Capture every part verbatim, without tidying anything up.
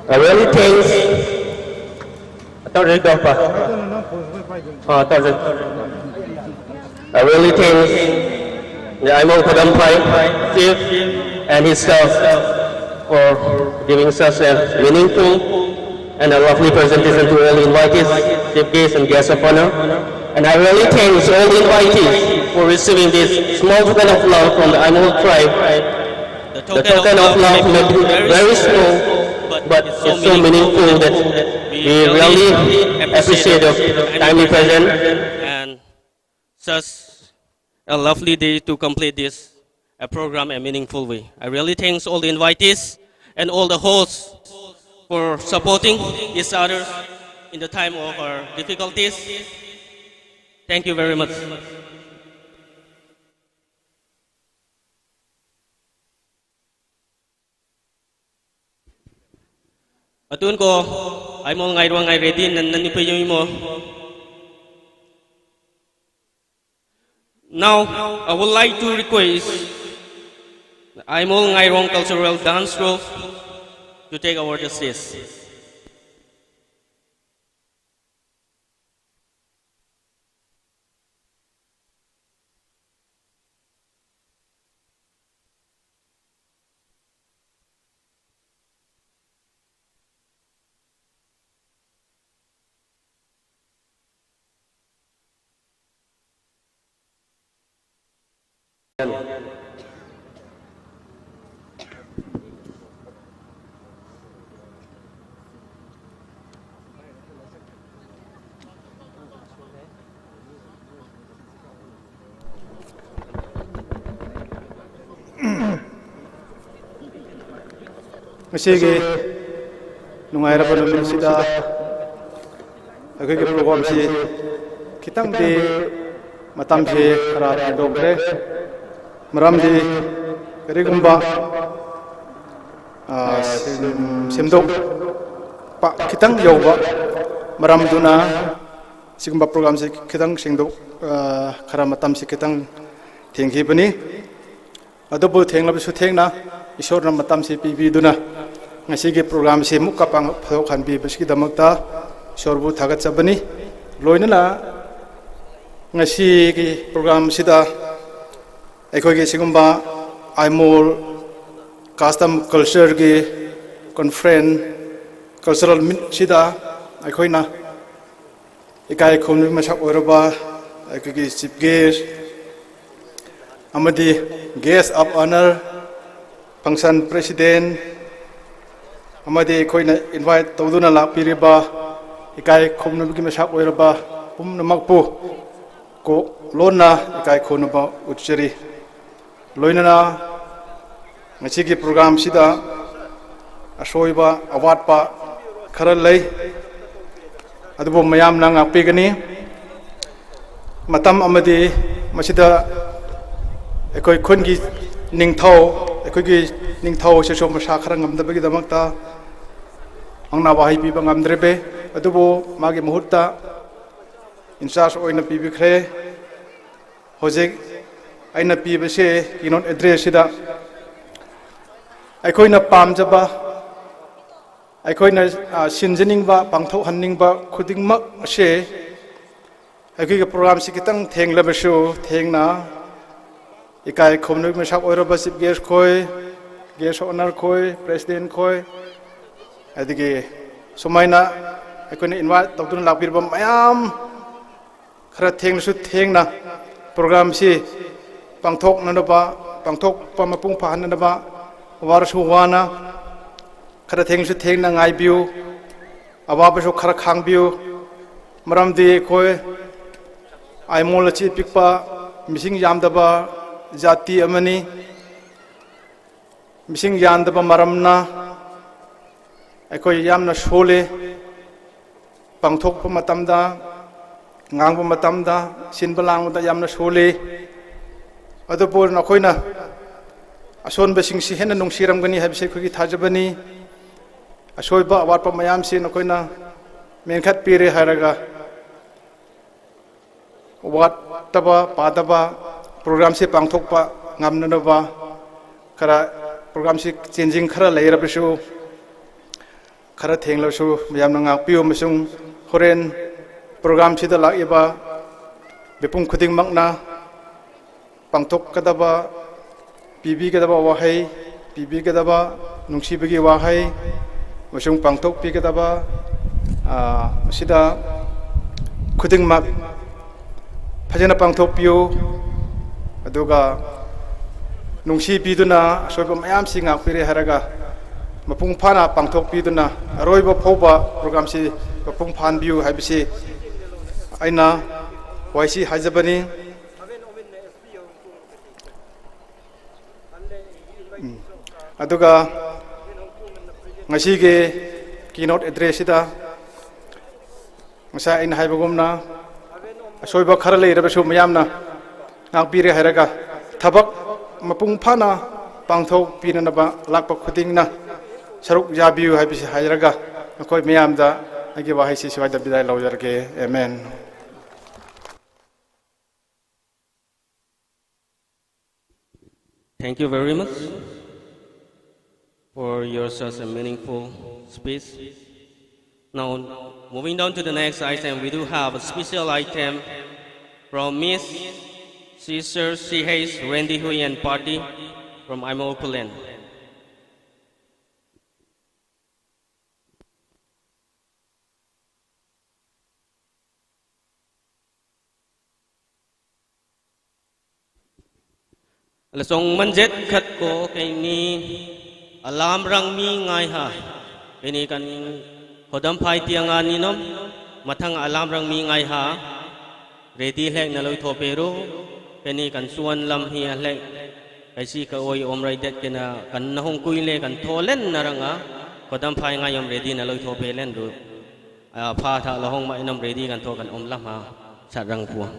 I really thanks. Tawrei dawpa. Ah, tawrei. I really thanks the Aimol Khagamphai chief and his staff for giving such a meaningful and a lovely presentation to all invitees, chief guests, and guests of honor. And I really thanks all the invitees for receiving this small token of love from the Aimol tribe. The token of love may be very small, but it's so meaningful that we really appreciate your timely presence. And such a lovely day to complete this a program a meaningful way. I really thanks all the invitees and all the hosts for supporting each other in the time of our difficulties. Thank you very much. Atun ko, Aimol Ngairong Ngairedi nan nani pe yumi mo. Now, I would like to request Aimol Ngairong Cultural Dance Group to take over the stage. ꯉꯁꯤꯒꯤ ꯅꯨꯡꯉꯥꯏꯔꯕ ꯅꯨꯃꯤꯠꯁꯤꯗ ꯑꯩꯈꯣꯏꯒꯤ programꯁꯤ ꯈꯤꯇꯪꯗꯤ ꯃꯇꯝꯁꯤ ꯈꯔ ꯊꯦꯡꯗꯣꯛꯈ꯭ꯔꯦ꯫ ꯃꯔꯝꯗꯤ ꯀꯔꯤꯒꯨꯝꯕ, ꯑ, ꯁꯦꯝ-, ꯁꯦꯝꯗꯣꯛꯄ ꯈꯤꯇꯪ ꯌꯧꯕ ꯃꯔꯝꯗꯨꯅ ꯁꯤꯒꯨꯝꯕ programꯁꯤ ꯈꯤꯇꯪ ꯁꯦꯡꯗꯣꯛ-, ꯑ, ꯈꯔ ꯃꯇꯝꯁꯤ ꯈꯤꯇꯪ ꯊꯦꯡꯈꯤꯕꯅꯤ꯫ ꯑꯗꯨꯕꯨ ꯊꯦꯡꯂꯕꯁꯨ ꯊꯦꯡꯅ ꯏꯁꯣꯔꯅ ꯃꯇꯝꯁꯤ ꯄꯤꯕꯤꯗꯨꯅ ꯉꯁꯤꯒꯤ ꯄ꯭ꯔꯣꯒ꯭ꯔꯥꯝꯁꯤ ꯑꯃꯨꯛꯀ ꯄꯥꯡꯊꯣꯛꯍꯟꯕꯤꯕꯁꯤꯒꯤꯗꯃꯛꯇ ꯏꯁꯣꯔꯕꯨ ꯊꯥꯒꯠꯆꯕꯅꯤ꯫ ꯂꯣꯏꯅꯅ ꯉꯁꯤꯒꯤ ꯄ꯭ꯔꯣꯒ꯭ꯔꯥꯝꯁꯤꯗ ꯑꯩꯈꯣꯏꯒꯤ ꯁꯤꯒꯨꯝꯕ ꯑꯥꯏꯃꯣꯜ ꯀꯁꯇꯝ ꯀꯜꯆꯔꯒꯤ ꯀꯣꯟꯐ꯭ꯔꯦꯟꯁ, ꯀꯜꯆꯔꯦꯜ ꯃꯤꯠꯁꯤꯗ ꯑꯩꯈꯣꯏꯅ ꯏꯀꯥꯏ ꯈꯨꯝꯅꯕꯒꯤ ꯃꯁꯛ ꯑꯣꯏꯔꯕ ꯑꯩꯈꯣꯏꯒꯤ ꯆꯤꯐ ꯒꯦꯁ ꯑꯃꯗꯤ guest of honour, function president ꯑꯃꯗꯤ ꯑꯩꯈꯣꯏꯅ ꯏꯟꯚꯥꯏꯠ ꯇꯧꯗꯨꯅ ꯂꯥꯛꯄꯤꯔꯤꯕ ꯏꯀꯥꯏ ꯈꯨꯝꯅꯕꯒꯤ ꯃꯁꯛ ꯑꯣꯏꯔꯕ ꯄꯨꯝꯅꯃꯛꯄꯨ ꯀꯣꯛ ꯂꯣꯟꯅ ꯏꯀꯥꯏ ꯈꯨꯝꯅꯕ ꯎꯠꯆꯔꯤ꯫ ꯂꯣꯏꯅꯅ ꯉꯁꯤꯒꯤ ꯄ꯭ꯔꯣꯒ꯭ꯔꯥꯝꯁꯤꯗ ꯑꯁꯣꯏꯕ ꯑꯋꯥꯠꯄ ꯈꯔ ꯂꯩ, ꯑꯗꯨꯕꯨ ꯃꯌꯥꯝꯅ ꯉꯥꯛꯄꯤꯒꯅꯤ꯫ ꯃꯇꯝ ꯑꯃꯗꯤ ꯃꯁꯤꯗ ꯑꯩꯈꯣꯏ ꯈꯨꯟꯒꯤ ꯅꯤꯡꯊꯧ, ꯑꯩꯈꯣꯏꯒꯤ ꯅꯤꯡꯊꯧ ꯑꯁꯤꯁꯨ ꯃꯁꯥ ꯈꯔ ꯉꯝꯗꯕꯒꯤꯗꯃꯛꯇ ꯃꯍꯥꯛꯅ ꯋꯥꯍꯩ ꯄꯤꯕ ꯉꯝꯗ꯭ꯔꯤꯕꯅꯤ, ꯑꯗꯨꯕꯨ ꯃꯥꯒꯤ ꯃꯍꯨꯠꯇ ꯏꯟꯆꯥꯔꯖ ꯑꯣꯏꯅ ꯄꯤꯕꯤꯈ꯭ꯔꯦ꯫ ꯍꯧꯖꯤꯛ ꯑꯩꯅ ꯄꯤꯕꯁꯦ ꯀꯤꯅꯣꯠ ꯑꯦꯗ꯭ꯔꯦꯁꯁꯤꯗ ꯑꯩꯈꯣꯏꯅ ꯄꯥꯝꯖꯕ, ꯑꯩꯈꯣꯏꯅ, ꯑ, ꯁꯤꯟꯖꯅꯤꯡꯕ, ꯄꯥꯡꯊꯣꯛꯍꯟꯅꯤꯡꯕ ꯈꯨꯗꯤꯡꯃꯛ ꯑꯁꯦ ꯑꯩꯈꯣꯏꯒꯤ ꯄ꯭ꯔꯣꯒ꯭ꯔꯥꯝꯁꯤ ꯈꯤꯇꯪ ꯊꯦꯡꯂꯕꯁꯨ ꯊꯦꯡꯅ ꯏꯀꯥꯏ ꯈꯨꯝꯅꯕꯒꯤ ꯃꯁꯛ ꯑꯣꯏꯔꯕ ꯆꯤꯐ ꯒꯦꯁ ꯈꯣꯏ, ꯒꯦꯁ ꯑꯣꯅꯔ ꯈꯣꯏ, ꯄ꯭ꯔꯦꯁꯤꯗꯦꯟ ꯈꯣꯏ, ꯑꯗꯒꯤ ꯁꯨꯃꯥꯏꯅ ꯑꯩꯈꯣꯏꯅ ꯏꯟꯚꯥꯏꯠ ꯇꯧꯗꯨꯅ ꯂꯥꯛꯄꯤꯔꯕ ꯃꯌꯥꯝ, ꯈꯔ ꯊꯦꯡꯂꯁꯨ ꯊꯦꯡꯅ ꯄ꯭ꯔꯣꯒ꯭ꯔꯥꯝꯁꯤ ꯄꯥꯡꯊꯣꯛꯅꯅꯕ, ꯄꯥꯡꯊꯣꯛꯄ ꯃꯄꯨꯡ ꯐꯥꯍꯟꯅꯅꯕ ꯋꯥꯔꯁꯨ ꯋꯥꯅ ꯈꯔ ꯊꯦꯡꯂꯁꯨ ꯊꯦꯡꯅ ꯉꯥꯏꯕꯤꯌꯨ, ꯑꯋꯥꯕꯁꯨ ꯈꯔ ꯈꯥꯡꯕꯤꯌꯨ꯫ ꯃꯔꯝꯗꯤ ꯑꯩꯈꯣꯏ ꯑꯥꯏꯃꯣꯜ ꯑꯁꯤ ꯄꯤꯛꯄ, ꯃꯤꯁꯤꯡ ꯌꯥꯝꯗꯕ ꯖꯥꯇꯤ ꯑꯃꯅꯤ꯫ ꯃꯤꯁꯤꯡ ꯌꯥꯝꯗꯕ ꯃꯔꯝꯅ ꯑꯩꯈꯣꯏ ꯌꯥꯝꯅ ꯁꯣꯜꯂꯤ꯫ ꯄꯥꯡꯊꯣꯛꯄ ꯃꯇꯝꯗ, ꯉꯥꯡꯕ ꯃꯇꯝꯗ, ꯁꯤꯟꯕ ꯂꯥꯡꯕꯗ ꯌꯥꯝꯅ ꯁꯣꯜꯂꯤ꯫ ꯑꯗꯨꯕꯨ ꯅꯈꯣꯏꯅ ꯑꯁꯣꯟꯕꯁꯤꯡꯁꯤ ꯍꯦꯟꯅ ꯅꯨꯡꯁꯤꯔꯝꯒꯅꯤ ꯍꯥꯏꯕꯁꯤ ꯑꯩꯈꯣꯏꯒꯤ ꯊꯥꯖꯕꯅꯤ꯫ ꯑꯁꯣꯏꯕ ꯑꯋꯥꯠꯄ ꯃꯌꯥꯝꯁꯤ ꯅꯈꯣꯏꯅ ꯃꯦꯟꯈꯠꯄꯤꯔꯦ ꯍꯥꯏꯔꯒ ꯋꯥꯠꯇꯕ ꯄꯥꯗꯕ ꯄ꯭ꯔꯣꯒ꯭ꯔꯥꯝꯁꯤ ꯄꯥꯡꯊꯣꯛꯄ ꯉꯝꯅꯅꯕ ꯈꯔ ꯄ꯭ꯔꯣꯒ꯭ꯔꯥꯝꯁꯤ ꯆꯦꯟꯖꯤꯡ ꯈꯔ ꯂꯩꯔꯕꯁꯨ ꯈꯔ ꯊꯦꯡꯂꯕꯁꯨ ꯃꯌꯥꯝꯅ ꯉꯥꯛꯄꯤꯌꯨ, ꯑꯃꯁꯨꯡ ꯍꯣꯔꯦꯟ ꯄ꯭ꯔꯣꯒ꯭ꯔꯥꯝꯁꯤꯗ ꯂꯥꯛꯏꯕ ꯃꯤꯄꯨꯝ ꯈꯨꯗꯤꯡꯃꯛꯅ ꯄꯥꯡꯊꯣꯛꯀꯗꯕ, ꯄꯤꯕꯤꯒꯗꯕ ꯋꯥꯍꯩ, ꯄꯤꯕꯤꯒꯗꯕ ꯅꯨꯡꯁꯤꯕꯒꯤ ꯋꯥꯍꯩ ꯑꯃꯁꯨꯡ ꯄꯥꯡꯊꯣꯛꯄꯤꯒꯗꯕ, ꯑ, ꯃꯁꯤꯗ ꯈꯨꯗꯤꯡꯃꯛ ꯐꯖꯅ ꯄꯥꯡꯊꯣꯛꯄꯤꯌꯨ꯫ ꯑꯗꯨꯒ ꯅꯨꯡꯁꯤꯕꯤꯗꯨꯅ ꯑꯁꯣꯏꯕ ꯃꯌꯥꯝꯁꯤ ꯉꯥꯛꯄꯤꯔꯦ ꯍꯥꯏꯔꯒ ꯃꯄꯨꯡ ꯐꯥꯅ ꯄꯥꯡꯊꯣꯛꯄꯤꯗꯨꯅ ꯑꯔꯣꯏꯕ ꯐꯥꯎꯕ ꯄ꯭ꯔꯣꯒ꯭ꯔꯥꯝꯁꯤ ꯃꯄꯨꯡ ꯐꯥꯍꯟꯕꯤꯌꯨ ꯍꯥꯏꯕꯁꯤ ꯑꯩꯅ ꯋꯥꯍꯩꯁꯤ ꯍꯥꯏꯖꯕꯅꯤ꯫ ꯎꯝ꯫ ꯑꯗꯨꯒ ꯉꯁꯤꯒꯤ keynote address ꯁꯤꯗ ꯉꯁꯥꯏ ꯑꯩꯅ ꯍꯥꯏꯕꯒꯨꯝꯅ ꯑꯁꯣꯏꯕ ꯈꯔ ꯂꯩꯔꯕꯁꯨ ꯃꯌꯥꯝꯅ ꯉꯥꯛꯄꯤꯔꯦ ꯍꯥꯏꯔꯒ ꯊꯕꯛ ꯃꯄꯨꯡ ꯐꯥꯅ ꯄꯥꯡꯊꯣꯛꯄꯤꯅꯅꯕ ꯂꯥꯛꯄ ꯈꯨꯗꯤꯡꯅ ꯁꯔꯨꯛ ꯌꯥꯕꯤꯌꯨ ꯍꯥꯏꯕꯁꯤ ꯍꯥꯏꯔꯒ ꯅꯈꯣꯏ ꯃꯌꯥꯝꯗ ꯑꯩꯒꯤ ꯋꯥꯍꯩꯁꯤ ꯁ꯭ꯋꯥꯏꯗ ꯕꯤꯗꯥꯏ ꯂꯧꯖꯔꯒꯦ꯫ ꯑꯦꯃꯦꯟ꯫ Thank you very much for your such a meaningful speech. Now, moving down to the next item, we do have a special item from Miss Sister C H Randy Hui and party from Aimol Pullen. Lasong manjet khat ko keini alam rang mi ngai ha. Keini kan khodam phai tiang ani nom. Mathang alam rang mi ngai ha. Ready hlek na loi tho peru. Keini kan suan lam hi a hlek. Kaisi ka oi om rai det kena kan na hong kui le kan tho len na rang a. Khodam phai ngai om ready na loi tho pe len ru. A pha tha la hong ma inom ready kan tho kan om lam ha. Sat rang pua.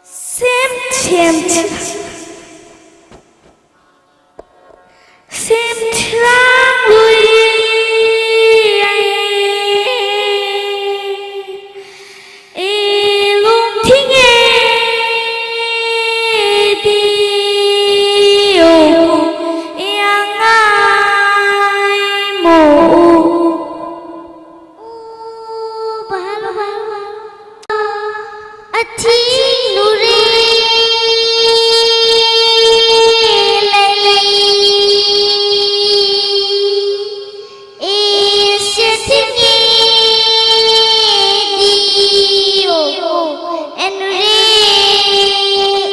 Sim, sim, sim. Sim, tlang lui. Ilung thing e di o yang ai mo. U ba ba. Athing nure lei. Asia thing e di o en re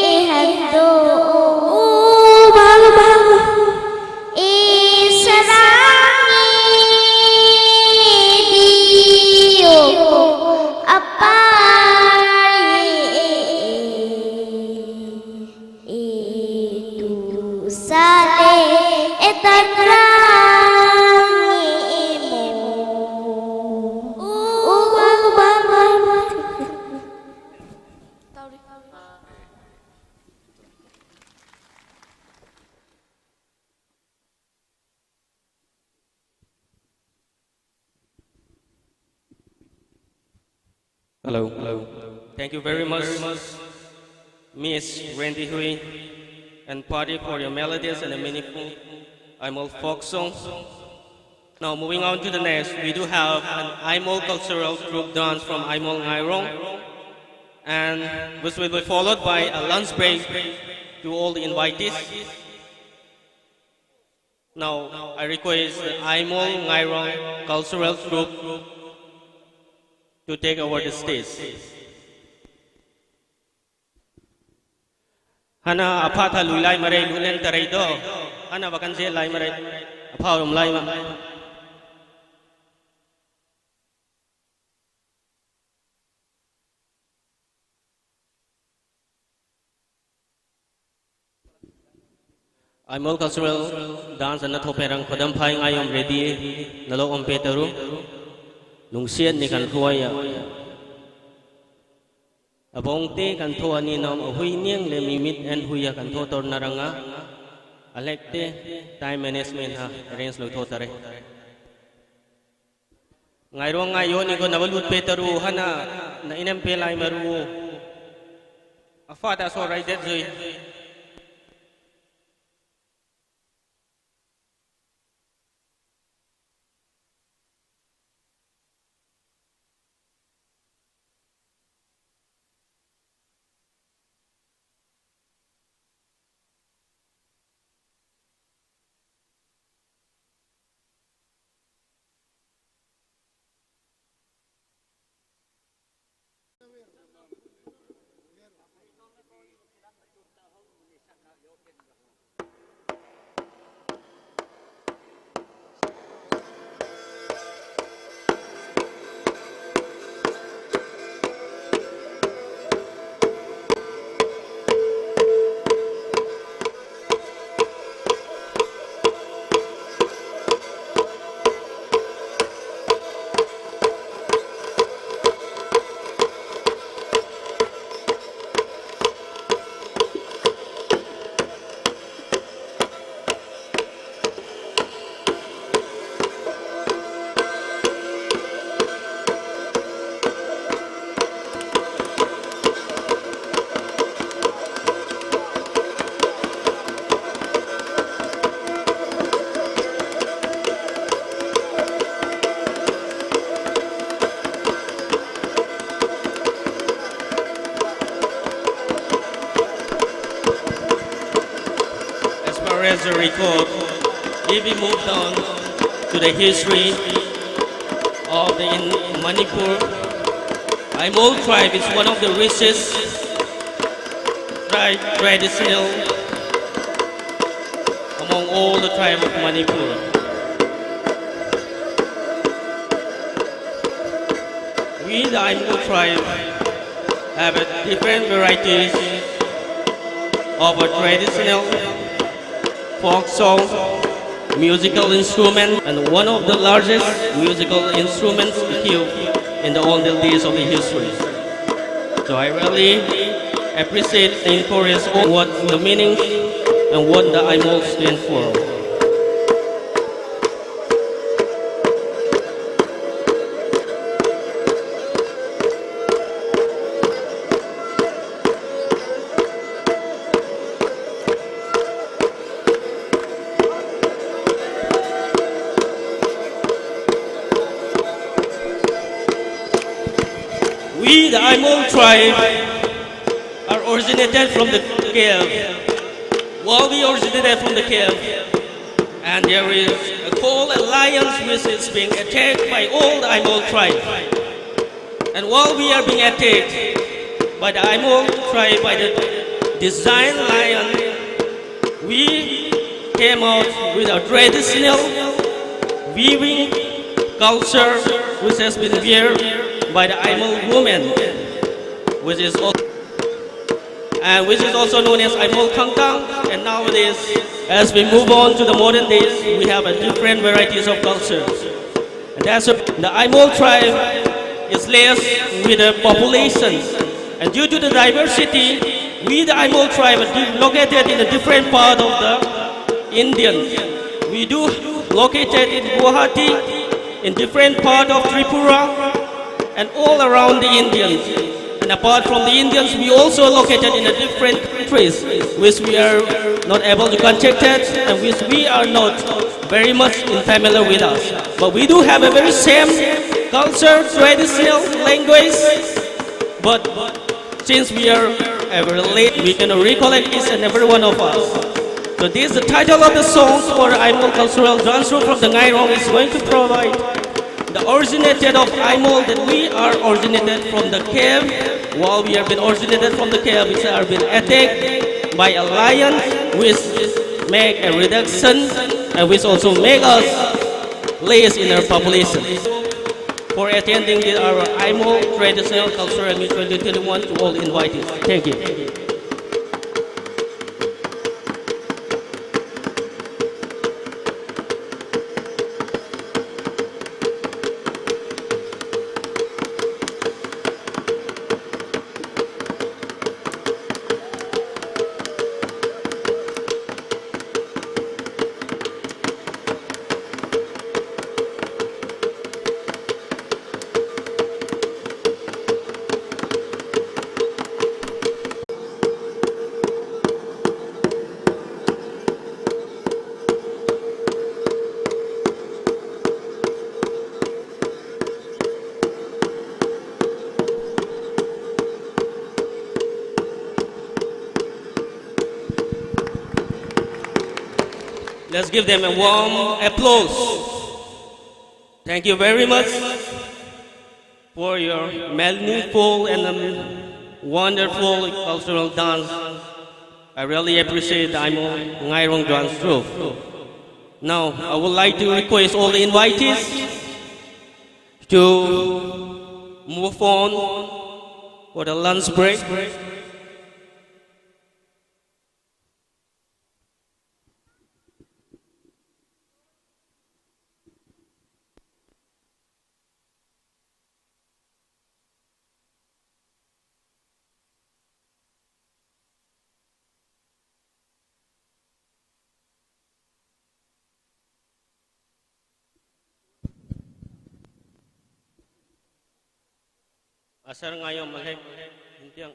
e han do. U ba ba. E sarang e di o apa e. E tu sale e takrang e mo. U ba ba ba. Hello. Hello. Thank you very much, Miss Randy Hui and party, for your melodies and a meaningful Aimol folk song. Now, moving on to the next, we do have an Aimol cultural group dance from Aimol Ngairong, and which will be followed by a lunch break to all the invitees. Now, I request the Aimol Ngairong Cultural Group to take over the stage. Hana apha tha lui lai mare lunen tarai do. Hana bakan je lai mare. Apha um lai ma. Aimol cultural dance ana thope rang khodam phai ngai om ready nalo om pe taru. Nungsiat ni kan thuaya. Abong te kan tho ani nom ahui niang le mimit en huya kan tho tor naranga. Alek te time management ha arrange lo tho tare. Ngairong ngayo ni ko nabalut pe taru hana na inem pe lai maru. Afa da so rai det zui. As far as the record, if we move down to the history of the in Manipur, Aimol tribe is one of the richest tribe traditional among all the tribe of Manipur. We, the Aimol tribe, have a different varieties of a traditional folk song, musical instrument, and one of the largest musical instruments equipped in the olden days of the history. So I really appreciate and encourage all what the meaning and what the Aimol stand for. We, the Aimol tribe, are originated from the cave. Well, we originated from the cave. And there is a cold alliance which is being attacked by all the Aimol tribe. And while we are being attacked by the Aimol tribe, by the design lion, we came out with our traditional weaving culture, which has been wear by the Aimol women, which is also, and which is also known as Aimol Khangtang. And nowadays, as we move on to the modern days, we have a different varieties of cultures. And that's a, the Aimol tribe is less with the population. And due to the diversity, we, the Aimol tribe, are di- located in a different part of the Indian. We do located in Guwahati, in different part of Tripura, and all around the Indians. And apart from the Indians, we also located in a different countries, which we are not able to contact it, and which we are not very much in familiar with us. But we do have a very same culture, traditional language, but since we are ever late, we can recollect each and every one of us. So this is the title of the song for Aimol Cultural Dance Troupe from the Ngairong is going to provide the originated of Aimol, that we are originated from the cave. While we have been originated from the cave, we have been attacked by a lion, which make a reduction and which also make us less in our population. For attending the, our Aimol Traditional Cultural Meet twenty twenty-one to all invitees. Thank you. Let's give them a warm applause. Thank you very much for your meaningful and, um, wonderful cultural dance. I really appreciate the Aimo Ngairong dance troupe. Now, I would like to request all the invitees to move on for the lunch break. Asar ngayo malek intiang.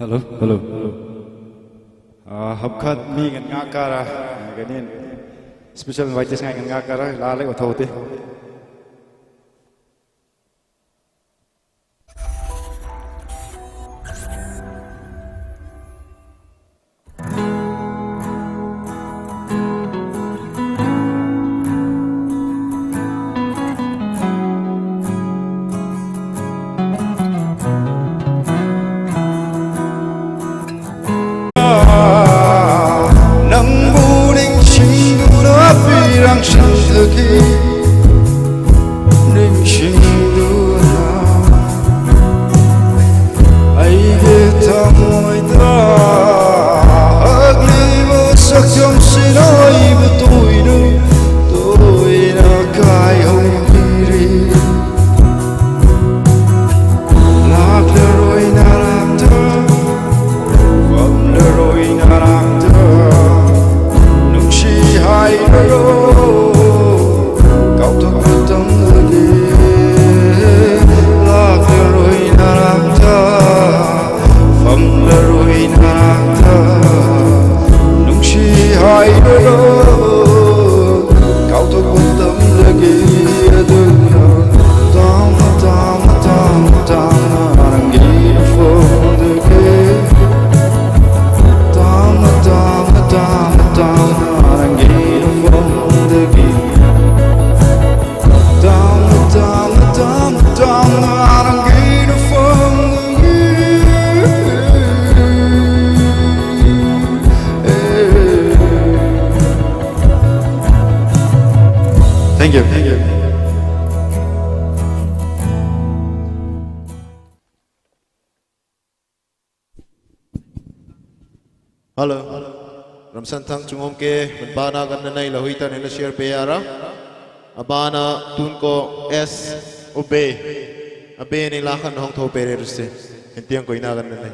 Hello, hello. Ah, hapkhat mi ngan nga kara, ganin special invites ngai ngan nga kara, la lai o thau te. ꯅꯪꯕꯨ ꯅꯤꯡꯁꯤꯡꯗꯨꯅ ꯄꯤꯔꯥꯡꯁꯤꯟꯖꯈꯤ꯫ ꯅꯤꯡꯁꯤꯡꯗꯨꯅ ꯑꯩꯒꯤ ꯊꯃꯣꯏꯗ ꯍꯛꯂꯤꯕ ꯁꯛꯇꯝꯁꯤꯅ ꯑꯩꯕꯨ ꯇꯣꯏꯅ, ꯇꯣꯏꯅ ꯀꯥꯏꯍꯧꯔꯤ꯫ ꯂꯥꯛꯂꯔꯣꯏ ꯅꯅꯥꯛꯇ, ꯐꯝꯂꯔꯣꯏ ꯅꯅꯥꯛꯇ, ꯅꯨꯡꯁꯤ ꯍꯥꯏꯔꯔꯣꯏ, ꯀꯥꯎꯊꯣꯛꯄ ꯇꯝꯂꯒꯦ꯫ ꯂꯥꯛꯂꯔꯣꯏ ꯅꯅꯥꯛꯇ, ꯐꯝꯂꯔꯣꯏ ꯅꯅꯥꯛꯇ, ꯅꯨꯡꯁꯤ ꯍꯥꯏꯔꯔꯣꯏ, ꯀꯥꯎꯊꯣꯛꯄ ꯇꯝꯂꯒꯦ꯫ ꯑꯗꯨꯅ ꯇꯥꯡꯅ, ꯇꯥꯡꯅ, ꯇꯥꯡꯅ, ꯇꯥꯡꯅ ꯅꯪꯒꯤ ꯃꯐꯝꯗꯒꯤ꯫ ꯇꯥꯡꯅ, ꯇꯥꯡꯅ, ꯇꯥꯡꯅ, ꯇꯥꯡꯅ ꯅꯪꯒꯤ ꯃꯐꯝꯗꯒꯤ꯫ ꯇꯥꯡꯅ, ꯇꯥꯡꯅ, ꯇꯥꯡꯅ, ꯇꯥꯡꯅ ꯅꯪꯒꯤ ꯃꯐꯝꯗꯒꯤ꯫ Thank you. Thank you. Hello. Ramsanthang chungom ke, menpana kan nanai lahui ta nena share pe ara. Abana tun ko S obe. Abe ni lakan hong tho pe re se. Entiang ko ina kan nanai.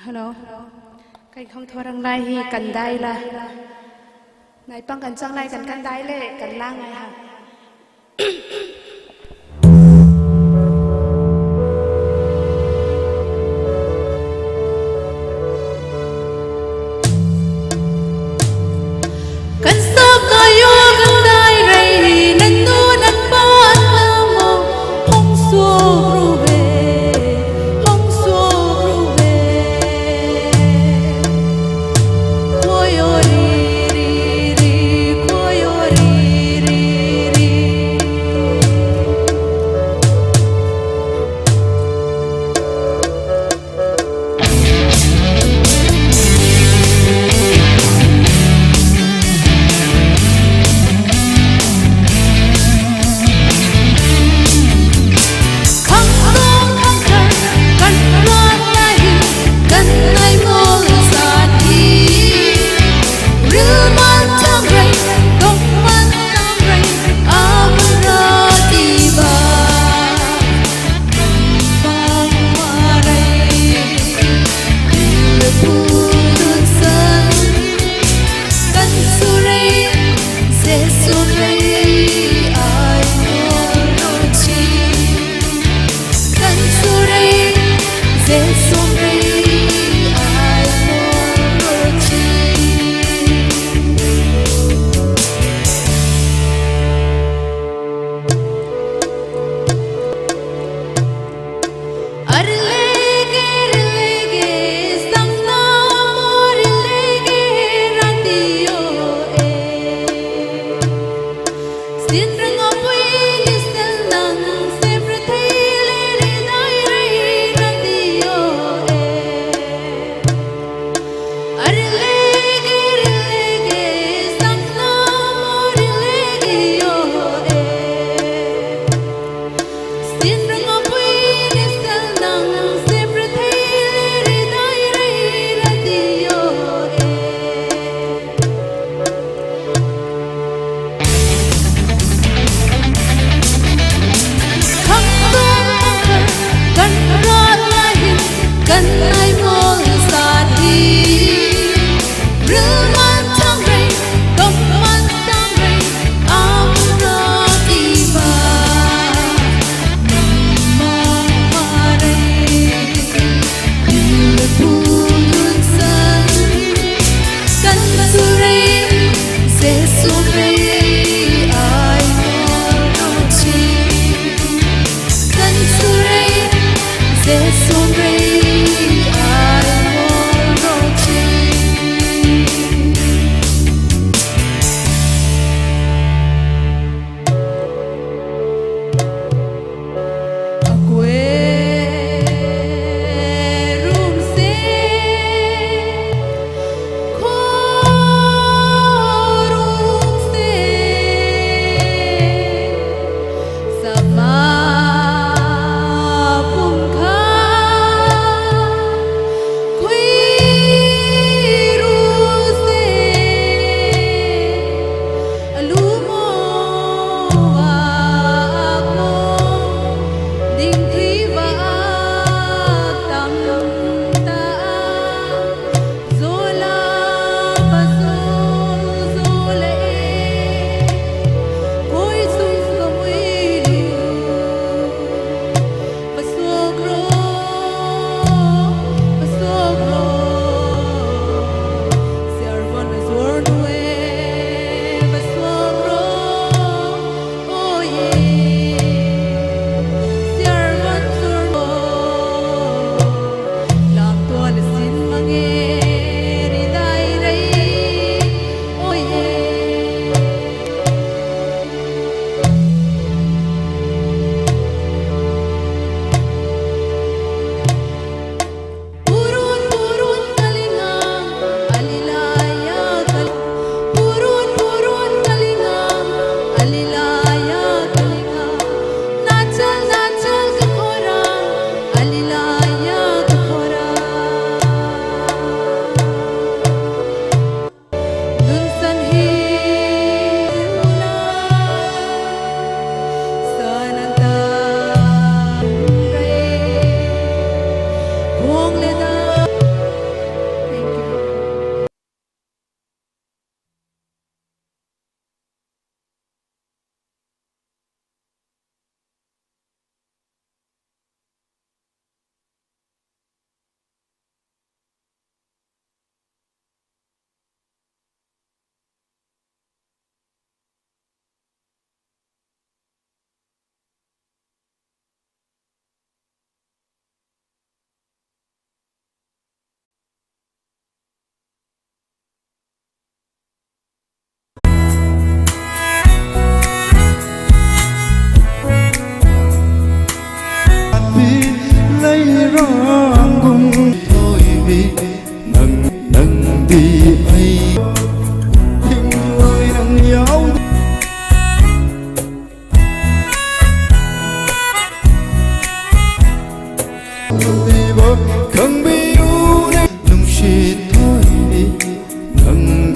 Hello. Kai khong thorang lai hi kan dai la. Nai pang kan chang lai kan kan dai le kan lang lai ha. Kan sap kayo kan dai rei hi nan nu nan pa an na mo. Hong suak ru ve, hong suak ru ve. Khua yo ri ri ri, khua yo ri ri ri ri.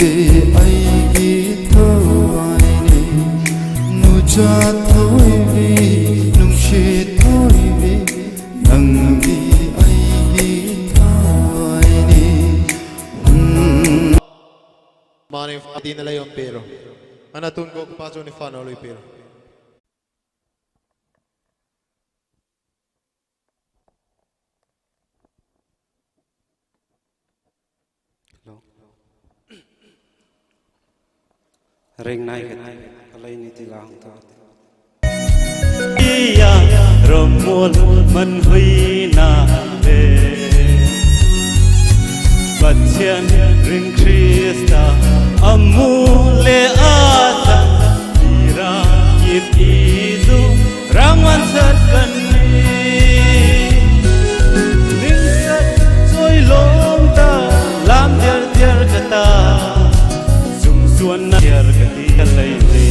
ꯑꯩꯒꯤ ꯊꯋꯥꯏꯅꯤ, ꯅꯨꯆꯥ ꯊꯣꯏꯕꯤ, ꯅꯨꯡꯁꯤ ꯊꯣꯏꯕꯤ, ꯅꯪꯗꯤ ꯑꯩꯒꯤ ꯊꯋꯥꯏꯅꯤ꯫ ꯎꯝ꯫ ꯃꯥꯅꯦ, ꯐꯥꯇꯤꯅ ꯂꯩ ꯑꯣꯟ ꯄꯦꯔꯣ꯫ ꯑꯅ ꯇꯨꯟ GO ꯄꯥꯖꯣꯅꯤ ꯐꯥꯅ ꯂꯣꯏ ꯄꯦꯔꯣ꯫ Hello. Ring nai ke, kalai ni ti lang ta. Iya, romol man hui na le. Pathian ring Krista, amu le ata, ira kip idu, rangwan sat kan ni. Ning sat soi lom ta, lam der der kata, zum suan na der kati kalai ni.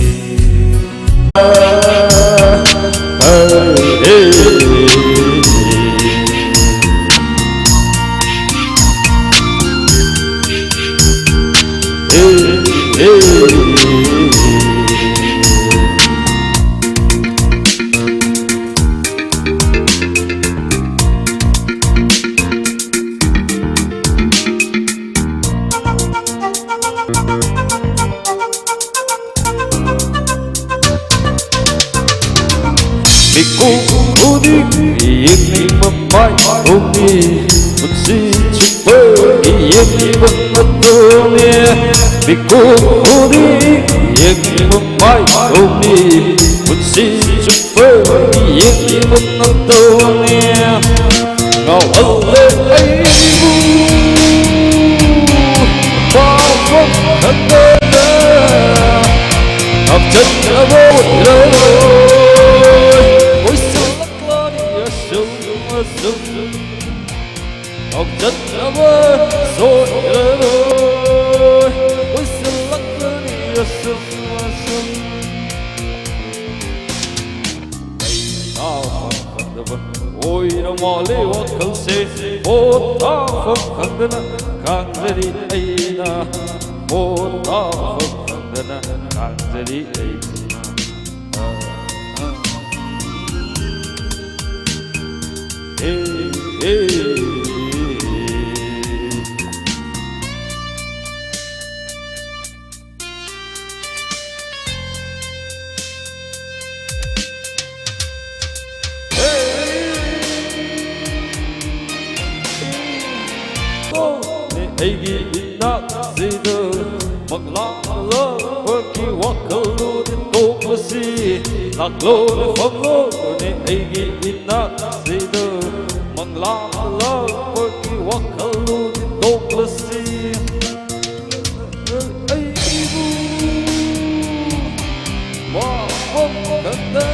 Mikung hudi yekni mamai umi, munsi chupe yekni mamatoni. Mikung hudi yekni mamai umi, munsi chupe yekni mamatoni. Ngau ale aibu, pafak kandana, apchan abo tiroi. Oi, salak lani asum asum. Apchan abo so tiroi. Oi, salak lani asum asum. Oi, na male wa kalse, o ta fa kandana, kandari aina. ꯄꯣꯊꯥꯐꯝ ꯈꯪꯗꯅ ꯀꯥꯟꯖꯔꯤ ꯑꯩ꯫ ꯑꯦ, ꯑꯦ꯫ ꯑꯩꯒꯤ ꯏꯅꯥꯛꯁꯤꯗ ꯃꯪꯂꯥꯛꯂꯛꯄꯒꯤ ꯋꯥꯈꯜꯂꯣꯟ ꯇꯣꯛꯂꯁꯤ꯫ ꯂꯥꯛꯂꯣꯅꯦ ꯐꯝꯂꯣꯅꯦ ꯑꯩꯒꯤ ꯏꯅꯥꯛꯁꯤꯗ ꯃꯪꯂꯥꯛꯂꯛꯄꯒꯤ ꯋꯥꯈꯜꯂꯣꯟ ꯇꯣꯛꯂꯁꯤ꯫ ꯑꯩꯕꯨ ꯋꯥꯐꯝ ꯈꯪꯗꯅ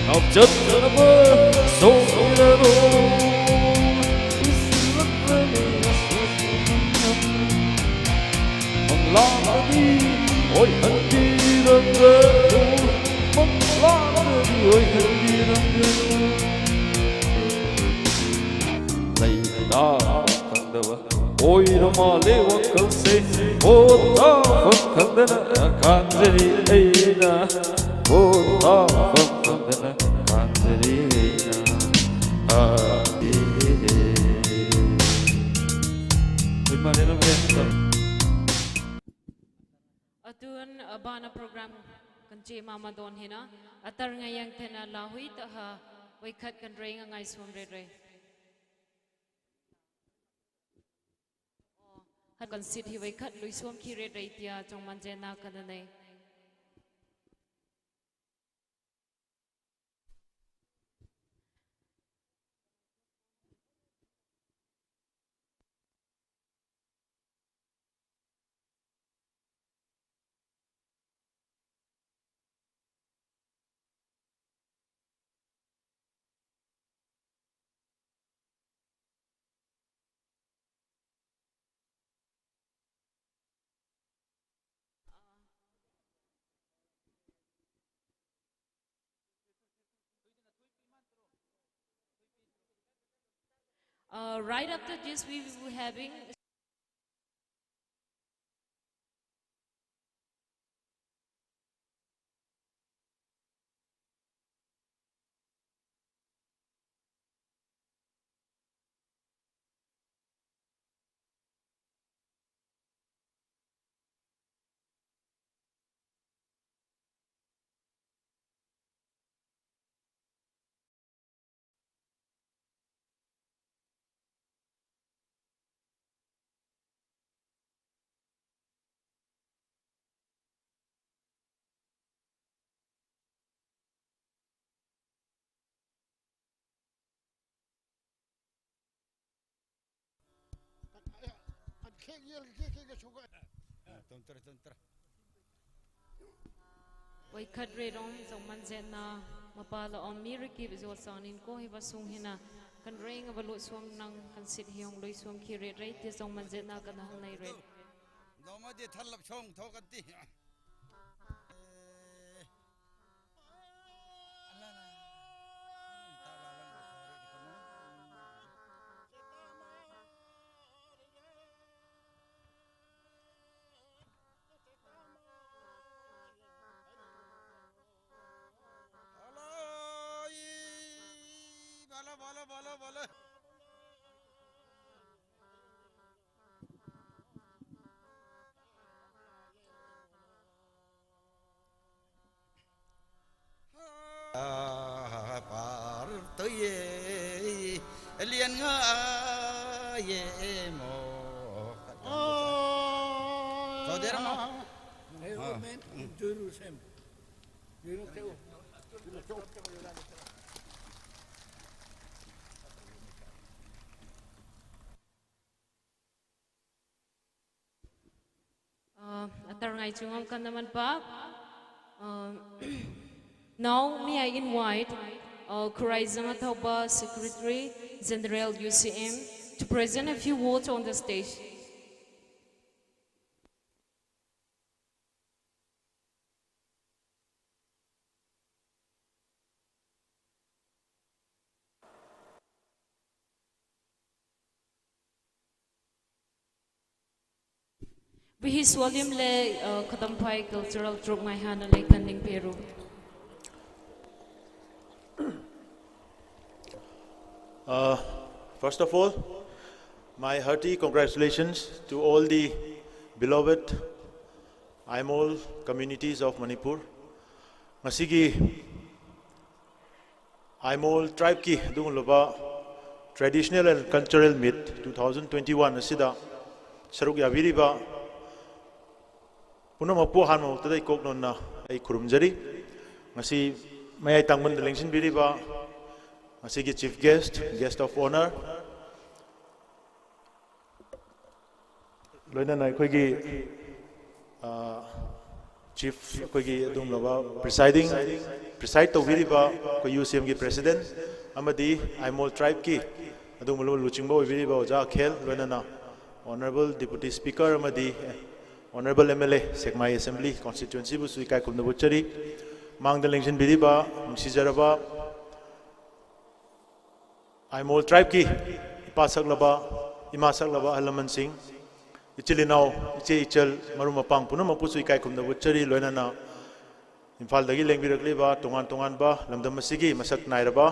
ꯉꯥꯎꯆꯠꯅꯕ ꯁꯣꯏꯔꯔꯣ꯫ ꯏꯁꯤꯜꯂꯛꯂꯅꯤ ꯑꯁꯣꯏꯕ ꯃꯪꯂꯥꯟꯗꯤ ꯑꯣꯏꯍꯟꯕꯤꯔꯝꯒꯅꯨ꯫ ꯃꯪꯂꯥꯟꯗꯤ ꯑꯣꯏꯍꯟꯕꯤꯔꯝꯒꯅꯨ꯫ ꯂꯩꯇꯥ ꯈꯪꯗꯕ ꯑꯣꯏꯔ ꯃꯥꯜꯂꯦ ꯋꯥꯈꯜꯁꯦ꯫ ꯄꯣꯊꯥꯐꯝ ꯈꯪꯗꯅ ꯀꯥꯟꯖꯔꯤ ꯑꯩꯅ꯫ ꯄꯣꯊꯥꯐꯝ ꯈꯪꯗꯅ ꯀꯥꯟꯖꯔꯤ ꯑꯩꯅ꯫ ꯑꯥ, ꯑꯦ, ꯑꯦ, ꯑꯦ꯫ ꯑꯩꯈꯣꯏ ꯃꯥꯂꯦꯝꯂꯝ ꯕꯦꯟꯁꯇ꯫ Atun, uh, bana program kan che mama don hina, atar ngayang tena lahui taha, waikhat kan rei nga ngai suam re re. Hat kan sit hi waikhat lui suam khi re re tia chong man je na kan nei. Uh, right after this, we will be having ꯑꯣꯏꯈꯠ ꯔꯦꯔꯣꯝ ꯖꯧꯃꯟꯖꯦꯠꯅ ꯃꯄꯥ ꯂꯥꯛꯑꯣꯝ ꯃꯤ ꯔꯤꯀꯤꯞ ꯖꯣ ꯆꯥꯡꯅꯤꯟ ꯀꯣ ꯍꯤꯕ ꯁꯨꯡ ꯍꯤꯅ ꯀꯟꯔꯦꯡ ꯑꯕ ꯂꯣ ꯁꯨꯡ ꯅꯪ ꯀꯟꯁꯤꯠ ꯍꯤꯌꯣꯡ ꯂꯣꯏ ꯁꯨꯡ ꯈꯤ rate rate T ꯖꯧꯃꯟꯖꯦꯠꯅ ꯀꯟꯅ ꯍꯪꯅꯩ ꯔꯦꯠ꯫ ꯅꯣꯡꯃꯗꯤ ꯊꯜꯂꯞ ꯁꯣꯡ ꯊꯣꯛꯀꯟꯇꯤ꯫ Uh, atar ngai chungam kanaman pa. Uh, now, may I invite uh, Khurai Zanga Thauba, Secretary General U C M, to present a few words on the stage. Bihi Swalim le uh, Khatamphai Cultural Troupe ngai hana le kan ning peru. Uh, first of all, my hearty congratulations to all the beloved Aimol communities of Manipur. ꯉꯁꯤꯒꯤ Aimol tribe ꯀꯤ ꯑꯗꯨꯒꯨꯝꯂꯕ Traditional and Cultural Meet two thousand twenty-one ꯑꯁꯤꯗ ꯁꯔꯨꯛ ꯌꯥꯕꯤꯔꯤꯕ ꯄꯨꯝꯅꯃꯛꯄꯨ ꯑꯍꯥꯟꯕ ꯃꯛꯇꯗ ꯏꯀꯣꯛ ꯅꯣꯟꯅ ꯑꯩ ꯈꯨꯔꯨꯝꯖꯔꯤ꯫ ꯉꯁꯤ ꯃꯌꯥꯏ ꯇꯥꯡꯕꯟꯗ ꯂꯦꯡꯁꯤꯟꯕꯤꯔꯤꯕ ꯉꯁꯤꯒꯤ Chief Guest, Guest of Honour, ꯂꯣꯏꯅꯅ ꯑꯩꯈꯣꯏꯒꯤ ꯆꯤꯐ, ꯑꯩꯈꯣꯏꯒꯤ ꯑꯗꯨꯒꯨꯝꯂꯕ ꯄ꯭ꯔꯤꯁꯥꯏꯗꯤꯡ ꯄ꯭ꯔꯤꯁꯥꯏꯗ ꯇꯧꯕꯤꯔꯤꯕ ꯑꯩꯈꯣꯏ ꯌꯨ ꯁꯤ ꯑꯦꯝꯒꯤ ꯄ꯭ꯔꯦꯁꯤꯗꯦꯟ ꯑꯃꯗꯤ ꯑꯥꯏꯃꯣꯜ ꯇ꯭ꯔꯥꯏꯕꯀꯤ ꯑꯗꯨꯒꯨꯝꯂꯕ ꯂꯨꯆꯤꯡꯕ ꯑꯣꯏꯕꯤꯔꯤꯕ ꯑꯣꯖꯥ ꯑꯈꯦꯜ, ꯂꯣꯏꯅꯅ ꯑꯣꯅꯔꯦꯕꯜ ꯗꯤꯄꯨꯇꯤ ꯁ꯭ꯄꯤꯀꯔ ꯑꯃꯗꯤ honourable M L A Sekmai assembly ꯀꯣꯟꯁꯇꯤꯇ꯭ꯋꯦꯟꯁꯤꯕꯨꯁꯨ ꯏꯀꯥꯏ ꯈꯨꯝꯅꯕ ꯎꯠꯆꯔꯤ꯫ ꯃꯥꯡꯗ ꯂꯦꯡꯁꯤꯟꯕꯤꯔꯤꯕ ꯅꯨꯡꯁꯤꯖꯔꯕ ꯑꯥꯏꯃꯣꯜ ꯇ꯭ꯔꯥꯏꯕꯀꯤ ꯏꯄꯥ ꯁꯛꯂꯕ, ꯏꯃꯥ ꯁꯛꯂꯕ ꯑꯍꯜ ꯂꯃꯟꯁꯤꯡ, ꯏꯆꯤꯜ ꯏꯅꯥꯎ, ꯏꯆꯦ ꯏꯆꯜ, ꯃꯔꯨꯞ ꯃꯄꯥꯡ ꯄꯨꯝꯅꯃꯛꯄꯨꯁꯨ ꯏꯀꯥꯏ ꯈꯨꯝꯅꯕ ꯎꯠꯆꯔꯤ꯫ ꯂꯣꯏꯅꯅ ꯏꯝꯐꯥꯜꯗꯒꯤ ꯂꯦꯡꯕꯤꯔꯛꯂꯤꯕ ꯇꯣꯉꯥꯟ ꯇꯣꯉꯥꯟꯕ ꯂꯝꯗꯝ ꯑꯁꯤꯒꯤ ꯃꯁꯛ ꯅꯥꯏꯔꯕ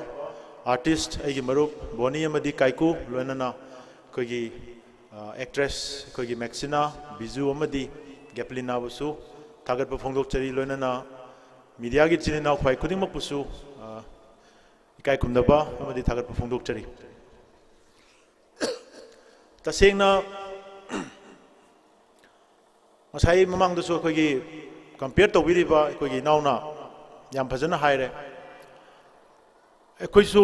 ꯑꯥꯔꯇꯤꯁ, ꯑꯩꯒꯤ ꯃꯔꯨꯞ ꯕꯣꯅꯤ ꯑꯃꯗꯤ ꯀꯥꯏꯀꯨ, ꯂꯣꯏꯅꯅ ꯑꯩꯈꯣꯏꯒꯤ ꯑꯦꯛꯇ꯭ꯔꯦꯁ, ꯑꯩꯈꯣꯏꯒꯤ ꯃꯦꯛꯁꯤꯅꯥ, ꯕꯤꯖꯨ ꯑꯃꯗꯤ ꯒꯦꯄꯂꯤꯅꯥꯕꯨꯁꯨ ꯊꯥꯒꯠꯄ ꯐꯣꯡꯗꯣꯛꯆꯔꯤ꯫ ꯂꯣꯏꯅꯅ ꯃꯤꯗꯤꯌꯥꯒꯤ ꯏꯆꯤꯜ ꯏꯅꯥꯎ ꯈ꯭ꯋꯥꯏ ꯈꯨꯗꯤꯡꯃꯛꯄꯨꯁꯨ ꯏꯀꯥꯏ ꯈꯨꯝꯅꯕ ꯑꯃꯗꯤ ꯊꯥꯒꯠꯄ ꯐꯣꯡꯗꯣꯛꯆꯔꯤ꯫ ꯇꯁꯦꯡꯅ ꯉꯁꯥꯏ ꯃꯃꯥꯡꯗꯁꯨ ꯑꯩꯈꯣꯏꯒꯤ ꯀꯝꯄꯤꯌꯔ ꯇꯧꯕꯤꯔꯤꯕ ꯑꯩꯈꯣꯏꯒꯤ ꯏꯅꯥꯎꯅ ꯌꯥꯝ ꯐꯖꯅ ꯍꯥꯏꯔꯦ꯫ ꯑꯩꯈꯣꯏꯁꯨ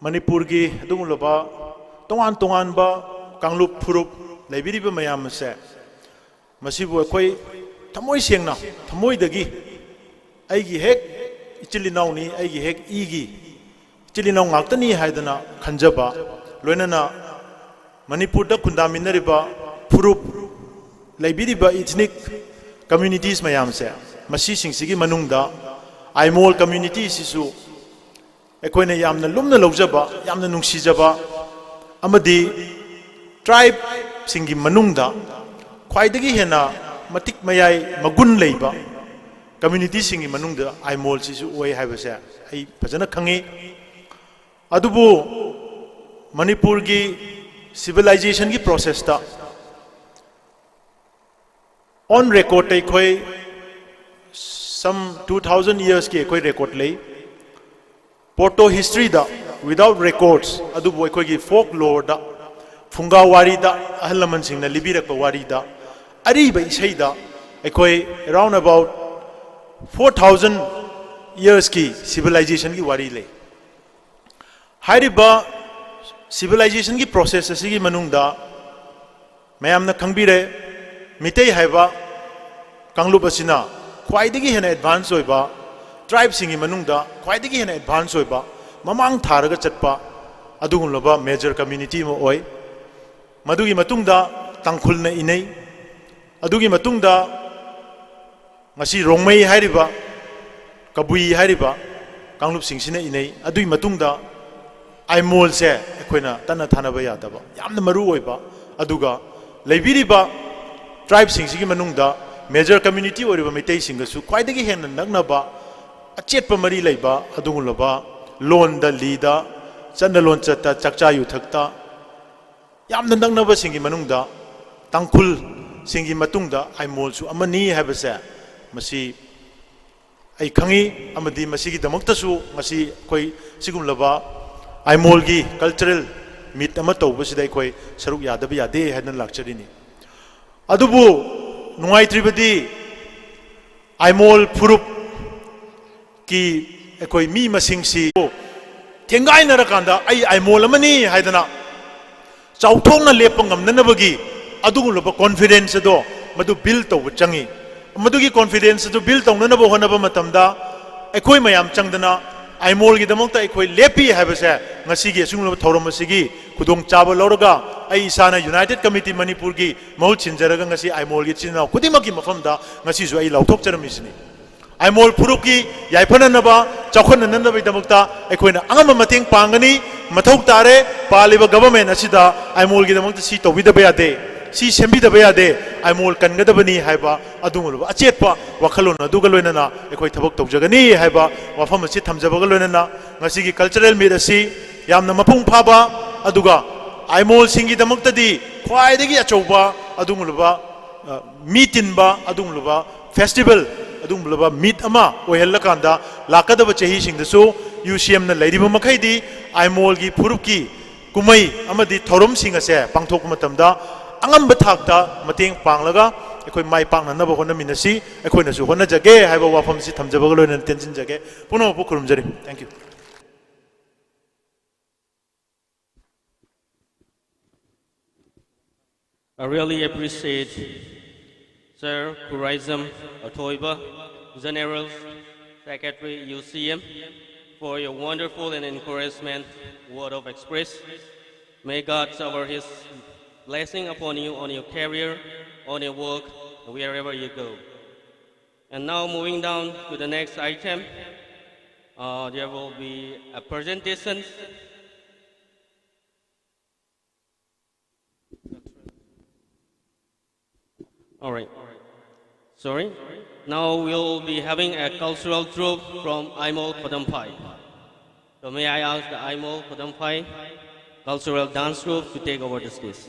ꯃꯅꯤꯄꯨꯔꯒꯤ ꯑꯗꯨꯒꯨꯝꯂꯕ ꯇꯣꯉꯥꯟ ꯇꯣꯉꯥꯟꯕ ꯀꯥꯡꯂꯨꯞ ꯐꯨꯔꯨꯞ ꯂꯩꯕꯤꯔꯤꯕ ꯃꯌꯥꯝ ꯑꯁꯦ, ꯃꯁꯤꯕꯨ ꯑꯩꯈꯣꯏ ꯊꯃꯣꯏ ꯁꯦꯡꯅ, ꯊꯃꯣꯏꯗꯒꯤ ꯑꯩꯒꯤ ꯍꯦꯛ ꯏꯆꯤꯜ ꯏꯅꯥꯎꯅꯤ, ꯑꯩꯒꯤ ꯍꯦꯛ ꯏꯒꯤ ꯏꯆꯤꯜ ꯏꯅꯥꯎ ꯉꯥꯛꯇꯅꯤ ꯍꯥꯏꯗꯅ ꯈꯟꯖꯕ, ꯂꯣꯏꯅꯅ ꯃꯅꯤꯄꯨꯔꯗ ꯈꯨꯟꯗꯥꯃꯤꯟꯅꯔꯤꯕ ꯐꯨꯔꯨꯞ ꯂꯩꯕꯤꯔꯤꯕ ꯏꯊꯅꯤꯛ ꯀꯝꯃ꯭ꯌꯨꯅꯤꯇꯤꯁ ꯃꯌꯥꯝꯁꯦ, ꯃꯁꯤꯁꯤꯡꯁꯤꯒꯤ ꯃꯅꯨꯡꯗ ꯑꯥꯏꯃꯣꯜ ꯀꯝꯃ꯭ꯌꯨꯅꯤꯇꯤꯁꯤꯁꯨ ꯑꯩꯈꯣꯏꯅ ꯌꯥꯝꯅ ꯂꯨꯝꯅ ꯂꯧꯖꯕ, ꯌꯥꯝꯅ ꯅꯨꯡꯁꯤꯖꯕ ꯑꯃꯗꯤ ꯇ꯭ꯔꯥꯏꯕꯁꯤꯡꯒꯤ ꯃꯅꯨꯡꯗ ꯈ꯭ꯋꯥꯏꯗꯒꯤ ꯍꯦꯟꯅ ꯃꯇꯤꯛ ꯃꯌꯥꯏ ꯃꯒꯨꯟ ꯂꯩꯕ ꯀꯝꯃ꯭ꯌꯨꯅꯤꯇꯤꯁꯤꯡꯒꯤ ꯃꯅꯨꯡꯗ ꯑꯥꯏꯃꯣꯜꯁꯤꯁꯨ ꯑꯣꯏ ꯍꯥꯏꯕꯁꯦ ꯑꯩ ꯐꯖꯅ ꯈꯪꯉꯤ꯫ ꯑꯗꯨꯕꯨ ꯃꯅꯤꯄꯨꯔꯒꯤ ꯁꯤꯚꯤꯂꯥꯏꯖꯦꯁꯟꯒꯤ ꯄ꯭ꯔꯣꯁꯦꯁꯇ on record ꯑꯩꯈꯣꯏ some two thousand yearsꯀꯤ ꯑꯩꯈꯣꯏ ꯔꯦꯀꯣꯔꯗ ꯂꯩ꯫ ꯄꯣꯇꯣ ꯍꯤꯁꯇ꯭ꯔꯤꯗ, without records, ꯑꯗꯨꯕꯨ ꯑꯩꯈꯣꯏꯒꯤ ꯐꯣꯛ ꯂꯣꯔꯗ, ꯐꯨꯡꯒꯥ ꯋꯥꯔꯤꯗ, ꯑꯍꯜ ꯂꯃꯟꯁꯤꯡꯅ ꯂꯤꯕꯤꯔꯛꯄ ꯋꯥꯔꯤꯗ, ꯑꯔꯤꯕ ꯏꯁꯩꯗ ꯑꯩꯈꯣꯏ round about four thousand yearsꯀꯤ ꯁꯤꯚꯤꯂꯥꯏꯖꯦꯁꯟꯒꯤ ꯋꯥꯔꯤ ꯂꯩ꯫ ꯍꯥꯏꯔꯤꯕ ꯁꯤꯚꯤꯂꯥꯏꯖꯦꯁꯟꯒꯤ ꯄ꯭ꯔꯣꯁꯦꯁ ꯑꯁꯤꯒꯤ ꯃꯅꯨꯡꯗ ꯃꯌꯥꯝꯅ ꯈꯪꯕꯤꯔꯦ, ꯃꯤꯇꯩ ꯍꯥꯏꯕ ꯀꯥꯡꯂꯨꯞ ꯑꯁꯤꯅ ꯈ꯭ꯋꯥꯏꯗꯒꯤ ꯍꯦꯟꯅ ꯑꯦꯗꯚꯥꯟꯁ ꯑꯣꯏꯕ, ꯇ꯭ꯔꯥꯏꯕꯁꯤꯡꯒꯤ ꯃꯅꯨꯡꯗ ꯈ꯭ꯋꯥꯏꯗꯒꯤ ꯍꯦꯟꯅ ꯑꯦꯗꯚꯥꯟꯁ ꯑꯣꯏꯕ, ꯃꯃꯥꯡ ꯊꯥꯔꯒ ꯆꯠꯄ ꯑꯗꯨꯒꯨꯝꯂꯕ ꯃꯦꯖꯔ ꯀꯝꯃ꯭ꯌꯨꯅꯤꯇꯤ ꯑꯃ ꯑꯣꯏ꯫ ꯃꯗꯨꯒꯤ ꯃꯇꯨꯡꯗ ꯇꯥꯡꯈꯨꯜꯅ ꯏꯅꯩ꯫ ꯑꯗꯨꯒꯤ ꯃꯇꯨꯡꯗ ꯉꯁꯤ ꯔꯣꯡꯃꯩ ꯍꯥꯏꯔꯤꯕ, ꯀꯕꯨꯏ ꯍꯥꯏꯔꯤꯕ ꯀꯥꯡꯂꯨꯞꯁꯤꯡꯁꯤꯅ ꯏꯅꯩ꯫ ꯑꯗꯨꯒꯤ ꯃꯇꯨꯡꯗ ꯑꯥꯏꯃꯣꯜꯁꯦ ꯑꯩꯈꯣꯏꯅ ꯇꯠꯅ ꯊꯥꯅꯕ ꯌꯥꯗꯕ ꯌꯥꯝꯅ ꯃꯔꯨ ꯑꯣꯏꯕ, ꯑꯗꯨꯒ ꯂꯩꯕꯤꯔꯤꯕ ꯇ꯭ꯔꯥꯏꯕꯁꯤꯡꯁꯤꯒꯤ ꯃꯅꯨꯡꯗ ꯃꯦꯖꯔ ꯀꯝꯃ꯭ꯌꯨꯅꯤꯇꯤ ꯑꯣꯏꯔꯤꯕ ꯃꯩꯇꯩꯁꯤꯡꯒꯁꯨ ꯈ꯭ꯋꯥꯏꯗꯒꯤ ꯍꯦꯟꯅ ꯅꯛꯅꯕ, ꯑꯆꯦꯠꯄ ꯃꯔꯤ ꯂꯩꯕ ꯑꯗꯨꯒꯨꯝꯂꯕ ꯂꯣꯟꯗ, ꯂꯤꯗ, ꯆꯠꯅ ꯂꯣꯟꯆꯠꯇ, ꯆꯥꯛꯆꯥ ꯌꯨꯊꯛꯇ ꯌꯥꯝꯅ ꯅꯛꯅꯕꯁꯤꯡꯒꯤ ꯃꯅꯨꯡꯗ ꯇꯥꯡꯈꯨꯜꯁꯤꯡꯒꯤ ꯃꯇꯨꯡꯗ ꯑꯥꯏꯃꯣꯜꯁꯨ ꯑꯃꯅꯤ ꯍꯥꯏꯕꯁꯦ, ꯃꯁꯤ ꯑꯩ ꯈꯪꯏ꯫ ꯑꯃꯗꯤ ꯃꯁꯤꯒꯤꯗꯃꯛꯇꯁꯨ ꯉꯁꯤ ꯑꯩꯈꯣꯏ ꯁꯤꯒꯨꯝꯂꯕ ꯑꯥꯏꯃꯣꯜꯒꯤ ꯀꯜꯆꯔꯦꯜ ꯃꯤꯠ ꯑꯃ ꯇꯧꯕꯁꯤꯗ ꯑꯩꯈꯣꯏ ꯁꯔꯨꯛ ꯌꯥꯗꯕ ꯌꯥꯗꯦ ꯍꯥꯏꯗꯅ ꯂꯥꯛꯆꯔꯤꯅꯤ꯫ ꯑꯗꯨꯕꯨ ꯅꯨꯡꯉꯥꯏꯇ꯭ꯔꯤꯕꯗꯤ ꯑꯥꯏꯃꯣꯜ ꯐꯨꯔꯨꯞꯀꯤ ꯑꯩꯈꯣꯏ ꯃꯤ ꯃꯁꯤꯡꯁꯤ ꯊꯦꯡꯒꯥꯏꯅꯔꯀꯥꯟꯗ ꯑꯩ ꯑꯥꯏꯃꯣꯜ ꯑꯃꯅꯤ ꯍꯥꯏꯗꯅ ꯆꯥꯎꯊꯣꯛꯅ ꯂꯦꯞꯄ ꯉꯝꯅꯅꯕꯒꯤ ꯑꯗꯨꯒꯨꯝꯂꯕ ꯀꯣꯟꯐꯤꯗꯦꯟꯁ ꯑꯗꯣ ꯃꯗꯨ ꯕꯤꯜ ꯇꯧꯕ ꯆꯪꯏ꯫ ꯃꯗꯨꯒꯤ ꯀꯣꯟꯐꯤꯗꯦꯟꯁ ꯑꯗꯨ ꯕꯤꯜ ꯇꯧꯅꯅꯕ ꯍꯣꯠꯅꯕ ꯃꯇꯝꯗ ꯑꯩꯈꯣꯏ ꯃꯌꯥꯝ ꯆꯪꯗꯅ ꯑꯥꯏꯃꯣꯜꯒꯤꯗꯃꯛꯇ ꯑꯩꯈꯣꯏ ꯂꯦꯞꯄꯤ ꯍꯥꯏꯕꯁꯦ ꯉꯁꯤꯒꯤ ꯑꯁꯤꯒꯨꯝꯂꯕ ꯊꯧꯔꯝ ꯑꯁꯤꯒꯤ ꯈꯨꯗꯣꯡꯆꯥꯕ ꯂꯧꯔꯒ ꯑꯩ ꯏꯁꯥꯅ ꯌꯨꯅꯥꯏꯇꯦꯠ ꯀꯃꯤꯇꯤ ꯃꯅꯤꯄꯨꯔꯒꯤ ꯃꯍꯨꯠ ꯁꯤꯟꯖꯔꯒ ꯉꯁꯤ ꯑꯥꯏꯃꯣꯜꯒꯤ ꯏꯆꯤꯟ ꯏꯅꯥꯎ ꯈꯨꯗꯤꯡꯃꯛꯀꯤ ꯃꯐꯝꯗ ꯉꯁꯤꯁꯨ ꯑꯩ ꯂꯥꯎꯊꯣꯛꯆꯔꯝꯃꯤꯁꯤꯅꯤ꯫ ꯑꯥꯏꯃꯣꯜ ꯐꯨꯔꯨꯞꯀꯤ ꯌꯥꯏꯐꯅꯅꯕ, ꯆꯥꯎꯈꯠꯅꯅꯕꯒꯤꯗꯃꯛꯇ ꯑꯩꯈꯣꯏꯅ ꯑꯉꯝꯕ ꯃꯇꯦꯡ ꯄꯥꯡꯒꯅꯤ꯫ ꯃꯊꯧ ꯇꯥꯔꯦ, ꯄꯥꯜꯂꯤꯕ ꯒꯚꯔꯟꯃꯦꯟ ꯑꯁꯤꯗ ꯑꯥꯏꯃꯣꯜꯒꯤꯗꯃꯛꯇ ꯁꯤ ꯇꯧꯕꯤꯗꯕ ꯌꯥꯗꯦ, ꯁꯤ ꯁꯦꯝꯕꯤꯗꯕ ꯌꯥꯗꯦ, ꯑꯥꯏꯃꯣꯜ ꯀꯟꯒꯗꯕꯅꯤ ꯍꯥꯏꯕ ꯑꯗꯨꯒꯨꯝꯂꯕ ꯑꯆꯦꯠꯄ ꯋꯥꯈꯜꯂꯣꯟ ꯑꯗꯨꯒ ꯂꯣꯏꯅꯅ ꯑꯩꯈꯣꯏ ꯊꯕꯛ ꯇꯧꯖꯒꯅꯤ ꯍꯥꯏꯕ ꯋꯥꯐꯝ ꯑꯁꯤ ꯊꯝꯖꯕꯒ ꯂꯣꯏꯅꯅ ꯉꯁꯤꯒꯤ ꯀꯜꯆꯔꯦꯜ ꯃꯤꯠ ꯑꯁꯤ ꯌꯥꯝꯅ ꯃꯄꯨꯡ ꯐꯥꯕ, ꯑꯗꯨꯒ ꯑꯥꯏꯃꯣꯜꯁꯤꯡꯒꯤꯗꯃꯛꯇꯗꯤ ꯈ꯭ꯋꯥꯏꯗꯒꯤ ꯑꯆꯧꯕ ꯑꯗꯨꯒꯨꯝꯂꯕ, ꯑ, ꯃꯤ ꯇꯤꯟꯕ ꯑꯗꯨꯒꯨꯝꯂꯕ ꯐꯦꯁꯇꯤꯚꯦꯜ, ꯑꯗꯨꯒꯨꯝꯂꯕ ꯃꯤꯠ ꯑꯃ ꯑꯣꯏꯍꯜꯂꯀꯥꯟꯗ ꯂꯥꯛꯀꯗꯕ ꯆꯍꯤꯁꯤꯡꯗꯁꯨ ꯌꯨ ꯁꯤ ꯑꯦꯝꯅ ꯂꯩꯔꯤꯕ ꯃꯈꯩꯗꯤ ꯑꯥꯏꯃꯣꯜꯒꯤ ꯐꯨꯔꯨꯞꯀꯤ ꯀꯨꯝꯍꯩ ꯑꯃꯗꯤ ꯊꯧꯔꯝꯁꯤꯡ ꯑꯁꯦ ꯄꯥꯡꯊꯣꯛꯄ ꯃꯇꯝꯗ ꯑꯉꯝꯕ ꯊꯥꯛꯇ ꯃꯇꯦꯡ ꯄꯥꯡꯂꯒ ꯑꯩꯈꯣꯏ ꯃꯥꯏ ꯄꯥꯛꯅꯅꯕ ꯍꯣꯠꯅꯃꯤꯟꯅꯁꯤ, ꯑꯩꯈꯣꯏꯅꯁꯨ ꯍꯣꯠꯅꯖꯒꯦ ꯍꯥꯏꯕ ꯋꯥꯐꯝꯁꯤ ꯊꯝꯖꯕꯒ ꯂꯣꯏꯅꯅ ꯇꯦꯟꯁꯤꯟꯖꯒꯦ꯫ ꯄꯨꯝꯅꯃꯛꯄꯨ ꯈꯨꯔꯨꯝꯖꯔꯤ꯫ Thank you꯫ I really appreciate Sir Kuraizam Atoiba, General Secretary, U C M, for your wonderful and encouragement word of express. May God shower His blessing upon you, on your career, on your work, wherever you go. And now moving down to the next item, uh, there will be a presentation. All right. Sorry. Now we'll be having a cultural troupe from Aimol Khodamphai. So may I ask the Aimol Khodamphai cultural dance troupe to take over the stage.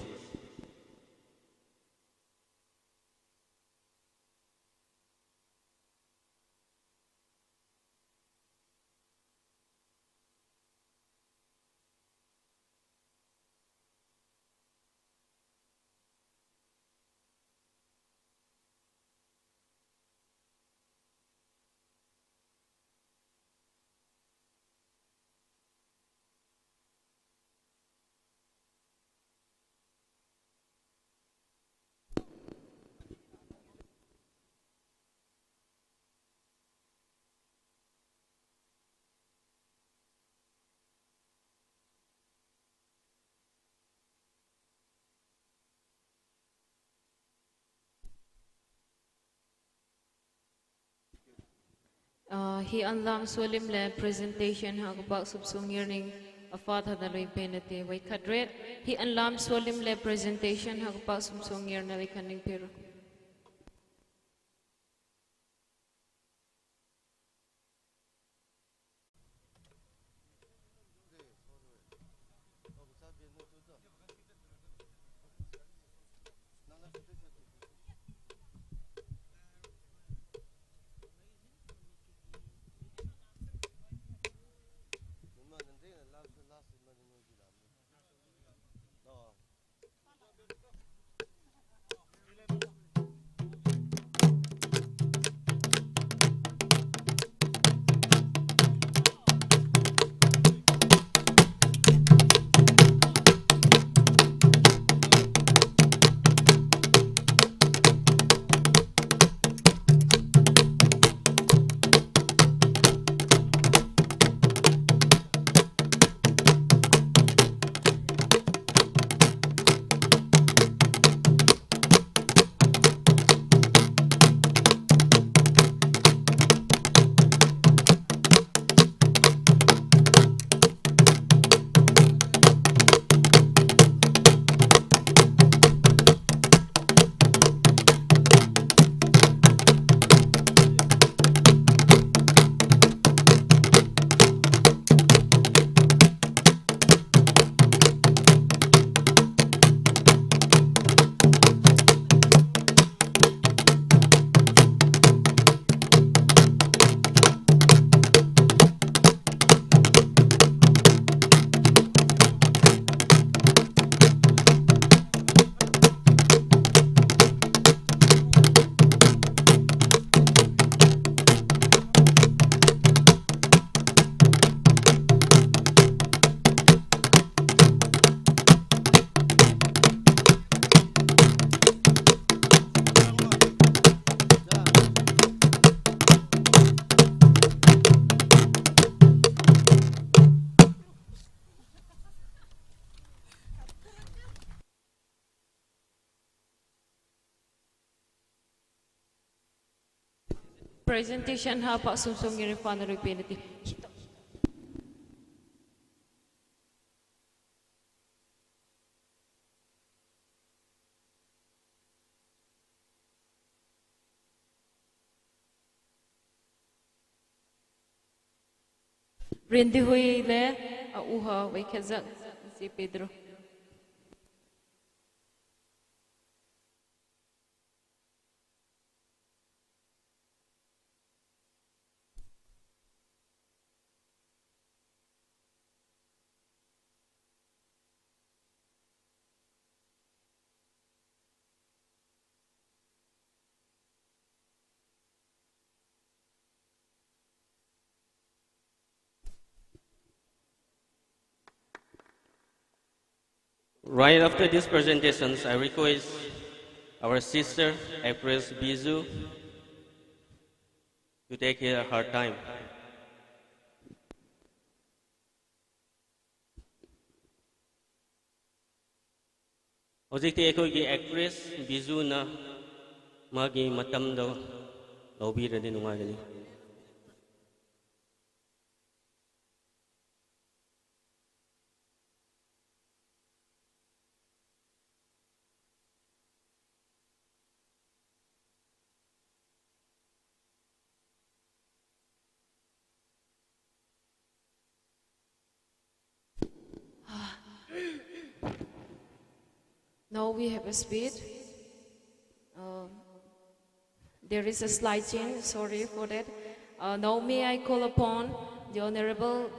Ah, hi anlam solim le presentation ha kupak subsung yirning afat hada lui penate wait kadret. Hi anlam solim le presentation ha kupak subsung yirna wait kaning piru. Presentation ha pa sum sum ngiri pa na rupe na ti. Rendi hui le a uha wai khazak si Pedro. Right after these presentations, I request our sister, actress Bizu, to take her, her time. ꯍꯧꯖꯤꯛꯇꯤ ꯑꯩꯈꯣꯏꯒꯤ actress ꯕꯤꯖꯨꯅ ꯃꯥꯒꯤ ꯃꯇꯝꯗꯣ ꯂꯧꯕꯤꯔꯗꯤ ꯅꯨꯡꯉꯥꯏꯒꯅꯤ꯫ Now we have a speech. Uh, there is a slight change, sorry for that. Uh, now may I call upon the Honorable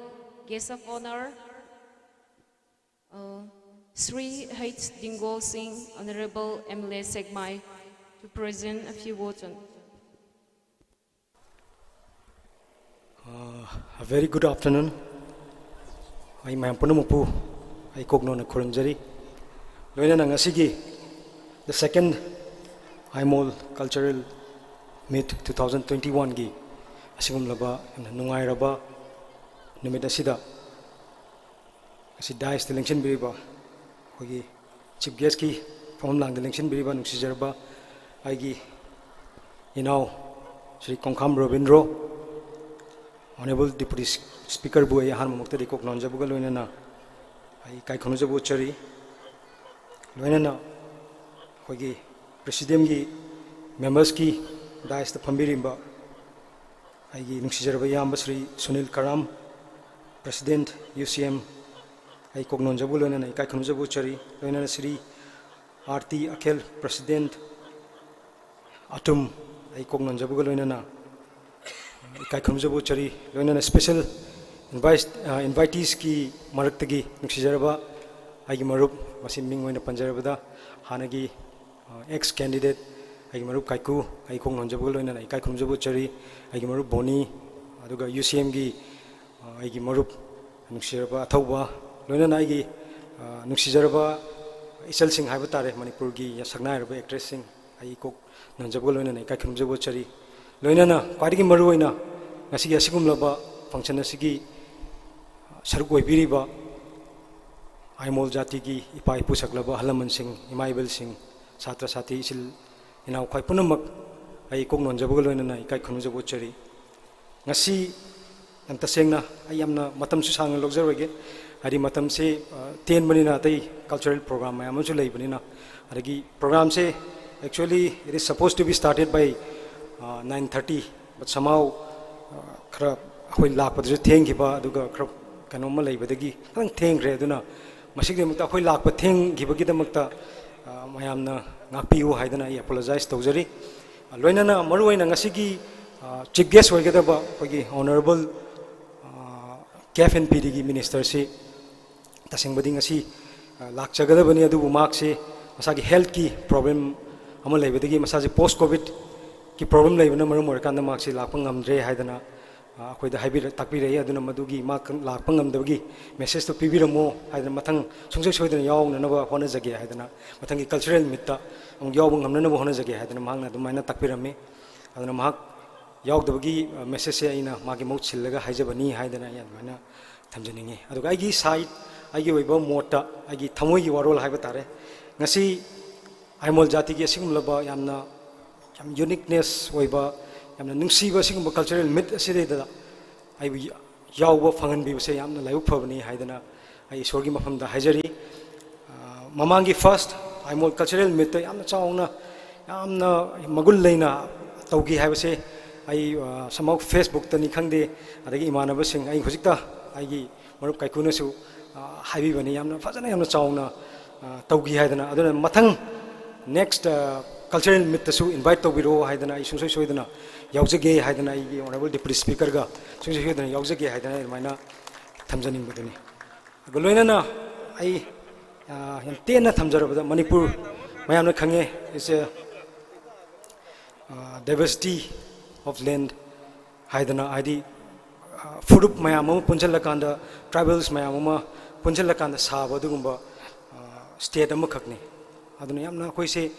Guest of Honor, uh, Shri H Dingol Singh, Honorable M L A Sekmai, to present a few words on. Uh, a very good afternoon. ꯑꯩ ꯃꯌꯥꯝ ꯄꯨꯝꯅꯃꯛꯄꯨ ꯑꯩ ꯀꯣꯛꯅꯣꯟꯅ ꯈꯨꯔꯨꯝꯖꯔꯤ꯫ ꯂꯣꯏꯅꯅ ꯉꯁꯤꯒꯤ the second Aimol Cultural Meet two thousand twenty-one ꯒꯤ ꯑꯁꯤꯒꯨꯝꯂꯕ ꯌꯥꯝꯅ ꯅꯨꯡꯉꯥꯏꯔꯕ ꯅꯨꯃꯤꯠ ꯑꯁꯤꯗ ꯉꯁꯤ dais ꯇ ꯂꯦꯡꯁꯤꯟꯕꯤꯔꯤꯕ ꯑꯩꯈꯣꯏꯒꯤ chief guest ꯀꯤ ꯐꯝꯐꯝ ꯂꯥꯡꯗ ꯂꯦꯡꯁꯤꯟꯕꯤꯔꯤꯕ ꯅꯨꯡꯁꯤꯖꯔꯕ ꯑꯩꯒꯤ ꯏꯅꯥꯎ ꯁ꯭ꯔꯤ ꯀꯣꯡꯈꯥꯝ ꯔꯣꯕꯤꯟꯗ꯭ꯔꯣ, Honourable Deputy Speakerꯕꯨ ꯑꯩ ꯑꯍꯥꯟꯕꯃꯛꯇꯗꯤ ꯀꯣꯛ ꯅꯣꯟꯖꯕꯒ ꯂꯣꯏꯅꯅ ꯑꯩ ꯏꯀꯥꯏ ꯈꯨꯝꯅꯖꯕ ꯎꯠꯆꯔꯤ꯫ ꯂꯣꯏꯅꯅ ꯑꯩꯈꯣꯏꯒꯤ Presidiumꯒꯤ membersꯀꯤ daisꯇ ꯐꯝꯕꯤꯔꯤꯕ ꯑꯩꯒꯤ ꯅꯨꯡꯁꯤꯖꯔꯕ ꯏꯌꯥꯝꯕ ꯁ꯭ꯔꯤ ꯁꯨꯅꯤꯜ ꯀꯔꯥꯝ, President, UCM, ꯑꯩ ꯀꯣꯛ ꯅꯣꯟꯖꯕꯒ ꯂꯣꯏꯅꯅ ꯏꯀꯥꯏ ꯈꯨꯝꯅꯖꯕ ꯎꯠꯆꯔꯤ꯫ ꯂꯣꯏꯅꯅ ꯁ꯭ꯔꯤ ꯑꯥꯔ ꯇꯤ ꯑꯈꯦꯜ, President, ꯑꯇꯨꯝ, ꯑꯩ ꯀꯣꯛ ꯅꯣꯟꯖꯕꯒ ꯂꯣꯏꯅꯅ ꯏꯀꯥꯏ ꯈꯨꯝꯅꯖꯕ ꯎꯠꯆꯔꯤ꯫ ꯂꯣꯏꯅꯅ special invite-, ꯑ, inviteesꯀꯤ ꯃꯔꯛꯇꯒꯤ ꯅꯨꯡꯁꯤꯖꯔꯕ ꯑꯩꯒꯤ ꯃꯔꯨꯞ, ꯃꯁꯤ ꯃꯤꯡ ꯑꯣꯏꯅ ꯄꯟꯖꯔꯕꯗ ꯍꯥꯟꯅꯒꯤ, ꯑ, ex candidate ꯑꯩꯒꯤ ꯃꯔꯨꯞ ꯀꯥꯏꯀꯨ, ꯑꯩ ꯀꯣꯛ ꯅꯣꯟꯖꯕꯒ ꯂꯣꯏꯅꯅ ꯏꯀꯥꯏ ꯈꯨꯝꯅꯖꯕ ꯎꯠꯆꯔꯤ꯫ ꯑꯩꯒꯤ ꯃꯔꯨꯞ ꯕꯣꯅꯤ, ꯑꯗꯨꯒ UCMꯒꯤ, ꯑ, ꯑꯩꯒꯤ ꯃꯔꯨꯞ ꯅꯨꯡꯁꯤꯔꯕ ꯑꯊꯧꯕ, ꯂꯣꯏꯅꯅ ꯑꯩꯒꯤ, ꯑ, ꯅꯨꯡꯁꯤꯖꯔꯕ ꯏꯆꯜꯁꯤꯡ ꯍꯥꯏꯕ ꯇꯥꯔꯦ, ꯃꯅꯤꯄꯨꯔꯒꯤ ꯁꯛꯅꯥꯏꯔꯕ actressꯁꯤꯡ, ꯑꯩ ꯀꯣꯛ ꯅꯣꯟꯖꯕꯒ ꯂꯣꯏꯅꯅ ꯏꯀꯥꯏ ꯈꯨꯝꯅꯖꯕ ꯎꯠꯆꯔꯤ꯫ ꯂꯣꯏꯅꯅ ꯈ꯭ꯋꯥꯏꯗꯒꯤ ꯃꯔꯨꯑꯣꯏꯅ ꯉꯁꯤꯒꯤ ꯑꯁꯤꯒꯨꯝꯂꯕ function ꯑꯁꯤꯒꯤ ꯁꯔꯨꯛ ꯑꯣꯏꯕꯤꯔꯤꯕ ꯑꯥꯏꯃꯣꯜ ꯖꯥꯇꯤꯒꯤ ꯏꯄꯥ ꯏꯄꯨ ꯁꯛꯂꯕ ꯑꯍꯜ ꯂꯃꯟꯁꯤꯡ, ꯏꯃꯥ ꯏꯕꯦꯜꯁꯤꯡ, ꯁꯥꯇ꯭ꯔ ꯁꯥꯇ꯭ꯔꯤ, ꯏꯆꯤꯜ ꯏꯅꯥꯎ ꯈ꯭ꯋꯥꯏ ꯄꯨꯝꯅꯃꯛ ꯑꯩ ꯀꯣꯛ ꯅꯣꯟꯖꯕꯒ ꯂꯣꯏꯅꯅ ꯏꯀꯥꯏ ꯈꯨꯝꯅꯖꯕ ꯎꯠꯆꯔꯤ꯫ ꯉꯁꯤ ꯌꯥꯝ ꯇꯁꯦꯡꯅ ꯑꯩ ꯌꯥꯝꯅ ꯃꯇꯝꯁꯨ ꯁꯥꯡꯅ ꯂꯧꯖꯔꯣꯏꯒꯦ, ꯍꯥꯏꯗꯤ ꯃꯇꯝꯁꯤ, ꯑ, ꯇꯦꯟꯕꯅꯤꯅ, ꯑꯇꯩ cultural program ꯃꯌꯥꯝ ꯑꯃꯁꯨ ꯂꯩꯕꯅꯤꯅ꯫ ꯑꯗꯒꯤ programꯁꯦ actually it is supposed to be started by, ꯑ, nine thirty, but somehow, ꯑ, ꯈꯔ ꯑꯩꯈꯣꯏ ꯂꯥꯛꯄꯗꯁꯨ ꯊꯦꯡꯈꯤꯕ, ꯑꯗꯨꯒ ꯈꯔ ꯀꯩꯅꯣꯝꯃ ꯂꯩꯕꯗꯒꯤ ꯈꯤꯇꯪ ꯊꯦꯡꯈ꯭ꯔꯦ꯫ ꯑꯗꯨꯅ ꯃꯁꯤꯒꯤꯗꯃꯛꯇ ꯑꯩꯈꯣꯏ ꯂꯥꯛꯄ ꯊꯦꯡꯈꯤꯕꯒꯤꯗꯃꯛꯇ, ꯑ, ꯃꯌꯥꯝꯅ ꯉꯥꯛꯄꯤꯌꯨ ꯍꯥꯏꯗꯅ ꯑꯩ apologize ꯇꯧꯖꯔꯤ꯫ ꯂꯣꯏꯅꯅ ꯃꯔꯨꯑꯣꯏꯅ ꯉꯁꯤꯒꯤ, ꯑ, chief guest ꯑꯣꯏꯒꯗꯕ ꯑꯩꯈꯣꯏꯒꯤ Honourable, ꯑ, KFNPDꯒꯤ ministerꯁꯤ ꯇꯁꯦꯡꯕꯗꯤ ꯉꯁꯤ, ꯑ, ꯂꯥꯛꯆꯒꯗꯕꯅꯤ, ꯑꯗꯨꯕꯨ ꯃꯍꯥꯛꯁꯤ ꯃꯁꯥꯒꯤ healthꯀꯤ problem ꯑꯃ ꯂꯩꯕꯗꯒꯤ, ꯃꯁꯥꯁꯤ post Covidꯀꯤ problem ꯂꯩꯕꯅ ꯃꯔꯝ ꯑꯣꯏꯔꯀꯥꯟꯗ ꯃꯍꯥꯛꯁꯤ ꯂꯥꯛꯄ ꯉꯝꯗ꯭ꯔꯦ ꯍꯥꯏꯗꯅ, ꯑ, ꯑꯩꯈꯣꯏꯗ ꯍꯥꯏꯕꯤꯔ-, ꯇꯥꯛꯄꯤꯔꯛꯏ꯫ ꯑꯗꯨꯅ ꯃꯗꯨꯒꯤ ꯃꯥ ꯀ-, ꯂꯥꯛꯄ ꯉꯝꯗꯕꯒꯤ messageꯇꯨ ꯄꯤꯕꯤꯔꯝꯃꯣ ꯍꯥꯏꯗꯅ, ꯃꯊꯪ ꯁꯨꯡꯁꯣꯏ ꯁꯣꯏꯗꯅ ꯌꯥꯎꯅꯅꯕ ꯍꯣꯠꯅꯖꯒꯦ ꯍꯥꯏꯗꯅ, ꯃꯊꯪꯒꯤ cultural meetꯇ ꯑꯃꯨꯛ ꯌꯥꯎꯕ ꯉꯝꯅꯅꯕ ꯍꯣꯠꯅꯖꯒꯦ ꯍꯥꯏꯗꯅ ꯃꯍꯥꯛꯅ ꯑꯗꯨꯃꯥꯏꯅ ꯇꯥꯛꯄꯤꯔꯝꯃꯤ꯫ ꯑꯗꯨꯅ ꯃꯍꯥꯛ ꯌꯥꯎꯗꯕꯒꯤ, ꯑ, messageꯁꯦ ꯑꯩꯅ ꯃꯥꯒꯤ ꯃꯍꯨꯠ ꯁꯤꯜꯂꯒ ꯍꯥꯏꯖꯕꯅꯤ ꯍꯥꯏꯗꯅ ꯑꯩ ꯑꯗꯨꯃꯥꯏꯅ ꯊꯝꯖꯅꯤꯡꯉꯤ꯫ ꯑꯗꯨꯒ ꯑꯩꯒꯤ side, ꯑꯩꯒꯤ ꯑꯣꯏꯕ ꯃꯣꯠꯇ, ꯑꯩꯒꯤ ꯊꯃꯣꯏꯒꯤ ꯋꯥꯔꯣꯜ ꯍꯥꯏꯕ ꯇꯥꯔꯦ, ꯉꯁꯤ ꯑꯥꯏꯃꯣꯜ ꯖꯥꯇꯤꯒꯤ ꯑꯁꯤꯒꯨꯝꯂꯕ ꯌꯥꯝꯅ, ꯌꯥꯝ uniqueness ꯑꯣꯏꯕ, ꯌꯥꯝꯅ ꯅꯨꯡꯁꯤꯕ ꯑꯁꯤꯒꯨꯝꯕ cultural meet ꯑꯁꯤꯗꯩꯗ ꯑꯩꯕꯨ ꯌꯥꯎꯕ ꯐꯪꯍꯟꯕꯤꯕꯁꯦ ꯌꯥꯝꯅ ꯂꯥꯏꯕꯛ ꯐꯕꯅꯤ ꯍꯥꯏꯗꯅ ꯑꯩ ꯏꯁꯣꯔꯒꯤ ꯃꯐꯝꯗ ꯍꯥꯏꯖꯔꯤ꯫ ꯑ, ꯃꯃꯥꯡꯒꯤ first ꯑꯥꯏꯃꯣꯜ cultural meetꯇ ꯌꯥꯝꯅ ꯆꯥꯎꯅ, ꯌꯥꯝꯅ ꯃꯒꯨꯟ ꯂꯩꯅ ꯇꯧꯈꯤ ꯍꯥꯏꯕꯁꯦ ꯑꯩ, ꯑ, somehow Facebookꯇꯅꯤ ꯈꯪꯗꯦ, ꯑꯗꯒꯤ ꯏꯃꯥꯟꯅꯕꯁꯤꯡ, ꯑꯩ ꯍꯧꯖꯤꯛꯇ ꯑꯩꯒꯤ ꯃꯔꯨꯞ ꯀꯥꯏꯀꯨꯅꯁꯨ, ꯑ, ꯍꯥꯏꯕꯤꯕꯅꯤ, ꯌꯥꯝꯅ ꯐꯖꯅ, ꯌꯥꯝꯅ ꯆꯥꯎꯅ, ꯑ, ꯇꯧꯈꯤ ꯍꯥꯏꯗꯅ꯫ ꯑꯗꯨꯅ ꯃꯊꯪ next, ꯑ, cultural meetꯇꯁꯨ invite ꯇꯧꯕꯤꯔꯛꯑꯣ ꯍꯥꯏꯗꯅ ꯑꯩ ꯁꯨꯡꯁꯣꯏ ꯁꯣꯏꯗꯅ ꯌꯥꯎꯖꯒꯦ ꯍꯥꯏꯗꯅ, ꯑꯩꯒꯤ honourable deputy speakerꯒ ꯁꯨꯡꯁꯣꯏ ꯁꯣꯏꯗꯅ ꯌꯥꯎꯖꯒꯦ ꯍꯥꯏꯗꯅ ꯑꯩ ꯑꯗꯨꯃꯥꯏꯅ ꯊꯝꯖꯅꯤꯡꯕꯗꯨꯅꯤ꯫ ꯑꯗꯨꯒ ꯂꯣꯏꯅꯅ ꯑꯩ, ꯑ, ꯌꯥꯝ ꯇꯦꯟꯅ ꯊꯝꯖꯔꯕꯗ, ꯃꯅꯤꯄꯨꯔ ꯃꯌꯥꯝꯅ ꯈꯪꯉꯦ, it's a, ꯑ, diversity of land ꯍꯥꯏꯗꯅ, ꯍꯥꯏꯗꯤ, ꯑ, ꯐꯨꯔꯨꯞ ꯃꯌꯥꯝ ꯑꯃ ꯄꯨꯟꯁꯤꯜꯂꯀꯥꯟꯗ, tribals ꯃꯌꯥꯝ ꯑꯃ ꯄꯨꯟꯁꯤꯜꯂꯀꯥꯟꯗ ꯁꯥꯕ ꯑꯗꯨꯒꯨꯝꯕ, ꯑ, state ꯑꯃꯈꯛꯅꯤ꯫ ꯑꯗꯨꯅ ꯌꯥꯝꯅ ꯑꯩꯈꯣꯏꯁꯦ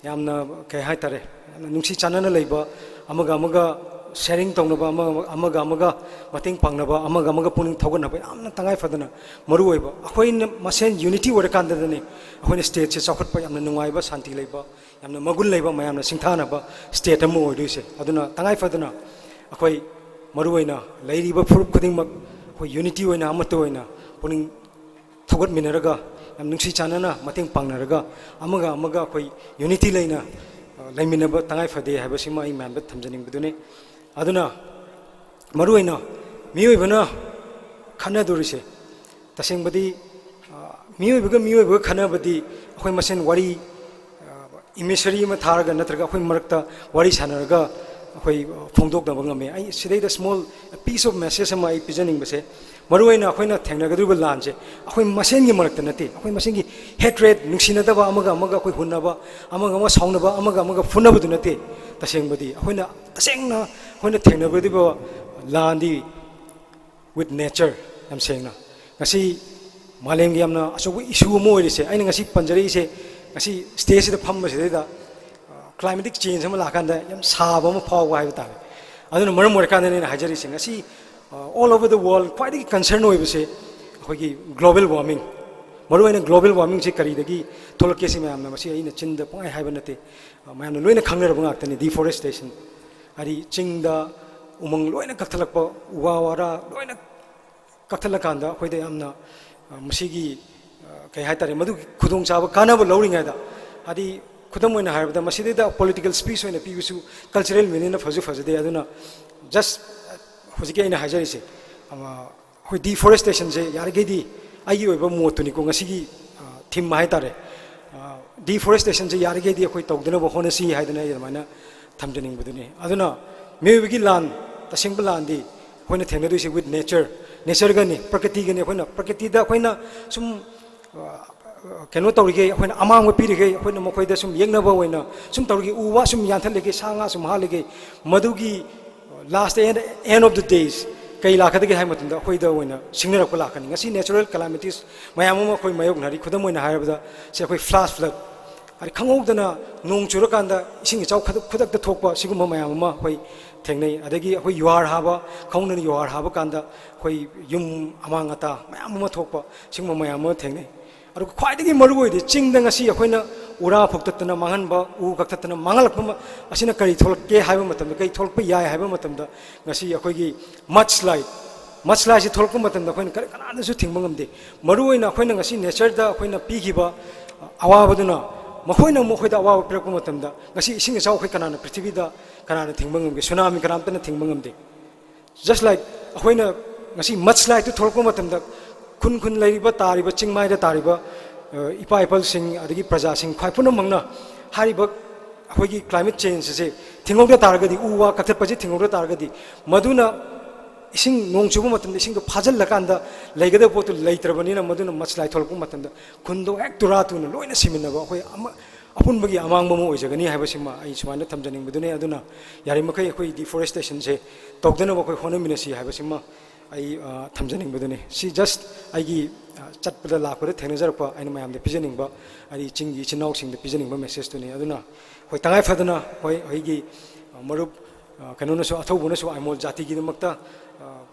ꯌꯥꯝꯅ, ꯀꯩ ꯍꯥꯏꯇꯥꯔꯦ, ꯌꯥꯝꯅ ꯅꯨꯡꯁꯤ ꯆꯥꯟꯅꯅ ꯂꯩꯕ, ꯑꯃꯒ ꯑꯃꯒ sharing ꯇꯧꯅꯕ, ꯑꯃꯒ, ꯑꯃꯒ ꯑꯃꯒ ꯃꯇꯦꯡ ꯄꯥꯡꯅꯕ, ꯑꯃꯒ ꯑꯃꯒ ꯄꯨꯛꯅꯤꯡ ꯊꯧꯒꯠꯅꯕ ꯌꯥꯝꯅ ꯇꯉꯥꯏ ꯐꯗꯅ ꯃꯔꯨ ꯑꯣꯏꯕ꯫ ꯑꯩꯈꯣꯏꯅ ꯃꯁꯦꯟ unity ꯑꯣꯏꯔꯀꯥꯟꯗꯗꯅꯤ ꯑꯩꯈꯣꯏꯅ stateꯁꯦ ꯆꯥꯎꯈꯠꯄ, ꯌꯥꯝꯅ ꯅꯨꯡꯉꯥꯏꯕ, ꯁꯥꯟꯇꯤ ꯂꯩꯕ, ꯌꯥꯝꯅ ꯃꯒꯨꯟ ꯂꯩꯕ, ꯃꯌꯥꯝꯅ ꯁꯤꯡꯊꯥꯅꯕ state ꯑꯃ ꯑꯣꯏꯗꯣꯏꯁꯦ꯫ ꯑꯗꯨꯅ ꯇꯉꯥꯏ ꯐꯗꯅ ꯑꯩꯈꯣꯏ ꯃꯔꯨ ꯑꯣꯏꯅ ꯂꯩꯔꯤꯕ ꯐꯨꯔꯨꯞ ꯈꯨꯗꯤꯡꯃꯛ ꯑꯩꯈꯣꯏ unity ꯑꯣꯏꯅ, ꯑꯃꯠꯇ ꯑꯣꯏꯅ ꯄꯨꯛꯅꯤꯡ ꯊꯧꯒꯠꯃꯤꯟꯅꯔꯒ, ꯌꯥꯝ ꯅꯨꯡꯁꯤ ꯆꯥꯟꯅꯅ ꯃꯇꯦꯡ ꯄꯥꯡꯅꯔꯒ, ꯑꯃꯒ ꯑꯃꯒ ꯑꯩꯈꯣꯏ unity ꯂꯩꯅ, ꯑ, ꯂꯩꯃꯤꯟꯅꯕ ꯇꯉꯥꯏ ꯐꯗꯦ ꯍꯥꯏꯕꯁꯤꯃ ꯑꯩ ꯃꯌꯥꯝꯗ ꯊꯝꯖꯅꯤꯡꯕꯗꯨꯅꯤ꯫ ꯑꯗꯨꯅ ꯃꯔꯨ ꯑꯣꯏꯅ ꯃꯤꯑꯣꯏꯕꯅ ꯈꯟꯅꯗꯣꯔꯤꯁꯦ, ꯇꯁꯦꯡꯕꯗꯤ, ꯑ, ꯃꯤꯑꯣꯏꯕꯒ ꯃꯤꯑꯣꯏꯕꯒ ꯈꯟꯅꯕꯗꯤ ꯑꯩꯈꯣꯏ ꯃꯁꯦꯟ ꯋꯥꯔꯤ, ꯑ, emissary ꯑꯃ ꯊꯥꯔꯒ ꯅꯠꯇ꯭ꯔꯒ ꯑꯩꯈꯣꯏ ꯃꯔꯛꯇ ꯋꯥꯔꯤ ꯁꯥꯟꯅꯔꯒ ꯑꯩꯈꯣꯏ, ꯑ, ꯐꯣꯡꯗꯣꯛꯅꯕ ꯉꯝꯃꯤ꯫ ꯑꯩ ꯁꯤꯗꯩꯗ small piece of message ꯑꯃ ꯑꯩ ꯄꯤꯖꯅꯤꯡꯕꯁꯦ, ꯃꯔꯨ ꯑꯣꯏꯅ ꯑꯩꯈꯣꯏꯅ ꯊꯦꯡꯅꯒꯗꯧꯔꯤꯕ ꯂꯥꯟꯁꯦ ꯑꯩꯈꯣꯏ ꯃꯁꯦꯟꯒꯤ ꯃꯔꯛꯇ ꯅꯠꯇꯦ, ꯑꯩꯈꯣꯏ ꯃꯁꯦꯟꯒꯤ hatred, ꯅꯨꯡꯁꯤꯅꯗꯕ, ꯑꯃꯒ ꯑꯃꯒ ꯑꯩꯈꯣꯏ ꯍꯨꯟꯅꯕ, ꯑꯃꯒ ꯑꯃꯒ ꯁꯥꯎꯅꯕ, ꯑꯃꯒ ꯑꯃꯒ ꯐꯨꯅꯕꯗꯨ ꯅꯠꯇꯦ꯫ ꯇꯁꯦꯡꯕꯗꯤ ꯑꯩꯈꯣꯏꯅ ꯇꯁꯦꯡꯅ ꯑꯩꯈꯣꯏꯅ ꯊꯦꯡꯅꯒꯗꯧꯔꯤꯕ ꯂꯥꯟꯗꯤ with nature, ꯌꯥꯝ ꯁꯦꯡꯅ ꯉꯁꯤ ꯃꯥꯂꯦꯝꯒꯤ ꯌꯥꯝꯅ ꯑꯆꯧꯕ issue ꯑꯃ ꯑꯣꯏꯔꯤꯁꯦ, ꯑꯩꯅ ꯉꯁꯤ ꯄꯟꯖꯔꯛꯏꯁꯦ, ꯉꯁꯤ stageꯁꯤꯗ ꯐꯝꯕꯁꯤꯗꯩꯗ, ꯑ, climatic change ꯑꯃ ꯂꯥꯛꯀꯥꯟꯗ ꯌꯥꯝ ꯁꯥꯕ ꯑꯃ ꯐꯥꯎꯕ ꯍꯥꯏꯕ ꯇꯥꯔꯦ꯫ ꯑꯗꯨꯅ ꯃꯔꯝ ꯑꯣꯏꯔꯀꯥꯟꯗꯅꯦ ꯑꯩꯅ ꯍꯥꯏꯖꯔꯤꯁꯦ, ꯉꯁꯤ, ꯑ, all over the world ꯈ꯭ꯋꯥꯏꯗꯒꯤ concern ꯑꯣꯏꯕꯁꯦ ꯑꯩꯈꯣꯏꯒꯤ global warming, ꯃꯔꯨꯑꯣꯏꯅ global warmingꯁꯦ ꯀꯔꯤꯗꯒꯤ ꯊꯣꯛꯂꯛꯀꯦ ꯁꯤ ꯃꯌꯥꯝꯅ, ꯃꯁꯤ ꯑꯩꯅ ꯆꯤꯟꯗ ꯄꯪꯍꯥꯏ ꯍꯥꯏꯕ ꯅꯠꯇꯦ, ꯑ, ꯃꯌꯥꯝꯅ ꯂꯣꯏꯅ ꯈꯪꯅꯔꯕ ꯉꯥꯛꯇꯅꯤ, deforestation꯫ ꯍꯥꯏꯗꯤ ꯆꯤꯡꯗ ꯎꯃꯪ ꯂꯣꯏꯅ ꯀꯛꯊꯠꯂꯛꯄ, ꯎ ꯋꯥ ꯋꯥꯔꯥ ꯂꯣꯏꯅ ꯀꯛꯊꯠꯂꯀꯥꯟꯗ ꯑꯩꯈꯣꯏꯗ ꯌꯥꯝꯅ, ꯑ, ꯃꯁꯤꯒꯤ, ꯑ, ꯀꯩ ꯍꯥꯏꯇꯥꯔꯦ, ꯃꯗꯨꯒꯤ ꯈꯨꯗꯣꯡꯆꯥꯕ ꯀꯥꯟꯅꯕ ꯂꯧꯔꯤꯉꯩꯗ, ꯍꯥꯏꯗꯤ ꯈꯨꯗꯝ ꯑꯣꯏꯅ ꯍꯥꯏꯔꯕꯗ ꯃꯁꯤꯗꯩꯗ political speech ꯑꯣꯏꯅ ꯄꯤꯕꯁꯨ cultural meaningꯅ ꯐꯁꯨ ꯐꯖꯗꯦ꯫ ꯑꯗꯨꯅ just ꯍꯧꯖꯤꯛꯀꯤ ꯑꯩꯅ ꯍꯥꯏꯖꯔꯤꯁꯦ, ꯑꯃ, ꯑꯩꯈꯣꯏ deforestationꯁꯦ ꯌꯥꯔꯤꯈꯩꯗꯤ, ꯑꯩꯒꯤ ꯑꯣꯏꯕ ꯃꯣꯠꯇꯨꯅꯤꯀꯣ, ꯉꯁꯤꯒꯤ, ꯑ, theme ꯍꯥꯏꯇꯥꯔꯦ, ꯑ, deforestationꯁꯦ ꯌꯥꯔꯤꯈꯩꯗꯤ ꯑꯩꯈꯣꯏ ꯇꯧꯗꯅꯕ ꯍꯣꯠꯅꯁꯤ ꯍꯥꯏꯗꯅ ꯑꯩ ꯑꯗꯨꯃꯥꯏꯅ ꯊꯝꯖꯅꯤꯡꯕꯗꯨꯅꯤ꯫ ꯑꯗꯨꯅ ꯃꯤꯑꯣꯏꯕꯒꯤ ꯂꯥꯟ, ꯇꯁꯦꯡꯕ ꯂꯥꯟꯗꯤ ꯑꯩꯈꯣꯏꯅ ꯊꯦꯡꯅꯗꯣꯏꯁꯦ with nature, natureꯒꯅꯤ, ꯄ꯭ꯔꯀ꯭ꯔꯤꯇꯤꯒꯅꯤ꯫ ꯑꯩꯈꯣꯏꯅ ꯄ꯭ꯔꯀ꯭ꯔꯤꯇꯤꯗ ꯑꯩꯈꯣꯏꯅ ꯁꯨꯝ, ꯑ, ꯀꯩꯅꯣ ꯇꯧꯔꯤꯈꯩ, ꯑꯩꯈꯣꯏꯅ ꯑꯃꯥꯡꯕ ꯄꯤꯔꯤꯈꯩ, ꯑꯩꯈꯣꯏꯅ ꯃꯈꯣꯏꯗ ꯁꯨꯝ ꯌꯦꯛꯅꯕ ꯑꯣꯏꯅ ꯁꯨꯝ ꯇꯧꯔꯤꯈꯩ, ꯎ ꯋꯥ ꯁꯨꯝ ꯌꯥꯟꯊꯠꯂꯤꯈꯩ, ꯁꯥ ꯉꯥ ꯁꯨꯝ ꯍꯥꯠꯂꯤꯈꯩ, ꯃꯗꯨꯒꯤ last end, end of the days ꯀꯩ ꯂꯥꯛꯀꯗꯒꯦ ꯍꯥꯏꯕ ꯃꯇꯝꯗ ꯑꯩꯈꯣꯏꯗ ꯑꯣꯏꯅ ꯁꯤꯡꯅꯔꯛꯄ ꯂꯥꯛꯀꯅꯤ꯫ ꯉꯁꯤ natural calamities ꯃꯌꯥꯝ ꯑꯃ ꯑꯩꯈꯣꯏ ꯃꯥꯌꯣꯛꯅꯔꯤ꯫ ꯈꯨꯗꯝ ꯑꯣꯏꯅ ꯍꯥꯏꯔꯕꯗ ꯁꯦ ꯑꯩꯈꯣꯏ flash flood, ꯍꯥꯏꯗꯤ ꯈꯪꯍꯧꯗꯅ ꯅꯣꯡ ꯆꯨꯔꯀꯥꯟꯗ ꯏꯁꯤꯡ ꯏꯆꯥꯎ ꯈꯨꯗꯛ-, ꯈꯨꯗꯛꯇ ꯊꯣꯛꯄ, ꯁꯤꯒꯨꯝꯕ ꯃꯌꯥꯝ ꯑꯃ ꯑꯩꯈꯣꯏ ꯊꯦꯡꯅꯩ꯫ ꯑꯗꯒꯤ ꯑꯩꯈꯣꯏ ꯌꯨꯍꯥꯔ ꯍꯥꯕ, ꯈꯪꯍꯧꯗꯅ ꯌꯨꯍꯥꯔ ꯍꯥꯕ ꯀꯥꯟꯗ ꯑꯩꯈꯣꯏ ꯌꯨꯝ ꯑꯃꯥꯡ ꯑꯇꯥ ꯃꯌꯥꯝ ꯑꯃ ꯊꯣꯛꯄ, ꯁꯤꯒꯨꯝꯕ ꯃꯌꯥꯝ ꯑꯃ ꯊꯦꯡꯅꯩ꯫ ꯑꯗꯨꯒ ꯈ꯭ꯋꯥꯏꯗꯒꯤ ꯃꯔꯨ ꯑꯣꯏꯔꯤꯗꯤ ꯆꯤꯡꯗ ꯉꯁꯤ ꯑꯩꯈꯣꯏꯅ ꯎꯔꯥ ꯐꯨꯛꯇꯠꯇꯅ ꯃꯥꯡꯍꯟꯕ, ꯎ ꯀꯛꯊꯠꯇꯅ ꯃꯥꯡꯍꯜꯂꯛꯄ ꯑꯃ, ꯑꯁꯤꯅ ꯀꯔꯤ ꯊꯣꯛꯂꯛꯀꯦ ꯍꯥꯏꯕ ꯃꯇꯝꯗ, ꯀꯔꯤ ꯊꯣꯛꯂꯛꯄ ꯌꯥꯏ ꯍꯥꯏꯕ ꯃꯇꯝꯗ, ꯉꯁꯤ ꯑꯩꯈꯣꯏꯒꯤ mudslide, mudslideꯁꯤ ꯊꯣꯛꯂꯛꯄ ꯃꯇꯝꯗ ꯑꯩꯈꯣꯏꯅ ꯀꯔꯤ, ꯀꯅꯥꯅꯁꯨ ꯊꯤꯡꯕ ꯉꯝꯗꯦ꯫ ꯃꯔꯨꯑꯣꯏꯅ ꯑꯩꯈꯣꯏꯅ ꯉꯁꯤ natureꯗ ꯑꯩꯈꯣꯏꯅ ꯄꯤꯈꯤꯕ ꯑꯋꯥꯕꯗꯨꯅ ꯃꯈꯣꯏꯅ ꯑꯃꯨꯛ ꯑꯩꯈꯣꯏꯗ ꯑꯋꯥꯕ ꯄꯤꯔꯛꯄ ꯃꯇꯝꯗ, ꯉꯁꯤ ꯏꯁꯤꯡ ꯏꯆꯥꯎ ꯑꯩꯈꯣꯏ ꯀꯅꯥꯅ, ꯄ꯭ꯔꯤꯊꯤꯕꯤꯗ ꯀꯅꯥꯅ ꯊꯤꯡꯕ ꯉꯝꯒꯦ? ꯁꯨꯅꯥꯃꯤ ꯀꯅꯥꯝꯇꯅ ꯊꯤꯡꯕ ꯉꯝꯗꯦ꯫ Just like ꯑꯩꯈꯣꯏꯅ ꯉꯁꯤ mudslideꯇꯨ ꯊꯣꯛꯂꯛꯄ ꯃꯇꯝꯗ ꯈꯨꯟ ꯈꯨꯟ ꯂꯩꯔꯤꯕ, ꯇꯥꯔꯤꯕ, ꯆꯤꯡꯃꯥꯏꯗ ꯇꯥꯔꯤꯕ, ꯑ, ꯏꯄꯥ ꯏꯄꯜꯁꯤꯡ ꯑꯗꯒꯤ ꯄ꯭ꯔꯖꯥꯁꯤꯡ ꯈ꯭ꯋꯥꯏ ꯄꯨꯝꯅꯃꯛꯅ ꯍꯥꯏꯔꯤꯕ ꯑꯩꯈꯣꯏꯒꯤ climate change ꯑꯁꯦ ꯊꯤꯡꯍꯧꯗ ꯇꯥꯔꯒꯗꯤ, ꯎ ꯋꯥ ꯀꯛꯊꯠꯄꯁꯦ ꯊꯤꯡꯍꯧꯗ ꯇꯥꯔꯒꯗꯤ, ꯃꯗꯨꯅ ꯏꯁꯤꯡ ꯅꯣꯡ ꯆꯨꯕ ꯃꯇꯝꯗ ꯏꯁꯤꯡꯗꯣ ꯐꯥꯖꯤꯜꯂꯀꯥꯟꯗ ꯂꯩꯒꯗꯕ ꯄꯣꯠꯇꯨ ꯂꯩꯇ꯭ꯔꯕꯅꯤꯅ, ꯃꯗꯨꯅ mudslide ꯊꯣꯛꯂꯛꯄ ꯃꯇꯝꯗ ꯈꯨꯟꯗꯣ ꯍꯦꯛ ꯇꯨꯔꯥ ꯇꯨꯅ ꯂꯣꯏꯅ ꯁꯤꯃꯤꯟꯅꯕ, ꯑꯩꯈꯣꯏ ꯑꯃ, ꯑꯄꯨꯟꯕꯒꯤ ꯑꯃꯥꯡꯕ ꯑꯃ ꯑꯣꯏꯖꯒꯅꯤ ꯍꯥꯏꯕꯁꯤꯃ ꯑꯩ ꯁꯨꯃꯥꯏꯅ ꯊꯝꯖꯅꯤꯡꯕꯗꯨꯅꯤ꯫ ꯑꯗꯨꯅ ꯌꯥꯔꯤꯃꯈꯩ ꯑꯩꯈꯣꯏ deforestationꯁꯦ ꯇꯧꯗꯅꯕ ꯑꯩꯈꯣꯏ ꯍꯣꯠꯅꯃꯤꯟꯅꯁꯤ ꯍꯥꯏꯕꯁꯤꯃ ꯑꯩ, ꯑ, ꯊꯝꯖꯅꯤꯡꯕꯗꯨꯅꯤ꯫ ꯁꯤ just ꯑꯩꯒꯤ, ꯑ, ꯆꯠꯄꯗ ꯂꯥꯛꯄꯗ ꯊꯦꯡꯅꯖꯔꯛꯄ ꯑꯩꯅ ꯃꯌꯥꯝꯗ ꯄꯤꯖꯅꯤꯡꯕ, ꯑꯩ ꯆꯤꯡꯒꯤ ꯏꯆꯤꯟ ꯏꯅꯥꯎꯁꯤꯡꯗ ꯄꯤꯖꯅꯤꯡꯕ messageꯇꯨꯅꯤ꯫ ꯑꯗꯨꯅ ꯑꯩꯈꯣꯏ ꯇꯉꯥꯏ ꯐꯗꯅ ꯑꯩꯈꯣꯏ, ꯑꯩꯒꯤ, ꯑ, ꯃꯔꯨꯞ, ꯑ, ꯀꯩꯅꯣꯅꯁꯨ, ꯑꯊꯧꯕꯅꯁꯨ ꯑꯥꯏꯃꯣꯜ ꯖꯥꯇꯤꯒꯤꯗꯃꯛꯇ, ꯑ,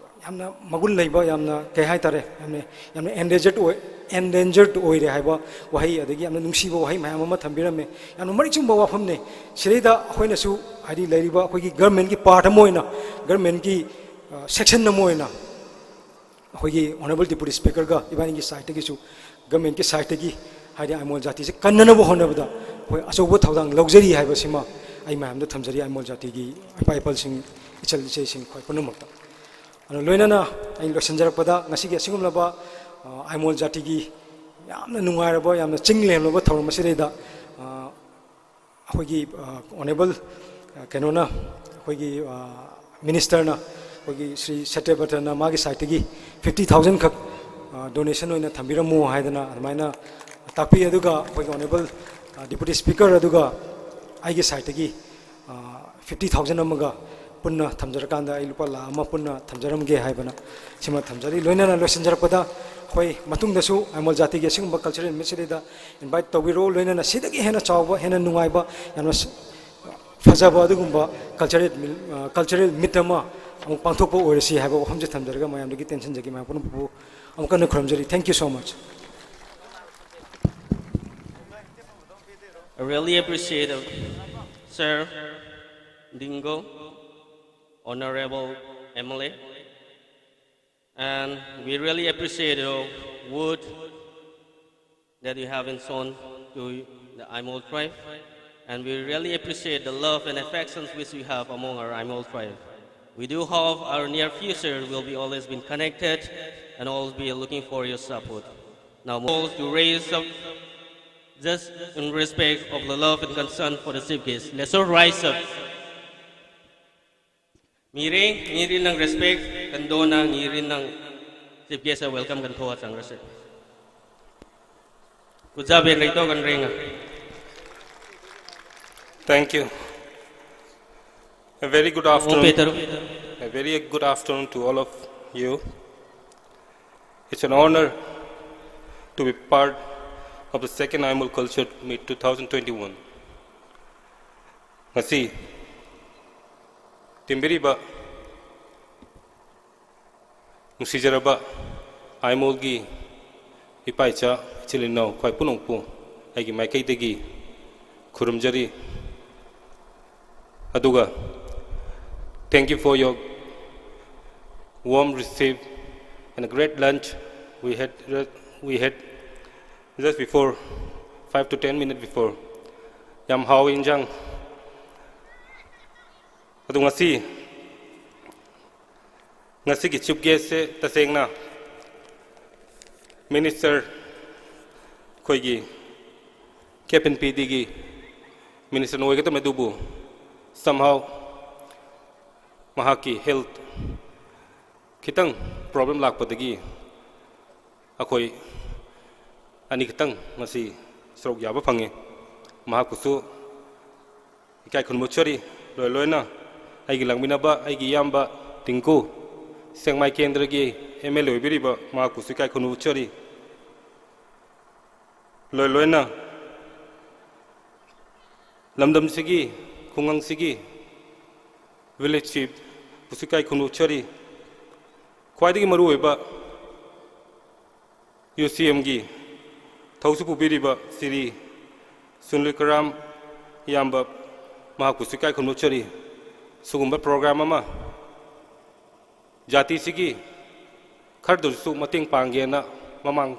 ꯌꯥꯝꯅ ꯃꯒꯨꯟ ꯂꯩꯕ, ꯌꯥꯝꯅ ꯀꯩ ꯍꯥꯏꯇꯥꯔꯦ, ꯌꯥꯝꯅ ꯌꯥꯝꯅ endangered ꯑꯣꯏ, endangered ꯑꯣꯏꯔꯦ ꯍꯥꯏꯕ ꯋꯥꯍꯩ, ꯑꯗꯒꯤ ꯌꯥꯝꯅ ꯅꯨꯡꯁꯤꯕ ꯋꯥꯍꯩ ꯃꯌꯥꯝ ꯑꯃ ꯊꯝꯕꯤꯔꯝꯃꯦ꯫ ꯌꯥꯝꯅ ꯃꯔꯤꯛ ꯆꯨꯝꯕ ꯋꯥꯐꯝꯅꯦ꯫ ꯁꯤꯗꯩꯗ ꯑꯩꯈꯣꯏꯅꯁꯨ, ꯍꯥꯏꯗꯤ, ꯂꯩꯔꯤꯕ ꯑꯩꯈꯣꯏꯒꯤ governmentꯀꯤ part ꯑꯃ ꯑꯣꯏꯅ, governmentꯀꯤ section ꯑꯃ ꯑꯣꯏꯅ, ꯑꯩꯈꯣꯏꯒꯤ honourable Deputy Speakerꯒ ꯏꯕꯥꯅꯤꯒꯤ sideꯇꯒꯤꯁꯨ, governmentꯀꯤ sideꯇꯒꯤ, ꯍꯥꯏꯗꯤ, ꯑꯥꯏꯃꯣꯜ ꯖꯥꯇꯤꯁꯦ ꯀꯟꯅꯅꯕ ꯍꯣꯠꯅꯕꯗ ꯑꯩꯈꯣꯏ ꯑꯆꯧꯕ ꯊꯧꯗꯥꯡ ꯂꯧꯖꯔꯤ ꯍꯥꯏꯕꯁꯤꯃ ꯑꯩ ꯃꯌꯥꯝꯗ ꯊꯝꯖꯔꯤ, ꯑꯥꯏꯃꯣꯜ ꯖꯥꯇꯤꯒꯤ ꯏꯄꯥ ꯏꯄꯜꯁꯤꯡ, ꯏꯆꯜ ꯏꯆꯦꯁꯤꯡ ꯈ꯭ꯋꯥꯏ ꯄꯨꯝꯅꯃꯛꯇ꯫ ꯑꯗꯨ ꯂꯣꯏꯅꯅ ꯑꯩ ꯂꯣꯏꯁꯤꯟꯖꯔꯛꯄꯗ, ꯉꯁꯤꯒꯤ ꯑꯁꯤꯒꯨꯝꯂꯕ, ꯑ, ꯑꯥꯏꯃꯣꯜ ꯖꯥꯇꯤꯒꯤ ꯌꯥꯝꯅ ꯅꯨꯡꯉꯥꯏꯔꯕ, ꯌꯥꯝꯅ ꯆꯤꯡ ꯂꯦꯝꯂꯕ ꯊꯧꯔꯝ ꯑꯁꯤꯗꯩꯗ, ꯑ, ꯑꯩꯈꯣꯏꯒꯤ, ꯑ, honourable, ꯑ, ꯀꯩꯅꯣꯅ, ꯑꯩꯈꯣꯏꯒꯤ, ꯑ, ministerꯅ, ꯑꯩꯈꯣꯏꯒꯤ ꯁ꯭ꯔꯤ ꯁꯇ꯭ꯌꯕ꯭ꯔꯇꯅ ꯃꯥꯒꯤ sideꯇꯒꯤ fifty thousand ꯈꯛ, ꯑ, donation ꯑꯣꯏꯅ ꯊꯝꯕꯤꯔꯝꯃꯨ ꯍꯥꯏꯗꯅ ꯑꯗꯨꯃꯥꯏꯅ ꯇꯥꯛꯄꯤ꯫ ꯑꯗꯨꯒ ꯑꯩꯈꯣꯏꯒꯤ honourable, ꯑ, Deputy Speaker ꯑꯗꯨꯒ ꯑꯩꯒꯤ sideꯇꯒꯤ, ꯑ, fifty thousand ꯑꯃꯒ ꯄꯨꯟꯅ ꯊꯝꯖꯔꯀꯥꯟꯗ ꯑꯩ ꯂꯨꯄꯥ ꯂꯥꯈ ꯑꯃ ꯄꯨꯟꯅ ꯊꯝꯖꯔꯝꯒꯦ ꯍꯥꯏꯕꯅ ꯁꯤꯃ ꯊꯝꯖꯔꯤ꯫ ꯂꯣꯏꯅꯅ ꯂꯣꯏꯁꯤꯟꯖꯔꯛꯄꯗ, ꯑꯩꯈꯣꯏ ꯃꯇꯨꯡꯗꯁꯨ ꯑꯥꯏꯃꯣꯜ ꯖꯥꯇꯤꯒꯤ ꯑꯁꯤꯒꯨꯝꯕ cultural meetꯁꯤꯗꯩꯗ invite ꯇꯧꯕꯤꯔꯛꯑꯣ, ꯂꯣꯏꯅꯅ ꯁꯤꯗꯒꯤ ꯍꯦꯟꯅ ꯆꯥꯎꯕ, ꯍꯦꯟꯅ ꯅꯨꯡꯉꯥꯏꯕ, ꯌꯥꯝꯅ ꯁ-, ꯐꯖꯕ ꯑꯗꯨꯒꯨꯝꯕ cultural meet, ꯑ, cultural meet ꯑꯃ ꯑꯃꯨꯛ ꯄꯥꯡꯊꯣꯛꯄ ꯑꯣꯏꯔꯁꯤ ꯍꯥꯏꯕ ꯋꯥꯐꯝꯁꯦ ꯊꯝꯖꯔꯒ ꯃꯌꯥꯝꯗꯒꯤ ꯇꯦꯟꯁꯤꯟꯖꯒꯦ꯫ ꯃꯌꯥꯝ ꯄꯨꯝꯅꯃꯛꯄꯨ ꯑꯃꯨꯛ ꯍꯟꯅ ꯈꯨꯔꯨꯝꯖꯔꯤ꯫ Thank you so much. I really appreciate, uh, Sir Dingo, Honorable M L A, and we really appreciate your word that you have been shown to the Aimol tribe, and we really appreciate the love and affections which you have among our Aimol tribe. We do hope our near future will be always been connected and always be looking for your support. Now, to raise up just in respect of the love and concern for the chief guest. Let's all rise up. Ngiri, ngiri nang respect, kandona, ngiri nang chief guest, welcome kan thoa chang rase. Kuja ben rito kan ringa. Thank you. A very good afternoon. A very good afternoon to all of you. It's an honor to be part of the second Aimol Culture Meet two thousand twenty-one. Ngasi, timbiriba, ꯅꯨꯡꯁꯤꯖꯔꯕ ꯑꯥꯏꯃꯣꯜꯒꯤ ꯏꯄꯥ ꯏꯆꯥ, ꯏꯆꯤꯜ ꯏꯅꯥꯎ ꯈ꯭ꯋꯥꯏ ꯄꯨꯝꯅꯃꯛꯄꯨ ꯑꯩꯒꯤ ꯃꯥꯏꯀꯩꯗꯒꯤ ꯈꯨꯔꯨꯝꯖꯔꯤ꯫ ꯑꯗꯨꯒ, thank you for your warm receive and a great lunch we had, we had just before, five to ten minutes before. ꯌꯥꯝ ꯍꯥꯎꯏ ꯏꯟꯖꯥꯡ꯫ ꯑꯗꯨ ꯉꯁꯤ, ꯉꯁꯤꯒꯤ chief guest ꯁꯦ ꯇꯁꯦꯡꯅ minister, ꯑꯩꯈꯣꯏꯒꯤ ꯀꯦꯞ ꯑꯦꯟ ꯄꯤ ꯗꯤꯒꯤ minister ꯅ ꯑꯣꯏꯒꯗꯕꯅꯤ, ꯑꯗꯨꯕꯨ somehow ꯃꯍꯥꯛꯀꯤ health ꯈꯤꯇꯪ problem ꯂꯥꯛꯄꯗꯒꯤ ꯑꯩꯈꯣꯏ ꯑꯅꯤ ꯈꯛꯇꯪ ꯉꯁꯤ ꯁꯔꯨꯛ ꯌꯥꯕ ꯐꯪꯉꯤ꯫ ꯃꯍꯥꯛꯄꯨꯁꯨ ꯏꯀꯥꯏ ꯈꯨꯝꯅꯕ ꯎꯠꯆꯔꯤ꯫ ꯂꯣꯏ ꯂꯣꯏꯅ ꯑꯩꯒꯤ ꯂꯥꯛꯃꯤꯟꯅꯕ ꯑꯩꯒꯤ ꯏꯌꯥꯝꯕ ꯇꯤꯡꯀꯨ, ꯁꯦꯛꯃꯥꯏ ꯀꯦꯟꯗ꯭ꯔꯒꯤ ꯑꯦꯝ ꯑꯦꯜ ꯑꯦ ꯑꯣꯏꯕꯤꯔꯤꯕ, ꯃꯍꯥꯛꯄꯨꯁꯨ ꯏꯀꯥꯏ ꯈꯨꯝꯅꯕ ꯎꯠꯆꯔꯤ꯫ ꯂꯣꯏ ꯂꯣꯏꯅ ꯂꯝꯗꯝꯁꯤꯒꯤ, ꯈꯨꯡꯒꯪꯁꯤꯒꯤ village chief ꯄꯨꯁꯨ ꯏꯀꯥꯏ ꯈꯨꯝꯅꯕ ꯎꯠꯆꯔꯤ꯫ ꯈ꯭ꯋꯥꯏꯗꯒꯤ ꯃꯔꯨꯑꯣꯏꯕ ꯌꯨ ꯁꯤ ꯑꯦꯝꯒꯤ ꯊꯧꯁꯨ ꯄꯨꯕꯤꯔꯤꯕ ꯁ꯭ꯔꯤ ꯁꯨꯅꯤꯜ ꯀꯔꯥꯝ ꯏꯌꯥꯝꯕ, ꯃꯍꯥꯛꯄꯨꯁꯨ ꯏꯀꯥꯏ ꯈꯨꯝꯅꯕ ꯎꯠꯆꯔꯤ꯫ ꯁꯤꯒꯨꯝꯕ program ꯑꯃ ꯖꯥꯇꯤꯁꯤꯒꯤ ꯈꯔꯗꯁꯨ ꯃꯇꯦꯡ ꯄꯥꯡꯒꯦꯅ ꯃꯃꯥꯡ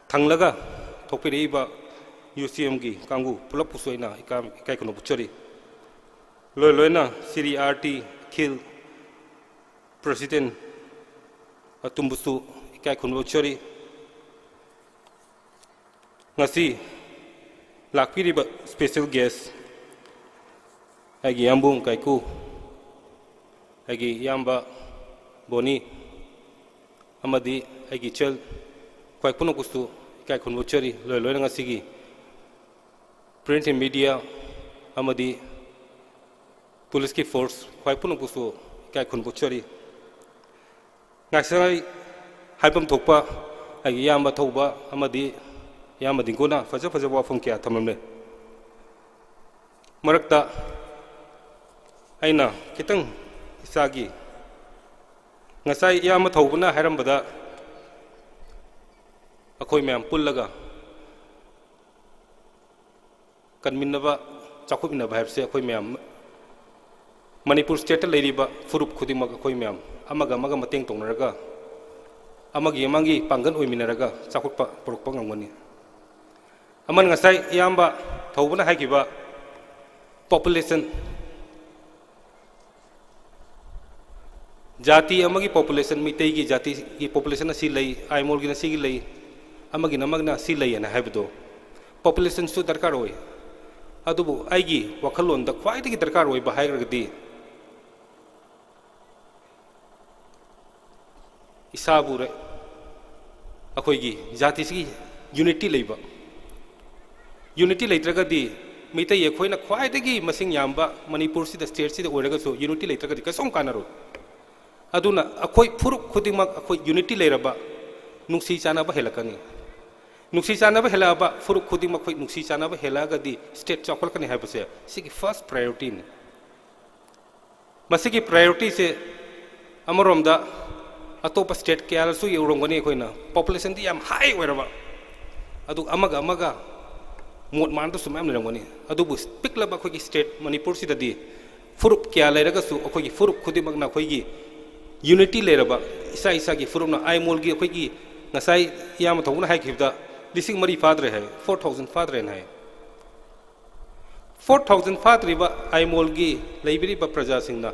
ꯊꯪꯂꯒ ꯊꯣꯛꯄꯤꯔꯛꯏꯕ ꯌꯨ ꯁꯤ ꯑꯦꯝꯒꯤ ꯀꯥꯡꯕꯨ ꯄꯨꯂꯞꯄꯨꯁꯨ ꯑꯩꯅ ꯏꯀꯥ-, ꯏꯀꯥꯏ ꯈꯨꯝꯅꯕ ꯎꯠꯆꯔꯤ꯫ ꯂꯣꯏ ꯂꯣꯏꯅ ꯁ꯭ꯔꯤ ꯑꯥꯔ ꯇꯤ ꯑꯈꯤꯜ president ꯑꯗꯨꯝꯕꯨꯁꯨ ꯏꯀꯥꯏ ꯈꯨꯝꯅꯕ ꯎꯠꯆꯔꯤ꯫ ꯉꯁꯤ ꯂꯥꯛꯄꯤꯔꯤꯕ special guest, ꯑꯩꯒꯤ ꯏꯌꯥꯝꯕꯨꯡ ꯀꯥꯏꯀꯨ, ꯑꯩꯒꯤ ꯏꯌꯥꯝꯕ ꯕꯣꯅꯤ, ꯑꯃꯗꯤ ꯑꯩꯒꯤ ꯏꯆꯜ, ꯈ꯭ꯋꯥꯏ ꯄꯨꯝꯅꯃꯛꯄꯨꯁꯨ ꯏꯀꯥꯏ ꯈꯨꯝꯅꯕ ꯎꯠꯆꯔꯤ꯫ ꯂꯣꯏ ꯂꯣꯏꯅ ꯉꯁꯤꯒꯤ print and media ꯑꯃꯗꯤ police ꯀꯤ force ꯈ꯭ꯋꯥꯏ ꯄꯨꯝꯅꯃꯛꯄꯨꯁꯨ ꯏꯀꯥꯏ ꯈꯨꯝꯅꯕ ꯎꯠꯆꯔꯤ꯫ ꯉꯁꯥꯏ ꯍꯥꯏꯐꯝ ꯊꯣꯛꯄ ꯑꯩꯒꯤ ꯏꯌꯥꯝꯕ ꯊꯧꯕ ꯑꯃꯗꯤ ꯏꯌꯥꯝꯕ ꯗꯤꯡꯒꯨꯅ ꯐꯖ ꯐꯖꯕ ꯋꯥꯐꯝ ꯀꯌꯥ ꯊꯝꯂꯝꯂꯦ꯫ ꯃꯔꯛꯇ ꯑꯩꯅ ꯈꯤꯇꯪ ꯏꯁꯥꯒꯤ ꯉꯁꯥꯏ ꯏꯌꯥꯝꯕ ꯊꯧꯕꯅ ꯍꯥꯏꯔꯝꯕꯗ, ꯑꯩꯈꯣꯏ ꯃꯌꯥꯝ ꯄꯨꯜꯂꯒ ꯀꯟꯃꯤꯟꯅꯕ, ꯆꯥꯎꯈꯠꯃꯤꯟꯅꯕ ꯍꯥꯏꯕꯁꯦ ꯑꯩꯈꯣꯏ ꯃꯌꯥꯝ, ꯃꯅꯤꯄꯨꯔ ꯁ꯭ꯇꯦꯠꯇ ꯂꯩꯔꯤꯕ ꯐꯨꯔꯨꯞ ꯈꯨꯗꯤꯡꯃꯛ ꯑꯩꯈꯣꯏ ꯃꯌꯥꯝ ꯑꯃꯒ ꯑꯃꯒ ꯃꯇꯦꯡ ꯇꯧꯅꯔꯒ, ꯑꯃꯒꯤ ꯑꯃꯒꯤ ꯄꯥꯡꯒꯜ ꯑꯣꯏꯃꯤꯟꯅꯔꯒ ꯆꯥꯎꯈꯠꯄ ꯄꯨꯔꯛꯄ ꯉꯝꯒꯅꯤ꯫ ꯑꯃꯅ ꯉꯁꯥꯏ ꯏꯌꯥꯝꯕ ꯊꯧꯕꯅ ꯍꯥꯏꯈꯤꯕ population, ꯖꯥꯇꯤ ꯑꯃꯒꯤ population, ꯃꯤꯇꯩꯒꯤ ꯖꯥꯇꯤꯒꯤ population ꯑꯁꯤ ꯂꯩ, ꯑꯥꯏꯃꯣꯜꯒꯤꯅ ꯁꯤꯒꯤ ꯂꯩ, ꯑꯃꯒꯤꯅ ꯑꯃꯒꯤꯅ ꯁꯤ ꯂꯩ ꯍꯥꯏꯅ ꯍꯥꯏꯕꯗꯣ, populationꯁꯨ ꯗꯔꯀꯥꯔ ꯑꯣꯏ꯫ ꯑꯗꯨꯕꯨ ꯑꯩꯒꯤ ꯋꯥꯈꯜꯂꯣꯟꯗ ꯈ꯭ꯋꯥꯏꯗꯒꯤ ꯗꯔꯀꯥꯔ ꯑꯣꯏꯕ ꯍꯥꯏꯔꯒꯗꯤ, ꯏꯁꯥꯕꯨ ꯔꯦ-, ꯑꯩꯈꯣꯏꯒꯤ ꯖꯥꯇꯤꯁꯤꯒꯤ unity ꯂꯩꯕ꯫ Unity ꯂꯩꯇ꯭ꯔꯒꯗꯤ, ꯃꯤꯇꯩ ꯑꯩꯈꯣꯏꯅ ꯈ꯭ꯋꯥꯏꯗꯒꯤ ꯃꯁꯤꯡ ꯌꯥꯝꯕ ꯃꯅꯤꯄꯨꯔꯁꯤꯗ, ꯁ꯭ꯇꯦꯠꯁꯤꯗ ꯑꯣꯏꯔꯒꯁꯨ unity ꯂꯩꯇ꯭ꯔꯒꯗꯤ ꯀꯩꯁꯨꯝ ꯀꯥꯟꯅꯔꯣꯏ꯫ ꯑꯗꯨꯅ ꯑꯩꯈꯣꯏ ꯐꯨꯔꯨꯞ ꯈꯨꯗꯤꯡꯃꯛ ꯑꯩꯈꯣꯏ unity ꯂꯩꯔꯕ, ꯅꯨꯡꯁꯤ ꯆꯥꯟꯅꯕ ꯍꯦꯜꯂꯛꯀꯅꯤ꯫ ꯅꯨꯡꯁꯤ ꯆꯥꯟꯅꯕ ꯍꯦꯜꯂꯛꯑꯕ, ꯐꯨꯔꯨꯞ ꯈꯨꯗꯤꯡꯃꯛ ꯑꯩꯈꯣꯏ ꯅꯨꯡꯁꯤ ꯆꯥꯟꯅꯕ ꯍꯦꯜꯂꯛꯑꯒꯗꯤ state ꯆꯥꯎꯈꯠꯂꯛꯀꯅꯤ ꯍꯥꯏꯕꯁꯦ ꯁꯤꯒꯤ first priorityꯅꯤ꯫ ꯃꯁꯤꯒꯤ priorityꯁꯦ ꯑꯃꯔꯣꯝꯗ ꯑꯇꯣꯞꯄ state ꯀꯌꯥꯗꯁꯨ ꯌꯧꯔꯝꯒꯅꯤ꯫ ꯑꯩꯈꯣꯏꯅ populationꯗꯤ ꯌꯥꯝ high ꯑꯣꯏꯔꯕ, ꯑꯗꯨꯒ ꯑꯃꯒ ꯑꯃꯒ ꯃꯣꯠ ꯃꯥꯟꯅꯗꯕꯁꯨ ꯃꯌꯥꯝ ꯂꯩꯔꯝꯒꯅꯤ꯫ ꯑꯗꯨꯕꯨ ꯄꯤꯛꯂꯕ ꯑꯩꯈꯣꯏꯒꯤ state ꯃꯅꯤꯄꯨꯔꯁꯤꯗꯗꯤ ꯐꯨꯔꯨꯞ ꯀꯌꯥ ꯂꯩꯔꯒꯁꯨ ꯑꯩꯈꯣꯏꯒꯤ ꯐꯨꯔꯨꯞ ꯈꯨꯗꯤꯡꯃꯛꯅ ꯑꯩꯈꯣꯏꯒꯤ unity ꯂꯩꯔꯕ, ꯏꯁꯥ ꯏꯁꯥꯒꯤ ꯐꯨꯔꯨꯞꯅ, ꯑꯥꯏꯃꯣꯜꯒꯤ ꯑꯩꯈꯣꯏꯒꯤ ꯉꯁꯥꯏ ꯏꯌꯥꯝꯕ ꯊꯧꯕꯅ ꯍꯥꯏꯈꯤꯕꯗ ꯂꯤꯁꯤꯡ ꯃꯔꯤ ꯐꯥꯗ꯭ꯔꯦ ꯍꯥꯏ, four thousand ꯐꯥꯗ꯭ꯔꯦꯅ ꯍꯥꯏ꯫ Four thousand ꯐꯥꯗ꯭ꯔꯤꯕ ꯑꯥꯏꯃꯣꯜꯒꯤ ꯂꯩꯕꯤꯔꯤꯕ ꯄ꯭ꯔꯖꯥꯁꯤꯡꯅ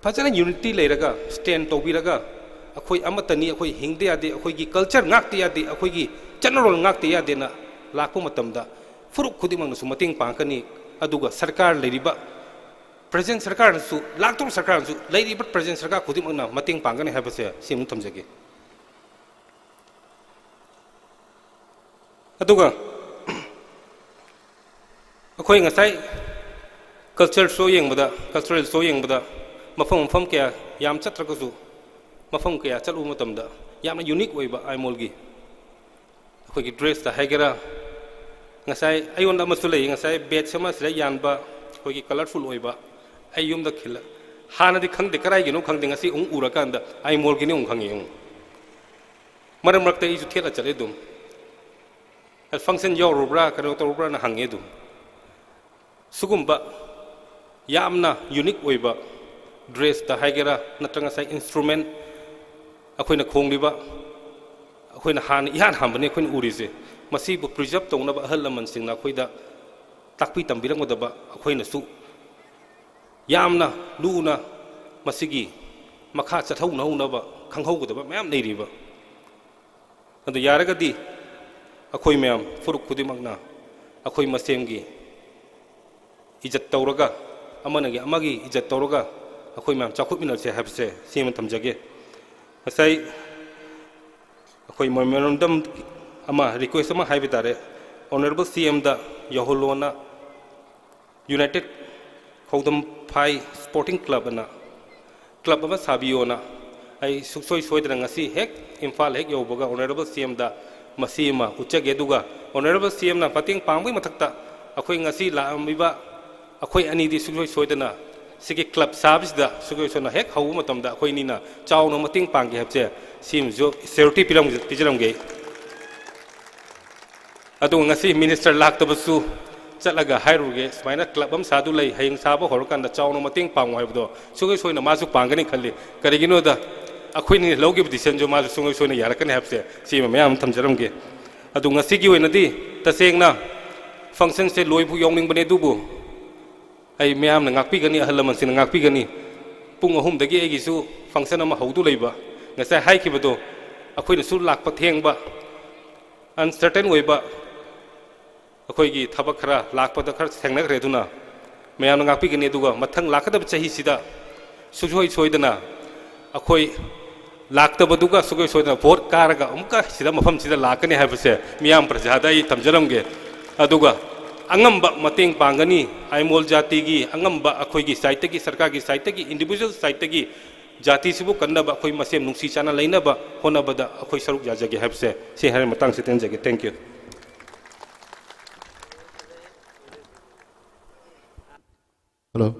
ꯐꯖꯅ unity ꯂꯩꯔꯒ, stand ꯇꯧꯕꯤꯔꯒ, ꯑꯩꯈꯣꯏ ꯑꯃꯠꯇꯅꯤ, ꯑꯩꯈꯣꯏ ꯍꯤꯡꯗ ꯌꯥꯗꯦ, ꯑꯩꯈꯣꯏꯒꯤ culture ꯉꯥꯛꯇ ꯌꯥꯗꯦ, ꯑꯩꯈꯣꯏꯒꯤ ꯆꯠꯅꯔꯣꯜ ꯉꯥꯛꯇ ꯌꯥꯗꯦꯅ ꯂꯥꯛꯄ ꯃꯇꯝꯗ ꯐꯨꯔꯨꯞ ꯈꯨꯗꯤꯡꯃꯛꯅꯁꯨ ꯃꯇꯦꯡ ꯄꯥꯡꯒꯅꯤ꯫ ꯑꯗꯨꯒ ꯁꯔꯀꯥꯔ ꯂꯩꯔꯤꯕ present ꯁꯔꯀꯥꯔꯅꯁꯨ, ꯂꯥꯛꯇꯧꯔꯤꯕ ꯁꯔꯀꯥꯔꯅꯁꯨ, ꯂꯩꯔꯤꯕ present ꯁꯔꯀꯥꯔ ꯈꯨꯗꯤꯡꯃꯛꯅ ꯃꯇꯦꯡ ꯄꯥꯡꯒꯅꯤ ꯍꯥꯏꯕꯁꯦ ꯁꯤ ꯑꯃꯨꯛ ꯊꯝꯖꯒꯦ꯫ ꯑꯗꯨꯒ ꯑꯩꯈꯣꯏ ꯉꯁꯥꯏ culture show ꯌꯦꯡꯕꯗ, cultural show ꯌꯦꯡꯕꯗ ꯃꯐꯝ ꯃꯐꯝ ꯀꯌꯥ ꯌꯥꯝ ꯆꯠꯇ꯭ꯔꯒꯁꯨ, ꯃꯐꯝ ꯀꯌꯥ ꯆꯠꯂꯨꯕ ꯃꯇꯝꯗ ꯌꯥꯝꯅ unique ꯑꯣꯏꯕ ꯑꯥꯏꯃꯣꯜꯒꯤ ꯑꯩꯈꯣꯏꯒꯤ dressꯇ ꯍꯥꯏꯒꯦꯔꯥ, ꯉꯁꯥꯏ ꯑꯩꯉꯣꯟꯗ ꯑꯃꯁꯨ ꯂꯩ, ꯉꯁꯥꯏ badge ꯑꯃ ꯁꯤꯗ ꯌꯥꯟꯕ, ꯑꯩꯈꯣꯏꯒꯤ colourful ꯑꯣꯏꯕ, ꯑꯩ ꯌꯨꯝꯗ ꯈꯤꯜꯂ-, ꯍꯥꯟꯅꯗꯤ ꯈꯪꯗꯦ, ꯀꯗꯥꯏꯒꯤꯅꯣ ꯈꯪꯗꯦ, ꯉꯁꯤ ꯑꯃꯨꯛ ꯎꯔꯀꯥꯟꯗ ꯑꯥꯏꯃꯣꯜꯒꯤꯅꯤ ꯑꯃꯨꯛ ꯈꯪꯉꯦ꯫ ꯑꯃꯨꯛ ꯃꯔꯛ ꯃꯔꯛꯇ ꯑꯩꯁꯨ ꯊꯦꯠꯂ ꯆꯠꯂꯦ ꯑꯗꯨꯝ꯫ ꯐꯪꯁꯟ ꯌꯥꯎꯔꯨꯕ꯭ꯔꯥ, ꯀꯩꯅꯣ ꯇꯧꯔꯨꯕ꯭ꯔꯥꯅ ꯍꯪꯉꯦ ꯑꯗꯨꯝ꯫ ꯁꯤꯒꯨꯝꯕ ꯌꯥꯝꯅ ꯌꯨꯅꯤꯛ ꯑꯣꯏꯕ ꯗ꯭ꯔꯦꯁꯇ ꯍꯥꯏꯒꯦꯔꯥ, ꯅꯠꯇ꯭ꯔꯒ ꯉꯁꯥꯏ ꯏꯟꯁꯇ꯭ꯔꯨꯃꯦꯟ ꯑꯩꯈꯣꯏꯅ ꯈꯣꯡꯂꯤꯕ, ꯑꯩꯈꯣꯏꯅ ꯍꯥꯟꯅ ꯏꯍꯥꯟ ꯍꯥꯟꯕꯅꯤ ꯑꯩꯈꯣꯏꯅ ꯎꯔꯤꯁꯦ꯫ ꯃꯁꯤꯕꯨ ꯄ꯭ꯔꯤꯖꯥꯕ ꯇꯧꯅꯕ ꯑꯍꯜ ꯂꯃꯟꯁꯤꯡꯅ ꯑꯩꯈꯣꯏꯗ ꯇꯥꯛꯄꯤ ꯇꯝꯕꯤꯔꯝꯒꯗꯕ, ꯑꯩꯈꯣꯏꯅꯁꯨ ꯌꯥꯝꯅ ꯂꯨꯅ ꯃꯁꯤꯒꯤ ꯃꯈꯥ ꯆꯠꯊꯧꯅꯍꯧꯅꯕ ꯈꯪꯍꯧꯒꯗꯕ ꯃꯌꯥꯝ ꯂꯩꯔꯤꯕ꯫ ꯑꯗꯨ ꯌꯥꯔꯒꯗꯤ ꯑꯩꯈꯣꯏ ꯃꯌꯥꯝ ꯐꯨꯔꯨꯞ ꯈꯨꯗꯤꯡꯃꯛꯅ ꯑꯩꯈꯣꯏ ꯃꯁꯦꯟꯒꯤ ꯏꯖꯠ ꯇꯧꯔꯒ, ꯑꯃꯅꯒꯤ ꯑꯃꯒꯤ ꯏꯖꯠ ꯇꯧꯔꯒ ꯑꯩꯈꯣꯏ ꯃꯌꯥꯝ ꯆꯥꯎꯈꯠꯃꯤꯟꯅꯁꯦ ꯍꯥꯏꯕꯁꯦ ꯁꯤꯃ ꯊꯝꯖꯒꯦ꯫ ꯉꯁꯥꯏ ꯑꯩꯈꯣꯏ ꯃꯦꯃꯣꯔꯦꯟꯗꯝ ꯑꯃ, ꯔꯤꯀ꯭ꯋꯦꯁ ꯑꯃ ꯍꯥꯏꯕ ꯇꯥꯔꯦ, ꯑꯣꯅꯔꯦꯕꯜ ꯁꯤ ꯑꯦꯝꯗ ꯌꯧꯍꯜꯂꯣꯅ ꯌꯨꯅꯥꯏꯇꯦꯠ ꯈꯧꯗꯝꯐꯥꯏ ꯁ꯭ꯄꯣꯔꯇꯤꯡ ꯀ꯭ꯂꯕ ꯑꯅ ꯀ꯭ꯂꯕ ꯑꯃ ꯁꯥꯕꯤꯌꯣꯅ ꯑꯩ ꯁꯨꯡꯁꯣꯏ ꯁꯣꯏꯗꯅ ꯉꯁꯤ ꯍꯦꯛ ꯏꯝꯐꯥꯜ ꯍꯦꯛ ꯌꯧꯕꯒ ꯑꯣꯅꯔꯦꯕꯜ ꯁꯤ ꯑꯦꯝꯗ ꯃꯁꯤ ꯑꯃ ꯎꯠꯆꯒꯦ꯫ ꯑꯗꯨꯒ ꯑꯣꯅꯔꯦꯕꯜ ꯁꯤ ꯑꯦꯝꯅ ꯃꯇꯦꯡ ꯄꯥꯡꯕꯒꯤ ꯃꯊꯛꯇ ꯑꯩꯈꯣꯏ ꯉꯁꯤ ꯂꯥꯛꯂꯝꯃꯤꯕ ꯑꯩꯈꯣꯏ ꯑꯅꯤꯗꯤ ꯁꯨꯡꯁꯣꯏ ꯁꯣꯏꯗꯅ ꯁꯤꯒꯤ ꯀ꯭ꯂꯕ ꯁꯥꯕꯁꯤꯗ ꯁꯨꯡꯁꯣꯏ ꯁꯣꯏꯗꯅ ꯍꯦꯛ ꯍꯧꯕ ꯃꯇꯝꯗ ꯑꯩꯈꯣꯏ ꯑꯅꯤꯅ ꯆꯥꯎꯅ ꯃꯇꯦꯡ ꯄꯥꯡꯒꯦ ꯍꯥꯏꯕꯁꯦ ꯁꯤꯃꯁꯨ ꯁꯤꯌꯨꯔꯤꯇꯤ ꯄꯤꯔꯝ-, ꯄꯤꯖꯔꯝꯒꯦ꯫ ꯑꯗꯨꯒ ꯉꯁꯤ ꯃꯤꯅꯤꯁꯇꯔ ꯂꯥꯛꯇꯕꯁꯨ ꯆꯠꯂꯒ ꯍꯥꯏꯔꯨꯒꯦ, ꯁꯨꯃꯥꯏꯅ ꯀ꯭ꯂꯕ ꯑꯃ ꯁꯥꯗꯨ ꯂꯩ, ꯍꯌꯦꯡ ꯁꯥꯕ ꯍꯧꯔꯀꯥꯟꯗ ꯆꯥꯎꯅ ꯃꯇꯦꯡ ꯄꯥꯡꯉꯨ ꯍꯥꯏꯕꯗꯣ ꯁꯨꯡꯁꯣꯏ ꯁꯣꯏꯅ ꯃꯥꯁꯨ ꯄꯥꯡꯒꯅꯤ ꯈꯜꯂꯤ꯫ ꯀꯔꯤꯒꯤꯅꯣꯗ ꯑꯩꯈꯣꯏꯅ ꯂꯧꯈꯤꯕ ꯗꯤꯁꯤꯖꯟꯁꯨ ꯃꯥꯁꯨ ꯁꯨꯡꯁꯣꯏ ꯁꯣꯏꯅ ꯌꯥꯔꯛꯀꯅꯤ ꯍꯥꯏꯕꯁꯦ ꯁꯤ ꯑꯃ ꯃꯌꯥꯝ ꯑꯃ ꯊꯝꯖꯔꯝꯒꯦ꯫ ꯑꯗꯨ ꯉꯁꯤꯒꯤ ꯑꯣꯏꯅꯗꯤ ꯇꯁꯦꯡꯅ ꯐꯪꯁꯟꯁꯦ ꯂꯣꯏꯕꯨ ꯌꯥꯎꯅꯤꯡꯕꯅꯦ, ꯑꯗꯨꯕꯨ ꯑꯩ ꯃꯌꯥꯝꯅ ꯉꯥꯛꯄꯤꯒꯅꯤ, ꯑꯍꯜ ꯂꯃꯟꯁꯤꯡꯅ ꯉꯥꯛꯄꯤꯒꯅꯤ꯫ ꯄꯨꯡ ꯑꯍꯨꯝꯗꯒꯤ ꯑꯩꯒꯤꯁꯨ ꯐꯪꯁꯟ ꯑꯃ ꯍꯧꯗꯨ ꯂꯩꯕ, ꯉꯁꯥꯏ ꯍꯥꯏꯈꯤꯕꯗꯣ ꯑꯩꯈꯣꯏꯅꯁꯨ ꯂꯥꯛꯄ ꯊꯦꯡꯕ, ꯑꯟꯁꯔꯇꯦꯟ ꯑꯣꯏꯕ ꯑꯩꯈꯣꯏꯒꯤ ꯊꯕꯛ ꯈꯔ ꯂꯥꯛꯄꯗ ꯈꯔ ꯊꯦꯡꯅꯈ꯭ꯔꯦ꯫ ꯑꯗꯨꯅ ꯃꯌꯥꯝꯅ ꯉꯥꯛꯄꯤꯒꯅꯤ꯫ ꯑꯗꯨꯒ ꯃꯊꯪ ꯂꯥꯛꯀꯗꯕ ꯆꯍꯤꯁꯤꯗ ꯁꯨꯡꯁꯣꯏ ꯁꯣꯏꯗꯅ ꯑꯩꯈꯣꯏ ꯂꯥꯛꯇꯕꯗꯨꯒ ꯁꯨꯡꯁꯣꯏ ꯁꯣꯏꯗꯅ ꯚꯣꯠ ꯀꯥꯔꯒ ꯑꯃꯨꯛꯀ ꯁꯤꯗ ꯃꯐꯝꯁꯤꯗ ꯂꯥꯛꯀꯅꯤ ꯍꯥꯏꯕꯁꯦ ꯃꯤꯌꯥꯝ ꯄ꯭ꯔꯖꯥꯗ ꯑꯩ ꯊꯝꯖꯔꯝꯒꯦ꯫ ꯑꯗꯨꯒ ꯑꯉꯝꯕ ꯃꯇꯦꯡ ꯄꯥꯡꯒꯅꯤ꯫ ꯑꯥꯏꯃꯣꯜ ꯖꯥꯇꯤꯒꯤ ꯑꯉꯝꯕ ꯑꯩꯈꯣꯏꯒꯤ ꯁꯥꯏꯠꯇꯒꯤ, ꯁꯔꯀꯥꯔꯒꯤ ꯁꯥꯏꯠꯇꯒꯤ, ꯏꯟꯗꯤꯚꯤꯖꯨꯋꯦꯜ ꯁꯥꯏꯠꯇꯒꯤ ꯖꯥꯇꯤꯁꯤꯕꯨ ꯀꯟꯅꯕ ꯑꯩꯈꯣꯏ ꯃꯁꯦꯟ ꯅꯨꯡꯁꯤ ꯆꯥꯟꯅ ꯂꯩꯅꯕ ꯍꯣꯠꯅꯕꯗ ꯑꯩꯈꯣꯏ ꯁꯔꯨꯛ ꯌꯥꯖꯒꯦ ꯍꯥꯏꯕꯁꯦ ꯁꯤ ꯍꯥꯏꯔ ꯃꯇꯥꯡꯁꯤꯗ ꯇꯦꯟꯖꯒꯦ꯫ Thank you꯫ Hello.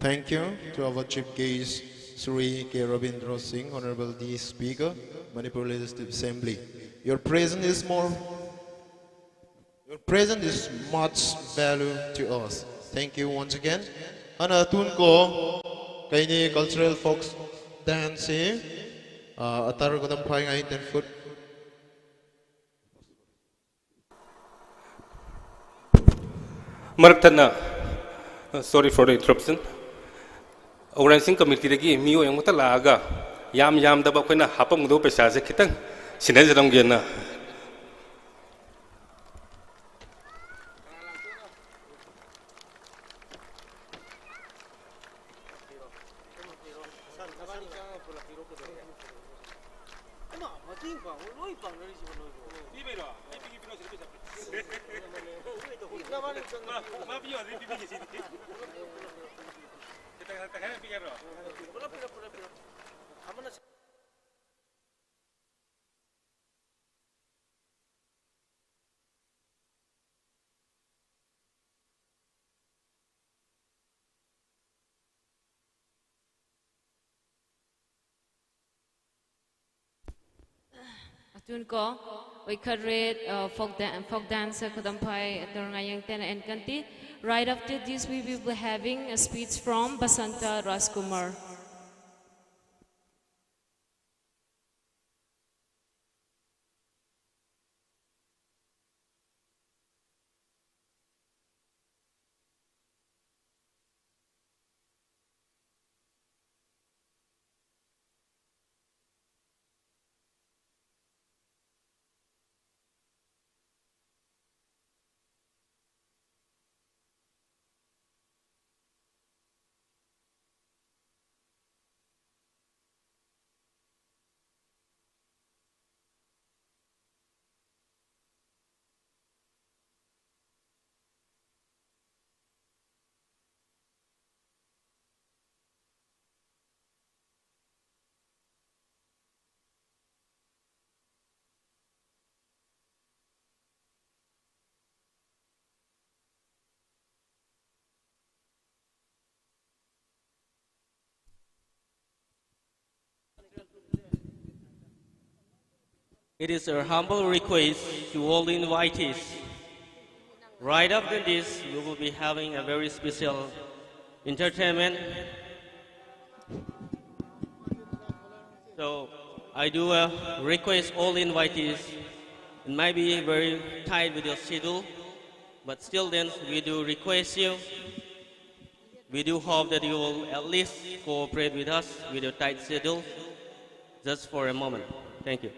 Thank you to our chief guest, Shri K Ravindra Singh, Honorable D Speaker, Manipur Legislative Assembly. Your presence is more, your presence is much value to us. Thank you once again. Ana tun ko, kaini cultural folk dance, uh, atar ko dam phai ngai ten foot. ꯃꯔꯛ ꯊꯠꯅ, sorry for the interruption, organizing committeeꯗꯒꯤ ꯃꯤꯑꯣꯏ ꯑꯃꯈꯛꯇ ꯂꯥꯛꯑꯒ ꯌꯥꯝ ꯌꯥꯝꯗꯕ ꯑꯩꯈꯣꯏꯅ ꯍꯥꯞꯄꯝꯒꯗꯧꯕ ꯄꯩꯁꯥꯁꯦ ꯈꯤꯇꯪ ꯁꯤꯟꯅꯖꯔꯝꯒꯦꯅ꯫ ꯄꯤꯕꯩꯔꯣ? ꯑꯩ ꯄꯤꯒꯦ, ꯄꯤꯔꯛꯑꯣ, ꯁꯤꯗ ꯄꯩꯁꯥ ꯄꯤꯔꯛꯑꯣ꯫ ꯃꯥ, ꯃꯥ ꯄꯤꯌꯣ, ꯑꯗꯨꯗꯤ ꯄꯤꯕꯤꯒꯦ ꯁꯤꯗꯤ꯫ ꯇꯪꯈꯥꯏ, ꯇꯪꯈꯥꯏ ꯄꯤꯒꯦ ꯍꯥꯏꯕ꯭ꯔꯣ? Atun ko, we could read, uh, folk, dan- folk dancer Kudampai Dorngayang Ten and Kanti. Right after this, we will be having a speech from Basanta Rajkumar. It is our humble request to all the invitees. Right after this, we will be having a very special entertainment. So I do uh, request all the invitees. It might be very tight with your schedule, but still then we do request you. We do hope that you will at least cooperate with us with your tight schedule. Just for a moment. Thank you.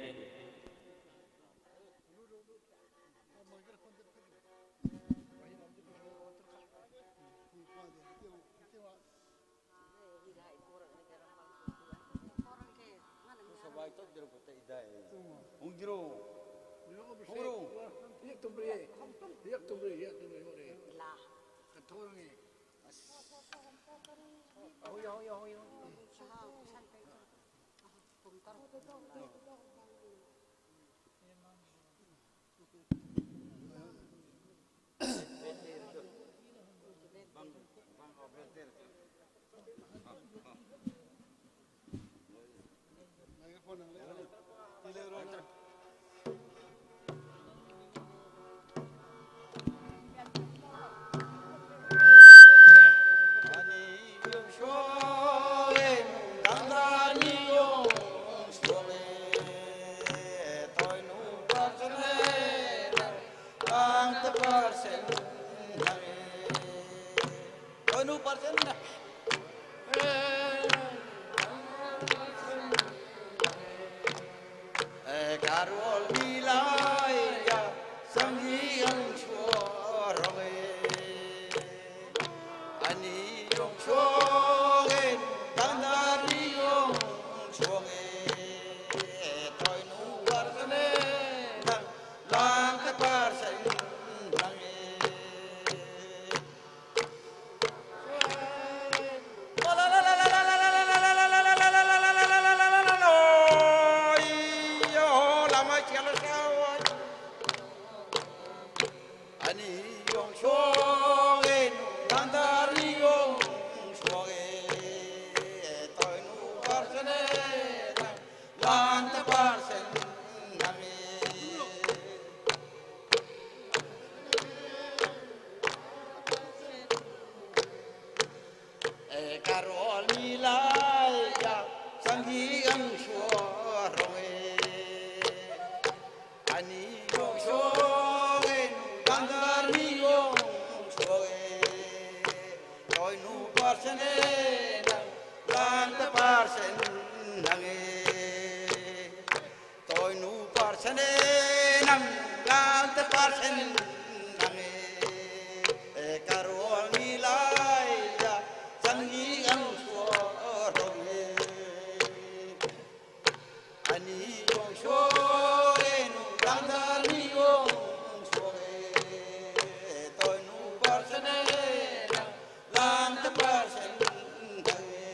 Karol mi lai ya, sanghi ang shuo rong e. Ani yong shuo e, nu gandar ni yong shuo e. Toi nu parsen e nang, lang ta parsen nang e. Toi nu parsen e nang, lang ta parsen nang e. E karol mi lai ya, sanghi ang shuo rong e. Ani yong shuo e, nu lang ta ni yong shuo e. Toi nu parsen e nang, lang ta parsen nang e.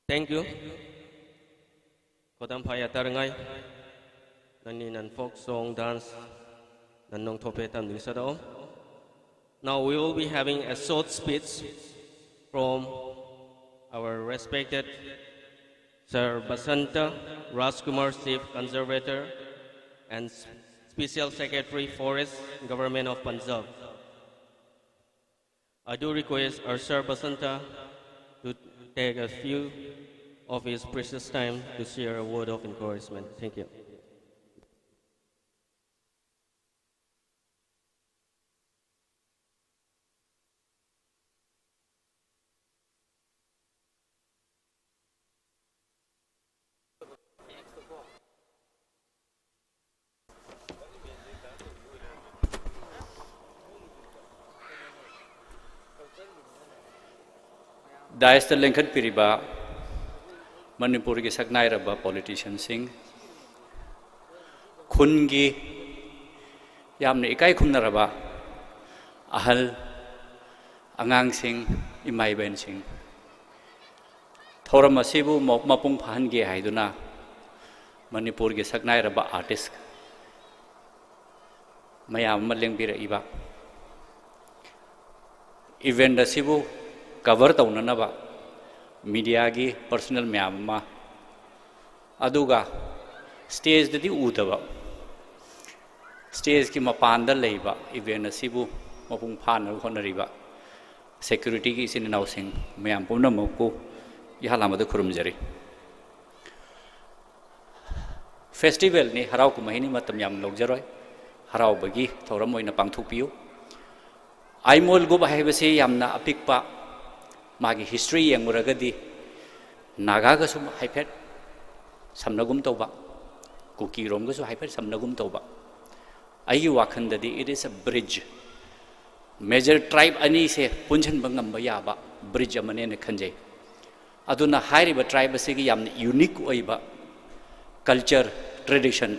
Thank you. Khodam phaya tarngai. Nani nan folk song dance. Nan nong thope tam ding sa do. Now we will be having a short speech from our respected Sir Basanta Rajkumar, Chief Conservator and Special Secretary Forest, Government of Punjab. I do request our Sir Basanta to take a few of his precious time to share a word of encouragement. Thank you. ꯗꯥꯏꯁꯇ ꯂꯦꯡꯈꯠꯄꯤꯔꯤꯕ ꯃꯅꯤꯄꯨꯔꯒꯤ ꯁꯛꯅꯥꯏꯔꯕ ꯄꯣꯂꯤꯇꯤꯁꯤꯌꯟꯁꯤꯡ, ꯈꯨꯟꯒꯤ ꯌꯥꯝꯅ ꯏꯀꯥꯏ ꯈꯨꯝꯅꯔꯕ ꯑꯍꯜ, ꯑꯉꯥꯡꯁꯤꯡ, ꯏꯃꯥ ꯏꯕꯦꯟꯁꯤꯡ, ꯊꯧꯔꯝ ꯑꯁꯤꯕꯨ ꯃ-, ꯃꯄꯨꯡ ꯐꯥꯍꯟꯒꯦ ꯍꯥꯏꯗꯨꯅ ꯃꯅꯤꯄꯨꯔꯒꯤ ꯁꯛꯅꯥꯏꯔꯕ ꯑꯥꯔꯇꯤꯁ ꯃꯌꯥꯝ ꯑꯃ ꯂꯦꯡꯕꯤꯔꯛꯏꯕ, ꯏꯚꯦꯟꯠ ꯑꯁꯤꯕꯨ ꯀꯚꯔ ꯇꯧꯅꯅꯕ ꯃꯤꯗꯤꯌꯥꯒꯤ ꯄꯔꯁꯣꯅꯦꯜ ꯃꯌꯥꯝ ꯑꯃ, ꯑꯗꯨꯒ ꯁ꯭ꯇꯦꯖꯇꯗꯤ ꯎꯗꯕ, ꯁ꯭ꯇꯦꯖꯀꯤ ꯃꯄꯥꯟꯗ ꯂꯩꯕ ꯏꯚꯦꯟꯠ ꯑꯁꯤꯕꯨ ꯃꯄꯨꯡ ꯐꯥꯅꯕ ꯍꯣꯠꯅꯔꯤꯕ ꯁꯦꯀ꯭ꯌꯨꯔꯤꯇꯤꯒꯤ ꯏꯆꯤꯟ ꯏꯅꯥꯎꯁꯤꯡ ꯃꯌꯥꯝ ꯄꯨꯝꯅꯃꯛꯄꯨ ꯏꯍꯥꯟ ꯍꯥꯟꯕꯗ ꯈꯨꯔꯨꯝꯖꯔꯤ꯫ ꯐꯦꯁꯇꯤꯚꯦꯜꯅꯤ, ꯍꯔꯥꯎ ꯀꯨꯝꯍꯩꯅꯤ, ꯃꯇꯝ ꯌꯥꯝ ꯂꯧꯖꯔꯣꯏ, ꯍꯔꯥꯎꯕꯒꯤ ꯊꯧꯔꯝ ꯑꯣꯏꯅ ꯄꯥꯡꯊꯣꯛꯄꯤꯌꯨ꯫ ꯑꯥꯏꯃꯣꯜ ꯒ꯭ꯔꯨꯞ ꯍꯥꯏꯕꯁꯤ ꯌꯥꯝꯅ ꯑꯄꯤꯛꯄ, ꯃꯥꯒꯤ ꯍꯤꯁꯇ꯭ꯔꯤ ꯌꯦꯡꯂꯨꯔꯒꯗꯤ ꯅꯥꯒꯥꯒꯁꯨ ꯍꯥꯏꯐꯦꯠ ꯁꯝꯅꯒꯨꯝ ꯇꯧꯕ, ꯀꯨꯀꯤꯔꯣꯝꯒꯁꯨ ꯍꯥꯏꯐꯦꯠ ꯁꯝꯅꯒꯨꯝ ꯇꯧꯕ꯫ ꯑꯩꯒꯤ ꯋꯥꯈꯜꯗꯗꯤ it is a bridge, major tribe ꯑꯅꯤꯁꯦ ꯄꯨꯟꯁꯤꯟꯕ ꯉꯝꯕ ꯌꯥꯕ ꯕ꯭ꯔꯤꯖ ꯑꯃꯅꯦꯅ ꯈꯟꯖꯩ꯫ ꯑꯗꯨꯅ ꯍꯥꯏꯔꯤꯕ ꯇ꯭ꯔꯥꯏꯕ ꯑꯁꯤꯒꯤ ꯌꯥꯝꯅ ꯌꯨꯅꯤꯛ ꯑꯣꯏꯕ ꯀꯜꯆꯔ, ꯇ꯭ꯔꯦꯗꯤꯁꯟ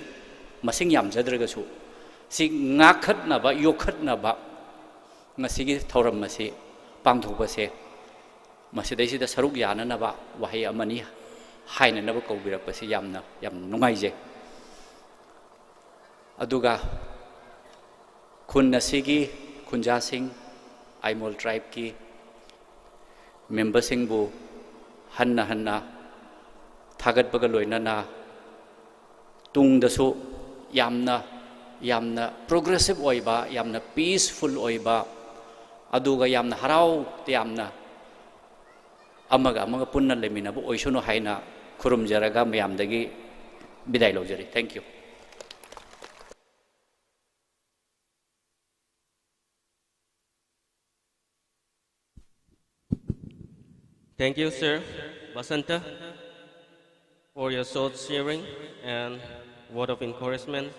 ꯃꯁꯤꯡ ꯌꯥꯝꯖꯗ꯭ꯔꯒꯁꯨ ꯁꯤ ꯉꯥꯛꯈꯠꯅꯕ, ꯌꯣꯛꯈꯠꯅꯕ ꯉꯁꯤꯒꯤ ꯊꯧꯔꯝ ꯑꯁꯤ ꯄꯥꯡꯊꯣꯛꯄꯁꯦ ꯃꯁꯤꯗꯩꯁꯤꯗ ꯁꯔꯨꯛ ꯌꯥꯅꯅꯕ ꯋꯥꯍꯩ ꯑꯃꯅꯤ ꯍꯥꯏꯅꯅꯕ ꯀꯧꯕꯤꯔꯛꯄꯁꯤ ꯌꯥꯝꯅ, ꯌꯥꯝꯅ ꯅꯨꯡꯉꯥꯏꯖꯩ꯫ ꯑꯗꯨꯒ ꯈꯨꯟ ꯑꯁꯤꯒꯤ ꯈꯨꯟꯖꯥꯁꯤꯡ, ꯑꯥꯏꯃꯣꯜ ꯇ꯭ꯔꯥꯏꯕꯀꯤ ꯃꯦꯝꯕꯔꯁꯤꯡꯕꯨ ꯍꯟꯅ ꯍꯟꯅ ꯊꯥꯒꯠꯄꯒ ꯂꯣꯏꯅꯅ ꯇꯨꯡꯗꯁꯨ ꯌꯥꯝꯅ, ꯌꯥꯝꯅ ꯄ꯭ꯔꯣꯒ꯭ꯔꯦꯁꯤꯞ ꯑꯣꯏꯕ, ꯌꯥꯝꯅ ꯄꯤꯁꯐꯨꯜ ꯑꯣꯏꯕ, ꯑꯗꯨꯒ ꯌꯥꯝꯅ ꯍꯔꯥꯎ ꯇꯌꯥꯝꯅ ꯑꯃꯒ ꯑꯃꯒ ꯄꯨꯟꯅ ꯂꯩꯃꯤꯟꯅꯕ ꯑꯣꯏꯁꯅꯨ ꯍꯥꯏꯅ ꯈꯨꯔꯨꯝꯖꯔꯒ ꯃꯌꯥꯝꯗꯒꯤ ꯕꯤꯗꯥꯏ ꯂꯧꯖꯔꯤ꯫ Thank you. Thank you, Sir Basanta, for your short sharing and word of encouragement.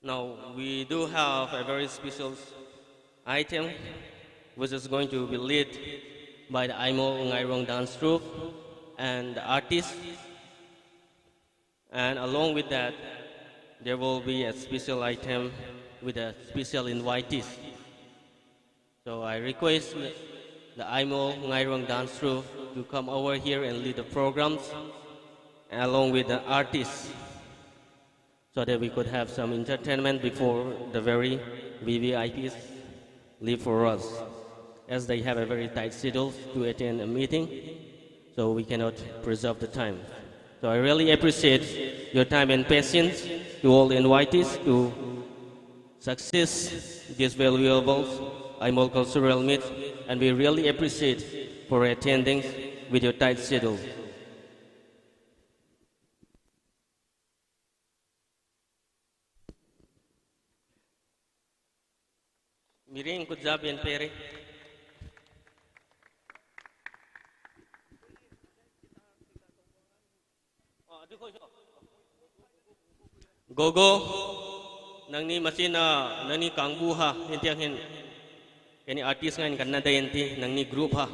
Now, we do have a very special item which is going to be led by the Aimol Ngairong Dance Troupe and the artists. And along with that, there will be a special item with a special invitees. So I request the Aimol Ngairong Dance Troupe to come over here and lead the programs along with the artists, so that we could have some entertainment before the very V V I Ps leave for us, as they have a very tight schedule to attend a meeting, so we cannot preserve the time. So I really appreciate your time and patience to all the invitees to success this valuable Aimol Cultural Meet, and we really appreciate for attending with your tight schedule. Miring kujab en pere. Gogo, ꯅꯪꯅꯤ ꯃꯆꯤꯟ, ꯅꯪꯅꯤ ꯀꯥꯡꯕꯨ ꯍꯥ, ꯍꯦꯟꯇꯤ hand, ꯀꯅꯤ artist ꯉꯥꯏꯅ ꯀꯟꯅꯗ ꯍꯦꯟꯇꯤ, ꯅꯪꯅꯤ group ꯍꯥ꯫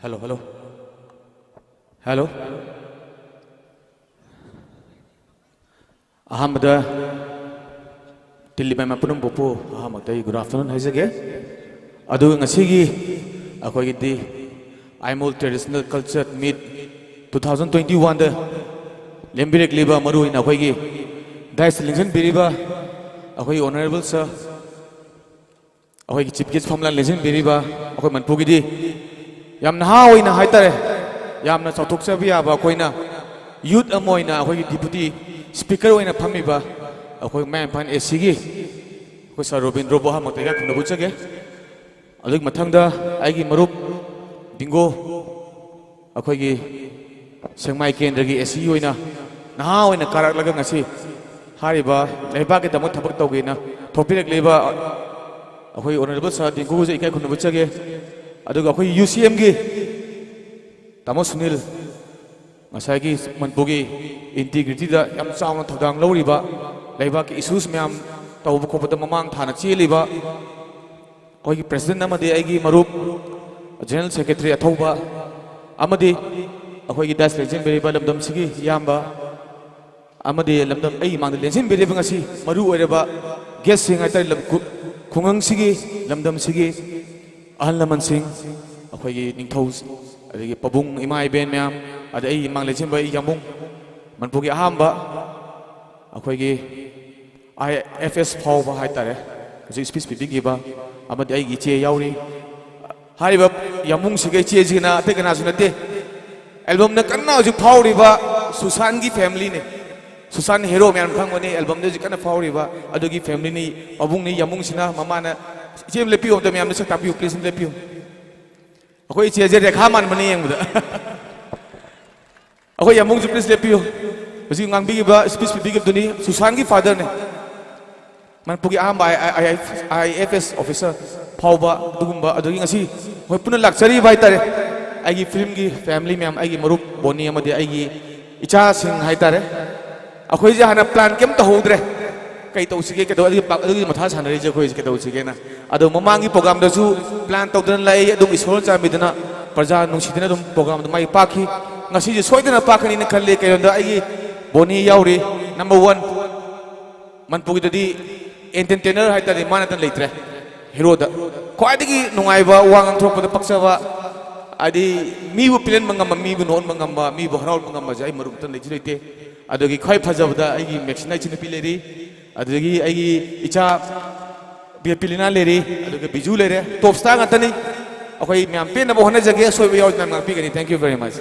Hello, hello. Hello. ꯑꯍꯥꯟꯕꯗ ꯇꯤꯜꯂꯤꯕ ꯃꯌꯥꯝ ꯄꯨꯝꯅꯃꯛꯄꯨ ꯑꯍꯥꯟꯕꯗ ꯑꯩ good afternoon ꯍꯥꯏꯖꯒꯦ꯫ ꯑꯗꯨꯒ ꯉꯁꯤꯒꯤ ꯑꯩꯈꯣꯏꯒꯤꯗꯤ Aimol Traditional Culture Meet two thousand twenty-one ꯗ ꯂꯦꯡꯕꯤꯔꯛꯂꯤꯕ, ꯃꯔꯨ ꯑꯣꯏꯅ ꯑꯩꯈꯣꯏꯒꯤ dais ꯇ ꯂꯦꯡꯁꯤꯟꯕꯤꯔꯤꯕ ꯑꯩꯈꯣꯏꯒꯤ honourable sir, ꯑꯩꯈꯣꯏꯒꯤ chief guest ꯐꯝꯂꯥꯡ ꯂꯦꯡꯁꯤꯟꯕꯤꯔꯤꯕ ꯑꯩꯈꯣꯏ ꯃꯅꯤꯄꯨꯔꯒꯤꯗꯤ ꯌꯥꯝ ꯅꯍꯥ ꯑꯣꯏꯅ ꯍꯥꯏꯇꯥꯔꯦ, ꯌꯥꯝꯅ ꯆꯥꯎꯊꯣꯛꯆꯕ ꯌꯥꯕ ꯑꯩꯈꯣꯏꯅ youth ꯑꯃ ꯑꯣꯏꯅ ꯑꯩꯈꯣꯏꯒꯤ deputy speaker ꯑꯣꯏꯅ ꯐꯝꯃꯤꯕ ꯑꯩꯈꯣꯏ ꯃꯌꯥꯡ ꯏꯝꯐꯥꯜ AC ꯒꯤ ꯑꯩꯈꯣꯏ sir ꯔꯣꯕꯤꯟꯗ꯭ꯔꯣꯕꯨ ꯑꯍꯥꯟꯕꯃꯛꯇ ꯏꯀꯥꯏ ꯈꯨꯝꯅꯕ ꯎꯠꯆꯒꯦ꯫ ꯑꯗꯨꯒꯤ ꯃꯊꯪꯗ ꯑꯩꯒꯤ ꯃꯔꯨꯞ ꯗꯤꯡꯒꯣ, ꯑꯩꯈꯣꯏꯒꯤ ꯁꯦꯛꯃꯥꯏ ꯀꯦꯟꯗ꯭ꯔꯒꯤ AC ꯑꯣꯏꯅ ꯅꯍꯥ ꯑꯣꯏꯅ ꯀꯥꯔꯛꯂꯒ ꯉꯁꯤ ꯍꯥꯏꯔꯤꯕ ꯂꯩꯕꯥꯛꯀꯤꯗꯃꯛ ꯊꯕꯛ ꯇꯧꯒꯦꯅ ꯊꯣꯛꯄꯤꯔꯛꯂꯤꯕ ꯑꯩꯈꯣꯏ honourable sir ꯗꯤꯡꯒꯨꯁꯦ ꯏꯀꯥꯏ ꯈꯨꯝꯅꯕ ꯎꯠꯆꯒꯦ꯫ ꯑꯗꯨꯒ ꯑꯩꯈꯣꯏ ꯌꯨ ꯁꯤ ꯑꯦꯝꯒꯤ ꯇꯥꯃꯣ ꯁꯨꯅꯤꯜ, ꯉꯁꯥꯏꯒꯤ ꯃꯅꯤꯄꯨꯔꯒꯤ ꯏꯟꯇꯤꯒ꯭ꯔꯤꯇꯤꯗ ꯌꯥꯝ ꯆꯥꯎꯅ ꯊꯧꯗꯥꯡ ꯂꯧꯔꯤꯕ, ꯂꯩꯕꯥꯛꯀꯤ ꯏꯁꯨꯁ ꯃꯌꯥꯝ ꯇꯧꯕ ꯈꯣꯠꯄꯗ ꯃꯃꯥꯡ ꯊꯥꯅ ꯆꯦꯜꯂꯤꯕ ꯑꯩꯈꯣꯏꯒꯤ ꯄ꯭ꯔꯦꯁꯤꯗꯦꯟ ꯑꯃꯗꯤ ꯑꯩꯒꯤ ꯃꯔꯨꯞ ꯖꯦꯅꯔꯦꯜ ꯁꯦꯀ꯭ꯔꯦꯇꯔꯤ ꯑꯊꯧꯕ ꯑꯃꯗꯤ ꯑꯩꯈꯣꯏꯒꯤ ꯗꯥꯏꯁ ꯂꯦꯡꯁꯤꯟꯕꯤꯔꯤꯕ ꯂꯝꯗꯝꯁꯤꯒꯤ ꯏꯌꯥꯝꯕ ꯑꯃꯗꯤ ꯂꯝꯗꯝ ꯑꯩꯒꯤ ꯃꯥꯡꯗ ꯂꯦꯡꯁꯤꯟꯕꯤꯔꯤꯕ ꯉꯁꯤ ꯃꯔꯨ ꯑꯣꯏꯔꯕ ꯒꯦꯁꯁꯤꯡ ꯍꯥꯏꯇꯥꯔꯦ, ꯂꯝ-, ꯈꯨ-, ꯈꯨꯡꯒꯪꯁꯤꯒꯤ, ꯂꯝꯗꯝꯁꯤꯒꯤ ꯑꯍꯜ ꯂꯃꯟꯁꯤꯡ, ꯑꯩꯈꯣꯏꯒꯤ ꯅꯤꯡꯊꯧ, ꯑꯗꯒꯤ ꯄꯥꯕꯨꯡ ꯏꯃꯥ ꯏꯕꯦꯟ ꯃꯌꯥꯝ, ꯑꯗꯩ ꯑꯩꯒꯤ ꯃꯥꯡ ꯂꯦꯡꯁꯤꯟꯕ ꯑꯩ ꯌꯥꯝꯕꯨꯡ, ꯃꯅꯤꯄꯨꯔꯒꯤ ꯑꯍꯥꯟꯕ ꯑꯩꯈꯣꯏꯒꯤ ꯑꯥꯏ ꯑꯦꯐ ꯑꯦꯁ ꯐꯥꯎꯕ ꯍꯥꯏꯇꯥꯔꯦ, ꯍꯧꯖꯤꯛ ꯁ꯭ꯄꯤꯆ ꯄꯤꯕꯤꯈꯤꯕ, ꯑꯃꯗꯤ ꯑꯩꯒꯤ ꯏꯆꯦ ꯌꯥꯎꯔꯤ꯫ ꯍꯥꯏꯔꯤꯕ ꯌꯥꯝꯕꯨꯡꯁꯤꯒ ꯏꯆꯦꯁꯤꯒꯅ ꯑꯇꯩ ꯀꯅꯥꯁꯨ ꯅꯠꯇꯦ꯫ ꯑꯦꯜꯕꯝꯗ ꯀꯟꯅ ꯍꯧꯖꯤꯛ ꯐꯥꯎꯔꯤꯕ ꯁꯨꯁꯥꯟꯒꯤ ꯐꯦꯃꯤꯂꯤꯅꯤ꯫ ꯁꯨꯁꯥꯟ ꯍꯦꯔꯣ ꯃꯌꯥꯝ ꯈꯪꯕꯅꯤ, ꯑꯦꯜꯕꯝꯗ ꯍꯧꯖꯤꯛ ꯀꯟꯅ ꯐꯥꯎꯔꯤꯕ ꯑꯗꯨꯒꯤ ꯐꯦꯃꯤꯂꯤꯅꯤ꯫ ꯄꯥꯕꯨꯡꯅꯤ, ꯌꯥꯝꯕꯨꯡꯁꯤꯅ ꯃꯃꯥꯅ, ꯏꯆꯦ ꯑꯃ ꯂꯦꯞꯄꯤꯌꯨ, ꯑꯝꯇ ꯃꯌꯥꯝꯅ ꯁꯛ ꯇꯥꯛꯄꯤꯌꯨ, ꯄ꯭ꯂꯤꯖ ꯑꯝꯇ ꯂꯦꯞꯄꯤꯌꯨ꯫ ꯑꯩꯈꯣꯏ ꯏꯆꯦꯁꯦ ꯔꯦꯈꯥ ꯃꯥꯟꯕꯅꯤ ꯌꯦꯡꯕꯗ꯫ ꯑꯩꯈꯣꯏ ꯌꯥꯝꯕꯨꯡꯁꯨ ꯄ꯭ꯂꯤꯖ ꯂꯦꯞꯄꯤꯌꯨ꯫ ꯍꯧꯖꯤꯛ ꯉꯥꯡꯕꯤꯈꯤꯕ, ꯁ꯭ꯄꯤꯆ ꯄꯤꯕꯤꯈꯤꯕꯗꯨꯅꯤ ꯁꯨꯁꯥꯟꯒꯤ ꯐꯥꯗꯔꯅꯦ꯫ ꯃꯅꯤꯄꯨꯔꯒꯤ ꯑꯍꯥꯟꯕ ꯑꯥꯏ ꯑꯦꯐ ꯑꯦꯁ ꯑꯣꯐꯤꯁꯥꯔ ꯐꯥꯎꯕ ꯑꯗꯨꯒꯨꯝꯕ, ꯑꯗꯨꯗꯒꯤ ꯉꯁꯤ ꯑꯩꯈꯣꯏ ꯄꯨꯟꯅ ꯂꯥꯛꯆꯔꯤꯕ ꯍꯥꯏꯇꯥꯔꯦ꯫ ꯑꯩꯒꯤ ꯐꯤꯂꯝꯒꯤ ꯐꯦꯃꯤꯂꯤ ꯃꯌꯥꯝ, ꯑꯩꯒꯤ ꯃꯔꯨꯞ ꯕꯣꯅꯤ ꯑꯃꯗꯤ ꯑꯩꯒꯤ ꯏꯆꯥꯁꯤꯡ ꯍꯥꯏꯇꯥꯔꯦ꯫ ꯑꯩꯈꯣꯏꯁꯦ ꯍꯥꯟꯅ ꯄ꯭ꯂꯥꯟ ꯀꯩꯝ ꯇꯧꯍꯧꯗ꯭ꯔꯦ꯫ ꯀꯩ ꯇꯧꯁꯤꯒꯦ, ꯀꯩꯗꯧ-, ꯑꯗꯨꯒꯤ ꯄ-, ꯑꯗꯨꯒꯤ ꯃꯊꯥ ꯁꯥꯟꯅꯔꯤꯁꯦ ꯑꯩꯈꯣꯏꯁꯦ ꯀꯩꯗꯧꯁꯤꯒꯦꯅ꯫ ꯑꯗꯣ ꯃꯃꯥꯡꯒꯤ ꯄ꯭ꯔꯣꯒꯥꯝꯗꯁꯨ ꯄ꯭ꯂꯥꯟ ꯇꯧꯗꯅ ꯂꯥꯛꯏ, ꯑꯗꯨꯝ ꯏꯁꯣꯔꯅ ꯆꯥꯟꯕꯤꯗꯨꯅ ꯄ꯭ꯔꯖꯥ ꯅꯨꯡꯁꯤꯗꯅ ꯑꯗꯨꯝ ꯄ꯭ꯔꯣꯒꯥꯝꯗꯣ ꯃꯥꯏ ꯄꯥꯛꯈꯤ꯫ ꯉꯁꯤꯁꯦ ꯁꯣꯏꯗꯅ ꯄꯥꯛꯀꯅꯤꯅ ꯈꯜꯂꯤ꯫ ꯀꯩꯅꯣꯗ ꯑꯩꯒꯤ ꯕꯣꯅꯤ ꯌꯥꯎꯔꯤ, ꯅꯝꯕꯔ ꯋꯥꯟ꯫ ꯃꯅꯤꯄꯨꯔꯒꯤꯗꯗꯤ ꯑꯦꯟꯇꯔꯇꯦꯅꯔ ꯍꯥꯏꯇꯥꯔꯦ, ꯃꯥ ꯅꯠꯇꯅ ꯂꯩꯇ꯭ꯔꯦ꯫ ꯍꯦꯔꯣꯗ ꯈ꯭ꯋꯥꯏꯗꯒꯤ ꯅꯨꯡꯉꯥꯏꯕ, ꯋꯥ ꯉꯥꯡꯊꯣꯔꯛꯄꯗ ꯄꯛꯆꯕ, ꯍꯥꯏꯗꯤ ꯃꯤꯕꯨ ꯄꯦꯜꯍꯟꯕ ꯉꯝꯕ, ꯃꯤꯕꯨ ꯅꯣꯛꯍꯟꯕ ꯉꯝꯕ, ꯃꯤꯕꯨ ꯍꯔꯥꯎꯍꯟꯕ ꯉꯝꯕꯁꯦ ꯑꯩ ꯃꯔꯨꯞ ꯃꯊꯪ ꯂꯩꯁꯨ ꯂꯩꯇꯦ꯫ ꯑꯗꯨꯗꯒꯤ ꯈ꯭ꯋꯥꯏ ꯐꯖꯕꯗ ꯑꯩꯒꯤ ꯃꯦꯛꯁꯤꯅꯥ ꯏꯆꯟꯅꯨꯄꯤ ꯂꯩꯔꯤ, ꯑꯗꯨꯗꯒꯤ ꯑꯩꯒꯤ ꯏꯆꯥ ꯕꯤꯂꯤꯅꯥ ꯂꯩꯔꯤ, ꯑꯗꯨꯒ ꯕꯤꯖꯨ ꯂꯩꯔꯦ꯫ ꯇꯣꯞ ꯁ꯭ꯇꯥꯔ ꯉꯥꯛꯇꯅꯤ꯫ ꯑꯩꯈꯣꯏ ꯃꯌꯥꯝ ꯄꯦꯟꯅꯕ ꯍꯣꯠꯅꯖꯒꯦ꯫ ꯑꯁꯣꯏꯕ ꯌꯥꯎꯔꯗꯤ ꯃꯌꯥꯝ ꯉꯥꯛꯄꯤꯒꯅꯤ꯫ Thank you very much꯫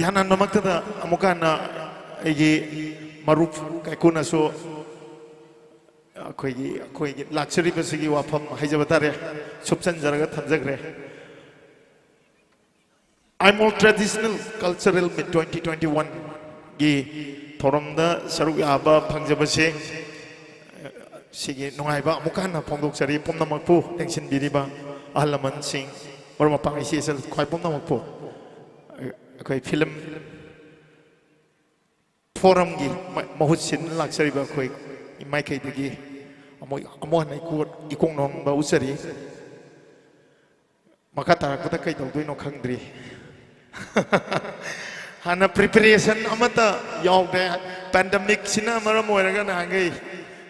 ꯏꯍꯥꯟ ꯍꯥꯟꯕꯃꯛꯇꯗ ꯑꯃꯨꯛꯀ ꯍꯟꯅ ꯑꯩꯒꯤ ꯃꯔꯨꯞ ꯀꯥꯏꯀꯨꯅꯁꯨ ꯑꯩꯈꯣꯏꯒꯤ, ꯑꯩꯈꯣꯏꯒꯤ ꯂꯥꯛꯆꯔꯤꯕꯁꯤꯒꯤ ꯋꯥꯐꯝ ꯍꯥꯏꯖꯕ ꯇꯥꯔꯦ, ꯁꯨꯞꯆꯟꯖꯔꯒ ꯊꯝꯖꯈ꯭ꯔꯦ꯫ Aimol Traditional Cultural Meet twenty twenty-one ꯒꯤ ꯊꯧꯔꯝꯗ ꯁꯔꯨꯛ ꯌꯥꯕ ꯐꯪꯖꯕꯁꯦ, ꯁꯤꯒꯤ ꯅꯨꯡꯉꯥꯏꯕ ꯑꯃꯨꯛꯀ ꯍꯟꯅ ꯐꯣꯡꯗꯣꯛꯆꯔꯤ ꯄꯨꯝꯅꯃꯛꯄꯨ, ꯂꯦꯡꯁꯤꯟꯕꯤꯔꯤꯕ ꯑꯍꯜ ꯂꯃꯟꯁꯤꯡ, ꯃꯔꯨꯞ ꯃꯄꯥꯡ, ꯏꯆꯦ ꯏꯆꯜ ꯈ꯭ꯋꯥꯏ ꯄꯨꯝꯅꯃꯛꯄꯨ꯫ ꯑꯩꯈꯣꯏ ꯐꯤꯂꯝ ꯐꯣꯔꯝꯒꯤ ꯃ-, ꯃꯍꯨꯠ ꯁꯤꯟꯅ ꯂꯥꯛꯆꯔꯤꯕ ꯑꯩꯈꯣꯏ ꯃꯥꯏꯀꯩꯗꯒꯤ ꯑꯃꯨꯛ, ꯑꯃꯨꯛ ꯍꯟꯅ ꯏꯀꯣ-, ꯏꯀꯣꯛ ꯅꯧꯍꯟꯕ ꯎꯠꯆꯔꯤ꯫ ꯃꯈꯥ ꯇꯥꯔꯛꯄꯗ ꯀꯩ ꯇꯧꯗꯣꯏꯅꯣ ꯈꯪꯗ꯭ꯔꯤ꯫ ꯍꯥꯟꯅ preparation ꯑꯃꯠꯇ ꯌꯥꯎꯗꯦ꯫ Pandemic ꯁꯤꯅ ꯃꯔꯝ ꯑꯣꯏꯔꯒ ꯅꯍꯥꯟꯈꯩ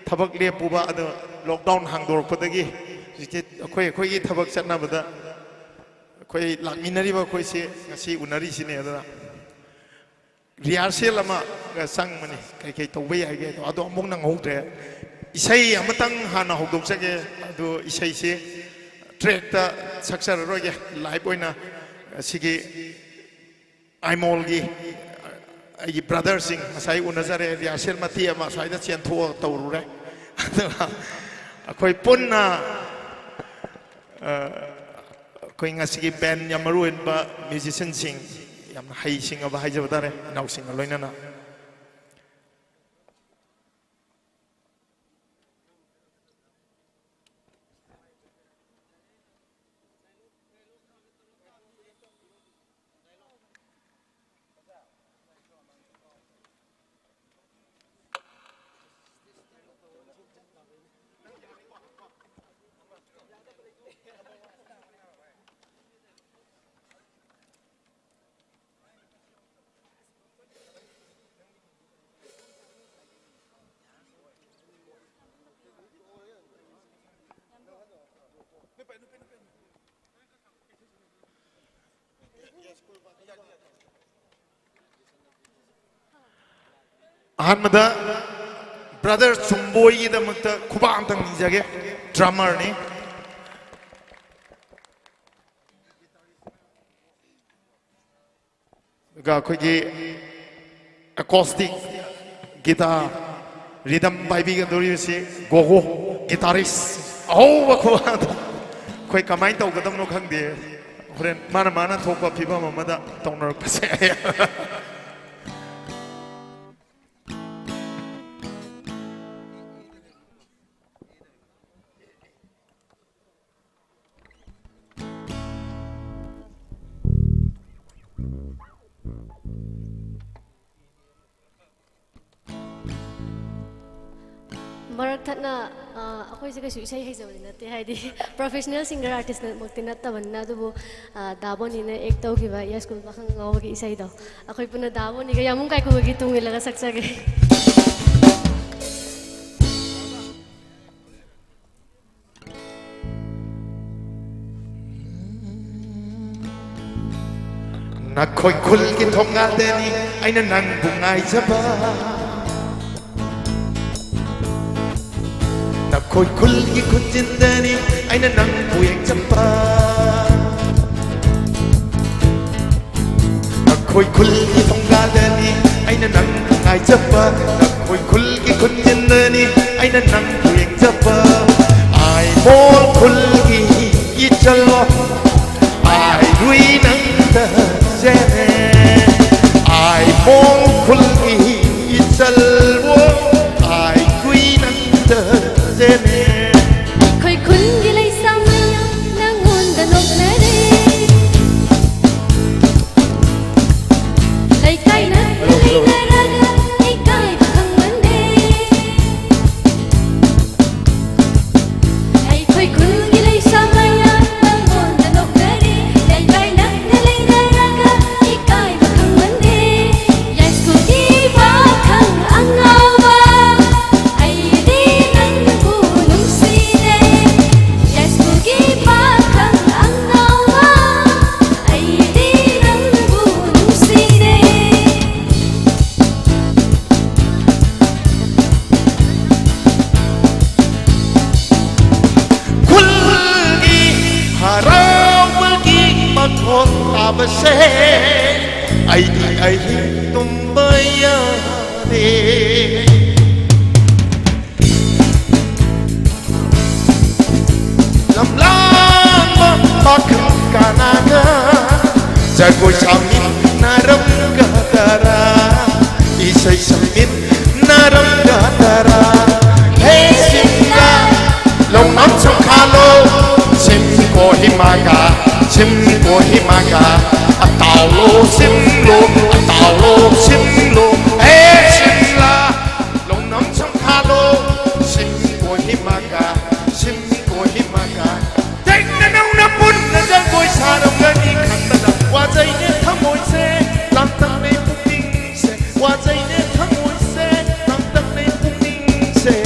ꯊꯕꯛ ꯂꯦꯞꯄꯨꯕ, ꯑꯗꯣ lockdown ꯍꯥꯡꯗꯣꯔꯛꯄꯗꯒꯤ ꯍꯧꯖꯤꯛꯇꯤ ꯑꯩꯈꯣꯏ, ꯑꯩꯈꯣꯏꯒꯤ ꯊꯕꯛ ꯆꯠꯅꯕꯗ ꯑꯩꯈꯣꯏ ꯂꯥꯛꯃꯤꯟꯅꯔꯤꯕ ꯑꯩꯈꯣꯏꯁꯦ ꯉꯁꯤ ꯎꯅꯔꯤꯁꯤꯅꯦ꯫ ꯑꯗꯨꯅ rehearsal ꯑꯃꯒ ꯆꯪꯕꯅꯤ, ꯀꯩꯀꯩ ꯇꯧꯕ ꯌꯥꯏꯒꯦ ꯑꯗꯣ, ꯑꯗꯣ ꯑꯃꯨꯛ ꯅꯪꯍꯧꯗ꯭ꯔꯦ꯫ ꯏꯁꯩ ꯑꯃꯇꯪ ꯍꯥꯟꯅ ꯍꯧꯗꯣꯛꯆꯒꯦ꯫ ꯑꯗꯨ ꯏꯁꯩꯁꯦ track ꯇ ꯁꯛꯆꯔꯔꯣꯏꯒꯦ, live ꯑꯣꯏꯅ ꯁꯤꯒꯤ ꯑꯥꯏꯃꯣꯜꯒꯤ ꯑꯩꯒꯤ brother ꯁꯤꯡ ꯉꯁꯥꯏ ꯎꯅꯖꯔꯦ, rehearsal ꯃꯇꯦꯛ ꯑꯃ ꯑꯁ꯭ꯋꯥꯏꯗ ꯆꯦꯟꯊꯣꯛꯑꯒ ꯇꯧꯔꯨꯔꯦ꯫ ꯑꯗꯨꯒ ꯑꯩꯈꯣꯏ ꯄꯨꯟꯅ, ꯑ, ꯑꯩꯈꯣꯏ ꯉꯁꯤꯒꯤ band ꯌꯥꯝ ꯃꯔꯨ ꯑꯣꯏꯕ musician ꯁꯤꯡ ꯌꯥꯝꯅ ꯍꯩꯁꯤꯡꯉꯕ ꯍꯥꯏꯖꯕ ꯇꯥꯔꯦ, ꯏꯅꯥꯎꯁꯤꯡꯒ ꯂꯣꯏꯅꯅ꯫ ꯑꯍꯥꯟꯕꯗ brother ꯆꯨꯝꯕꯣꯏꯒꯤꯗꯃꯛꯇ ꯈꯨꯕꯥꯛ ꯑꯝꯇꯪ ꯅꯤꯖꯒꯦ, drummer ꯅꯤ꯫ ꯑꯗꯨꯒ ꯑꯩꯈꯣꯏꯒꯤ ꯑꯦꯀꯣꯁꯇꯤꯛ ꯒꯤꯇꯥꯔ ꯔꯤꯗꯝ ꯄꯥꯏꯕꯤꯒꯗꯧꯔꯤꯕꯁꯤ ꯒꯣꯒꯣ ꯒꯤꯇꯥꯔꯤꯁ ꯑꯍꯧꯕ ꯈꯨꯍꯥꯗꯣ ꯑꯩꯈꯣꯏ ꯀꯃꯥꯏꯅ ꯇꯧꯒꯗꯕꯅꯣ ꯈꯪꯗꯦ꯫ ꯍꯣꯔꯦꯟ ꯃꯥꯅ ꯃꯥꯅ ꯊꯣꯛꯄ ꯐꯤꯕꯝ ꯑꯃꯗ ꯇꯧꯅꯔꯛꯄꯁꯦ꯫ ꯃꯔꯛ ꯊꯠꯅ, ꯑ, ꯑꯩꯈꯣꯏꯁꯦ ꯀꯩꯁꯨ ꯏꯁꯩ ꯍꯩꯖꯕꯗꯤ ꯅꯠꯇꯦ, ꯍꯥꯏꯗꯤ professional singer artist ꯃꯛꯇꯤ ꯅꯠꯇꯕꯅꯤꯅ꯫ ꯑꯗꯨꯕꯨ, ꯑ, ꯗꯥ ꯕꯣꯅꯤꯅ act ꯇꯧꯈꯤꯕ ꯌꯥꯏꯁ꯭ꯀꯨꯜ ꯄꯥꯈꯪ ꯑꯉꯥꯎꯕꯒꯤ ꯏꯁꯩꯗꯣ ꯑꯩꯈꯣꯏ ꯄꯨꯟꯅ ꯗꯥ ꯕꯣꯅꯤꯒ ꯌꯥꯃꯨꯡ ꯀꯥꯏꯀꯨꯒꯒꯤ ꯇꯨꯡ ꯏꯜꯂꯒ ꯁꯛꯆꯒꯦ꯫ ꯅꯈꯣꯏ ꯈꯨꯜꯒꯤ ꯊꯣꯡꯒꯥꯜꯗꯅꯤ ꯑꯩꯅ ꯅꯪꯕꯨ ꯉꯥꯏꯖꯕ꯫ ꯅꯈꯣꯏ ꯈꯨꯜꯒꯤ ꯈꯨꯟꯖꯤꯟꯗꯅꯤ ꯑꯩꯅ ꯅꯪꯕꯨ ꯌꯦꯡꯖꯕ꯫ ꯅꯈꯣꯏ ꯈꯨꯜꯒꯤ ꯊꯣꯡꯒꯥꯜꯗꯅꯤ ꯑꯩꯅ ꯅꯪꯕꯨ ꯉꯥꯏꯖꯕ꯫ ꯅꯈꯣꯏ ꯈꯨꯜꯒꯤ ꯈꯨꯟꯖꯤꯟꯗꯅꯤ ꯑꯩꯅ ꯅꯪꯕꯨ ꯌꯦꯡꯖꯕ꯫ ꯑꯥꯏꯃꯣꯜ ꯈꯨꯜꯒꯤ ꯏꯆꯜꯂꯣ, ꯑꯥꯏꯔꯨꯏ ꯅꯪꯗ ꯆꯦꯟꯅꯦ꯫ ꯑꯥꯏꯃꯣꯜ ꯈꯨꯜꯒꯤ ꯏꯆꯜꯂꯣ, ꯑꯥꯏꯔꯨꯏ ꯅꯪꯗ ꯆꯦꯟꯅꯦ꯫ ꯑꯩꯈꯣꯏ ꯈꯨꯟꯒꯤ ꯂꯩꯁꯥ ꯃꯌꯥꯝ ꯅꯪꯉꯣꯟꯗ ꯅꯣꯛꯅꯔꯦ꯫ ꯂꯩꯀꯥꯏ ꯅꯛꯅ ꯂꯩꯅꯔꯒ ꯏꯀꯥꯏꯕ ꯈꯪꯃꯟꯗꯦ꯫ ꯑꯩꯈꯣꯏ ꯈꯨꯜꯒꯤ ꯂꯩꯁꯥ ꯃꯌꯥꯝ ꯅꯪꯉꯣꯟꯗ ꯅꯣꯛꯅꯔꯦ꯫ ꯂꯩꯀꯥꯏ ꯅꯛꯅ ꯂꯩꯅꯔꯒ ꯏꯀꯥꯏꯕ ꯈꯪꯃꯟꯗꯦ꯫ ꯌꯥꯏꯁ꯭ꯀꯨꯜꯒꯤ ꯄꯥꯈꯪ ꯑꯉꯥꯎꯕ, ꯑꯩꯗꯤ ꯅꯪꯕꯨ ꯅꯨꯡꯁꯤꯔꯦ꯫ ꯌꯥꯏꯁ꯭ꯀꯨꯜꯒꯤ ꯄꯥꯈꯪ ꯑꯉꯥꯎꯕ, ꯑꯩꯗꯤ ꯅꯪꯕꯨ ꯅꯨꯡꯁꯤꯔꯦ꯫ ꯈꯨꯜꯒꯤ ꯍꯔꯥꯎꯕꯒꯤ ꯃꯈꯣꯟ ꯇꯥꯕꯁꯦ ꯑꯩꯗꯤ ꯑꯍꯤꯡ ꯇꯨꯝꯕ ꯌꯥꯗꯦ꯫ ꯂꯝꯂꯥꯡꯕ ꯄꯥꯈꯪ ꯀꯅꯥꯒ ꯖꯒꯣꯏ ꯁꯥꯃꯤꯟꯅꯔꯝꯒꯗꯔꯥ? ꯏꯁꯩ ꯁꯛꯃꯤꯟꯅꯔꯝꯒꯗꯔꯥ? ꯍꯦ ꯁꯤꯝꯂꯥ, ꯂꯧꯅꯝ ꯁꯪꯈꯥꯂꯣ, ꯁꯤꯝ ꯀꯣꯍꯤꯃꯥꯒ, ꯁꯤꯝ ꯀꯣꯍꯤꯃꯥꯒ, ꯑꯇꯥꯎꯂꯣ ꯁꯤꯝꯂꯣ, ꯑꯇꯥꯎꯂꯣ ꯁꯤꯝꯂꯣ, ꯍꯦ ꯁꯤꯝꯂꯥ, ꯂꯧꯅꯝ ꯁꯪꯈꯥꯂꯣ, ꯁꯤꯝ ꯀꯣꯍꯤꯃꯥꯒ, ꯁꯤꯝ ꯀꯣꯍꯤꯃꯥꯒ꯫ ꯇꯦꯛꯅ ꯅꯧꯅ ꯄꯨꯟꯅ ꯖꯒꯣꯏ ꯁꯥꯔꯝꯒꯅꯤ ꯈꯟꯕꯗ ꯋꯥꯖꯩꯅꯦ ꯊꯃꯣꯏꯁꯦ, ꯂꯥꯡꯇꯛꯅꯩ ꯄꯨꯛꯅꯤꯡꯁꯦ, ꯋꯥꯖꯩꯅꯦ ꯊꯃꯣꯏꯁꯦ, ꯂꯥꯡꯇꯛꯅꯩ ꯄꯨꯛꯅꯤꯡꯁꯦ꯫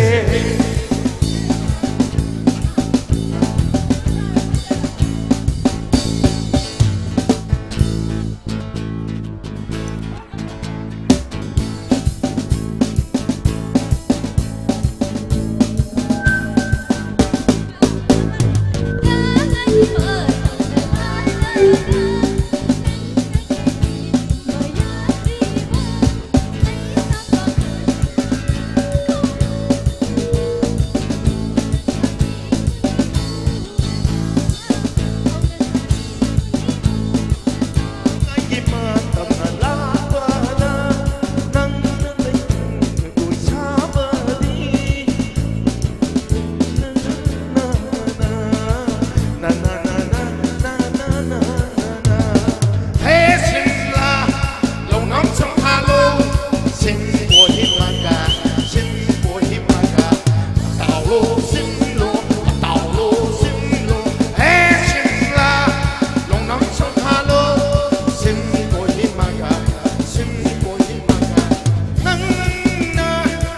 ꯅꯪꯅ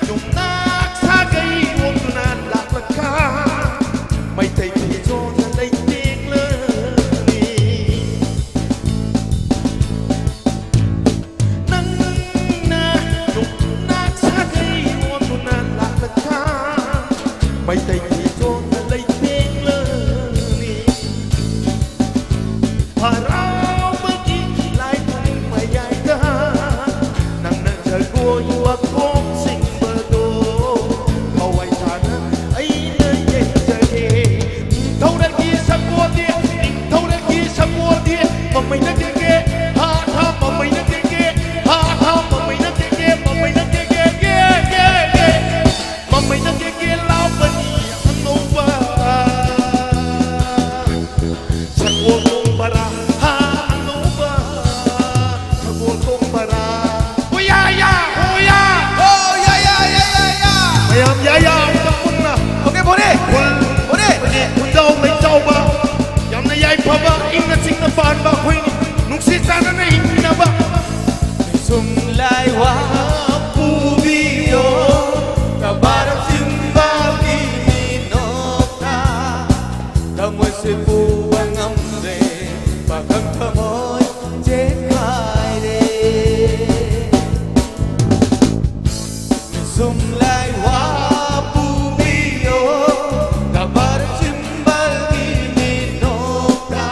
ꯌꯨꯝꯅꯥꯛ ꯁꯥꯒꯩ ꯑꯣꯟꯗꯨꯅ ꯂꯥꯛꯂꯒ ꯃꯩꯇꯩ ꯐꯤꯖꯣꯜꯅ ꯂꯩꯇꯦꯡꯂꯅꯤ꯫ ꯅꯪꯅ ꯌꯨꯝꯅꯥꯛ ꯁꯥꯒꯩ ꯑꯣꯟꯗꯨꯅ ꯂꯥꯛꯂꯒ ꯃꯩꯇꯩ ꯐꯤꯖꯣꯜꯅ ꯂꯩꯇꯦꯡꯂꯅꯤ꯫ ꯍꯔꯥꯎꯕꯒꯤ ꯂꯥꯏꯕꯨꯡ ꯃꯌꯥꯏ ꯌꯥꯝ ꯌꯥꯏ, ꯌꯥꯝꯅ ꯄꯨꯟꯅ꯫ ꯑꯣꯀꯦ, ꯕꯣꯅꯤ꯫ ꯈꯨꯜ-, ꯕꯣꯅꯤ꯫ ꯑꯩꯈꯣꯏꯒꯤ ꯈꯨꯟꯖꯥꯎ ꯂꯩꯖꯥꯎꯕ, ꯌꯥꯝꯅ ꯌꯥꯏꯐꯕ, ꯏꯪꯅ ꯆꯤꯛꯅ ꯄꯥꯟꯕ ꯑꯩꯈꯣꯏ ꯅꯨꯡꯁꯤ ꯆꯥꯟꯅꯅ ꯍꯤꯡꯃꯤꯟꯅꯕ꯫ ꯁꯨꯝ ꯂꯥꯏ ꯋꯥ ꯄꯨꯕꯤꯌꯣ, ꯀꯕꯥꯔ ꯆꯤꯡꯕꯒꯤ ꯃꯤꯅꯣꯛꯇ꯫ ꯊꯃꯣꯏꯁꯦ ꯄꯨꯕ ꯉꯝꯗ꯭ꯔꯦ, ꯄꯥꯈꯪ ꯊꯃꯣꯏ ꯆꯦꯈꯥꯏꯔꯦ꯫ ꯁꯨꯝ ꯂꯥꯏ ꯋꯥ ꯄꯨꯕꯤꯌꯣ, ꯀꯕꯥꯔ ꯆꯤꯝꯕꯜꯒꯤ ꯃꯤꯅꯣꯛꯇ꯫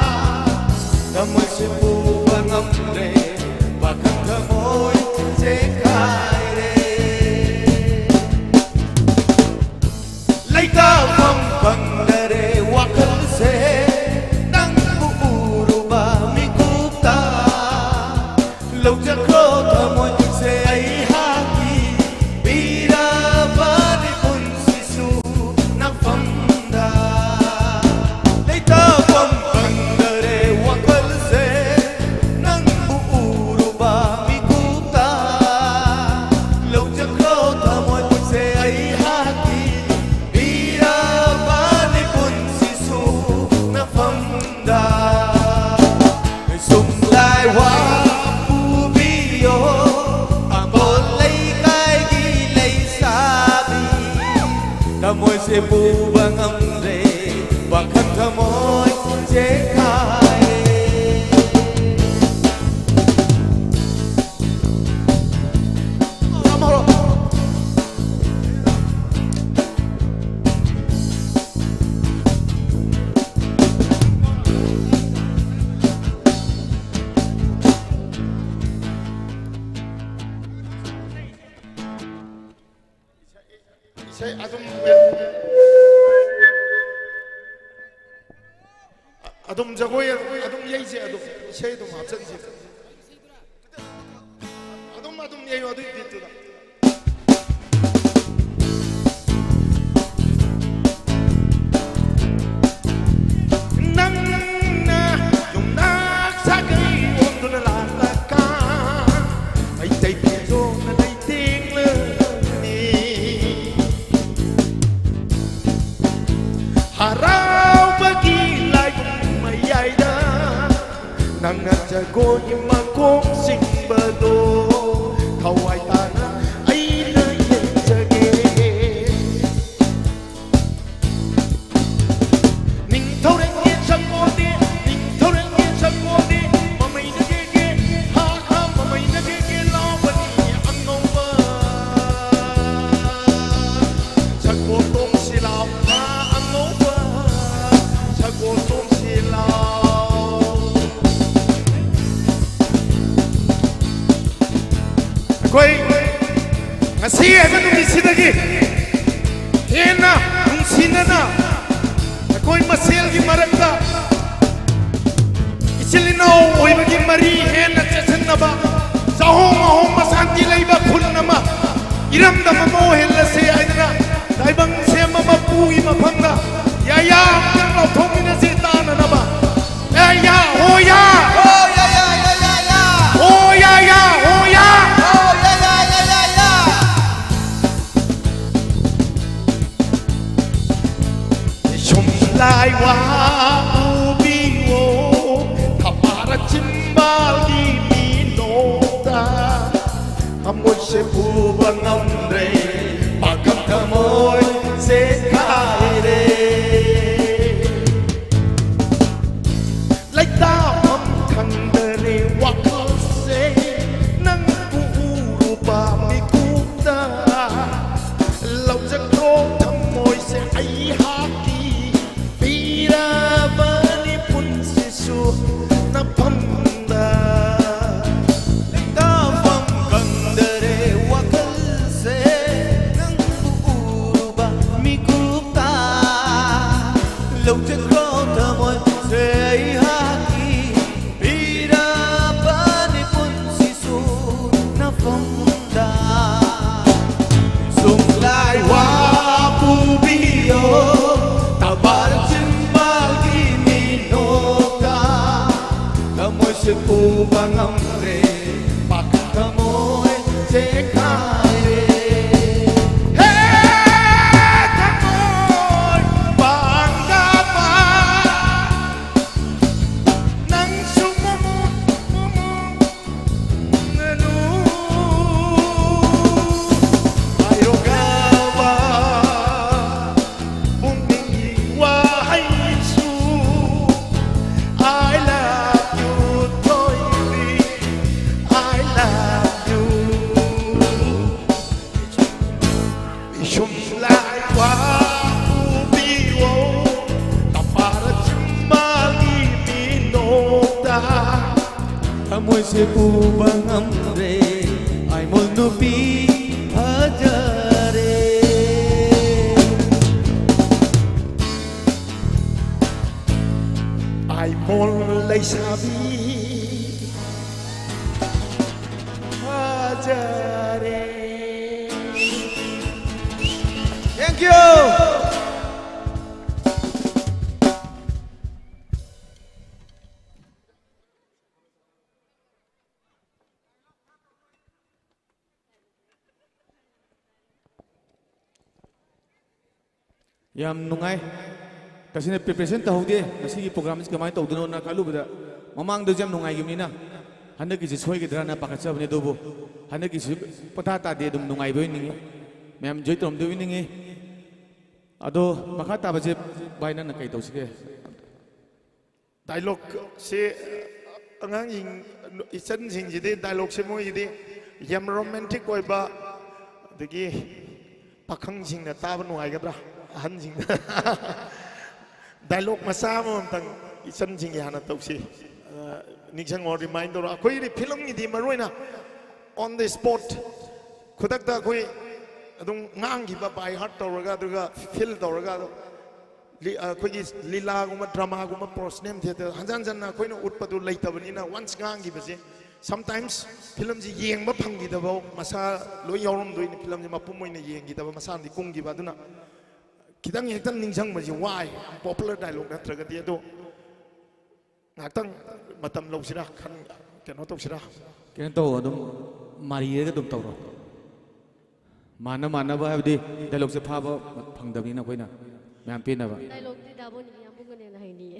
ꯊꯃꯣꯏꯁꯦ ꯄꯨꯕ ꯉꯝꯗ꯭ꯔꯦ, ꯄꯥꯈꯪ ꯊꯃꯣꯏ ꯆꯦꯈꯥꯏꯔꯦ꯫ ꯂꯩꯇꯥꯐꯝ ꯈꯪꯗꯔꯦ ꯋꯥꯈꯜꯁꯦ, ꯅꯪꯕꯨ ꯎꯔꯨꯕ ꯃꯤꯀꯨꯞꯇ꯫ ꯂꯧꯖꯈ꯭ꯔꯣ ꯊꯃꯣꯏꯁꯦ ꯑꯩꯍꯥꯛꯀꯤ, ꯄꯤꯔꯕꯅꯤ ꯄꯨꯟꯁꯤꯁꯨ ꯅꯐꯝꯗ꯫ ꯂꯩꯇꯥꯐꯝ ꯈꯪꯗꯔꯦ ꯋꯥꯈꯜꯁꯦ, ꯅꯪꯕꯨ ꯎꯔꯨꯕ ꯃꯤꯀꯨꯞꯇ꯫ ꯂꯧꯖꯈ꯭ꯔꯣ ꯊꯃꯣꯏꯁꯦ ꯑꯩꯍꯥꯛꯀꯤ, ꯄꯤꯔꯕꯅꯤ ꯄꯨꯟꯁꯤꯁꯨ ꯅꯐꯝꯗ꯫ ꯁꯨꯝ ꯂꯥꯏ ꯋꯥ ꯄꯨꯕꯤꯌꯣ, ꯇꯥꯡꯒꯣꯜ ꯂꯩꯀꯥꯏꯒꯤ ꯂꯩꯁꯥꯕꯤ꯫ ꯊꯃꯣꯏꯁꯦ ꯄꯨꯕ ꯉꯝꯗ꯭ꯔꯦ, ꯋꯥꯈꯜ ꯊꯃꯣꯏ ꯆꯦꯈꯥꯏꯔꯦ꯫ ꯏꯁꯩ ꯑꯗꯨꯝ, ꯑꯗꯨꯝ ꯖꯒꯣꯏ ꯑꯗꯨꯝ ꯌꯩꯁꯦ, ꯑꯗꯨꯝ ꯏꯁꯩ ꯑꯗꯨꯝ ꯍꯥꯞꯆꯤꯟꯁꯦ꯫ ꯑꯗꯨꯝ, ꯑꯗꯨꯝ ꯌꯩꯌꯣ ꯑꯗꯨꯏ ꯕꯤꯠꯇꯨꯗ꯫ ꯅꯪꯅ ꯌꯨꯝꯅꯥꯛ ꯁꯥꯒꯩ ꯑꯣꯟꯗꯨꯅ ꯂꯥꯛꯂꯀꯥꯟ, ꯃꯩꯇꯩ ꯐꯤꯖꯣꯜꯅ ꯂꯩꯇꯦꯡꯂꯅꯤ꯫ ꯖꯒꯣꯏ ꯃꯀꯣꯛ ꯆꯤꯡꯕꯗꯣ ꯊꯋꯥꯏ ꯇꯥꯅ ꯑꯩꯅ ꯌꯦꯡꯖꯒꯦ꯫ ꯅꯤꯡꯊꯧꯔꯦꯜꯒꯤ ꯖꯒꯣꯏꯗꯤ, ꯅꯤꯡꯊꯧꯔꯦꯜꯒꯤ ꯖꯒꯣꯏꯗꯤ, ꯃꯃꯩꯅ ꯒꯦꯒꯦ, ꯍꯥ ꯍꯥ, ꯃꯃꯩꯅ ꯒꯦꯒꯦ ꯂꯥꯎꯕꯅꯤ ꯑꯉꯧꯕ꯫ ꯁꯒꯣꯜ ꯇꯣꯡꯁꯤ ꯂꯥꯎ, ꯍꯥ, ꯑꯉꯧꯕ, ꯁꯒꯣꯜ ꯇꯣꯡꯁꯤ ꯂꯥꯎ꯫ ꯑꯩꯈꯣꯏ ꯉꯁꯤ ꯍꯥꯏꯕ ꯅꯨꯃꯤꯠꯁꯤꯗꯒꯤ ꯍꯦꯟꯅ ꯅꯨꯡꯁꯤꯅꯅ ꯑꯩꯈꯣꯏ ꯃꯁꯦꯜꯒꯤ ꯃꯔꯛꯇ ꯏꯆꯤꯜ ꯏꯅꯥꯎ ꯑꯣꯏꯕꯒꯤ ꯃꯔꯤ ꯍꯦꯟꯅ ꯆꯦꯠꯁꯤꯟꯅꯕ, ꯆꯥꯍꯣꯡ ꯉꯥꯍꯣꯡꯕ ꯁꯥꯟꯇꯤ ꯂꯩꯕ ꯈꯨꯟ ꯑꯃ, ꯏꯔꯝꯗꯝ ꯑꯃ ꯑꯣꯏꯍꯜꯂꯁꯤ ꯍꯥꯏꯗꯅ ꯇꯥꯏꯕꯪ ꯁꯦꯝꯕ ꯃꯄꯨꯒꯤ ꯃꯐꯝꯗ ꯌꯥꯌꯥ ꯑꯃꯇꯪ ꯂꯥꯎꯊꯣꯛꯃꯤꯟꯅꯁꯤ ꯇꯥꯅꯅꯕ꯫ ꯌꯥꯌꯥ, ꯍꯣꯌꯥ! ꯍꯣ ꯌꯥ ꯌꯥ ꯌꯥ ꯌꯥ ꯌꯥ! ꯍꯣ ꯌꯥꯌꯥ, ꯍꯣꯌꯥ! ꯍꯣ ꯌꯥ ꯌꯥ ꯌꯥ ꯌꯥ ꯌꯥ! ꯁꯨꯝꯂꯥꯏ ꯋꯥ ꯎꯕꯤꯌꯣ, ꯊꯕꯥꯔ ꯆꯤꯝꯕꯥꯜꯒꯤ ꯃꯤꯅꯣꯛꯇ ꯊꯃꯣꯏꯁꯦ ꯄꯨꯕ ꯉꯝꯗ꯭ꯔꯦ, ꯄꯥꯈꯪ ꯊꯃꯣꯏꯁꯦ ꯀꯥꯏꯔꯦ꯫ ꯂꯩꯇꯥꯐꯝ ꯈꯪꯗꯔꯦ ꯋꯥꯈꯜꯁꯦ, ꯅꯪꯕꯨ ꯎꯔꯨꯕ ꯃꯤꯀꯨꯞꯇ ꯂꯧꯖꯈ꯭ꯔꯣ ꯊꯃꯣꯏꯁꯦ ꯑꯩꯍꯥꯛꯀꯤ, ꯄꯤꯔꯕꯅꯤ ꯄꯨꯟꯁꯤꯁꯨ ꯅꯐꯝꯗ꯫ ꯂꯩꯇꯥꯐꯝ ꯈꯪꯗꯔꯦ ꯋꯥꯈꯜꯁꯦ, ꯁꯨꯝꯂꯥꯏ ꯈ꯭ꯋꯥꯡ ꯄꯨꯕꯤꯌꯣ, ꯂꯝꯄꯥꯛ ꯆꯤꯡꯃꯥꯜꯒꯤ ꯃꯤꯅꯣꯛꯇ꯫ ꯊꯃꯣꯏꯁꯦ ꯄꯨꯕ ꯉꯝꯗ꯭ꯔꯦ, ꯑꯥꯏꯃꯣꯜ ꯅꯨꯄꯤ ꯐꯖꯔꯦ꯫ ꯑꯥꯏꯃꯣꯜ ꯂꯩꯁꯥꯕꯤ ꯐꯖꯔꯦ꯫ Thank you. ꯌꯥꯝ ꯅꯨꯡꯉꯥꯏ꯫ ꯇꯁꯦꯡꯅ preparation ꯇꯧꯍꯧꯗꯦ꯫ ꯉꯁꯤꯒꯤ program ꯑꯁꯤ ꯀꯃꯥꯏꯅ ꯇꯧꯗꯣꯏꯅꯣꯅ ꯈꯜꯂꯨꯕꯗ, ꯃꯃꯥꯡꯗꯁꯨ ꯌꯥꯝ ꯅꯨꯡꯉꯥꯏꯈꯤꯕꯅꯤꯅ, ꯍꯟꯗꯛꯀꯤꯁꯤ ꯁꯣꯏꯒꯗ꯭ꯔꯅ ꯄꯥꯈꯠꯆꯕꯅꯤ꯫ ꯑꯗꯨꯕꯨ ꯍꯟꯗꯛꯀꯤꯁꯤ ꯄꯣꯊꯥ ꯇꯥꯗꯦ, ꯑꯗꯨꯝ ꯅꯨꯡꯉꯥꯏꯕ ꯑꯣꯏꯅꯤꯡꯉꯤ꯫ ꯃꯌꯥꯝ enjoy ꯇꯧꯔꯝꯗꯣꯏ ꯑꯣꯏꯅꯤꯡꯉꯤ꯫ ꯑꯗꯣ ꯃꯈꯥ ꯇꯥꯕꯁꯦ ꯚꯥꯏ, ꯅꯪꯅ ꯀꯩ ꯇꯧꯁꯤꯒꯦ? Dialogueꯁꯦ ꯑꯉꯥꯡꯁꯤꯡ, ꯏꯆꯟꯁꯤꯡꯁꯤꯗꯤ dialogueꯁꯦ ꯃꯣꯏꯒꯤꯗꯤ ꯌꯥꯝ romantic ꯑꯣꯏꯕ, ꯑꯗꯒꯤ ꯄꯥꯈꯪꯁꯤꯡꯅ ꯇꯥꯕ ꯅꯨꯡꯉꯥꯏꯒꯗ꯭ꯔꯥ, ꯑꯍꯟꯁꯤꯡꯅ? Dialogue ꯃꯆꯥ ꯑꯃꯃꯝꯇꯪ ꯏꯆꯟꯁꯤꯡꯒꯤ ꯍꯥꯟꯅ ꯇꯧꯁꯤ꯫ ꯑ, ꯅꯤꯡꯁꯤꯡꯉꯣ, remind ꯇꯧꯔꯣ꯫ ꯑꯩꯈꯣꯏꯒꯤꯗꯤ filmꯒꯤꯗꯤ ꯃꯔꯨ ꯑꯣꯏꯅ on the spot, ꯈꯨꯗꯛꯇ ꯑꯩꯈꯣꯏ ꯑꯗꯨꯝ ꯉꯥꯡꯈꯤꯕ by heart ꯇꯧꯔꯒ, ꯑꯗꯨꯒ feel ꯇꯧꯔꯒ ꯑꯗꯨꯝ ꯂꯤ-, ꯑꯩꯈꯣꯏꯒꯤ ꯂꯤꯂꯥꯒꯨꯝꯕ, dramaꯒꯨꯝꯕ, professional theatre ꯍꯟꯖꯟ ꯍꯟꯖꯟꯅ ꯑꯩꯈꯣꯏꯅ ꯎꯠꯄꯗꯨ ꯂꯩꯇꯕꯅꯤꯅ, once ꯉꯥꯡꯈꯤꯕꯁꯦ, sometimes filmꯁꯤ ꯌꯦꯡꯕ ꯐꯪꯈꯤꯗꯕ ꯃꯁꯥ ꯂꯣꯏ ꯌꯥꯎꯔꯝꯗꯣꯏꯅꯤ꯫ Filmꯁꯤ ꯃꯄꯨꯝ ꯑꯣꯏꯅ ꯌꯦꯡꯈꯤꯗꯕ ꯃꯁꯥꯅꯗꯤ ꯀꯨꯝꯈꯤꯕ, ꯑꯗꯨꯅ ꯈꯤꯇꯪ ꯍꯦꯛꯇ ꯅꯤꯡꯁꯤꯡꯕꯁꯤ ꯋꯥꯏ, popular dialogue ꯅꯠꯇ꯭ꯔꯒꯗꯤ꯫ ꯑꯗꯣ ꯉꯥꯏꯍꯥꯛꯇꯪ ꯃꯇꯝ ꯂꯧꯁꯤꯔꯥ, ꯈꯟ-, ꯀꯩꯅꯣ ꯇꯧꯁꯤꯔꯥ? ꯀꯩꯅꯣ ꯇꯧ, ꯑꯗꯨꯝ ꯃꯥꯔꯤꯔꯒ ꯑꯗꯨꯝ ꯇꯧꯔꯣ꯫ ꯃꯥꯟꯅ ꯃꯥꯟꯅꯕ ꯍꯥꯏꯕꯗꯤ dialogueꯁꯦ ꯐꯥꯕ ꯐꯪꯗꯕꯅꯤꯅ ꯑꯩꯈꯣꯏꯅ ꯃꯌꯥꯝ ꯄꯦꯟꯅꯕ꯫ Dialogueꯗꯤ ꯗꯥꯕꯣꯟꯒꯤ ꯌꯥꯝꯕꯨꯡꯒꯅ ꯍꯦꯟꯅ ꯍꯩꯅꯤꯌꯦ꯫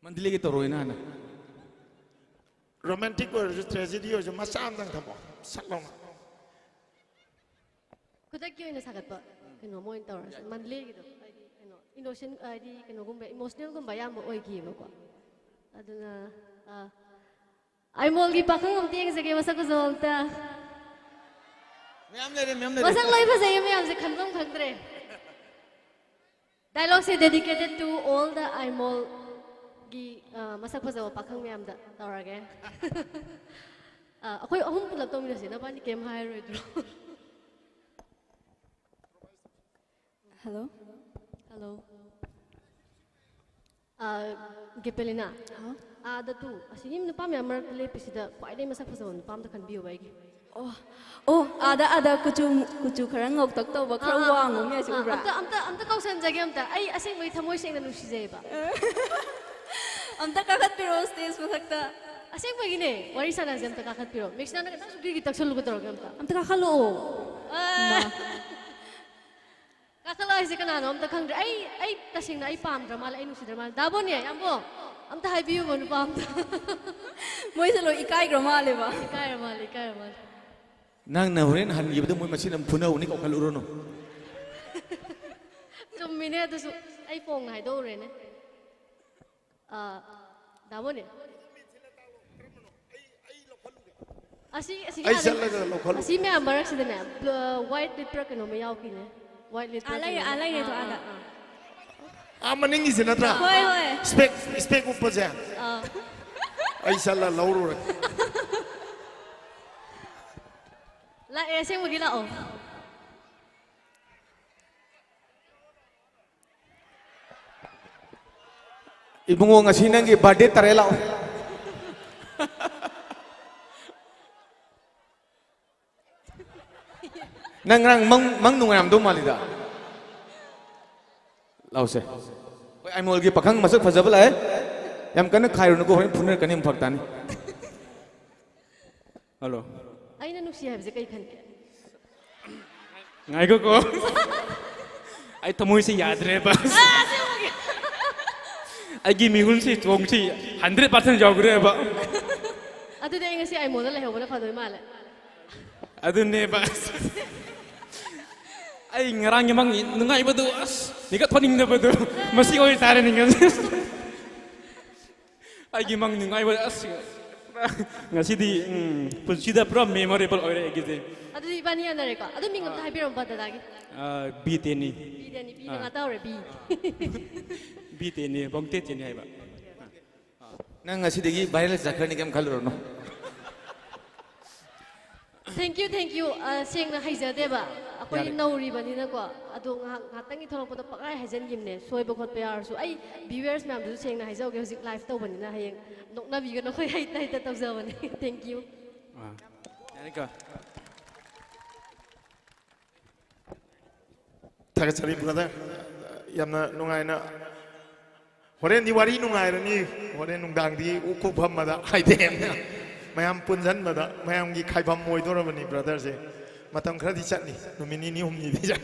ꯃꯟꯗꯂꯤꯒꯤ ꯇꯧꯔꯣꯏꯅ ꯍꯥꯟꯅ꯫ Romantic ꯑꯣꯏꯔꯁꯨ, tragedy ꯑꯣꯏꯔꯁꯨ, ꯃꯆꯥ ꯑꯝꯇꯪ ꯊꯝꯃꯣ, ꯁꯠ ꯂꯥꯎꯅ꯫ ꯈꯨꯗꯛꯀꯤ ꯑꯣꯏꯅ ꯁꯥꯒꯠꯄ ꯀꯩꯅꯣꯝꯃ ꯑꯣꯏꯅ ꯇꯧꯔꯁꯦ꯫ ꯃꯟꯗꯂꯤꯒꯤꯗꯣ, ꯍꯥꯏꯗꯤ ꯀꯩꯅꯣ, innocent, ꯍꯥꯏꯗꯤ ꯀꯩꯅꯣꯒꯨꯝꯕ, emotionalꯒꯨꯝꯕ ꯑꯌꯥꯝꯕ ꯑꯣꯏꯈꯤꯑꯕꯀꯣ꯫ ꯑꯗꯨꯅ, ꯑ, ꯑꯥꯏꯃꯣꯜꯒꯤ ꯄꯥꯈꯪ ꯑꯝꯇ ꯌꯦꯡꯖꯒꯦ, ꯃꯁꯛ ꯐꯖꯕ ꯑꯝꯇ꯫ ꯃꯌꯥꯝ ꯂꯩꯔꯦ, ꯃꯌꯥꯝ ꯂꯩꯔꯦ꯫ ꯃꯁꯛ ꯂꯣꯏ ꯐꯖꯩꯌꯦ ꯃꯌꯥꯝꯁꯦ, ꯈꯟꯐꯝ ꯈꯪꯗ꯭ꯔꯦ꯫ Dialogue say dedicated to all the ꯑꯥꯏꯃꯣꯜꯒꯤ, ꯑ, ꯃꯁꯛ ꯐꯖꯕ ꯄꯥꯈꯪ ꯃꯌꯥꯝꯗ ꯇꯧꯔꯒꯦ꯫ ꯑ, ꯑꯩꯈꯣꯏ ꯑꯍꯨꯝ ꯄꯨꯂꯞ ꯇꯧꯃꯤꯟꯅꯁꯦ, ꯅꯕꯥꯅꯤ ꯀꯩꯝ ꯍꯥꯏꯔꯣꯏꯗ꯭ꯔꯣ? Hello. Hello. ꯑ, ꯒꯦꯄꯦꯂꯤꯅꯥ꯫ ꯍꯥꯎ꯫ ꯑꯥꯗ ꯇꯨ, ꯑꯁꯤꯒꯤ ꯅꯨꯄꯥ ꯃꯌꯥꯝ ꯃꯔꯛꯇ ꯂꯦꯞꯄꯤꯁꯤꯗ ꯈ꯭ꯋꯥꯏꯗꯒꯤ ꯃꯁꯛ ꯐꯖꯕ ꯅꯨꯄꯥ ꯑꯝꯇ ꯈꯟꯕꯤꯌꯨꯕ ꯑꯩꯒꯤ꯫ ꯑꯣ꯫ ꯑꯣ, ꯑꯥꯗ, ꯑꯥꯗ ꯀꯨꯆꯨ, ꯀꯨꯆꯨ ꯈꯔ ꯉꯧꯇꯛ ꯇꯧꯕ, ꯈꯔ ꯑꯥ, ꯑꯥ, ꯋꯥꯡꯕ ꯑꯥ, ꯃꯤ ꯑꯁꯤ ꯑꯥ, ꯎꯕ꯭ꯔꯥ? ꯑꯝꯇ, ꯑꯝꯇ, ꯑꯝꯇ ꯀꯧꯁꯟꯖꯒꯦ ꯑꯝꯇ꯫ ꯑꯩ ꯑꯁꯦꯡꯕꯒꯤ ꯊꯃꯣꯏ ꯁꯦꯡꯅ ꯅꯨꯡꯁꯤꯖꯩꯕ꯫ ꯑꯝꯇ ꯀꯥꯈꯠꯄꯤꯔꯛꯑꯣ stage ꯃꯊꯛꯇ꯫ ꯑꯁꯦꯡꯕꯒꯤꯅꯦ, ꯋꯥꯔꯤ ꯁꯥꯟꯅꯁꯦ, ꯑꯝꯇ ꯀꯥꯈꯠꯄꯤꯔꯛꯑꯣ꯫ ꯃꯤꯛꯁꯅꯥꯅ ꯈꯤꯇꯪꯁꯨ ꯒꯤꯔꯤ ꯇꯛꯁꯜꯂꯨꯒꯦ ꯇꯧꯔꯒꯦ ꯑꯝꯇ꯫ ꯑꯝꯇ ꯀꯥꯈꯠꯂꯛꯑꯣ꯫ ꯑꯥ꯫ ꯃꯥ꯫ ꯀꯥꯈꯠꯂꯛꯑꯣ ꯍꯥꯏꯁꯦ ꯀꯅꯥꯅꯣ ꯑꯝꯇ ꯈꯪꯗ꯭ꯔꯦ꯫ ꯑꯩ, ꯑꯩ ꯇꯁꯦꯡꯅ ꯑꯩ ꯄꯥꯝꯗ꯭ꯔ ꯃꯥꯜꯂꯦ, ꯑꯩ ꯅꯨꯡꯁꯤꯗ꯭ꯔ ꯃꯥꯜꯂꯦ꯫ ꯗꯥꯕꯣꯅꯦ, ꯌꯥꯝꯕꯣ, ꯑꯝꯇ ꯍꯥꯏꯕꯤꯌꯨꯕ ꯅꯨꯄꯥ ꯑꯝꯇ꯫ ꯃꯣꯏꯁꯦ ꯂꯣꯏ ꯏꯀꯥꯏꯈ꯭ꯔ ꯃꯥꯜꯂꯦꯕ꯫ ꯏꯀꯥꯏꯔ ꯃꯥꯜꯂꯦ, ꯏꯀꯥꯏꯔ ꯃꯥꯜꯂꯦ꯫ ꯅꯪꯅ ꯍꯣꯔꯦꯟ ꯍꯟꯈꯤꯕꯗ ꯃꯣꯏ ꯃꯁꯦꯟ ꯑꯃꯨꯛ ꯐꯨꯅꯍꯧꯅꯤ, ꯀꯧꯈꯠꯂꯨꯔꯅꯨ꯫ ꯆꯨꯝꯃꯤꯅꯦ ꯑꯗꯨꯁꯨ, ꯑꯩ ꯐꯣꯡꯅ ꯍꯥꯏꯗꯣꯛꯎꯔꯦꯅꯦ꯫ ꯑ, ꯗꯥꯕꯣꯅꯦ꯫ ꯑꯁꯤ, ꯑꯁꯤꯒꯤ ꯑꯩ ꯑꯥꯗ, ꯆꯠꯂꯒ ꯂꯧꯈꯠꯂꯨ꯫ ꯑꯁꯤ ꯃꯌꯥꯝ ꯃꯔꯛꯁꯤꯗꯅꯦ, ꯕ꯭ꯂ-, white ꯂꯤꯠꯄ꯭ꯔꯥ ꯀꯩꯅꯣꯝꯃ ꯌꯥꯎꯈꯤꯅꯦ꯫ White ꯂꯤꯠꯄ꯭ꯔꯥ ꯑꯥ, ꯂꯩꯔꯦ, ꯀꯩꯅꯣꯝꯃ꯫ ꯑꯥ, ꯂꯩꯔꯦ, ꯑꯗꯣ ꯑꯥ, ꯑꯥꯗ꯫ ꯑꯥ, ꯑꯥ꯫ ꯑꯥ, ꯃꯅꯤꯡꯒꯤꯁꯦ ꯅꯠꯇ꯭ꯔꯥ? ꯍꯣꯏ, ꯍꯣꯏ꯫ Spec, spec ꯎꯞꯄꯁꯦ꯫ ꯑꯥ꯫ ꯑꯩ ꯆꯠꯂ ꯂꯧꯔꯨꯔꯦ꯫ ꯂꯥꯛꯑꯦ, ꯑꯁꯦꯡꯕꯒꯤ ꯂꯥꯛꯑꯣ꯫ ꯏꯕꯨꯡꯉꯣ, ꯉꯁꯤ ꯅꯪꯒꯤ birthday ꯇꯥꯔꯦ, ꯂꯥꯛꯑꯣ꯫ ꯅꯪ ꯉꯔꯥꯡ ꯃꯪ, ꯃꯪ ꯅꯨꯡꯉꯥꯏꯔꯝꯗꯧ ꯃꯥꯜꯂꯤꯗ꯫ ꯂꯥꯛꯑꯣꯁꯦ꯫ ꯑꯩꯈꯣꯏ ꯑꯥꯏꯃꯣꯜꯒꯤ ꯄꯥꯈꯪ ꯃꯁꯛ ꯐꯖꯕ ꯂꯥꯛꯑꯦ꯫ ꯌꯥꯝ ꯀꯟꯅ ꯈꯥꯏꯔꯨꯅꯨꯀꯣ, ꯍꯣꯔꯦꯟ ꯐꯨꯅꯔꯛꯀꯅꯤ, ꯑꯃꯨꯛ ꯐꯔꯛ ꯇꯥꯅꯤ꯫ Hello꯫ ꯑꯩꯅ ꯅꯨꯡꯁꯤ ꯍꯥꯏꯕꯁꯦ ꯀꯩ ꯈꯟꯒꯦ? ꯉꯥꯏꯈꯣꯀꯣ꯫ ꯑꯩ ꯊꯃꯣꯏꯁꯦ ꯌꯥꯗ꯭ꯔꯦꯕ꯫ ꯑꯩꯒꯤ ꯃꯤꯍꯨꯟꯁꯤ, ꯆꯣꯡꯁꯤ hundred percent ꯌꯥꯎꯈ꯭ꯔꯦꯕ꯫ ꯑꯗꯨꯗꯤ ꯑꯩ ꯉꯁꯤ ꯑꯥꯏꯃꯣꯜꯗ ꯂꯩꯍꯧꯕꯅ ꯐꯗꯣꯏ ꯃꯥꯜꯂꯦ꯫ ꯑꯗꯨꯅꯦꯕ꯫ ꯑꯩ ꯉꯔꯥꯡꯒꯤ ꯃꯪ ꯅꯨꯡꯉꯥꯏꯕꯗꯨ, ꯑꯁ, ꯃꯤꯀꯞ ꯊꯣꯛꯅꯤꯡꯗꯕꯗꯨ꯫ ꯃꯁꯤ ꯑꯣꯏꯇꯥꯔꯦꯅꯦ ꯉꯁꯤ꯫ ꯑꯩꯒꯤ ꯃꯪ ꯅꯨꯡꯉꯥꯏꯕ, ꯑꯁ꯫ ꯉꯁꯤꯗꯤ ꯎꯝ, ꯄꯨꯟꯁꯤꯗ ꯄꯨꯔꯥ ꯃꯦꯃꯣꯔꯦꯕꯜ ꯑꯣꯏꯔꯦ ꯑꯩꯒꯤꯗꯤ꯫ ꯑꯗꯨꯗꯤ ꯏꯕꯥꯅꯤ ꯌꯥꯅꯔꯦꯀꯣ꯫ ꯑꯗꯨ ꯃꯤꯡ ꯑꯝꯇ ꯍꯥꯏꯕꯤꯔꯝꯃꯨ ꯗꯗꯥꯒꯤ꯫ ꯑ, ꯕꯤ ꯇꯦꯅꯤ꯫ ꯕꯤꯗꯅꯤ, ꯕꯤꯅ ꯉꯥ ꯇꯧꯔꯦ, ꯕꯤ꯫ ꯕꯤ ꯇꯦꯅꯤ, ꯕꯣꯡꯇꯦ ꯇꯦꯅꯤ ꯍꯥꯏꯕ꯫ ꯅꯪ ꯉꯁꯤꯗꯒꯤ ꯚꯥꯏꯔꯦꯜ ꯆꯠꯈ꯭ꯔꯅꯤ, ꯀꯩꯝ ꯈꯜꯂꯨꯔꯅꯨ꯫ Thank you, thank you. ꯑ, ꯁꯦꯡꯅ ꯍꯩꯖꯗꯦꯕ꯫ ꯑꯩꯈꯣꯏ ꯌꯥꯔꯦ꯫ ꯅꯧꯔꯤꯕꯅꯤꯅꯀꯣ꯫ ꯑꯗꯣ ꯉꯥꯏꯍꯥꯛ, ꯉꯥꯏꯍꯥꯛꯇꯪꯒꯤ ꯊꯣꯛꯂꯛꯄꯗ ꯄꯪꯍꯥꯏ ꯍꯥꯏꯖꯟꯈꯤꯕꯅꯦ꯫ ꯁꯣꯏꯕ ꯈꯣꯠꯄ ꯌꯥꯎꯔꯁꯨ꯫ ꯑꯩ viewers ꯃꯌꯥꯝꯗꯨꯁꯨ ꯁꯦꯡꯅ ꯍꯥꯏꯖꯍꯧꯒꯦ, ꯍꯧꯖꯤꯛ live ꯇꯧꯕꯅꯤꯅ ꯍꯌꯦꯡ ꯅꯣꯛꯅꯕꯤꯒꯅꯨ, ꯑꯩꯈꯣꯏ ꯍꯩꯇ ꯍꯩꯇ ꯇꯧꯖꯕꯅꯦ꯫ Thank you. ꯑ, ꯌꯥꯔꯦꯀꯣ꯫ ꯊꯥꯒꯠꯆꯔꯤ brother, ꯌꯥꯝꯅ ꯅꯨꯡꯉꯥꯏꯅ꯫ ꯍꯣꯔꯦꯟꯗꯤ ꯋꯥꯔꯤ ꯅꯨꯡꯉꯥꯏꯔꯅꯤ꯫ ꯍꯣꯔꯦꯟ ꯅꯨꯡꯗꯥꯡꯗꯤ ꯎꯀꯨ ꯐꯝꯕꯗ ꯍꯥꯏꯗꯤ ꯃꯌꯥꯝ ꯄꯨꯟꯁꯤꯟꯕꯗ ꯃꯌꯥꯝꯒꯤ ꯈꯥꯏꯐꯝ ꯑꯣꯏꯗꯣꯔꯕꯅꯤ brotherꯁꯦ꯫ ꯃꯇꯝ ꯈꯔꯗꯤ ꯆꯠꯅꯤ, ꯅꯨꯃꯤꯠ ꯅꯤꯅꯤ ꯍꯨꯝꯅꯤꯗꯤ ꯆꯠ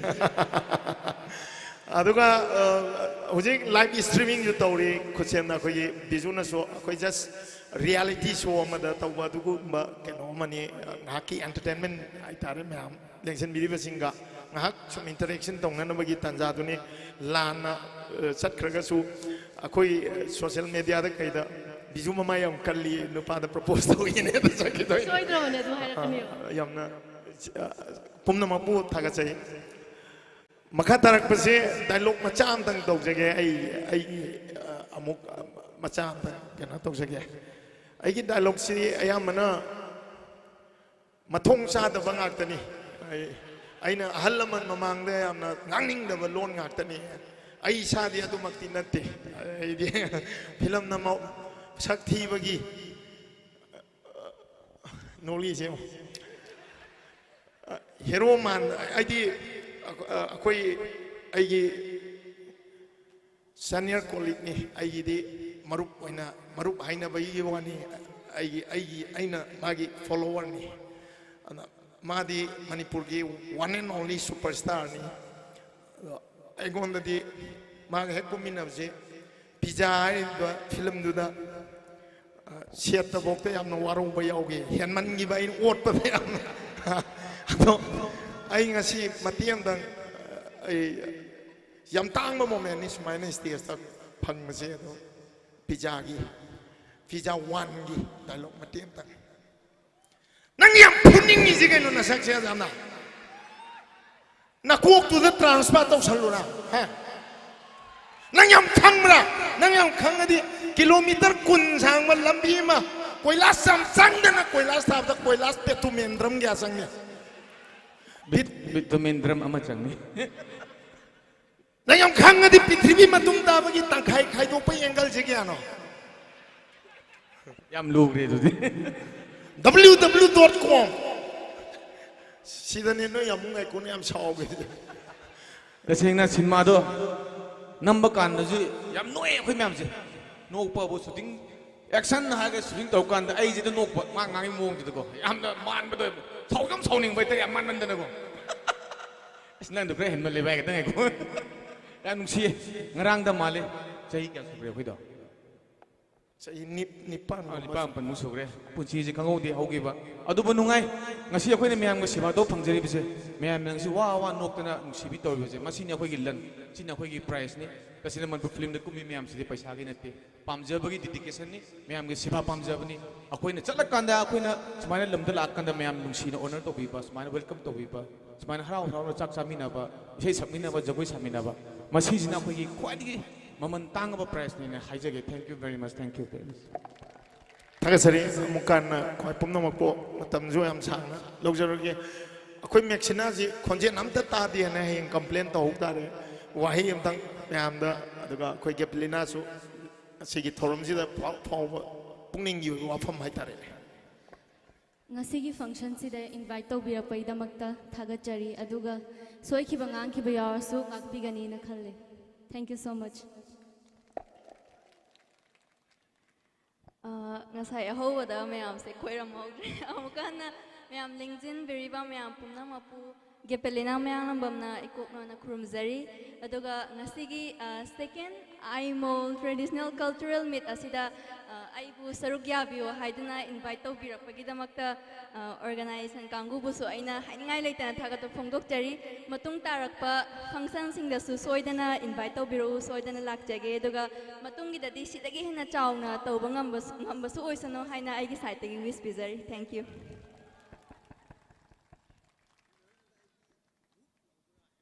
ꯑꯗꯨꯒ ꯑ, ꯍꯧꯖꯤꯛ live streamingꯁꯨ ꯇꯧꯔꯤ꯫ ꯈꯨꯠꯁꯦꯝꯅ ꯑꯩꯈꯣꯏꯒꯤ ꯕꯤꯖꯨꯅꯁꯨ ꯑꯩꯈꯣꯏ just reality show ꯑꯃꯗ ꯇꯧꯕ ꯑꯗꯨꯒꯨꯝꯕ ꯀꯩꯅꯣ ꯑꯃꯅꯤ꯫ ꯉꯥꯏꯍꯥꯛꯀꯤ entertainment ꯍꯥꯏꯇꯥꯔꯦ, ꯃꯌꯥꯝ ꯂꯦꯡꯁꯤꯟꯕꯤꯔꯤꯕꯁꯤꯡꯒ ꯉꯥꯏꯍꯥꯛ ꯁꯨꯝ interaction ꯇꯧꯅꯅꯕꯒꯤ ꯇꯥꯟꯖꯥꯗꯨꯅꯤ꯫ ꯂꯥꯟꯅ ꯑ, ꯆꯠꯈ꯭ꯔꯒꯁꯨ ꯑꯩꯈꯣꯏ social mediaꯗ ꯀꯩꯗ ꯕꯤꯖꯨ ꯃꯃꯥ ꯌꯥꯝ ꯀꯜꯂꯤ, ꯅꯨꯄꯥꯗ propose ꯇꯧꯏꯅꯦ ꯑꯗ ꯆꯠꯈꯤꯗꯣꯏꯅꯦ꯫ ꯁꯣꯏꯗ꯭ꯔꯕꯅꯦ ꯑꯗꯨ ꯍꯥꯏꯔꯛꯀꯅꯦꯕ꯫ ꯑ, ꯌꯥꯝꯅ ꯑ, ꯄꯨꯝꯅꯃꯛꯄꯨ ꯊꯥꯒꯠꯆꯩ꯫ ꯃꯈꯥ ꯇꯥꯔꯛꯄꯁꯦ dialogue ꯃꯆꯥ ꯑꯝꯇꯪ ꯇꯧꯖꯒꯦ꯫ ꯑꯩ ꯑꯩꯒꯤ ꯑ, ꯑꯃꯨꯛ ꯑ, ꯃꯆꯥ ꯑꯝꯇꯪ ꯀꯩꯅꯣ ꯇꯧꯖꯒꯦ꯫ ꯑꯩꯒꯤ dialogueꯁꯤ ꯑꯌꯥꯝꯕꯅ ꯃꯊꯣꯡ ꯆꯥꯗꯕ ꯉꯥꯛꯇꯅꯤ꯫ ꯑꯩ ꯑꯩꯅ ꯑꯍꯜ ꯂꯃꯟ ꯃꯃꯥꯡꯗ ꯌꯥꯝꯅ ꯉꯥꯡꯅꯤꯡꯗꯕ ꯂꯣꯟ ꯉꯥꯛꯇꯅꯤ꯫ ꯑꯩ ꯏꯁꯥꯗꯤ ꯑꯗꯨꯃꯛꯇꯤ ꯅꯠꯇꯦ꯫ ꯑꯩꯗꯤ ꯐꯤꯂꯝ ꯅꯝꯃ ꯁꯛ ꯊꯤꯕꯒꯤ ꯅꯣꯛꯂꯤꯁꯦ ꯌꯦꯡꯉꯣ꯫ ꯍꯦꯔꯣ ꯃꯥꯟ ꯍꯥꯏꯗꯤ ꯑꯩꯈꯣꯏ ꯑꯩꯒꯤ senior colleagueꯅꯤ꯫ ꯑꯩꯒꯤꯗꯤ ꯃꯔꯨꯞ ꯑꯣꯏꯅ, ꯃꯔꯨꯞ ꯍꯥꯏꯅꯕꯒꯤ ꯋꯥꯅꯤ꯫ ꯑꯩꯒꯤ ꯑꯩꯒꯤ ꯑꯩꯅ ꯃꯥꯒꯤ followerꯅꯤ꯫ ꯑꯗꯨꯅ ꯃꯥꯗꯤ ꯃꯅꯤꯄꯨꯔꯒꯤ one and only superstarꯅꯤ꯫ ꯑꯗꯣ ꯑꯩꯉꯣꯟꯗꯗꯤ ꯃꯥꯒ ꯍꯦꯛ ꯀꯨꯝꯃꯤꯟꯅꯕꯁꯦ, ꯄꯤꯖꯥ ꯍꯥꯏꯔꯤꯕ ꯐꯤꯂꯝꯗꯨꯗ ꯁꯦꯠꯇꯐꯥꯎꯗ ꯌꯥꯝꯅ ꯋꯥꯔꯧꯕ ꯌꯥꯎꯈꯤ, ꯍꯦꯟꯃꯟꯈꯤꯕ ꯑꯩꯅ ꯑꯣꯠꯄꯗ ꯌꯥꯝꯅ꯫ ꯑꯗꯣ ꯑꯩ ꯉꯁꯤ ꯃꯇꯦꯛ ꯑꯃꯇꯪ, ꯑꯩ ꯌꯥꯝ ꯇꯥꯡꯕ momentꯅꯤ ꯁꯨꯃꯥꯏꯅ stageꯇ ꯐꯪꯕꯁꯦ꯫ ꯑꯗꯣ ꯄꯤꯖꯥꯒꯤ ꯐꯤꯖꯥ ꯋꯥꯟꯒꯤ ꯗꯥꯏꯂꯣꯛ ꯃꯇꯦꯛ ꯑꯃꯇꯪ꯫ ꯅꯪ ꯌꯥꯝ ꯐꯨꯅꯤꯡꯉꯤꯁꯤ ꯀꯩꯅꯣ? ꯅꯁꯛꯁꯦ ꯌꯥꯝꯅ ꯅꯀꯣꯛꯇꯨꯗ ꯇ꯭ꯔꯥꯟꯁꯐꯔ ꯇꯧꯁꯜꯂꯨꯔꯥ? ꯍꯥ? ꯅꯪ ꯌꯥꯝ ꯈꯪꯕ꯭ꯔꯥ? ꯅꯪ ꯌꯥꯝ ꯈꯪꯉꯗꯤ ꯀꯤꯂꯣꯃꯤꯇꯔ ꯀꯨꯟ ꯁꯥꯡꯕ ꯂꯝꯕꯤ ꯑꯃ ꯀꯣꯏꯂꯥꯁ ꯌꯥꯝ ꯆꯪꯗꯅ ꯀꯣꯏꯂꯥꯁ ꯊꯥꯕꯗ ꯀꯣꯏꯂꯥꯁ ꯄꯦꯇꯨꯃꯦꯟꯗ꯭ꯔꯝ ꯀꯌꯥ ꯆꯪꯉꯤ? ꯕꯤꯠ ꯕꯤꯠꯇꯨꯃꯦꯟꯗ꯭ꯔꯝ ꯑꯃ ꯆꯪꯅꯤ꯫ ꯅꯪ ꯌꯥꯝ ꯈꯪꯉꯗꯤ ꯄ꯭ꯔꯤꯊꯤꯕꯤ ꯃꯇꯨꯝ ꯇꯥꯕꯒꯤ ꯇꯪꯈꯥꯏ ꯈꯥꯏꯗꯣꯛꯄ ꯑꯦꯡꯒꯜꯁꯦ ꯀꯌꯥꯅꯣ? ꯌꯥꯝ ꯂꯨꯈ꯭ꯔꯦ ꯑꯗꯨꯗꯤ꯫ W W dot com꯫ ꯁꯤꯗꯅꯦ ꯅꯣꯏ ꯌꯥꯝ ꯉꯥꯏꯀꯣꯅ ꯌꯥꯝ ꯁꯥꯎꯒꯦ꯫ ꯇꯁꯦꯡꯅ ꯁꯤꯅꯦꯃꯥꯗꯣ ꯅꯝꯕ ꯀꯥꯟꯗꯁꯨ ꯌꯥꯝ ꯅꯣꯛꯑꯦ ꯑꯩꯈꯣꯏ ꯃꯌꯥꯝꯁꯦ꯫ ꯅꯣꯛꯄꯕꯨ ꯁꯨꯇꯤꯡ ꯑꯦꯛꯁꯟ ꯍꯥꯏꯔꯒ ꯁꯨꯇꯤꯡ ꯇꯧꯔꯀꯥꯟꯗ ꯑꯩꯁꯤꯗ ꯅꯣꯛꯄ, ꯃꯥ ꯉꯥꯡꯉꯤ ꯃꯑꯣꯡꯗꯨꯗꯀꯣ, ꯌꯥꯝꯅ ꯃꯥꯟꯕꯗꯣ꯫ ꯁꯥꯎꯁꯨ ꯌꯥꯝ ꯁꯥꯎꯅꯤꯡꯕ ꯍꯥꯏꯇꯥꯔꯦ, ꯌꯥꯝ ꯃꯥꯟꯃꯟꯗꯅꯀꯣ꯫ ꯑꯁ, ꯅꯪꯗꯣ ꯈꯔ ꯍꯦꯟꯃꯜꯂꯦ ꯚꯥꯏ, ꯈꯤꯇꯪ ꯉꯥꯏꯈꯣ꯫ ꯌꯥꯝ ꯅꯨꯡꯁꯤꯌꯦ꯫ ꯉꯔꯥꯡꯗ ꯃꯥꯜꯂꯦ꯫ ꯆꯍꯤ ꯀꯌꯥ ꯁꯨꯈ꯭ꯔꯦ ꯑꯩꯈꯣꯏꯗꯣ? ꯆꯍꯤ ꯅꯤꯞ- ꯅꯤꯄꯥꯟ ꯑꯥ, ꯅꯤꯄꯥꯟ ꯃꯥꯄꯟꯃꯨꯛ ꯁꯨꯈ꯭ꯔꯦ꯫ ꯄꯨꯟꯁꯤꯁꯦ ꯈꯪꯍꯧꯗꯦ ꯍꯧꯈꯤꯕ꯫ ꯑꯗꯨꯕꯨ ꯅꯨꯡꯉꯥꯏ꯫ ꯉꯁꯤ ꯑꯩꯈꯣꯏꯅ ꯃꯌꯥꯝꯒ ꯁꯦꯕꯥ ꯇꯧꯕ ꯐꯪꯖꯔꯤꯕꯁꯦ, ꯃꯌꯥꯝꯅ ꯉꯁꯤ ꯋꯥ ꯋꯥ ꯅꯣꯛꯇꯅ ꯅꯨꯡꯁꯤꯕꯤ ꯇꯧꯔꯤꯕꯁꯦ, ꯃꯁꯤꯅꯤ ꯑꯩꯈꯣꯏꯒꯤ ꯂꯟ, ꯁꯤꯅꯤ ꯑꯩꯈꯣꯏꯒꯤ ꯄ꯭ꯔꯥꯏꯖꯅꯤ꯫ ꯇꯁꯦꯡꯅ ꯃꯅꯤꯄꯨꯔ ꯐꯤꯂꯝꯗ ꯀꯨꯝꯃꯤ ꯃꯌꯥꯝꯁꯤꯗꯤ ꯄꯩꯁꯥꯒꯤ ꯅꯠꯇꯦ꯫ ꯄꯥꯝꯖꯕꯒꯤ ꯗꯤꯗꯤꯀꯦꯁꯟꯅꯤ, ꯃꯌꯥꯝꯒꯤ ꯁꯦꯕꯥ ꯄꯥꯝꯖꯕꯅꯤ꯫ ꯑꯩꯈꯣꯏꯅ ꯆꯠꯂꯀꯥꯟꯗ, ꯑꯩꯈꯣꯏꯅ ꯁꯨꯃꯥꯏꯅ ꯂꯝꯗ ꯂꯥꯛꯀꯥꯟꯗ ꯃꯌꯥꯝ ꯅꯨꯡꯁꯤꯅ ꯑꯣꯅꯔ ꯇꯧꯕꯤꯕ, ꯁꯨꯃꯥꯏꯅ ꯋꯦꯜꯀꯝ ꯇꯧꯕꯤꯕ, ꯁꯨꯃꯥꯏꯅ ꯍꯔꯥꯎ ꯍꯔꯥꯎꯅ ꯆꯥꯛ ꯆꯥꯃꯤꯟꯅꯕ, ꯏꯁꯩ ꯁꯛꯃꯤꯟꯅꯕ, ꯖꯒꯣꯏ ꯁꯥꯃꯤꯟꯅꯕ, ꯃꯁꯤꯁꯤꯅ ꯑꯩꯈꯣꯏꯒꯤ ꯈ꯭ꯋꯥꯏꯗꯒꯤ ꯃꯃꯜ ꯇꯥꯡꯉꯕ ꯄ꯭ꯔꯥꯏꯖꯅꯦꯅ ꯍꯥꯏꯖꯒꯦ꯫ Thank you very much, thank you very much. ꯊꯥꯒꯠꯆꯔꯤ꯫ ꯑꯃꯨꯛ ꯍꯟꯅ ꯈ꯭ꯋꯥꯏ ꯄꯨꯝꯅꯃꯛꯄꯨ ꯃꯇꯝꯁꯨ ꯌꯥꯝ ꯁꯥꯡꯅ ꯂꯧꯖꯔꯒꯦ꯫ ꯑꯩꯈꯣꯏ ꯃꯦꯛꯁꯤꯅꯥꯁꯤ ꯈꯣꯟꯖꯦꯜ ꯑꯝꯇ ꯇꯥꯗꯦꯅ ꯍꯌꯦꯡ ꯀꯝꯄ꯭ꯂꯦꯟ ꯇꯧꯍꯧ ꯇꯥꯔꯦ꯫ ꯋꯥꯍꯩ ꯑꯝꯇꯪ ꯃꯌꯥꯝꯗ, ꯑꯗꯨꯒ ꯑꯩꯈꯣꯏ ꯒꯦꯄꯂꯤꯅꯥꯁꯨ ꯑꯁꯤꯒꯤ ꯊꯧꯔꯝꯁꯤꯗ ꯐꯥꯎ- ꯐꯥꯎꯕ ꯄꯨꯛꯅꯤꯡꯒꯤ ꯑꯣꯏꯕ ꯋꯥꯐꯝ ꯍꯥꯏꯇꯥꯔꯦꯅꯦ꯫ ꯉꯁꯤꯒꯤ ꯐꯪꯁꯟꯁꯤꯗ ꯏꯟꯚꯥꯏꯠ ꯇꯧꯕꯤꯔꯛꯄꯒꯤꯗꯃꯛꯇ ꯊꯥꯒꯠꯆꯔꯤ, ꯑꯗꯨꯒ ꯁꯣꯏꯈꯤꯕ ꯉꯥꯡꯈꯤꯕ ꯌꯥꯎꯔꯁꯨ ꯉꯥꯛꯄꯤꯒꯅꯤꯅ ꯈꯜꯂꯤ꯫ Thank you so much. ꯑ, ꯉꯁꯥꯏ ꯑꯍꯧꯕꯗ ꯃꯌꯥꯝꯁꯦ ꯈꯣꯏꯔꯝꯍꯧꯗ꯭ꯔꯦ꯫ ꯑꯃꯨꯛꯀ ꯍꯟꯅ ꯃꯌꯥꯝ ꯂꯦꯡꯁꯤꯟꯕꯤꯔꯤꯕ ꯃꯌꯥꯝ ꯄꯨꯝꯅꯃꯛꯄꯨ ꯒꯦꯄꯦꯂꯤꯅꯥ ꯃꯌꯥꯡꯂꯝꯕꯝꯅ ꯏꯀꯣꯛ ꯅꯧꯅ ꯈꯨꯔꯨꯝꯖꯔꯤ꯫ ꯑꯗꯨꯒ ꯉꯁꯤꯒꯤ, ꯑ, second Aimol Traditional Cultural Meet ꯑꯁꯤꯗ, ꯑ, ꯑꯩꯕꯨ ꯁꯔꯨꯛ ꯌꯥꯕꯤꯌꯨ ꯍꯥꯏꯗꯨꯅ invite ꯇꯧꯕꯤꯔꯛꯄꯒꯤꯗꯃꯛꯇ, ꯑ, organization ꯀꯥꯡꯕꯨꯕꯨꯁꯨ ꯑꯩꯅ ꯍꯥꯏꯅꯤꯡꯉꯥꯏ ꯂꯩꯇꯅ ꯊꯥꯒꯠꯄ ꯐꯣꯡꯗꯣꯛꯆꯔꯤ꯫ ꯃꯇꯨꯡ ꯇꯥꯔꯛꯄ functionꯁꯤꯡꯗꯁꯨ ꯁꯣꯏꯗꯅ invite ꯇꯧꯕꯤꯔꯛꯎ, ꯁꯣꯏꯗꯅ ꯂꯥꯛꯆꯒꯦ꯫ ꯑꯗꯨꯒ ꯃꯇꯨꯡꯒꯤꯗꯗꯤ ꯁꯤꯗꯒꯤ ꯍꯦꯟꯅ ꯆꯥꯎꯅ ꯇꯧꯕ ꯉꯝꯕꯁꯨ, ꯉꯝꯕꯁꯨ ꯑꯣꯏꯁꯅꯨ ꯍꯥꯏꯅ ꯑꯩꯒꯤ sideꯇꯒꯤ wish ꯄꯤꯖꯔꯤ꯫ Thank you꯫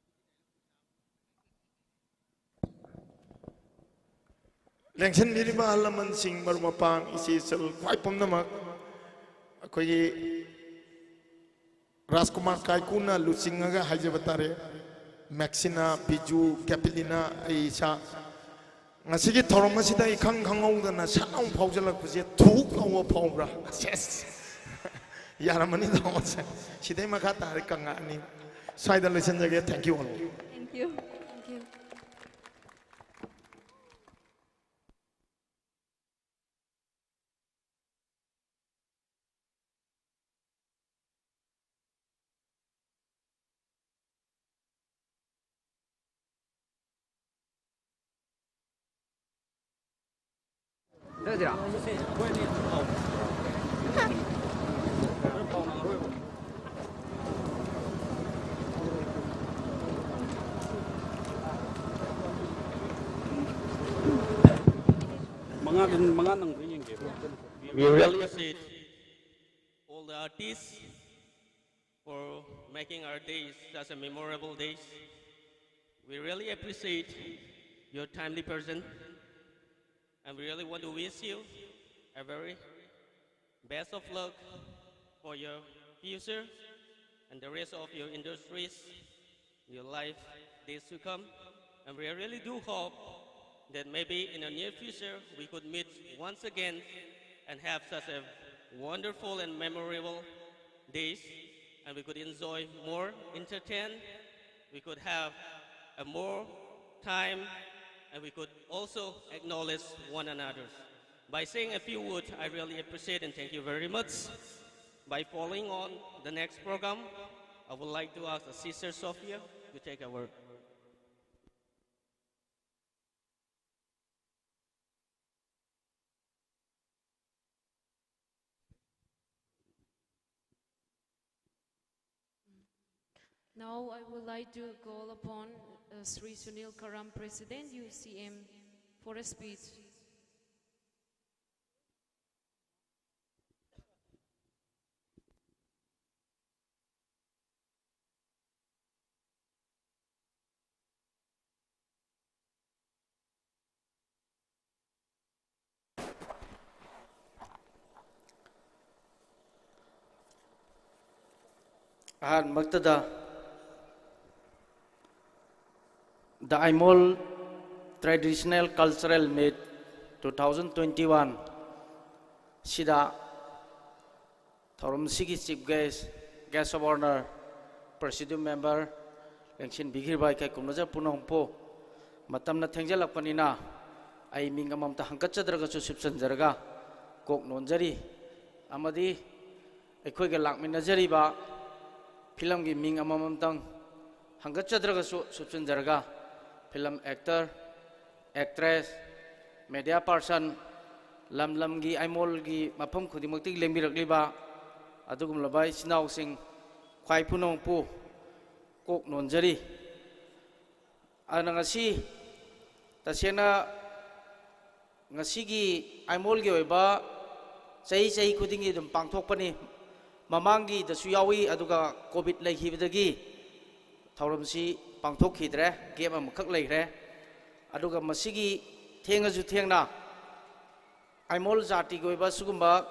ꯂꯦꯡꯁꯤꯟꯕꯤꯔꯤꯕ ꯑꯍꯜ ꯂꯃꯟꯁꯤꯡ, ꯃꯔꯨꯞ ꯃꯄꯥꯡ, ꯏꯆꯦ ꯏꯆꯜ, ꯈ꯭ꯋꯥꯏ ꯄꯨꯝꯅꯃꯛ, ꯑꯩꯈꯣꯏꯒꯤ ꯔꯥꯖꯀꯨꯃꯥꯔ ꯀꯥꯏꯀꯨꯅ ꯂꯨꯆꯤꯡꯉꯒ ꯍꯥꯏꯖꯕ ꯇꯥꯔꯦ, ꯃꯦꯛꯁꯤꯅꯥ, ꯕꯤꯖꯨ, ꯀꯦꯄꯤꯂꯤꯅꯥ, ꯑꯩ ꯏꯁꯥ, ꯉꯁꯤꯒꯤ ꯊꯧꯔꯝ ꯑꯁꯤꯗ ꯏꯈꯪ ꯈꯪꯍꯧꯗꯅ ꯁꯠ ꯂꯥꯎ ꯐꯥꯎꯖꯜꯂꯛꯄꯁꯦ ꯊꯨꯛ ꯂꯥꯎꯕ ꯐꯥꯎꯕ꯭ꯔꯥ? ꯁꯦꯁ! ꯌꯥꯔꯝꯃꯅꯤ ꯇꯥꯃꯣꯁꯦ꯫ ꯁꯤꯗꯩ ꯃꯈꯥ ꯇꯥꯔꯦ ꯀꯪꯉꯛꯑꯅꯤ꯫ ꯁ꯭ꯋꯥꯏꯗ ꯂꯣꯏꯁꯤꯟꯖꯒꯦ꯫ Thank you all. Thank you. Thank you. ꯃꯉꯥ ꯃꯉꯥ ꯅꯪꯕ꯭ꯔꯥ ꯌꯦꯡꯒꯦꯕ꯫ We really appreciate all the artists for making our days such a memorable days. We really appreciate your timely presence, and we really want to wish you a very best of luck for your future and the rest of your industries, your life, days to come. And we really do hope that maybe in the near future we could meet once again and have such a wonderful and memorable days, and we could enjoy more, entertain, we could have a more time, and we could also acknowledge one another. By saying a few words, I really appreciate and thank you very much. By following on the next program, I would like to ask Sister Sophia to take a word. Now I would like to call upon uh, Sri Sunil Karam, President, U C M, for a speech. ꯑꯍꯥꯟꯕꯃꯛꯇꯗ The Aimol Traditional Cultural Meet two thousand twenty-one ꯁꯤꯗ ꯊꯧꯔꯝꯁꯤꯒꯤ Chief Guest, Guest of Honour, Presidium Member, ꯂꯦꯡꯁꯤꯟꯕꯤꯈꯤꯕ ꯏꯀꯥꯏ ꯈꯨꯝꯅꯖꯕ ꯄꯨꯝꯅꯃꯛꯄꯨ, ꯃꯇꯝꯅ ꯊꯦꯡꯖꯤꯜꯂꯛꯄꯅꯤꯅ ꯑꯩ ꯃꯤꯡ ꯑꯃꯃꯝꯇ ꯍꯪꯒꯠꯆꯗ꯭ꯔꯒꯁꯨ ꯁꯨꯞꯆꯟꯖꯔꯒ ꯀꯣꯛ ꯅꯣꯟꯖꯔꯤ꯫ ꯑꯃꯗꯤ ꯑꯩꯈꯣꯏꯒ ꯂꯥꯛꯃꯤꯟꯅꯖꯔꯤꯕ ꯐꯤꯂꯝꯒꯤ ꯃꯤꯡ ꯑꯃꯃꯝꯇꯪ ꯍꯪꯒꯠꯆꯗ꯭ꯔꯒꯁꯨ ꯁꯨꯞꯆꯟꯖꯔꯒ, film actor, actress, media person, ꯂꯝ ꯂꯝꯒꯤ ꯑꯥꯏꯃꯣꯜꯒꯤ ꯃꯐꯝ ꯈꯨꯗꯤꯡꯃꯛꯇꯒꯤ ꯂꯦꯡꯕꯤꯔꯛꯂꯤꯕ ꯑꯗꯨꯒꯨꯝꯂꯕ ꯏꯆꯤꯟ ꯏꯅꯥꯎꯁꯤꯡ ꯈ꯭ꯋꯥꯏ ꯄꯨꯝꯅꯃꯛꯄꯨ ꯀꯣꯛ ꯅꯣꯟꯖꯔꯤ꯫ ꯑꯗꯨꯅ ꯉꯁꯤ ꯇꯁꯦꯡꯅ ꯉꯁꯤꯒꯤ ꯑꯥꯏꯃꯣꯜꯒꯤ ꯑꯣꯏꯕ ꯆꯍꯤ ꯆꯍꯤ ꯈꯨꯗꯤꯡꯒꯤ ꯑꯗꯨꯝ ꯄꯥꯡꯊꯣꯛꯄꯅꯤ꯫ ꯃꯃꯥꯡꯒꯤꯗꯁꯨ ꯌꯥꯎꯏ, ꯑꯗꯨꯒ COVID ꯂꯩꯈꯤꯕꯗꯒꯤ ꯊꯧꯔꯝꯁꯤ ꯄꯥꯡꯊꯣꯛꯈꯤꯗ꯭ꯔꯦ, gap ꯑꯃꯈꯛ ꯂꯩꯈ꯭ꯔꯦ꯫ ꯑꯗꯨꯒ ꯃꯁꯤꯒꯤ ꯊꯦꯡꯉꯁꯨ ꯊꯦꯡꯅ ꯑꯥꯏꯃꯣꯜ ꯖꯥꯇꯤꯒꯤ ꯑꯣꯏꯕ ꯁꯤꯒꯨꯝꯕ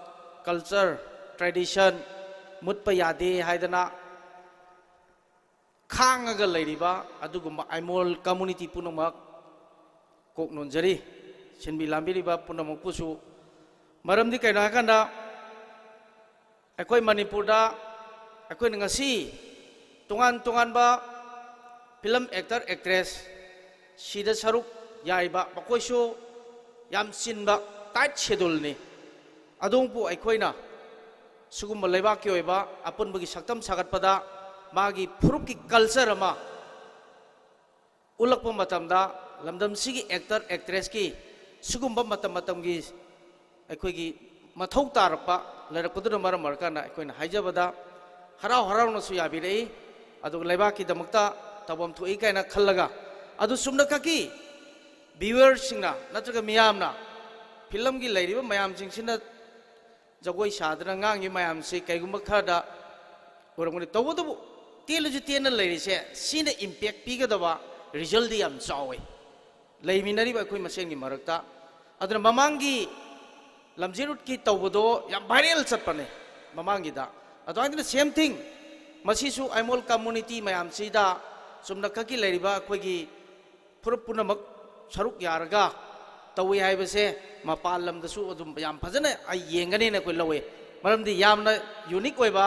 culture, tradition ꯃꯨꯠꯄ ꯌꯥꯗꯦ ꯍꯥꯏꯗꯅ ꯈꯥꯡꯉꯒ ꯂꯩꯔꯤꯕ ꯑꯗꯨꯒꯨꯝꯕ ꯑꯥꯏꯃꯣꯜ community ꯄꯨꯝꯅꯃꯛ ꯀꯣꯛ ꯅꯣꯟꯖꯔꯤ꯫ ꯁꯤꯟꯕꯤ ꯂꯥꯡꯕꯤꯔꯤꯕ ꯄꯨꯝꯅꯃꯛꯄꯨꯁꯨ꯫ ꯃꯔꯝꯗꯤ ꯀꯩꯅꯣ ꯍꯥꯏꯀꯥꯟꯗ, ꯑꯩꯈꯣꯏ ꯃꯅꯤꯄꯨꯔꯗ ꯑꯩꯈꯣꯏꯅ ꯉꯁꯤ ꯇꯣꯉꯥꯟ ꯇꯣꯉꯥꯟꯕ film actor, actress ꯁꯤꯗ ꯁꯔꯨꯛ ꯌꯥꯔꯤꯕ ꯃꯈꯣꯏꯁꯨ ꯌꯥꯝ ꯆꯤꯟꯕ tight scheduleꯅꯤ꯫ ꯑꯗꯨꯕꯨ ꯑꯩꯈꯣꯏꯅ ꯁꯤꯒꯨꯝꯕ ꯂꯩꯕꯥꯛꯀꯤ ꯑꯣꯏꯕ ꯑꯄꯨꯟꯕꯒꯤ ꯁꯛꯇꯝ ꯁꯥꯒꯠꯄꯗ ꯃꯥꯒꯤ ꯐꯨꯔꯨꯞꯀꯤ ꯀꯜꯆꯔ ꯑꯃ ꯎꯠꯂꯛꯄ ꯃꯇꯝꯗ, ꯂꯝꯗꯝꯁꯤꯒꯤ ꯑꯦꯛꯇꯔ ꯑꯦꯛꯇ꯭ꯔꯦꯁꯀꯤ ꯁꯤꯒꯨꯝꯕ ꯃꯇꯝ ꯃꯇꯝꯒꯤ ꯑꯩꯈꯣꯏꯒꯤ ꯃꯊꯧ ꯇꯥꯔꯛꯄ ꯂꯩꯔꯛꯄꯗꯨꯅ ꯃꯔꯝ ꯑꯣꯏꯔꯀꯥꯟꯗ ꯑꯩꯈꯣꯏꯅ ꯍꯥꯏꯖꯕꯗ ꯍꯔꯥꯎ ꯍꯔꯥꯎꯅꯁꯨ ꯌꯥꯕꯤꯔꯛꯏ꯫ ꯑꯗꯨꯒ ꯂꯩꯕꯥꯛꯀꯤꯗꯃꯛꯇ ꯇꯧꯐꯝ ꯊꯣꯛꯏ ꯀꯥꯏꯅ ꯈꯜꯂꯒ, ꯑꯗꯨ ꯆꯨꯝꯅꯈꯛꯀꯤ ꯚ꯭ꯌꯨꯋꯔꯁꯤꯡꯅ ꯅꯠꯇ꯭ꯔꯒ ꯃꯤꯌꯥꯝꯅ, ꯐꯤꯂꯝꯒꯤ ꯂꯩꯔꯤꯕ ꯃꯌꯥꯝꯁꯤꯡꯁꯤꯅ ꯖꯒꯣꯏ ꯁꯥꯗꯅ ꯉꯥꯡꯉꯤ ꯃꯌꯥꯝꯁꯤ ꯀꯩꯒꯨꯝꯕ ꯈꯔꯗ ꯑꯣꯏꯔꯝꯒꯅꯤ꯫ ꯇꯧꯕꯇꯕꯨ ꯇꯦꯜꯂꯁꯨ ꯇꯦꯟꯅ ꯂꯩꯔꯤꯁꯦ, ꯁꯤꯅ ꯏꯝꯄꯦꯛ ꯄꯤꯒꯗꯕ ꯔꯤꯖꯜꯗꯤ ꯌꯥꯝ ꯆꯥꯎꯋꯤ ꯂꯩꯃꯤꯟꯅꯔꯤꯕ ꯑꯩꯈꯣꯏ ꯃꯁꯦꯟꯒꯤ ꯃꯔꯛꯇ꯫ ꯑꯗꯨꯅ ꯃꯃꯥꯡꯒꯤ ꯂꯝꯖꯦꯔꯨꯠꯀꯤ ꯇꯧꯕꯗꯣ ꯌꯥꯝ ꯚꯥꯏꯔꯦꯜ ꯆꯠꯄꯅꯦ ꯃꯃꯥꯡꯒꯤꯗ꯫ ꯑꯗꯨꯃꯥꯏꯅ ꯁꯦꯝ ꯊꯤꯡ ꯃꯁꯤꯁꯨ ꯑꯥꯏꯃꯣꯜ ꯀꯝꯃꯨꯅꯤꯇꯤ ꯃꯌꯥꯝꯁꯤꯗ ꯆꯨꯝꯅꯈꯛꯀꯤ ꯂꯩꯔꯤꯕ ꯑꯩꯈꯣꯏꯒꯤ ꯐꯨꯔꯨꯞ ꯄꯨꯝꯅꯃꯛ ꯁꯔꯨꯛ ꯌꯥꯔꯒ ꯇꯧꯏ ꯍꯥꯏꯕꯁꯦ ꯃꯄꯥꯟ ꯂꯝꯗꯁꯨ ꯑꯗꯨꯝ ꯌꯥꯝ ꯐꯖꯅ ꯑꯩ ꯌꯦꯡꯒꯅꯦꯅ ꯑꯩꯈꯣꯏ ꯂꯧꯋꯤ꯫ ꯃꯔꯝꯗꯤ ꯌꯥꯝꯅ ꯌꯨꯅꯤꯛ ꯑꯣꯏꯕ,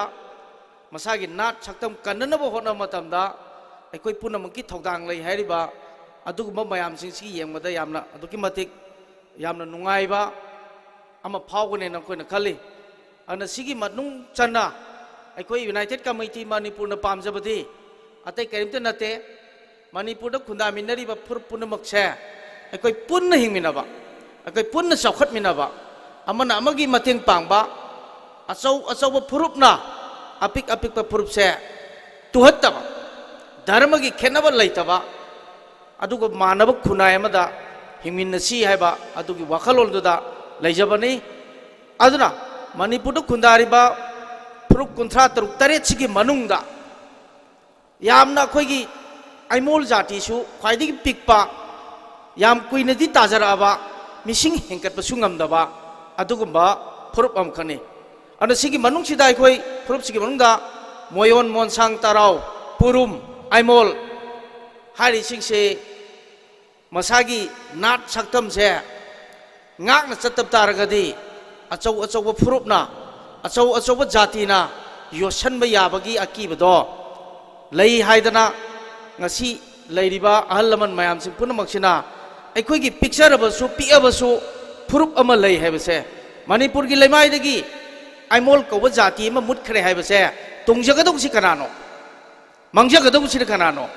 ꯃꯁꯥꯒꯤ ꯅꯥꯠ ꯁꯛꯇꯝ ꯀꯟꯅꯅꯕ ꯍꯣꯠꯅꯕ ꯃꯇꯝꯗ ꯑꯩꯈꯣꯏ ꯄꯨꯝꯅꯃꯛꯀꯤ ꯊꯧꯗꯥꯡ ꯂꯩ ꯍꯥꯏꯔꯤꯕ ꯑꯗꯨꯒꯨꯝꯕ ꯃꯌꯥꯝꯁꯤꯡꯁꯤ ꯌꯦꯡꯕꯗ ꯌꯥꯝꯅ, ꯑꯗꯨꯛꯀꯤ ꯃꯇꯤꯛ ꯌꯥꯝꯅ ꯅꯨꯡꯉꯥꯏꯕ ꯑꯃ ꯐꯥꯎꯒꯅꯦꯅ ꯑꯩꯈꯣꯏꯅ ꯈꯜꯂꯤ꯫ ꯑꯗꯨꯅ ꯁꯤꯒꯤ ꯃꯅꯨꯡ ꯆꯟꯅ ꯑꯩꯈꯣꯏ ꯌꯨꯅꯥꯏꯇꯦꯠ ꯀꯝꯃꯤꯇꯤ ꯃꯅꯤꯄꯨꯔꯅ ꯄꯥꯝꯖꯕꯗꯤ ꯑꯇꯩ ꯀꯔꯤꯝꯇ ꯅꯠꯇꯦ, ꯃꯅꯤꯄꯨꯔꯗ ꯈꯨꯟꯗꯥꯃꯤꯟꯅꯔꯤꯕ ꯐꯨꯔꯨꯞ ꯄꯨꯝꯅꯃꯛꯁꯦ ꯑꯩꯈꯣꯏ ꯄꯨꯟꯅ ꯍꯤꯡꯃꯤꯟꯅꯕ, ꯑꯩꯈꯣꯏ ꯄꯨꯟꯅ ꯆꯥꯎꯈꯠꯃꯤꯟꯅꯕ, ꯑꯃꯅ ꯑꯃꯒꯤ ꯃꯇꯦꯡ ꯄꯥꯡꯕ, ꯑꯆꯧ ꯑꯆꯧꯕ ꯐꯨꯔꯨꯞꯅ ꯑꯄꯤꯛ ꯑꯄꯤꯛꯄ ꯐꯨꯔꯨꯞꯁꯦ ꯇꯨꯍꯠꯇꯕ, ꯙꯔꯃꯒꯤ ꯈꯦꯠꯅꯕ ꯂꯩꯇꯕ, ꯑꯗꯨꯒ ꯃꯥꯟꯅꯕ ꯈꯨꯟꯅꯥꯏ ꯑꯃꯗ ꯍꯤꯡꯃꯤꯟꯅꯁꯤ ꯍꯥꯏꯕ ꯑꯗꯨꯒꯤ ꯋꯥꯈꯜꯂꯣꯟꯗꯨꯗ ꯂꯩꯖꯕꯅꯤ꯫ ꯑꯗꯨꯅ ꯃꯅꯤꯄꯨꯔꯗ ꯈꯨꯟꯗꯥꯔꯤꯕ ꯐꯨꯔꯨꯞ ꯀꯨꯟꯊ꯭ꯔꯥ ꯇꯔꯨꯛ ꯇꯔꯦꯠꯁꯤꯒꯤ ꯃꯅꯨꯡꯗ ꯌꯥꯝꯅ ꯑꯩꯈꯣꯏꯒꯤ ꯑꯥꯏꯃꯣꯜ ꯖꯥꯇꯤꯁꯨ ꯈ꯭ꯋꯥꯏꯗꯒꯤ ꯄꯤꯛꯄ, ꯌꯥꯝ ꯀꯨꯏꯅꯗꯤ ꯇꯥꯖꯔꯛꯑꯕ, ꯃꯤꯁꯤꯡ ꯍꯦꯟꯒꯠꯄꯁꯨ ꯉꯝꯗꯕ ꯑꯗꯨꯒꯨꯝꯕ ꯐꯨꯔꯨꯞ ꯑꯃꯈꯛꯅꯤ꯫ ꯑꯗꯨꯅ ꯁꯤꯒꯤ ꯃꯅꯨꯡꯁꯤꯗ ꯑꯩꯈꯣꯏ ꯐꯨꯔꯨꯞꯁꯤꯒꯤ ꯃꯅꯨꯡꯗ ꯃꯣꯌꯣꯟ, ꯃꯣꯟꯁꯥꯡ, ꯇꯔꯥꯎ, ꯄꯨꯔꯨꯝ, ꯑꯥꯏꯃꯣꯜ ꯍꯥꯏꯔꯤꯁꯤꯡꯁꯦ ꯃꯁꯥꯒꯤ ꯅꯥꯠ ꯁꯛꯇꯝꯁꯦ ꯉꯥꯛꯅ ꯆꯠꯇꯕ ꯇꯥꯔꯒꯗꯤ ꯑꯆꯧ ꯑꯆꯧꯕ ꯐꯨꯔꯨꯞꯅ, ꯑꯆꯧ ꯑꯆꯧꯕ ꯖꯥꯇꯤꯅ ꯌꯣꯠꯁꯟꯕ ꯌꯥꯕꯒꯤ ꯑꯀꯤꯕꯗꯣ ꯂꯩ ꯍꯥꯏꯗꯅ ꯉꯁꯤ ꯂꯩꯔꯤꯕ ꯑꯍꯜ ꯂꯃꯟ ꯃꯌꯥꯝꯁꯤꯡ ꯄꯨꯝꯅꯃꯛꯁꯤꯅ ꯑꯩꯈꯣꯏꯒꯤ ꯄꯤꯛꯆꯔꯕꯁꯨ ꯄꯤꯛꯑꯕꯁꯨ ꯐꯨꯔꯨꯞ ꯑꯃ ꯂꯩ ꯍꯥꯏꯕꯁꯦ, ꯃꯅꯤꯄꯨꯔꯒꯤ ꯂꯩꯃꯥꯏꯗꯒꯤ ꯑꯥꯏꯃꯣꯜ ꯀꯧꯕ ꯖꯥꯇꯤ ꯑꯃ ꯃꯨꯠꯈ꯭ꯔꯦ ꯍꯥꯏꯕꯁꯦ ꯇꯣꯡꯖꯒꯗꯧꯕꯁꯤ ꯀꯅꯥꯅꯣ? ꯃꯥꯡꯖꯒꯗꯧꯕꯁꯤꯅ ꯀꯅꯥꯅꯣ?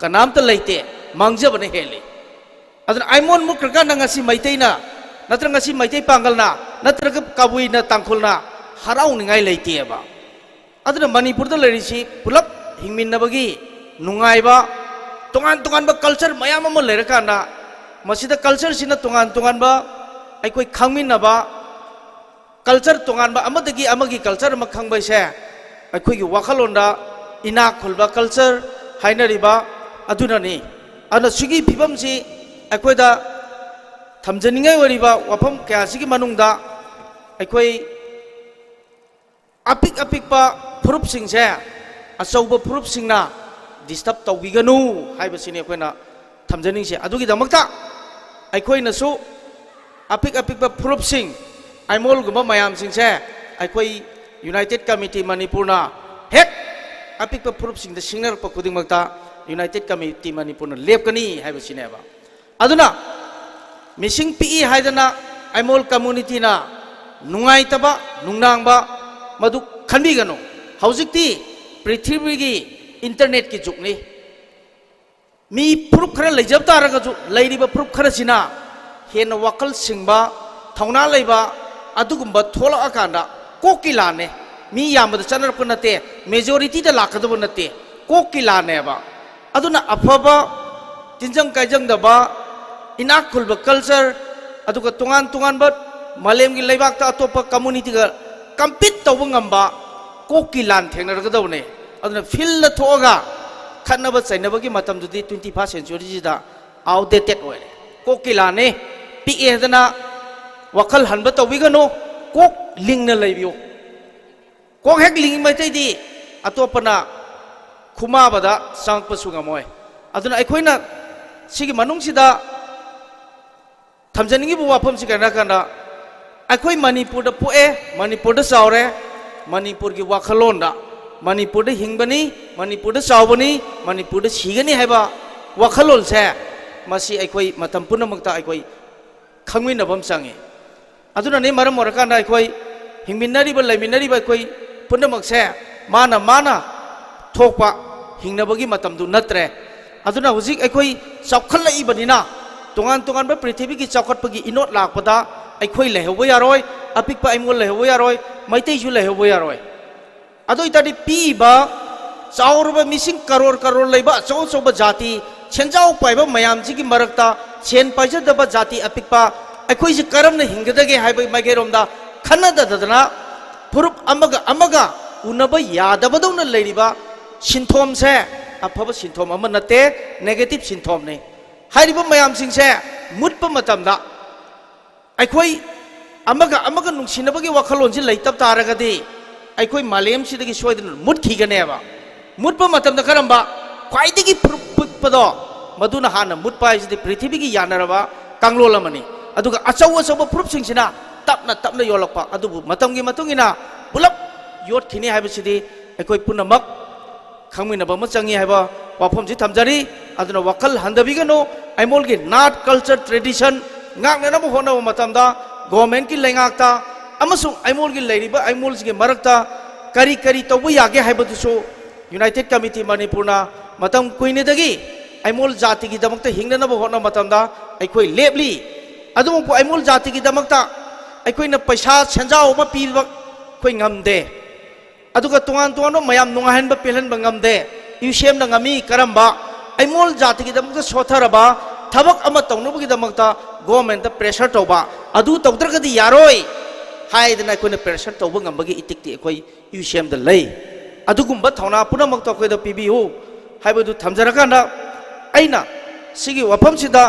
ꯀꯅꯥꯝꯇ ꯂꯩꯇꯦ꯫ ꯃꯥꯡꯖꯕꯅ ꯍꯦꯜꯂꯤ꯫ ꯑꯗꯨꯅ ꯑꯥꯏꯃꯣꯜ ꯃꯨꯠꯈ꯭ꯔꯀꯥꯟꯗ ꯉꯁꯤ ꯃꯩꯇꯩꯅ, ꯅꯠꯇ꯭ꯔꯒ ꯉꯁꯤ ꯃꯩꯇꯩ ꯄꯥꯡꯒꯜꯅ, ꯅꯠꯇ꯭ꯔꯒ ꯀꯕꯨꯏꯅ, ꯇꯥꯡꯈꯨꯜꯅ ꯍꯔꯥꯎꯅꯤꯡꯉꯥꯏ ꯂꯩꯇꯦꯕ꯫ ꯑꯗꯨꯅ ꯃꯅꯤꯄꯨꯔꯗ ꯂꯩꯔꯤꯁꯤ ꯄꯨꯂꯞ ꯍꯤꯡꯃꯤꯟꯅꯕꯒꯤ ꯅꯨꯡꯉꯥꯏꯕ, ꯇꯣꯉꯥꯟ ꯇꯣꯉꯥꯟꯕ culture ꯃꯌꯥꯝ ꯑꯃ ꯂꯩꯔꯀꯥꯟꯗ, ꯃꯁꯤꯗ cultureꯁꯤꯅ ꯇꯣꯉꯥꯟ ꯇꯣꯉꯥꯟꯕ ꯑꯩꯈꯣꯏ ꯈꯪꯃꯤꯟꯅꯕ, culture ꯇꯣꯉꯥꯟꯕ ꯑꯃꯗꯒꯤ ꯑꯃꯒꯤ culture ꯑꯃ ꯈꯪꯕ ꯍꯥꯏꯁꯦ ꯑꯩꯈꯣꯏꯒꯤ ꯋꯥꯈꯜꯂꯣꯟꯗ ꯏꯅꯥꯛ ꯈꯨꯜꯕ culture ꯍꯥꯏꯅꯔꯤꯕ ꯑꯗꯨꯅꯅꯤ꯫ ꯑꯗꯨꯅ ꯁꯤꯒꯤ ꯐꯤꯕꯝꯁꯤ ꯑꯩꯈꯣꯏꯗ ꯊꯝꯖꯅꯤꯡꯉꯥꯏ ꯑꯣꯏꯔꯤꯕ ꯋꯥꯐꯝ ꯀꯌꯥꯁꯤꯒꯤ ꯃꯅꯨꯡꯗ ꯑꯩꯈꯣꯏ ꯑꯄꯤꯛ ꯑꯄꯤꯛꯄ ꯐꯨꯔꯨꯞꯁꯤꯡꯁꯦ ꯑꯆꯧꯕ ꯐꯨꯔꯨꯞꯁꯤꯡꯅ disturb ꯇꯧꯕꯤꯒꯅꯨ ꯍꯥꯏꯕꯁꯤꯅꯤ ꯑꯩꯈꯣꯏꯅ ꯊꯝꯖꯅꯤꯡꯁꯦ꯫ ꯑꯗꯨꯒꯤꯗꯃꯛꯇ ꯑꯩꯈꯣꯏꯅꯁꯨ ꯑꯄꯤꯛ ꯑꯄꯤꯛꯄ ꯐꯨꯔꯨꯞꯁꯤꯡ, ꯑꯥꯏꯃꯣꯜꯒꯨꯝꯕ ꯃꯌꯥꯝꯁꯤꯡꯁꯦ ꯑꯩꯈꯣꯏ United Committee ꯃꯅꯤꯄꯨꯔꯅ ꯍꯦꯛ ꯑꯄꯤꯛꯄ ꯐꯨꯔꯨꯞꯁꯤꯡꯗ ꯁꯤꯡꯅꯔꯛꯄ ꯈꯨꯗꯤꯡꯃꯛꯇ United Committee ꯃꯅꯤꯄꯨꯔꯅ ꯂꯦꯞꯀꯅꯤ ꯍꯥꯏꯕꯁꯤꯅꯦꯕ꯫ ꯑꯗꯨꯅ ꯃꯤꯁꯤꯡ ꯄꯤꯛꯏ ꯍꯥꯏꯗꯅ ꯑꯥꯏꯃꯣꯜ communityꯅ ꯅꯨꯡꯉꯥꯏꯇꯕ, ꯅꯨꯡꯅꯥꯡꯕ ꯃꯗꯨ ꯈꯟꯕꯤꯒꯅꯨ꯫ ꯍꯧꯖꯤꯛꯇꯤ ꯄ꯭ꯔꯤꯊꯤꯕꯤꯒꯤ internetꯀꯤ ꯖꯨꯒꯅꯤ꯫ ꯃꯤ ꯐꯨꯔꯨꯞ ꯈꯔ ꯂꯩꯖꯕ ꯇꯥꯔꯒꯁꯨ, ꯂꯩꯔꯤꯕ ꯐꯨꯔꯨꯞ ꯈꯔꯁꯤꯅ ꯍꯦꯟꯅ ꯋꯥꯈꯜ ꯁꯤꯡꯕ, ꯊꯧꯅꯥ ꯂꯩꯕ ꯑꯗꯨꯒꯨꯝꯕ ꯊꯣꯛꯂꯛꯑꯀꯥꯟꯗ ꯀꯣꯛꯀꯤ ꯂꯥꯟꯅꯦ꯫ ꯃꯤ ꯌꯥꯝꯕꯗ ꯆꯠꯅꯔꯛꯄ ꯅꯠꯇꯦ, majorityꯗ ꯂꯥꯛꯀꯗꯕ ꯅꯠꯇꯦ, ꯀꯣꯛꯀꯤ ꯂꯥꯟꯅꯦꯕ꯫ ꯑꯗꯨꯅ ꯑꯐꯕ, ꯇꯤꯟꯖꯪ ꯀꯥꯏꯖꯪꯗꯕ, ꯏꯅꯥꯛ ꯈꯨꯜꯕ culture, ꯑꯗꯨꯒ ꯇꯣꯉꯥꯟ ꯇꯣꯉꯥꯟꯕ ꯃꯥꯂꯦꯝꯒꯤ ꯂꯩꯕꯥꯛꯇ ꯑꯇꯣꯞꯄ communityꯒ compete ꯇꯧꯕ ꯉꯝꯕ ꯀꯣꯛꯀꯤ ꯂꯥꯟ ꯊꯦꯡꯅꯔꯒꯗꯕꯅꯦ꯫ ꯑꯗꯨꯅ fieldꯗ ꯊꯣꯛꯑꯒ ꯈꯠꯅꯕ ꯆꯩꯅꯕꯒꯤ ꯃꯇꯝꯗꯨꯗꯤ twenty first centuryꯁꯤꯗ outdated ꯑꯣꯏꯔꯦ꯫ ꯀꯣꯛꯀꯤ ꯂꯥꯟꯅꯤ꯫ ꯄꯤꯛꯑꯦ ꯍꯥꯏꯗꯅ ꯋꯥꯈꯜ ꯍꯟꯕ ꯇꯧꯕꯤꯒꯅꯨ꯫ ꯀꯣꯛ ꯂꯤꯡꯅ ꯂꯩꯕꯤꯌꯨ꯫ ꯀꯣꯛ ꯍꯦꯛ ꯂꯤꯡꯉꯤ ꯃꯩꯇꯩꯗꯤ ꯑꯇꯣꯞꯄꯅ ꯈꯨꯃꯥꯕꯗ ꯆꯪꯉꯛꯄꯁꯨ ꯉꯝꯃꯣꯏ꯫ ꯑꯗꯨꯅ ꯑꯩꯈꯣꯏꯅ ꯁꯤꯒꯤ ꯃꯅꯨꯡꯁꯤꯗ ꯊꯝꯖꯅꯤꯡꯉꯤꯕ ꯋꯥꯐꯝꯁꯤ ꯀꯩꯅꯣ ꯍꯥꯏꯔꯀꯥꯟꯗ, ꯑꯩꯈꯣꯏ ꯃꯅꯤꯄꯨꯔꯗ ꯄꯣꯛꯑꯦ, ꯃꯅꯤꯄꯨꯔꯗ ꯆꯥꯎꯔꯦ, ꯃꯅꯤꯄꯨꯔꯒꯤ ꯋꯥꯈꯜꯂꯣꯟꯗ, ꯃꯅꯤꯄꯨꯔꯗ ꯍꯤꯡꯕꯅꯤ, ꯃꯅꯤꯄꯨꯔꯗ ꯆꯥꯎꯕꯅꯤ, ꯃꯅꯤꯄꯨꯔꯗ ꯁꯤꯒꯅꯤ ꯍꯥꯏꯕ ꯋꯥꯈꯜꯂꯣꯟꯁꯦ, ꯃꯁꯤ ꯑꯩꯈꯣꯏ ꯃꯇꯝ ꯄꯨꯝꯅꯃꯛꯇ ꯑꯩꯈꯣꯏ ꯈꯪꯃꯤꯟꯅꯕ ꯑꯃ ꯆꯪꯉꯤ꯫ ꯑꯗꯨꯅꯅꯤ ꯃꯔꯝ ꯑꯣꯏꯔꯀꯥꯟꯗ ꯑꯩꯈꯣꯏ ꯍꯤꯡꯃꯤꯟꯅꯔꯤꯕ, ꯂꯩꯃꯤꯟꯅꯔꯤꯕ ꯑꯩꯈꯣꯏ ꯄꯨꯝꯅꯃꯛꯁꯦ ꯃꯥꯅ ꯃꯥꯅ ꯊꯣꯛꯄ ꯍꯤꯡꯅꯕꯒꯤ ꯃꯇꯝꯗꯨ ꯅꯠꯇ꯭ꯔꯦ꯫ ꯑꯗꯨꯅ ꯍꯧꯖꯤꯛ ꯑꯩꯈꯣꯏ ꯆꯥꯎꯈꯠꯂꯛꯏꯕꯅꯤꯅ, ꯇꯣꯉꯥꯟ ꯇꯣꯉꯥꯟꯕ ꯄ꯭ꯔꯤꯊꯤꯕꯤꯒꯤ ꯆꯥꯎꯈꯠꯄꯒꯤ ꯏꯅꯣꯠ ꯂꯥꯛꯄꯗ ꯑꯩꯈꯣꯏ ꯂꯩꯍꯧꯕ ꯌꯥꯔꯣꯏ, ꯑꯄꯤꯛꯄ ꯑꯩꯃꯣꯜ ꯂꯩꯍꯧꯕ ꯌꯥꯔꯣꯏ, ꯃꯩꯇꯩꯁꯨ ꯂꯩꯍꯧꯕ ꯌꯥꯔꯣꯏ꯫ ꯑꯗꯨ ꯑꯣꯏꯇꯥꯔꯗꯤ ꯄꯤꯛꯏꯕ ꯆꯥꯎꯔꯕ ꯃꯤꯁꯤꯡ ꯀꯔꯣꯔ ꯀꯔꯣꯔ ꯂꯩꯕ ꯑꯆꯧ ꯑꯆꯧꯕ ꯖꯥꯇꯤ, ꯁꯦꯟꯖꯥꯎ ꯄꯥꯏꯕ ꯃꯌꯥꯝꯁꯤꯒꯤ ꯃꯔꯛꯇ, ꯁꯦꯟ ꯄꯥꯏꯖꯗꯕ ꯖꯥꯇꯤ ꯑꯄꯤꯛꯄ ꯑꯩꯈꯣꯏꯁꯤ ꯀꯔꯝꯅ ꯍꯤꯡꯒꯗꯒꯦ ꯍꯥꯏꯕꯒꯤ ꯃꯥꯏꯀꯩꯔꯣꯝꯗ ꯈꯟꯅꯗꯗꯅ, ꯐꯨꯔꯨꯞ ꯑꯃꯒ ꯑꯃꯒ ꯎꯅꯕ ꯌꯥꯗꯕꯗꯧꯅ ꯂꯩꯔꯤꯕ ꯁꯤꯟꯊꯣꯝꯁꯦ ꯑꯐꯕ ꯁꯤꯟꯊꯣꯝ ꯑꯃ ꯅꯠꯇꯦ, ꯅꯦꯒꯦꯇꯤꯚ ꯁꯤꯟꯊꯣꯝꯅꯤ꯫ ꯍꯥꯏꯔꯤꯕ ꯃꯌꯥꯝꯁꯤꯡꯁꯦ ꯃꯨꯠꯄ ꯃꯇꯝꯗ, ꯑꯩꯈꯣꯏ ꯑꯃꯒ ꯑꯃꯒ ꯅꯨꯡꯁꯤꯅꯕꯒꯤ ꯋꯥꯈꯜꯂꯣꯟꯁꯤ ꯂꯩꯇꯕ ꯇꯥꯔꯒꯗꯤ, ꯑꯩꯈꯣꯏ ꯃꯥꯂꯦꯝꯁꯤꯗꯒꯤ ꯁꯣꯏꯗꯅ ꯃꯨꯠꯈꯤꯒꯅꯦꯕ꯫ ꯃꯨꯠꯄ ꯃꯇꯝꯗ ꯀꯔꯝꯕ? ꯈ꯭ꯋꯥꯏꯗꯒꯤ ꯐꯨꯔꯨꯞ ꯄꯤꯛꯄꯗꯣ, ꯃꯗꯨꯅ ꯍꯥꯟꯅ ꯃꯨꯠꯄ ꯍꯥꯏꯁꯤꯗꯤ ꯄ꯭ꯔꯤꯊꯤꯕꯤꯒꯤ ꯌꯥꯅꯔꯕ ꯀꯥꯡꯂꯣꯟ ꯑꯃꯅꯤ꯫ ꯑꯗꯨꯒ ꯑꯆꯧ ꯑꯆꯧꯕ ꯐꯨꯔꯨꯞꯁꯤꯡꯁꯤꯅ ꯇꯞꯅ ꯇꯞꯅ ꯌꯣꯜꯂꯛꯄ, ꯑꯗꯨꯕꯨ ꯃꯇꯝꯒꯤ ꯃꯇꯨꯡ ꯏꯟꯅ ꯄꯨꯂꯞ ꯌꯣꯠꯈꯤꯅꯤ ꯍꯥꯏꯕꯁꯤꯗꯤ ꯑꯩꯈꯣꯏ ꯄꯨꯝꯅꯃꯛ ꯈꯪꯃꯤꯟꯅꯕ ꯑꯃ ꯆꯪꯉꯤ ꯍꯥꯏꯕ ꯋꯥꯐꯝꯁꯤ ꯊꯝꯖꯔꯤ꯫ ꯑꯗꯨꯅ ꯋꯥꯈꯜ ꯍꯟꯊꯕꯤꯒꯅꯨ꯫ ꯑꯩꯃꯣꯜꯒꯤ ꯅꯥꯠ, ꯀꯜꯆꯔ, ꯇ꯭ꯔꯦꯗꯤꯁꯟ ꯉꯥꯛꯅꯅꯕ ꯍꯣꯠꯅꯕ ꯃꯇꯝꯗ ꯒꯣꯔꯃꯦꯟꯒꯤ ꯂꯩꯉꯥꯛꯇ ꯑꯃꯁꯨꯡ ꯑꯩꯃꯣꯜꯒꯤ ꯂꯩꯔꯤꯕ ꯑꯩꯃꯣꯜꯁꯤꯡꯒꯤ ꯃꯔꯛꯇ ꯀꯔꯤ ꯀꯔꯤ ꯇꯧꯕ ꯌꯥꯒꯦ ꯍꯥꯏꯕꯗꯨꯁꯨ ꯌꯨꯅꯥꯏꯇꯦꯠ ꯀꯃꯤꯇꯤ ꯃꯅꯤꯄꯨꯔꯅ ꯃꯇꯝ ꯀꯨꯏꯅꯗꯒꯤ ꯑꯩꯃꯣꯜ ꯖꯥꯇꯤꯒꯤꯗꯃꯛꯇ ꯍꯤꯡꯅꯅꯕ ꯍꯣꯠꯅꯕ ꯃꯇꯝꯗ ꯑꯩꯈꯣꯏ ꯂꯦꯞꯂꯤ꯫ ꯑꯗꯨꯃꯛꯄꯨ ꯑꯩꯃꯣꯜ ꯖꯥꯇꯤꯒꯤꯗꯃꯛꯇ ꯑꯩꯈꯣꯏꯅ ꯄꯩꯁꯥ ꯁꯦꯟꯖꯥꯎ ꯑꯃ ꯄꯤꯕ ꯑꯩꯈꯣꯏ ꯉꯝꯗꯦ꯫ ꯑꯗꯨꯒ ꯇꯣꯉꯥꯟ ꯇꯣꯉꯥꯟꯕ ꯃꯌꯥꯝ ꯅꯨꯡꯉꯥꯏꯍꯟꯕ ꯄꯦꯜꯍꯟꯕ ꯉꯝꯗꯦ꯫ ꯌꯨ ꯁꯤ ꯑꯦꯝꯅ ꯉꯝꯃꯤ꯫ ꯀꯔꯝꯕ? ꯑꯩꯃꯣꯜ ꯖꯥꯇꯤꯒꯤꯗꯃꯛꯇ ꯁꯣꯠꯊꯔꯕ ꯊꯕꯛ ꯑꯃ ꯇꯧꯅꯕꯒꯤꯗꯃꯛꯇ ꯒꯣꯔꯃꯦꯟꯗ ꯄ꯭ꯔꯦꯁꯔ ꯇꯧꯕ, ꯑꯗꯨ ꯇꯧꯗ꯭ꯔꯒꯗꯤ ꯌꯥꯔꯣꯏ ꯍꯥꯏꯗꯅ ꯑꯩꯈꯣꯏꯅ ꯄ꯭ꯔꯦꯁꯔ ꯇꯧꯕ ꯉꯝꯕꯒꯤ ꯏꯇꯤꯛꯇꯤ ꯑꯩꯈꯣꯏ ꯌꯨ ꯁꯤ ꯑꯦꯝꯗ ꯂꯩ꯫ ꯑꯗꯨꯒꯨꯝꯕ ꯊꯧꯅꯥ ꯄꯨꯝꯅꯃꯛꯇꯣ ꯑꯩꯈꯣꯏꯗ ꯄꯤꯕꯤꯌꯨ ꯍꯥꯏꯕꯗꯨ ꯊꯝꯖꯔꯀꯥꯟꯗ, ꯑꯩꯅ ꯁꯤꯒꯤ ꯋꯥꯐꯝꯁꯤꯗ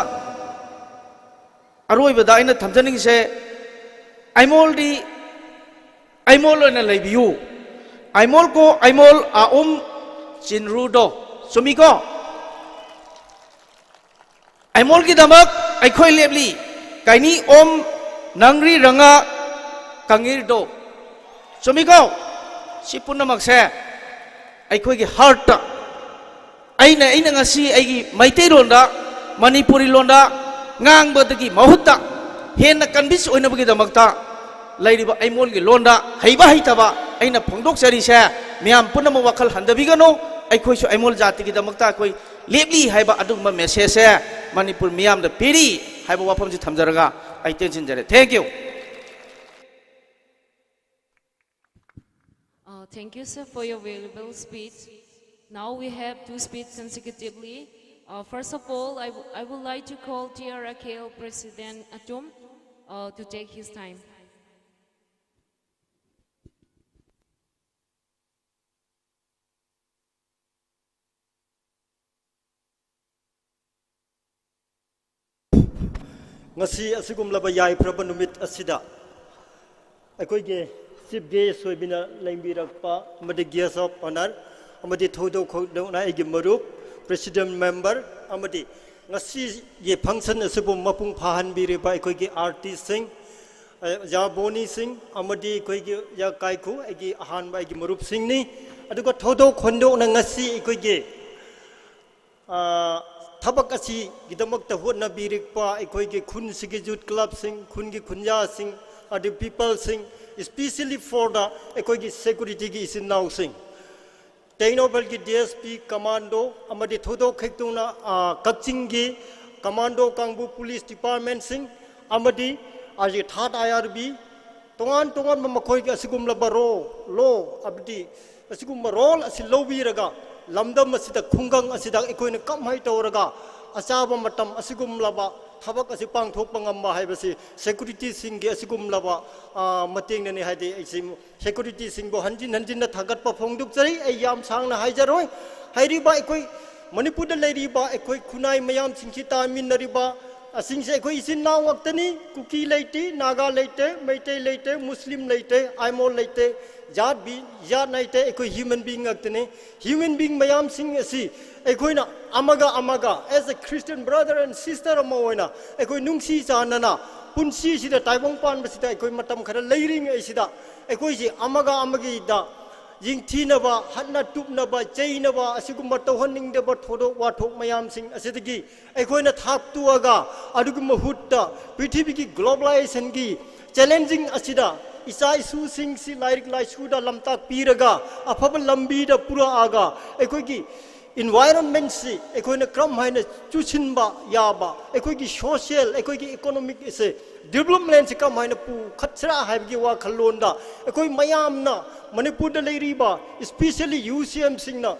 ꯑꯔꯣꯏꯕꯗ ꯑꯩꯅ ꯊꯝꯖꯅꯤꯡꯉꯤꯁꯦ, ꯑꯩꯃꯣꯜꯗꯤ ꯑꯩꯃꯣꯜ ꯑꯣꯏꯅ ꯂꯩꯕꯤꯌꯨ꯫ ꯑꯩꯃꯣꯜ ꯀꯣ ꯑꯩꯃꯣꯜ ꯑꯎꯝ ꯆꯤꯟꯔꯨꯗꯣ꯫ ꯆꯨꯝꯃꯤꯀꯣ? ꯑꯩꯃꯣꯜꯒꯤꯗꯃꯛ ꯑꯩꯈꯣꯏ ꯂꯦꯞꯂꯤ꯫ ꯀꯩꯅꯤ ꯑꯣꯝ ꯅꯪꯔꯤ ꯔꯉꯥ ꯀꯪꯉꯤꯔꯗꯣ꯫ ꯆꯨꯝꯃꯤꯀꯣ? ꯁꯤ ꯄꯨꯝꯅꯃꯛꯁꯦ ꯑꯩꯈꯣꯏꯒꯤ ꯍꯥꯔꯠꯇ, ꯑꯩꯅ, ꯑꯩꯅ ꯉꯁꯤ ꯑꯩꯒꯤ ꯃꯩꯇꯩꯂꯣꯟꯗ, ꯃꯅꯤꯄꯨꯔꯤ ꯂꯣꯟꯗ ꯉꯥꯡꯕꯗꯒꯤ ꯃꯍꯨꯠꯇ ꯍꯦꯟꯅ ꯀꯟꯚꯤꯟꯁ ꯑꯣꯏꯅꯕꯒꯤꯗꯃꯛꯇ ꯂꯩꯔꯤꯕ ꯑꯩꯃꯣꯜꯒꯤ ꯂꯣꯟꯗ ꯍꯩꯕ ꯍꯩꯇꯕ ꯑꯩꯅ ꯐꯣꯡꯗꯣꯛꯆꯔꯤꯁꯦ꯫ ꯃꯌꯥꯝ ꯄꯨꯝꯅꯃꯛ ꯋꯥꯈꯜ ꯍꯟꯊꯕꯤꯒꯅꯨ꯫ ꯑꯩꯈꯣꯏꯁꯨ ꯑꯥꯏꯃꯣꯜ ꯖꯥꯇꯤꯒꯤꯗꯃꯛꯇ ꯑꯩꯈꯣꯏ ꯂꯦꯞꯂꯤ ꯍꯥꯏꯕ ꯑꯗꯨꯒꯨꯝꯕ message ꯁꯦ ꯃꯅꯤꯄꯨꯔ ꯃꯤꯌꯥꯝꯗ ꯄꯤꯔꯤ ꯍꯥꯏꯕ ꯋꯥꯐꯝꯁꯤ ꯊꯝꯖꯔꯒ ꯑꯩ ꯇꯦꯟꯁꯤꯟꯖꯔꯦ꯫ Thank you꯫ Uh, thank you, sir, for your valuable speech. Now we have two speeches consecutively. Uh, first of all, I, w- I would like to call T R I K L President Atum uh, to take his time. ꯉꯁꯤ ꯑꯁꯤꯒꯨꯝꯂꯕ ꯌꯥꯏꯐꯔꯕ ꯅꯨꯃꯤꯠ ꯑꯁꯤꯗ ꯑꯩꯈꯣꯏꯒꯤ chief guest ꯑꯣꯏꯕꯤꯅ ꯂꯦꯡꯕꯤꯔꯛꯄ ꯑꯃꯗꯤ guest of honour ꯑꯃꯗꯤ ꯊꯧꯗꯣꯛ ꯈꯣꯡꯗꯣꯛꯅ ꯑꯩꯒꯤ ꯃꯔꯨꯞ president member ꯑꯃꯗꯤ ꯉꯁꯤꯒꯤ function ꯑꯁꯤꯕꯨ ꯃꯄꯨꯡ ꯐꯥꯍꯟꯕꯤꯔꯤꯕ ꯑꯩꯈꯣꯏꯒꯤ artist ꯁꯤꯡ, ꯑ, ꯌꯥ ꯕꯣꯅꯤ ꯁꯤꯡ ꯑꯃꯗꯤ ꯑꯩꯈꯣꯏꯒꯤ ꯌꯥ ꯀꯥꯏꯈꯨ ꯑꯩꯒꯤ ꯑꯍꯥꯟꯕ ꯑꯩꯒꯤ ꯃꯔꯨꯞꯁꯤꯡꯅꯤ꯫ ꯑꯗꯨꯒ ꯊꯧꯗꯣꯛ ꯈꯣꯟꯗꯣꯛꯅ ꯉꯁꯤ ꯑꯩꯈꯣꯏꯒꯤ ꯊꯕꯛ ꯑꯁꯤꯒꯤꯗꯃꯛꯇ ꯍꯣꯠꯅꯕꯤꯔꯛꯄ ꯑꯩꯈꯣꯏꯒꯤ ꯈꯨꯟꯁꯤꯒꯤ youth club ꯁꯤꯡ, ꯈꯨꯟꯒꯤ ꯈꯨꯟꯖꯥꯁꯤꯡ, ꯑꯗꯨ people ꯁꯤꯡ, especially for the ꯑꯩꯈꯣꯏꯒꯤ security ꯒꯤ ꯏꯆꯤꯟ ꯏꯅꯥꯎꯁꯤꯡ, ꯇꯦꯡꯅꯧꯄꯜꯒꯤ D S P, commando ꯑꯃꯗꯤ ꯊꯧꯗꯣꯛ ꯈꯦꯛꯇꯨꯅ ꯀꯛꯆꯤꯡꯒꯤ commando ꯀꯥꯡꯕꯨ, police department ꯁꯤꯡ ꯑꯃꯗꯤ ꯑꯁꯤ third I R B, ꯇꯣꯉꯥꯟ ꯇꯣꯉꯥꯟꯕ ꯃꯈꯣꯏꯒꯤ ꯑꯁꯤꯒꯨꯝꯂꯕ role, role ꯑꯃꯗꯤ ꯑꯁꯤꯒꯨꯝꯕ role ꯑꯁꯤ ꯂꯧꯕꯤꯔꯒ ꯂꯝꯗꯝ ꯑꯁꯤꯗ, ꯈꯨꯡꯒꯪ ꯑꯁꯤꯗ ꯑꯩꯈꯣꯏꯅ ꯀꯃꯥꯏꯅ ꯇꯧꯔꯒ ꯑꯆꯥꯕ ꯃꯇꯝ ꯑꯁꯤꯒꯨꯝꯂꯕ ꯊꯕꯛ ꯑꯁꯤ ꯄꯥꯡꯊꯣꯛꯄ ꯉꯝꯕ ꯍꯥꯏꯕꯁꯤ security ꯁꯤꯡꯒꯤ ꯑꯁꯤꯒꯨꯝꯂꯕ ꯃꯇꯦꯡꯅꯅꯤ ꯍꯥꯏꯗꯤ ꯑꯩꯁꯤ security ꯁꯤꯡꯕꯨ ꯍꯟꯖꯤꯟ ꯍꯟꯖꯤꯟꯅ ꯊꯥꯒꯠꯄ ꯐꯣꯡꯗꯣꯛꯆꯔꯤ꯫ ꯑꯩ ꯌꯥꯝ ꯁꯥꯡꯅ ꯍꯥꯏꯖꯔꯣꯏ꯫ ꯍꯥꯏꯔꯤꯕ ꯑꯩꯈꯣꯏ ꯃꯅꯤꯄꯨꯔꯗ ꯂꯩꯔꯤꯕ ꯑꯩꯈꯣꯏ ꯈꯨꯟꯅꯥꯏ ꯃꯌꯥꯝꯁꯤꯡꯁꯤ ꯇꯥꯃꯤꯟꯅꯔꯤꯕ ꯑꯁꯤꯡꯁꯦ ꯑꯩꯈꯣꯏ ꯏꯆꯤꯟ ꯏꯅꯥꯎ ꯉꯥꯛꯇꯅꯤ꯫ ꯀꯨꯀꯤ ꯂꯩꯇꯦ, ꯅꯥꯒꯥ ꯂꯩꯇꯦ, ꯃꯩꯇꯩ ꯂꯩꯇꯦ, ꯃꯨꯁꯂꯤꯝ ꯂꯩꯇꯦ, ꯑꯥꯏꯃꯣꯜ ꯂꯩꯇꯦ, ꯖꯥꯠ ꯕꯤ ꯖꯥꯠ ꯅꯥꯏꯇꯦ꯫ ꯑꯩꯈꯣꯏ human being ꯉꯥꯛꯇꯅꯤ꯫ Human being ꯃꯌꯥꯝꯁꯤꯡ ꯑꯁꯤ ꯑꯩꯈꯣꯏꯅ ꯑꯃꯒ ꯑꯃꯒ as a Christian brother and sister ꯑꯃ ꯑꯣꯏꯅ ꯑꯩꯈꯣꯏ ꯅꯨꯡꯁꯤ ꯆꯥꯟꯅꯅ ꯄꯨꯟꯁꯤꯁꯤꯗ ꯇꯥꯏꯕꯪ ꯄꯥꯟꯕꯁꯤꯗ ꯑꯩꯈꯣꯏ ꯃꯇꯝ ꯈꯔ ꯂꯩꯔꯤꯉꯩꯁꯤꯗ ꯑꯩꯈꯣꯏꯁꯤ ꯑꯃꯒ ꯑꯃꯒꯤꯗ ꯌꯦꯡꯊꯤꯅꯕ, ꯍꯠꯅ ꯇꯨꯞꯅꯕ, ꯆꯩꯅꯕ, ꯑꯁꯤꯒꯨꯝꯕ ꯇꯧꯍꯟꯅꯤꯡꯗꯕ ꯊꯧꯗꯣꯛ ꯋꯥꯊꯣꯛ ꯃꯌꯥꯝꯁꯤꯡ ꯑꯁꯤꯗꯒꯤ ꯑꯩꯈꯣꯏꯅ ꯊꯥꯞꯇꯣꯛꯑꯒ ꯑꯗꯨꯒꯤ ꯃꯍꯨꯠꯇ ꯄ꯭ꯔꯤꯊꯤꯕꯤꯒꯤ globalization ꯒꯤ challenging ꯑꯁꯤꯗ ꯏꯆꯥ ꯏꯁꯨꯁꯤꯡꯁꯤ ꯂꯥꯏꯔꯤꯛ ꯂꯥꯏꯁꯨꯗ ꯂꯝꯇꯥꯛꯄꯤꯔꯒ ꯑꯐꯕ ꯂꯝꯕꯤꯗ ꯄꯨꯔꯛꯑꯒ ꯑꯩꯈꯣꯏꯒꯤ environment ꯁꯤ ꯑꯩꯈꯣꯏꯅ ꯀꯔꯝ ꯍꯥꯏꯅ ꯆꯨꯁꯤꯟꯕ ꯌꯥꯕ, ꯑꯩꯈꯣꯏꯒꯤ social, ꯑꯩꯈꯣꯏꯒꯤ economic ꯁꯦ development ꯁꯤ ꯀꯔꯝ ꯍꯥꯏꯅ ꯄꯨꯈꯠꯁꯤꯔꯥ ꯍꯥꯏꯕꯒꯤ ꯋꯥꯈꯜꯂꯣꯟꯗ ꯑꯩꯈꯣꯏ ꯃꯌꯥꯝꯅ, ꯃꯅꯤꯄꯨꯔꯗ ꯂꯩꯔꯤꯕ especially U C M ꯁꯤꯡꯅ,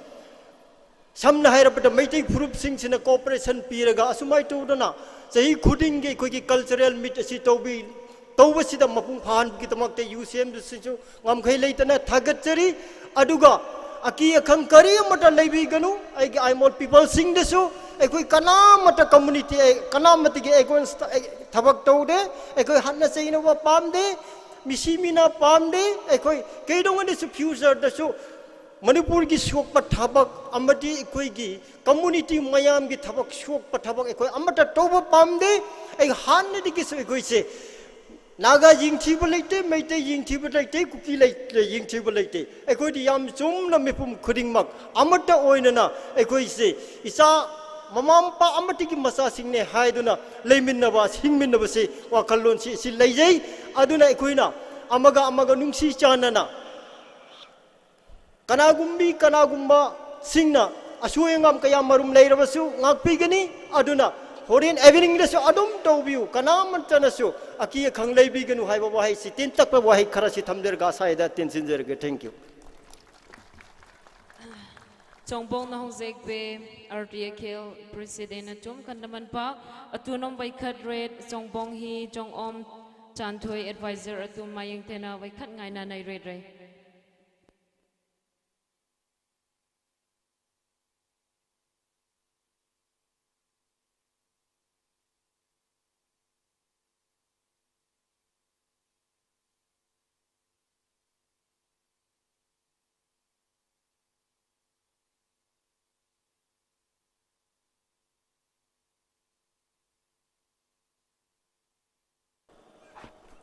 ꯁꯝꯅ ꯍꯥꯏꯔꯕꯗ ꯃꯩꯇꯩ ꯐꯨꯔꯨꯞꯁꯤꯡꯁꯤꯅ cooperation ꯄꯤꯔꯒ ꯑꯁꯨꯃꯥꯏꯅ ꯇꯧꯗꯅ ꯆꯍꯤ ꯈꯨꯗꯤꯡꯒꯤ ꯑꯩꯈꯣꯏꯒꯤ cultural meet ꯑꯁꯤ ꯇꯧꯕꯤ-, ꯇꯧꯕꯁꯤꯗ ꯃꯄꯨꯡ ꯐꯥꯍꯟꯕꯒꯤꯗꯃꯛꯇ U C M ꯁꯤꯁꯨ ꯉꯝꯈꯩ ꯂꯩꯇꯅ ꯊꯥꯒꯠꯆꯔꯤ꯫ ꯑꯗꯨꯒ ꯑꯀꯤ ꯑꯈꯪ ꯀꯔꯤ ꯑꯃꯠꯇ ꯂꯩꯕꯤꯒꯅꯨ꯫ ꯑꯩꯒꯤ ꯑꯥꯏꯃꯣꯜ people ꯁꯤꯡꯗꯁꯨ ꯑꯩꯈꯣꯏ ꯀꯅꯥꯃꯠꯇ community, ꯀꯅꯥꯃꯠꯇꯒꯤ against ꯊꯕꯛ ꯇꯧꯗꯦ꯫ ꯑꯩꯈꯣꯏ ꯍꯠꯅ ꯆꯩꯅꯕ ꯄꯥꯝꯗꯦ, ꯃꯤꯁꯤ ꯃꯤꯅꯥ ꯄꯥꯝꯗꯦ꯫ ꯑꯩꯈꯣꯏ ꯀꯩꯗꯧꯉꯩꯗꯁꯨ future ꯗꯁꯨ ꯃꯅꯤꯄꯨꯔꯒꯤ ꯁꯣꯛꯄ ꯊꯕꯛ ꯑꯃꯗꯤ ꯑꯩꯈꯣꯏꯒꯤ community ꯃꯌꯥꯝꯒꯤ ꯊꯕꯛ, ꯁꯣꯛꯄ ꯊꯕꯛ ꯑꯩꯈꯣꯏ ꯑꯃꯠꯇ ꯇꯧꯕ ꯄꯥꯝꯗꯦ꯫ ꯑꯩ ꯍꯥꯟꯅꯗꯒꯤꯁꯨ ꯑꯩꯈꯣꯏꯁꯦ ꯅꯥꯒꯥ ꯌꯦꯡꯊꯤꯕ ꯂꯩꯇꯦ, ꯃꯩꯇꯩ ꯌꯦꯡꯊꯤꯕ ꯂꯩꯇꯦ, ꯀꯨꯀꯤ ꯂꯩ-, ꯌꯦꯡꯊꯤꯕ ꯂꯩꯇꯦ꯫ ꯑꯩꯈꯣꯏꯗꯤ ꯌꯥꯝ ꯆꯨꯝꯅ ꯃꯤꯄꯨꯝ ꯈꯨꯗꯤꯡꯃꯛ ꯑꯃꯠꯇ ꯑꯣꯏꯅꯅ ꯑꯩꯈꯣꯏꯁꯦ ꯏꯆꯥ, ꯃꯃꯥ ꯃꯄꯥ ꯑꯃꯠꯇꯒꯤ ꯃꯆꯥꯁꯤꯡꯅꯦ ꯍꯥꯏꯗꯨꯅ ꯂꯩꯃꯤꯟꯅꯕ, ꯍꯤꯡꯃꯤꯟꯅꯕꯁꯤ ꯋꯥꯈꯜꯂꯣꯟꯁꯤ ꯑꯁꯤ ꯂꯩꯖꯩ꯫ ꯑꯗꯨꯅ ꯑꯩꯈꯣꯏꯅ ꯑꯃꯒ ꯑꯃꯒ ꯅꯨꯡꯁꯤ ꯆꯥꯟꯅꯅ ꯀꯅꯥꯒꯨꯝꯕꯤ ꯀꯅꯥꯒꯨꯝꯕꯁꯤꯡꯅ ꯑꯁꯣꯏ ꯑꯉꯥꯝ ꯀꯌꯥ ꯃꯔꯨꯝ ꯂꯩꯔꯕꯁꯨ ꯉꯥꯛꯄꯤꯒꯅꯤ꯫ ꯑꯗꯨꯅ ꯍꯣꯔꯦꯟ evening ꯗꯁꯨ ꯑꯗꯨꯝ ꯇꯧꯕꯤꯌꯨ, ꯀꯅꯥꯃꯠꯇꯅꯁꯨ ꯑꯀꯤ ꯑꯈꯪ ꯂꯩꯕꯤꯒꯅꯨ ꯍꯥꯏꯕ ꯋꯥꯍꯩꯁꯤ ꯇꯦꯟꯇꯛꯄ ꯋꯥꯍꯩ ꯈꯔꯁꯤ ꯊꯝꯖꯔꯒ ꯑꯁꯥꯏꯗ ꯇꯦꯟꯁꯤꯟꯖꯔꯒꯦ꯫ Thank you꯫ ꯆꯣꯡꯕꯣꯡ ꯅꯍꯧꯖꯦꯛꯄꯦ, ꯑꯥꯔ ꯇꯤ ꯑꯦ ꯈꯦꯜ ꯄ꯭ꯔꯦꯁꯤꯗꯦꯟꯅ ꯆꯨꯝ ꯈꯟꯗꯃꯟꯄꯥꯛ, ꯑꯇꯨꯅꯣꯝ ꯋꯥꯏꯈꯠ ꯔꯦꯠ, ꯆꯣꯡꯕꯣꯡ ꯍꯤ, ꯆꯣꯡꯑꯣꯝ ꯆꯥꯟꯊꯣꯏ, ꯑꯦꯗꯚꯥꯏꯖꯔ ꯑꯇꯨꯝ ꯃꯥꯌꯦꯡ ꯇꯦꯅ ꯋꯥꯏꯈꯠ ꯉꯥꯏꯅ ꯅꯩꯔꯦꯠ ꯔꯦ꯫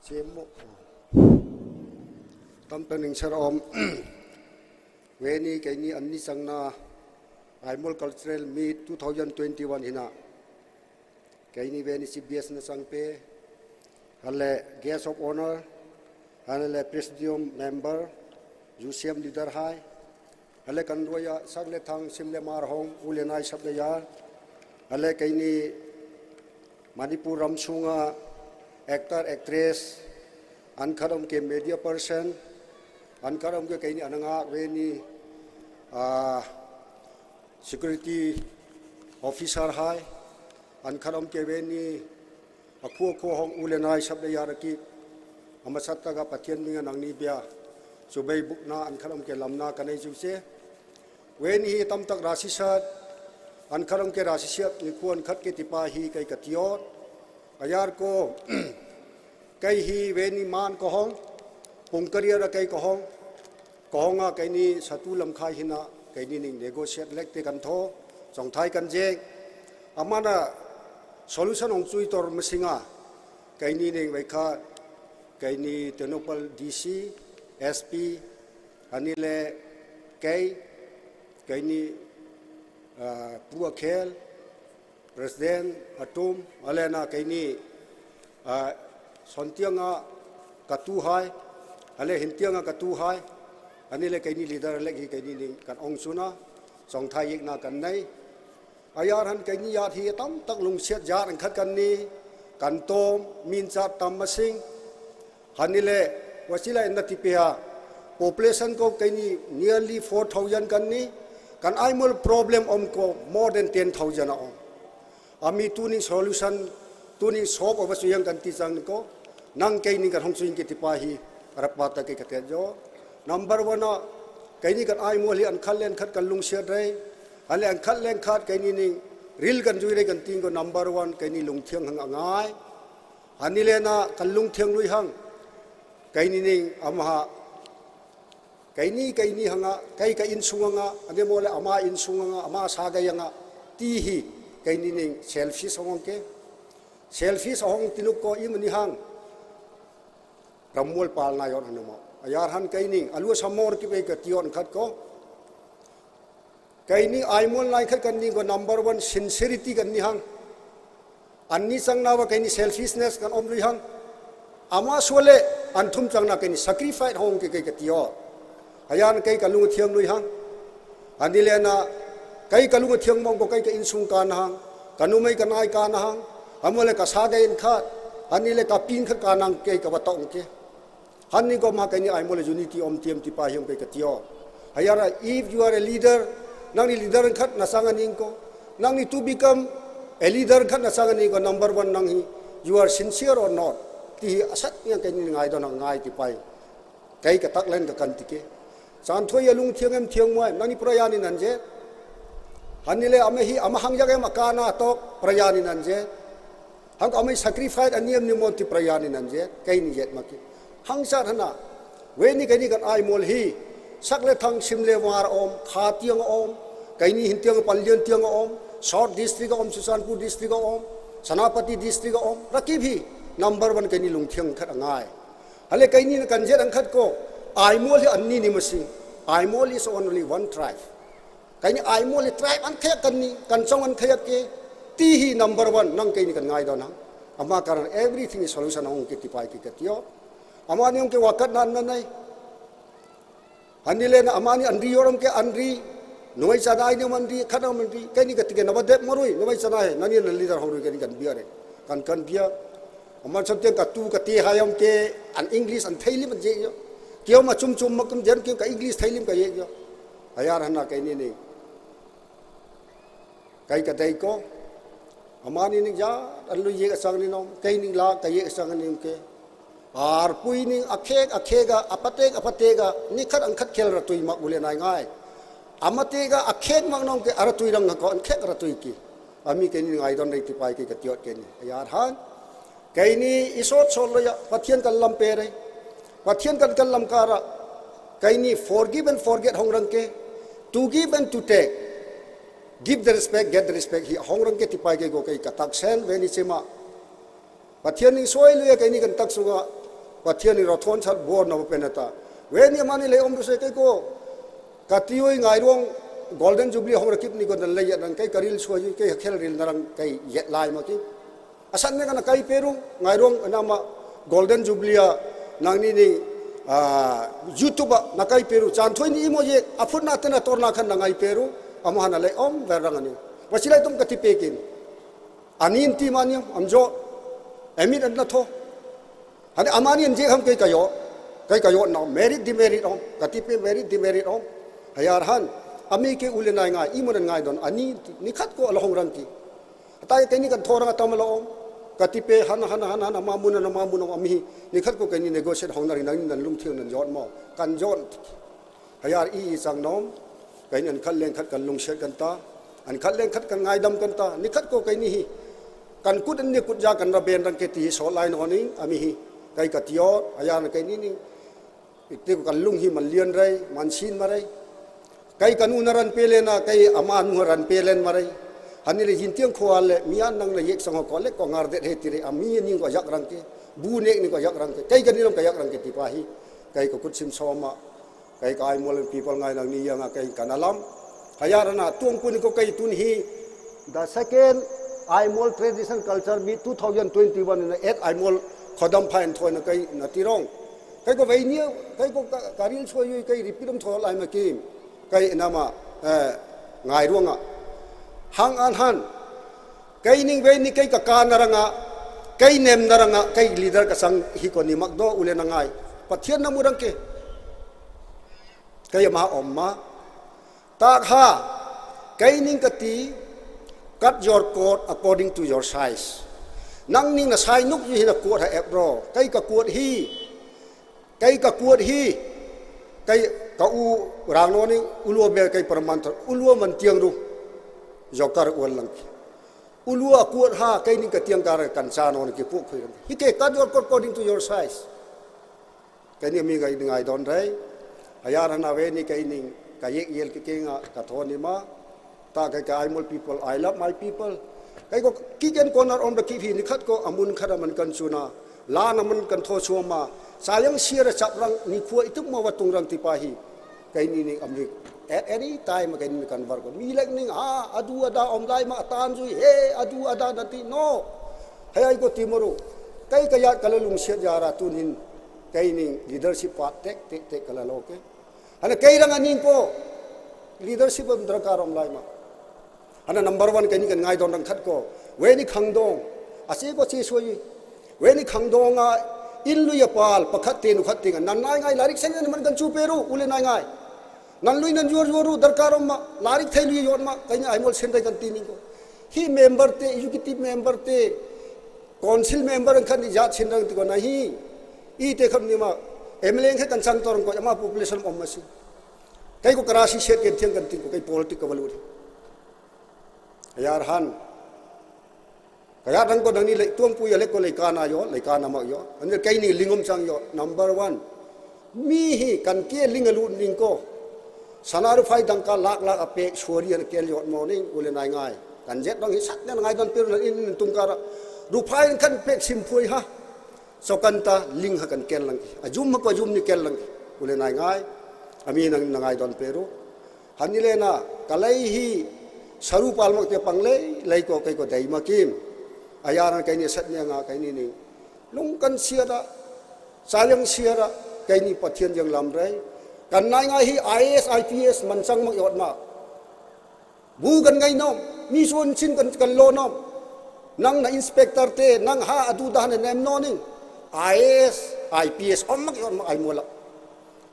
ꯁꯦꯝꯃꯨ꯫ ꯇꯝꯇ ꯅꯤꯡꯁꯔꯑꯣꯝ꯫ ꯋꯦꯅꯤ ꯀꯩꯅꯤ ꯑꯅꯤ ꯆꯪꯅ Aimol cultural meet two thousand twenty one ꯍꯤꯅ ꯀꯩꯅꯤ ꯋꯦꯅꯤ chief guest ꯅ ꯆꯪꯄꯦ꯫ ꯍꯜꯂꯦ guest of honour Hana le Presidium Member, U C M Leader hai. Hale kanduaya sak le thang sim le mar hong u le nai sap le yar. Hale keini Manipur ramsunga actor, actress, ankhat om ke media person, ankhat om ke keini ananga veni, ah, security officer hai, ankhat om ke veni, akhu akhu hong u le nai sap le yar aki, amasat taga Pathian minga nangni bia, chubai bukna ankhat om ke lamna kanei chu se. Veni hi tamtak rasi sat, ankhat om ke rasi siap, ni khu ankhat ke tipa hi kei katiot. Ayar ko, kei hi veni man ko hong, pung career a kei ko hong, ko honga keini satu lamkhai hina, keini ning negotiate lek te kan tho, chongthai kan jeng. Amana solution ong chui tor masinga, keini ning vaikha, keini Tengnoupal D C, S P, ani le kei, keini, ah, Pu Akhel, President atum, alena keini, ah, sontianga katu hai, ale hintianga katu hai, ani le keini leader le ki keini ning kan ong suna, chongthai yikna kan nei. Ayar han keini yat hi tamtak lungsiat yat ankhat kan ni, kan tom, min chat tam masing. Hani le, wasila inna tipia, population ko keini nearly four thousand kan ni, kan Aimol problem om ko more than ten thousand a om. Ami tuning solution, tuning solve over suyang kan ti chang ko, nang keini kan hong suyang ke tipa hi, arapata ke katet jo. Number one a, keini kan Aimol hi ankhat le ankhat kan lungsiat rei, hale ankhat le ankhat keini ning ril kan jui rei kan ting ko number one keini lungthiang hang angai. Ani le na kan lungthiang lui hang, keini ning amaha, keini, keini hanga, kei ka insung anga, ani mo le ama insung anga, ama sa gai anga, ti hi, keini ning selfish hong ke. Selfish hong tinuk ko imani hang, ramol pal na yon hanuma. Ayar han keini, alua samor ki pe ka tion khat ko. Keini Aimol nai khat kan ni ko number one sincerity kan ni hang. Anni chang na wa keini selfishness kan om lui hang. Ama suale, An thum chang na kei ni sacrifice hong ke kei ka tio. Ayan kei ka lung thiang lui hang. Ani le na kei ka lung thiang mong ko kei ka insung ka na hang. Ka numei ka nai ka na hang. Amo le ka sa ka in khat. Ani le ka pin khat ka nang kei ka ba tong ke. Hani ko ma kei ni ai mo le unity om tiam ti pa hiam kei ka tio. Ayara, if you are a leader, nang ni leader khat na sang aning ko. Nang ni to become a leader khat na sang aning ko, number one nang hi, you are sincere or not. Ti hi asat yang kei ni ngai do nang ngai ti pai. Kei ka tak len ka kan ti ke. San thoi ya lung thiang em thiang mo em, nang ni prayer ni nan je. Hani le ame hi ama hang yak em a ka na tok prayer ni nan je. Hang amei sacrifice a niam ni mon ti prayer ni nan je, kei ni jet ma ki. Hang sat hana, we ni kei ni kan ai mol hi, sak le thang sim le war om, kha tiang om, kei ni hin tiang pal lian tiang om, South District om, Susanpur District om, Senapati District om, rakib hi, number one kei ni lung thiang khat angai. Hale kei ni kan jet ang khat ko, ai mol hi an ni ni masing, ai mol is only one tribe. Kei ni ai mol hi tribe an khayak kan ni, kan chong an khayak ke, ti hi number one, nang kei ni kan ngai do nang. Ama karan everything is solution hong ke ti pai ki ka tio. Ama ni hong ke wakat nan nan nai. Ani le na ama ni an ri yor om ke an ri, nuai cha dai ni man ri, khat man ri, kei ni ka ti ke na ba dep marui, nuai cha dai, nani na leader hong rui kei ni kan bia re. Kan kan bia. Aman sab tiang ka tu ka ti ha yam ke an English an thei lim an je yo. Kiau ma chum chum ma kum jen kiau ka English thei lim ka ye yo. Ayar hana kei ni ni. Kei ka dei ko. Amani ni ja an lu ye ka sang ni nom. Kei ni la ka ye ka sang ni ke. Ar pui ni a khek a khek a, a patek a patek a, ni khat ang khat khel ra tui ma u le nai ngai. A matek a a khek ma nom ke a ra tui rang ko an khek ra tui ki. Ami kei ni ngai don dei ti pai ke ka tiot kei ni. Ayar han. Kei ni i sot sot lo ya, Pathian kan lam pe rei. Pathian kan kan lam kara. Kei ni forgive and forget hong rang ke. To give and to take. Give the respect, get the respect. Hi hong rang ke ti pai ke go kei ka tak sen, ve ni chima. Pathian ni soi lu ya kei ni kan tak sunga. Pathian ni ra thon chat bor na pe na ta. Ve ni amani le om ru se kei ko. Ka tioi ngai rong Golden Jubilee hong rakip ni ko dan le ya dan kei ka ril soi kei khel ril na rang kei yet lai ma ki. Asan me kana kai peru, ngai rong anama Golden Jubilee a Nangni ni, ah, YouTube a nakai peru, chan thoi ni imo ye, aphut na tena tor na khan nangai peru, amo hana lai om verang ani. Wasi lai tum kati pekin. Anin ti mani amjo, emit an na tho. Hane amani an je ham kai kayo, kai kayo na, merit demerit om, kati pe merit demerit om. Hayar han, ami ke ule nai ngai, imo nan ngai don, ani ti, ni khat ko alahong rang ki. Atai kaini kan thorang atam lo om. Kati pe han, han, han, han, ama mun, ama mun, om ami. Ni khat ko kaini negotiate hong na ri nang nan lum thiu nan jon mo. Kan jon. Hayar i i chang nom. Kaini an khat leng khat kan lungset kan ta. An khat leng khat kan ngaidam kan ta. Ni khat ko kaini hi. Kan kut an ni kut ja kan ra ben rang ke ti so lai no ni ami hi. Kai ka tio. Hayar kaini ni. Ite ko kan lung hi man lian rai, man sin ma rai. Kai kanu na ran pelen a, kai ama nu ran pelen ma rai. Hani le jin tiang khua le, mi an nang na yek sang ko le ko ngar det he ti re, ami ni ko yak rang ke. Bu nek ni ko yak rang ke. Kai kani ram ka yak rang ke ti pa hi. Kai ko kut sim soma. Kai ka Aimol people ngai nang ni yang a kai kan alam. Hayar na tuang pun ko kai tun hi. The second Aimol Tradition Culture Meet two thousand twenty-one na et Aimol khodam phain thoi na kai na tirong. Kai ko vei ni, kai ko ka, ka ril choi yui kai repeat om thoi lai ma kim. Kai nama, eh, ngai ruanga. Hang an han. Kai ning vei ni kai ka ka na ranga. Kai nem na ranga, kai leader ka sang hi ko ni mak do ule na ngai. Pathian na murang ke. Kai ma om ma. Tak ha, kai ning kati, cut your coat according to your size. Nang ning na sai nuk yi hi na coat ha ep ro. Kai ka coat hi, kai ka coat hi, kai ka u rang no ni ulua bel kai paraman thar, ulua man tiang ru. Joker uan lang ki. Ulua coat ha, kai ning ka tiang kar kan cha no ni ki pu khui rang. Hi ke cut your coat according to your size. Kaini mi kai ngai don rai. Hayar hana ve ni kaini ka yek yel ke kenga ka thon ni ma. Ta kai ka Aimol people, I love my people. Kai ko kiken corner on the ki hi ni khat ko amun khat aman kan chuna. La na man kan tho chuma. Sayang siara chap rang ni khua ituk ma watung rang ti pa hi. Kaini ni amri. At any time kaini kan var ko. Mi lek ning ha adu ada om lai ma atan jui he adu ada nanti no. Hayai ko timoro. Kai ka yat kala lungsiat yara tunin. Kei ning leadership part tek tek tek kala lo ke. Hana kei rang aning ko leadership am darkar om lai ma. Hana number one kei ni kan ngai don rang khat ko. We ni khangdong. Ase ko che soi. We ni khangdong a in lui a pal pakhat te nu khat te ngan nan nai ngai larik sen man kan chu peru ule nai ngai. Nan lui nan yuar yuar ru darkar om ma larik thei lui yon ma kei ni ai mol sen dai kan ti ning ko. Hi member te executive member te council member ang khan ni jat sin rang ti ko na hi. I te kham ni ma M L A khe kan chang tor ko ama population om ma si. Kei ko karasi set ke thiang kan ting ko kei politic ka balu. Yar han. Kaya dang ko dang ni le tuang pu ya le ko le kana yo, le kana ma yo. Ani kei ni lingum chang yo. Number one. Mi hi kan ke ling alu ning ko. Sana ru phai dang ka lak lak a pek suari an ke yot mo ning ule nai ngai. Kan jet dang hi sat nen ngai don peru in tung kara. Ru phai kan pek sim phui ha. So kan ta ling ha kan kel lang ki. Ajum ha ko ajum ni kel lang ki. Ule nai ngai. Ami nang na ngai don peru. Hani le na kalai hi saru pal mak te pang lei lei ko kei ko dai ma kim. Ayar kei ni sat ne nga kei ni ni. Lung kan sia da. Sayang sia da. Kei ni Pathian yang lam rei. Kan nai ngai hi I A S, I P S man chang mak yot ma. Bu kan ngai nom. Mi suan chin kan kan lo nom. Nang na inspector te nang ha adu da na nem no ning. I A S, I P S om mak yot ma ai mola.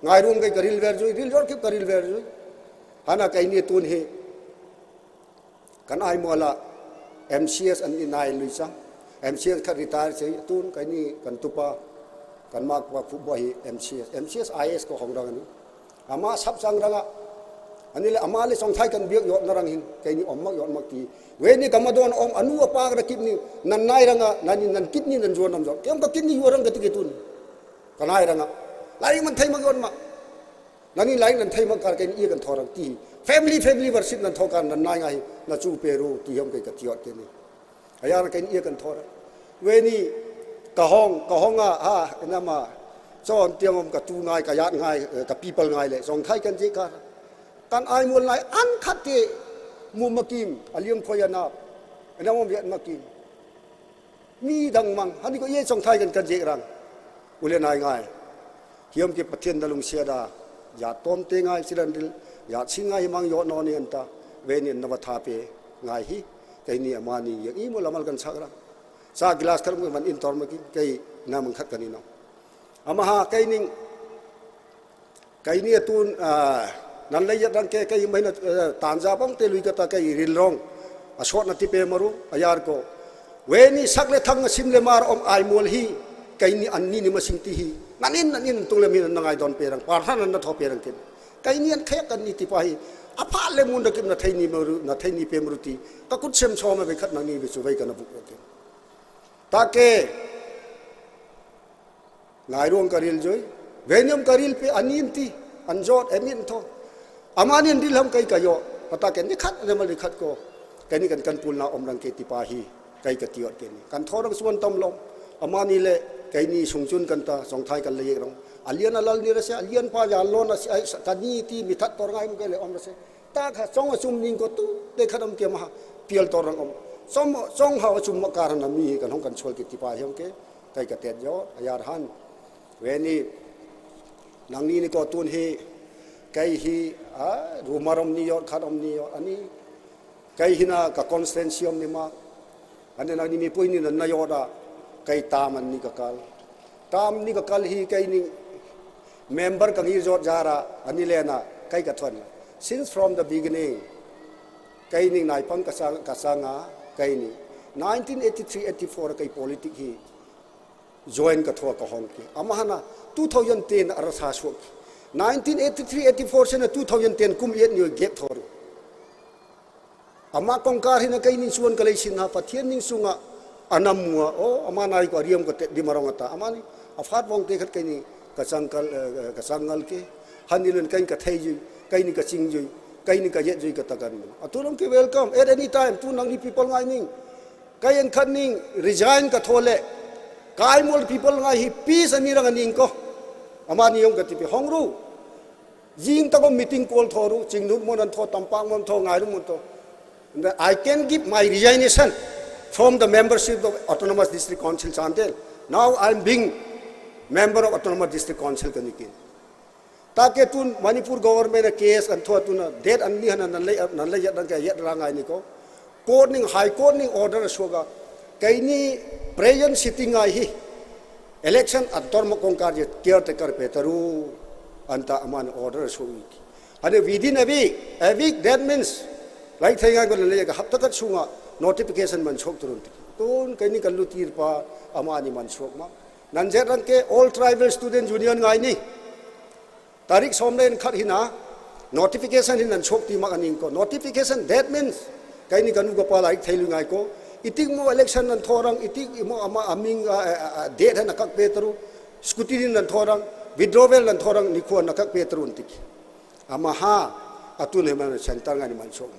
Ngai rung kei karil ver jui, ril jor ki karil ver jui. Hana kei ni tun hi. Kan ai mola M C S an ni nai lui chang. M C S khat retire sei tun kei ni kan tupa kan mak pa football hi M C S. M C S I S ko hong rang ni. Ama sap chang ranga. Ani le ama le song thai kan biak yot na rang hin. Kei ni om mak yot mak ti. We ni kama don om anu apa ka kit ni nan nai ranga nan ni nan kit ni nan juan nam jot. Kem ka kit ni yuar rang ka ti ke tun. Ka nai ranga. Lai man thai mak yot ma. Nani lai nan thai mak kar kei ni kan thorang ti. Family family worship nan thokar nan nai ngai na chu peru ti hom kei ka tiot ke ni. Ayar kei ni kan thorang. We ni ka hong ka hong a ha ina ma. Chon tiang om ka tu ngai ka yat ngai ka people ngai le song thai kan je ka. Kan ai mol nai an khat te mu makim aliam khoya na. Ina mom yat makim. Mi dang mang hani ko ye song thai kan kan je rang. Ule nai ngai. Hiom ke Pathian da lungsiat a. Ya tom te ngai silan dil. Ya si ngai mang yo no ni anta. Veni na va tha pe ngai hi. Kei ni amani yang imo lamal kan sakra. Sa gilas kar mu man in tor makin kei na mang khat kan ino. Amaha kei ning Kei ni atun, ah, nan lei yat rang ke kei mai na, eh, tanja bang te lui kata kei ril rong. A sot na ti pe maru, a yar ko. Veni sak le thang sim le mar om ai mol hi. Kei ni an ni ni masing ti hi. Nan in, nan in tung le mi nan ngai don pe rang. Par han na tho pe rang kin. Kei ni an khayak an ni ti pa hi. A pha le mun da kim na thei ni maru, na thei ni pe maru ti. Ka kut sem so ma ve khat nang ni ve su ve ka na buk rang kin. Ta ke. Ngai ruang ka ril joi. Venium ka ril pe anin ti. An jot emin tho. Amani an ril ham kei ka yo. Pata ke ni khat, ne mal ni khat ko. Kei ni kan kan pul na om rang ke ti pa hi. Kei ka tiot ke ni. Kan tho rang suan tam lom. Amani le kei ni sung chun kan ta, song thai kan le yek rong. Alian alal ni rase, alian pa ya lon asi, ai, sa, ka ni ti mi that tor ngai mu ke le om rase. Ta kha, song a sum ning ko tu, te khat om ke ma, pial tor rang om. Song, song ha a sum ma kar na mi kan hong kan sual ke ti pa hi hong ke. Kei ka tet yo, a yar han. Veni, nang ni ni ko tun hi, kei hi, a, rumor om ni yo, khat om ni yo, ani, kei hi na ka constituency om ni ma, ani nang ni mi pui ni na na yo da, kei tam an ni ka kal. Tam ni ka kal hi kei ni member ka ngir jot jara, ani le na, kei ka thon. Since from the beginning, kei ni nai pang ka sang, ka sanga, kei ni. Nineteen eighty-three eighty-four kei politic hi, join ka thua ka hong ki. Ama hana two thousand ten ara sa suak ki. Nineteen eighty-three eighty-four sena two thousand ten kum yet ni gap thor. Ama kongkar hina kei ning suan ka lei sin ha Pathian ning sunga anam mua. O, ama nai ko ariam ko te di marong ata. Ama ni afat wong te khat kei ni ka sangkal, eh, ka sangal ke. Han ni lun kei ka thei jui, kei ni ka sing jui, kei ni ka yet jui ka takan. Atu long ke welcome at any time. Tu nang ni people ngai ning. Kei en khat ning resign ka thole. Kai mol people ngai hi peace ani rang aning ko. Ama ni yong ka tipi hong ru. Jing ta ko meeting call thoru, ching nu mon an tho, tampak mon tho, ngai ru mon tho. And I can give my resignation from the membership of Autonomous District Council Chandel. Now I am being member of Autonomous District Council kani kin. Take tun Manipur government a case kan thua tuna date anni hana nan lei nan lei yat rang ke yat rang ai ni ko. Court ning, High Court ning order suaga, kaini present sitting ai hi election an tor mo kong kar je caretaker pe taru anta aman order suaga. Hade within a week, a week, that means, like thai ngai ko le ka hapta kat sunga notification man sok turun tiki. Tun kaini kan lutir pa amani man sok ma. Nan jet rang ke All Tribal Student Union ngai ni. Tarik som len khat hina notification hin nan sok ti mak aning ko. Notification, that means, kaini kanu ka pa like thai lu ngai ko. Itik mo election nan thorang, itik mo ama aming, ah, ah, ah, date han akak pe taru, scrutiny nan thorang, withdrawal nan thorang, ni ko na kak pe taru tiki. Ama ha, atun he man center ngai ni man sok.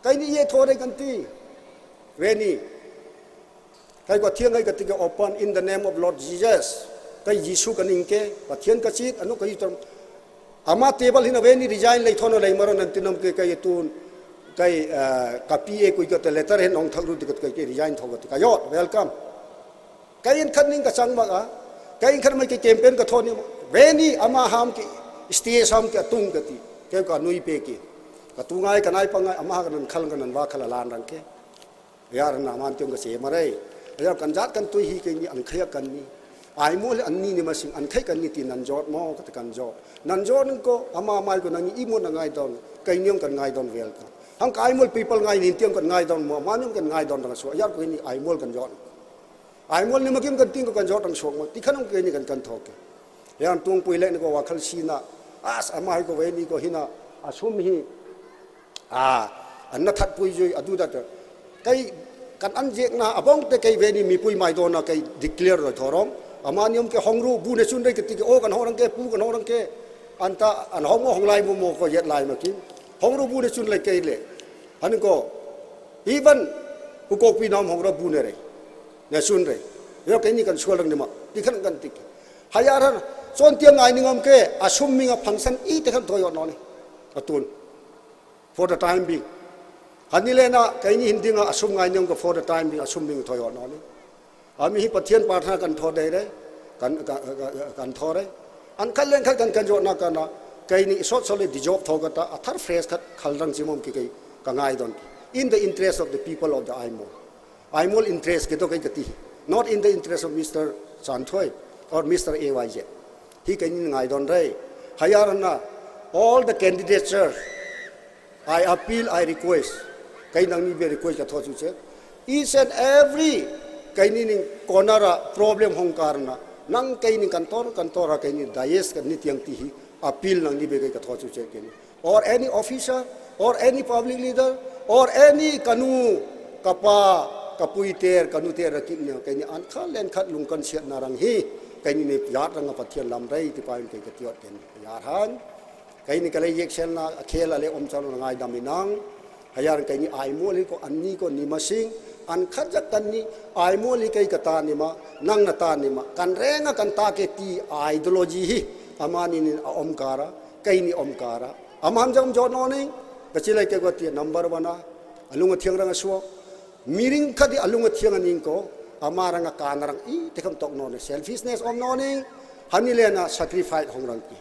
Kaini ye thore kan ti. Veni. Kai ko thiang ai ka ti ke open in the name of Lord Jesus. Kai Jisu kan ing ke, Pathian ka chit, anu kai tor. Ama table hina veni resign lei thono lei maro nan tinam ke kai tun. Kai, ah, ka P A kui ka te letter hen ong thak ru ti ka kai ke resign tho ka ti ka yot, welcome. Kai in khat ning ka chang ma ka. Kai in khat mai ke campaign ka thoni ma. Veni ama ham ke stage ham ke tung ka ti. Ke ka nui pe ke. Ka tu ngai ka nai pa ngai ama ka nan khal ka nan va khal lan rang ke. Yar na man tiong ka se ma rei. Yar kan jat kan tui hi ke ni an khaya kan ni. Ai mo le an ni ni ma sing an khai kan ni ti nan jot mo ka te kan jot. Nan jot ning ko ama mai ko nan ni i mo na ngai don. Kai niong kan ngai don vel ka. Hang ka ai mo people ngai ni tiong kan ngai don mo. Ma niong kan ngai don dang so. Yar ko ni ai mo kan jot. Ai mo ni ma kim kan ting ko kan jot dang so mo. Ti khan ong ke ni kan kan thok ke. Yang tung pui le ni ko wa khal si na. As ama hai ko ve ni ko hina. Asum hi. A, an na that pui jui adu da te. Kai kan an jek na abong te kai veni mi pui mai do na kai declare ro thorong. Ama niom ke hongru bu ne chun re ke ti ke o kan horang ke pu kan horang ke. Anta an hong mo hong lai mo mo ko yet lai ma ki. Hongru bu ne chun lai kai le. Han ko. Even u ko pi nam hongru bu ne re. Ne chun re. Yo kai ni kan sual rang ni ma. Ti khan kan ti ke. Hayar han. Chon tiang ngai ni ngom ke. Asum mi nga function i te khan to yo no ni. Atun. For the time being. Hani le na, kai ni hindi nga asum ngai niong ka for the time being, asum being thoi ho no ni. Ami hi Pathian prarthana kan thor dei re. kan, kan, kan, kan thore. An khat leng khat kan, kan jot na kana, keini isot sole dijok thokata, athar phrase khat khaldang chimom ki kei, ka ngai don. In the interest of the people of the Aimol. Aimol interest ke to kei kati. Not in the interest of Mister Chanthoi or Mister A Y Z. Hi keini ngai don rei. Hayar na, all the candidature, I appeal, I request. Kei nangni be request ka tho chu che. Each and every keini ning corner a problem hong karna. Nang keini kantor, kantor a keini dais ka ni tiang ti hi appeal nangni be kei ka tho chu che keini. Or any officer, or any public leader, or any kanu, kapa, kapui ter, kanu ter rakit ne, keini an khat len khat lung kan siat na rang hi, keini ni yat rang a Pathian lam rei ti pa in kei ka tiot keini. Yar han. Keini ka lei yek sel na, a khel a le om chalo na ngai dam inang. Hayar keini Aimol hi ko anni ko ni masing, an khat jak kan ni, Aimol hi kei ka ta ni ma, nang na ta ni ma, kan renga kan ta ke ti ideology hi, amani ni a om kara, keini om kara. Amaham jam jot no ning, ka chilai ke gwa ti number one a, alung a thiang rang a suak. Miring khat di alung a thiang a ning ko, ama rang a ka na rang i, te kam tok no ne, selfishness om no ning, hani le na sacrifice hong rang ki.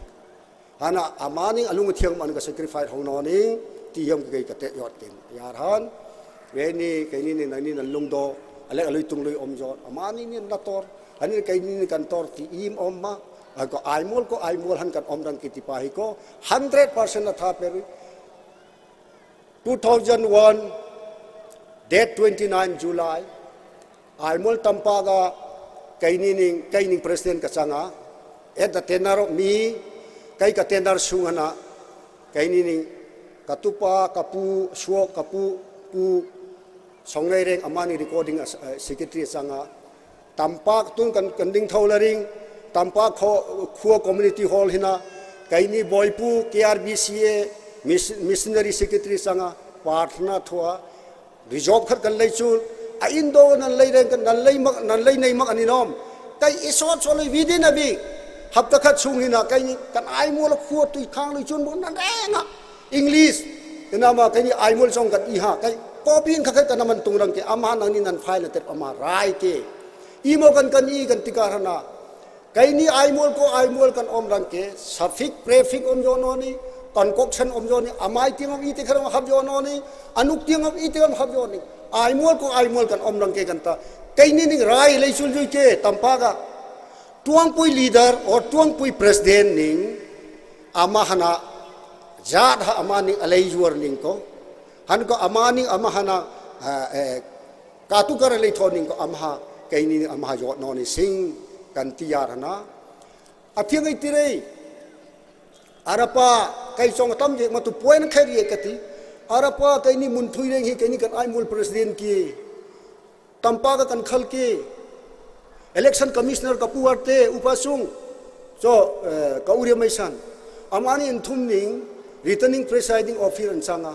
Hana amani alung thiang man ka sacrifice hong no ni ti hiam kei ka te yot ken. Yar han. Keini, keini ni nangni nan lung do. Alek alui tung lui om jot. Amani ni na tor. Hani keini ni kan tor ti im om ma. Ako Aimol ko Aimol han kan om rang kiti pa hi ko. Hundred percent na tha peru. Two thousand one, date twenty-nine July, Aimol Tampak a keini ning, keini president ka changa, at the tenure of me, kei ka tenure sung hana, keini ning, ka tupa, ka pu, suak, ka pu, pu, Songngai Reng amani recording as, uh, secretary changa, Tampak tun kan, kan ding thau la ring, Tampak kho, khua community hall hina, keini boipu K R B C A mis-, missionary secretary sanga, partner thua, resolve khat kan lei chun, a indo nan lei reng kan nan lei mak, nan lei nei mak ani nom. Kei isot so lei within a week. Hapta khat sung hina, keini kan Aimol khua tui khang lei chun bo nan renga. English. Ina ma keini Aimol song kan i ha, kei copy in kha khat kan man tung rang ke, ama nangni nan file na tep ama rai ke. Imo kan kan i kan tikar hana. Keini aimol ko aimol kan om rang ke, suffix, prefix om jo noni, concoction om jo ni, amai tiang om ite kharong hab jo noni, anuk tiang om ite om hab jo ni. Aimol ko aimol kan om rang ke kan ta. Keini ning rai lei sul jui ke, tampa ga. Tuang pui leader or tuang pui president ning, ama hana, jat ha ama ning alei juar ning ko. Han ko ama ning ama hana, eh, eh, katu kara lei tho ning ko ama ha, keini ning ama ha jot noni sing kan tiar hana. Athiang ai tirei. Arapa kai chong tam je matu point khai ri kati. Arapa keini mun thui reng hi keini kan aimol president ki. Tampa ka kan khal ki. Election commissioner ka puar te upa sung. So, eh, ka uri mai san. Amani in thum ning returning presiding officer an sanga.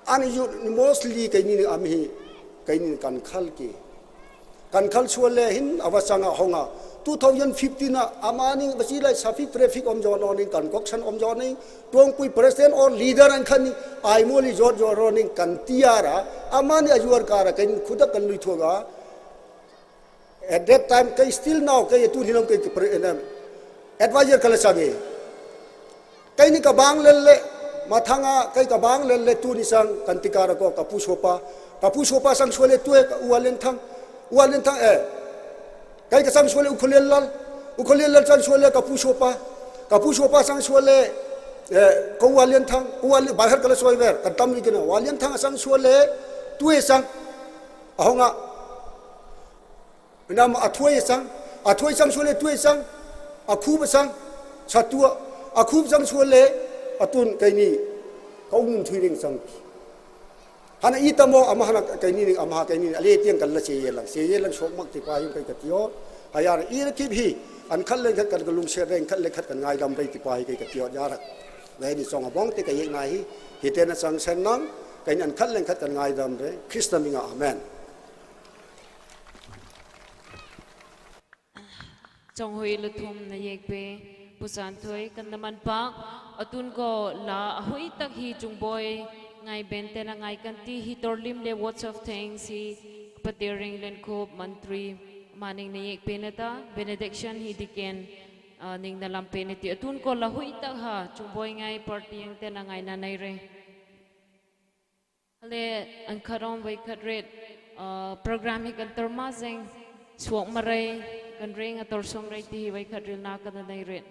Ani ju mostly keini ni ami hi, keini kan khal ki. Kan khal sual le hin awa sanga honga. Two thousand fifteen a amani basi lai suffix prefix om jo noni, concoction om jo ni. Tuang pui president or leader an khani aimol i jot jo roning kan tiara. Amani ajuar kara keini khudak kan lui thoga. At that time, kei still now, kei tu hinam kei pre-, eh, advisor kala sange. Keini ka bang lel le, mathanga, kei ka bang lel le tu ni sang kan tikara ko ka pu sopa. Ka pu sopa sang sual le tu e ka uwa len thang. Uwa len thang, eh. Kei ka sang sual le u khulel lal. U khulel lal sang sual le ka pu sopa. Ka pu sopa sang sual le, eh, ka uwa len thang. Uwa len, bahar kala soi ver, kan tam ni kena. Uwa len thang sang sual le, tu e sang. Ahonga. Nam athuai sang, athuai sang sual le tuai sang, akhup sang, satua, akhup sang sual le, atun keini, ka um thui ring sang. Hana i tamo ama hana keini ning ama keini ale tiang kala se ye lang, se ye lang sok mak ti pa him kai ka tio. Hayar i kip hi, an khal leng khat kan ka lung se reng khal leng khat kan ngai dam rei ti pa hi kai ka tio jarak. Lai ni song abong te ka yek nai hi, hi te na sang sen nang, keini an khal leng khat kan ngai dam rei, Krista minga, amen. Chonghui luthum na yek pe, pusan thoi kan naman pa, atun ko la ahui tak hi chungboi, ngai bente na ngai kanti hi torlim le words of thanks hi, Patering Lenkhup Mantri, Maning na yek penata, benediction hi deacon, ah, ning na lam penati. Atun ko lahui tak ha, chungboi ngai party ang tena ngai na nai re. Ale, an kharom vai khat ret, ah, program hi kan tor ma jeng, suak marai, kan reng a tor som rai ti hi vai khat ril na kan nai ret.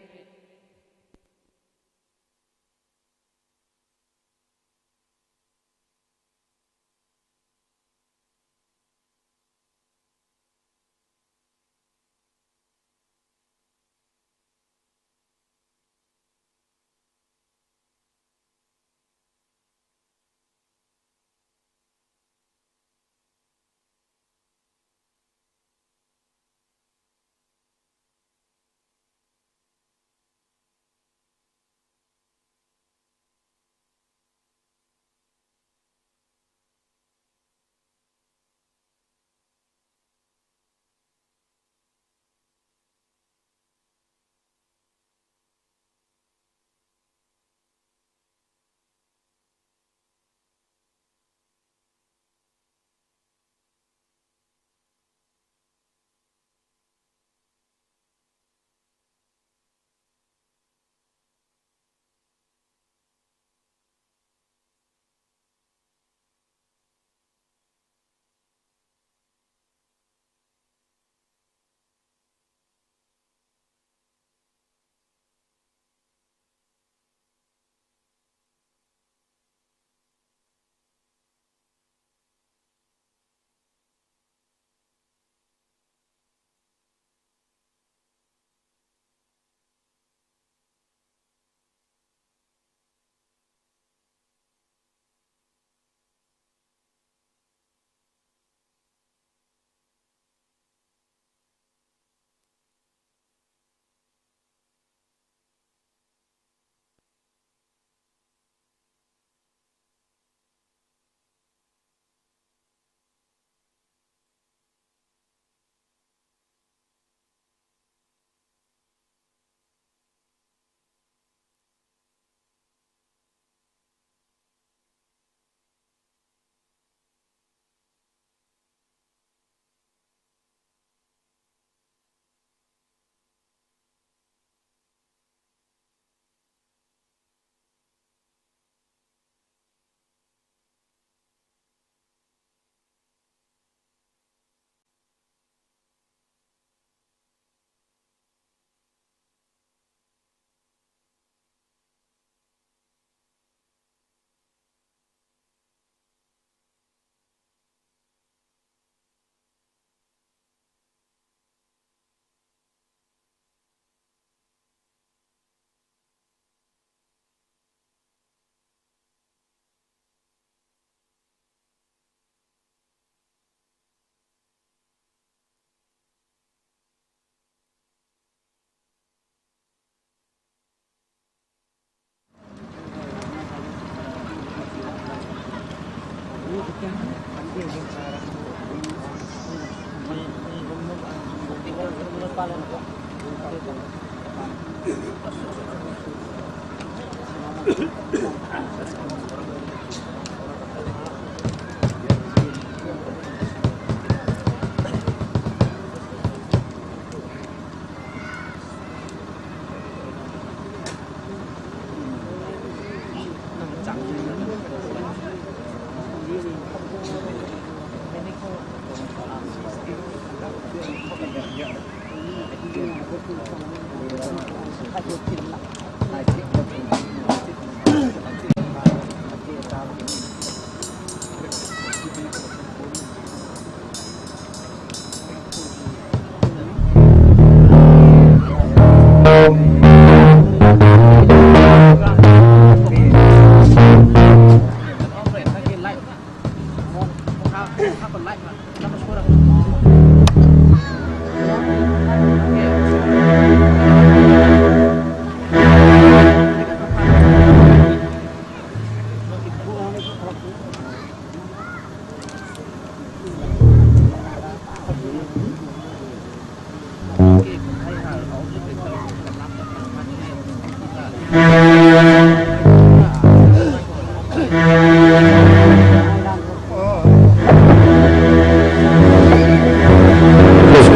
Hello,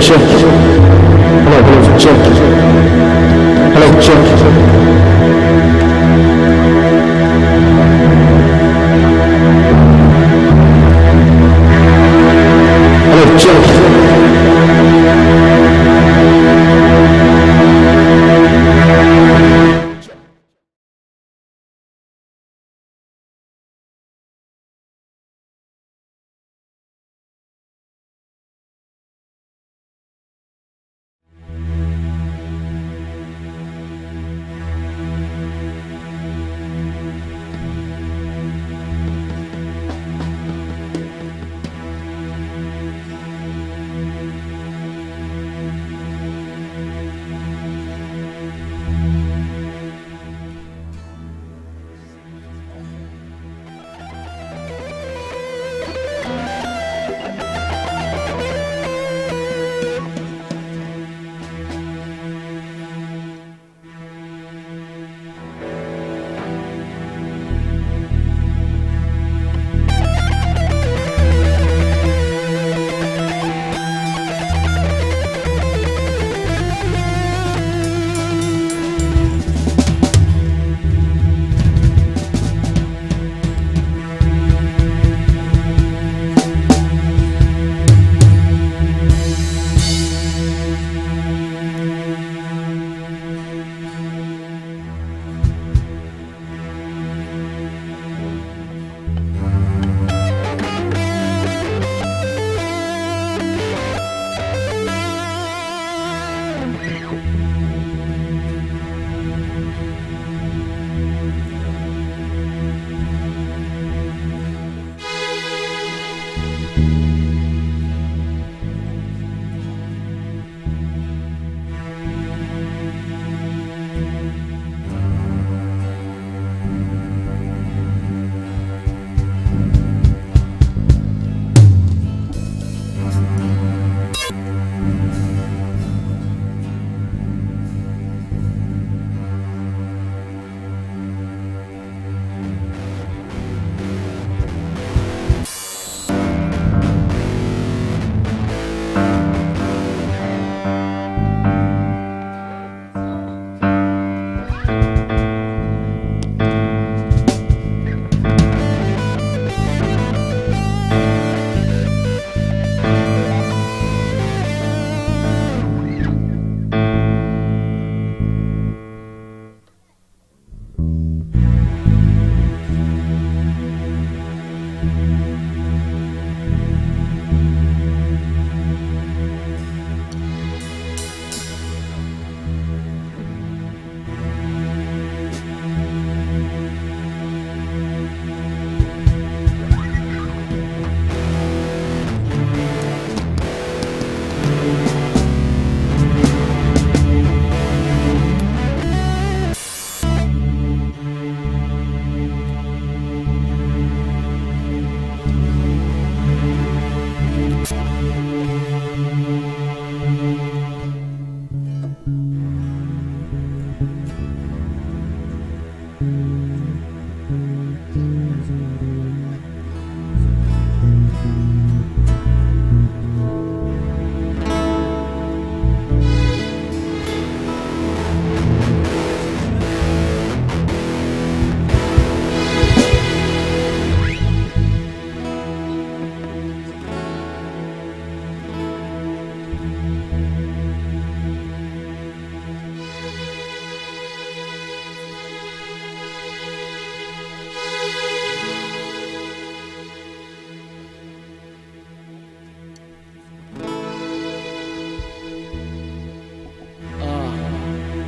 check. Hello, hello, check.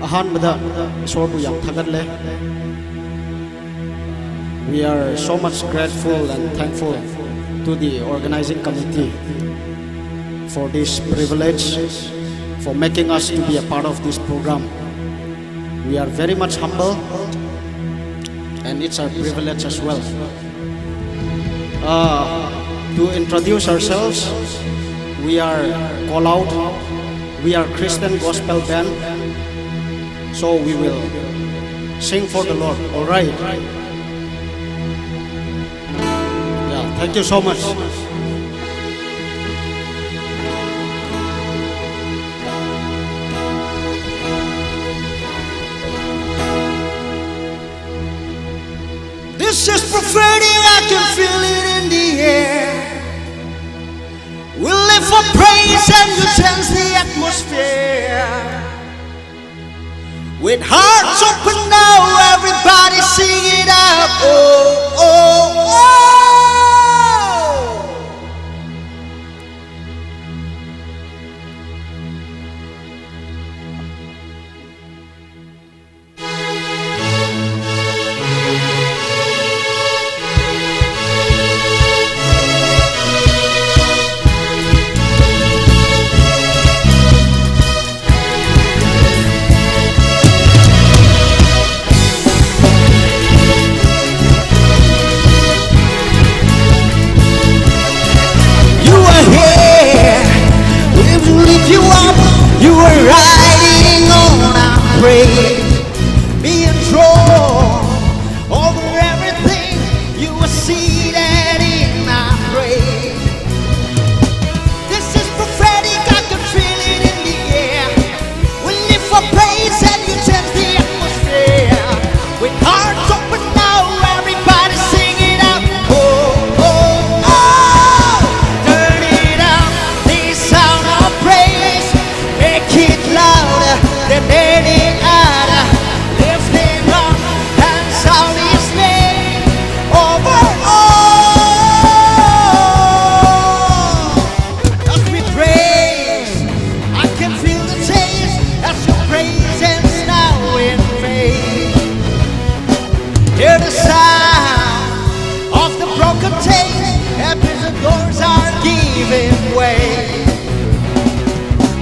ꯑꯍꯥꯟꯕꯗ ꯏꯁꯣꯔꯕꯨ ꯌꯥꯝ ꯊꯥꯒꯠꯂꯦ꯫ We are so much grateful and thankful to the organizing committee for this privilege, for making us to be a part of this program. We are very much humble, and it's our privilege as well. Uh, to introduce ourselves, we are Call Out. We are Christian Gospel Band. So we will sing for the Lord. All right. Yeah, thank you so much. This is prophetic, I can feel it in the air. We live for praise and you change the atmosphere. With hearts open now, everybody sing it out. Oh, oh, oh. Doors are giving way.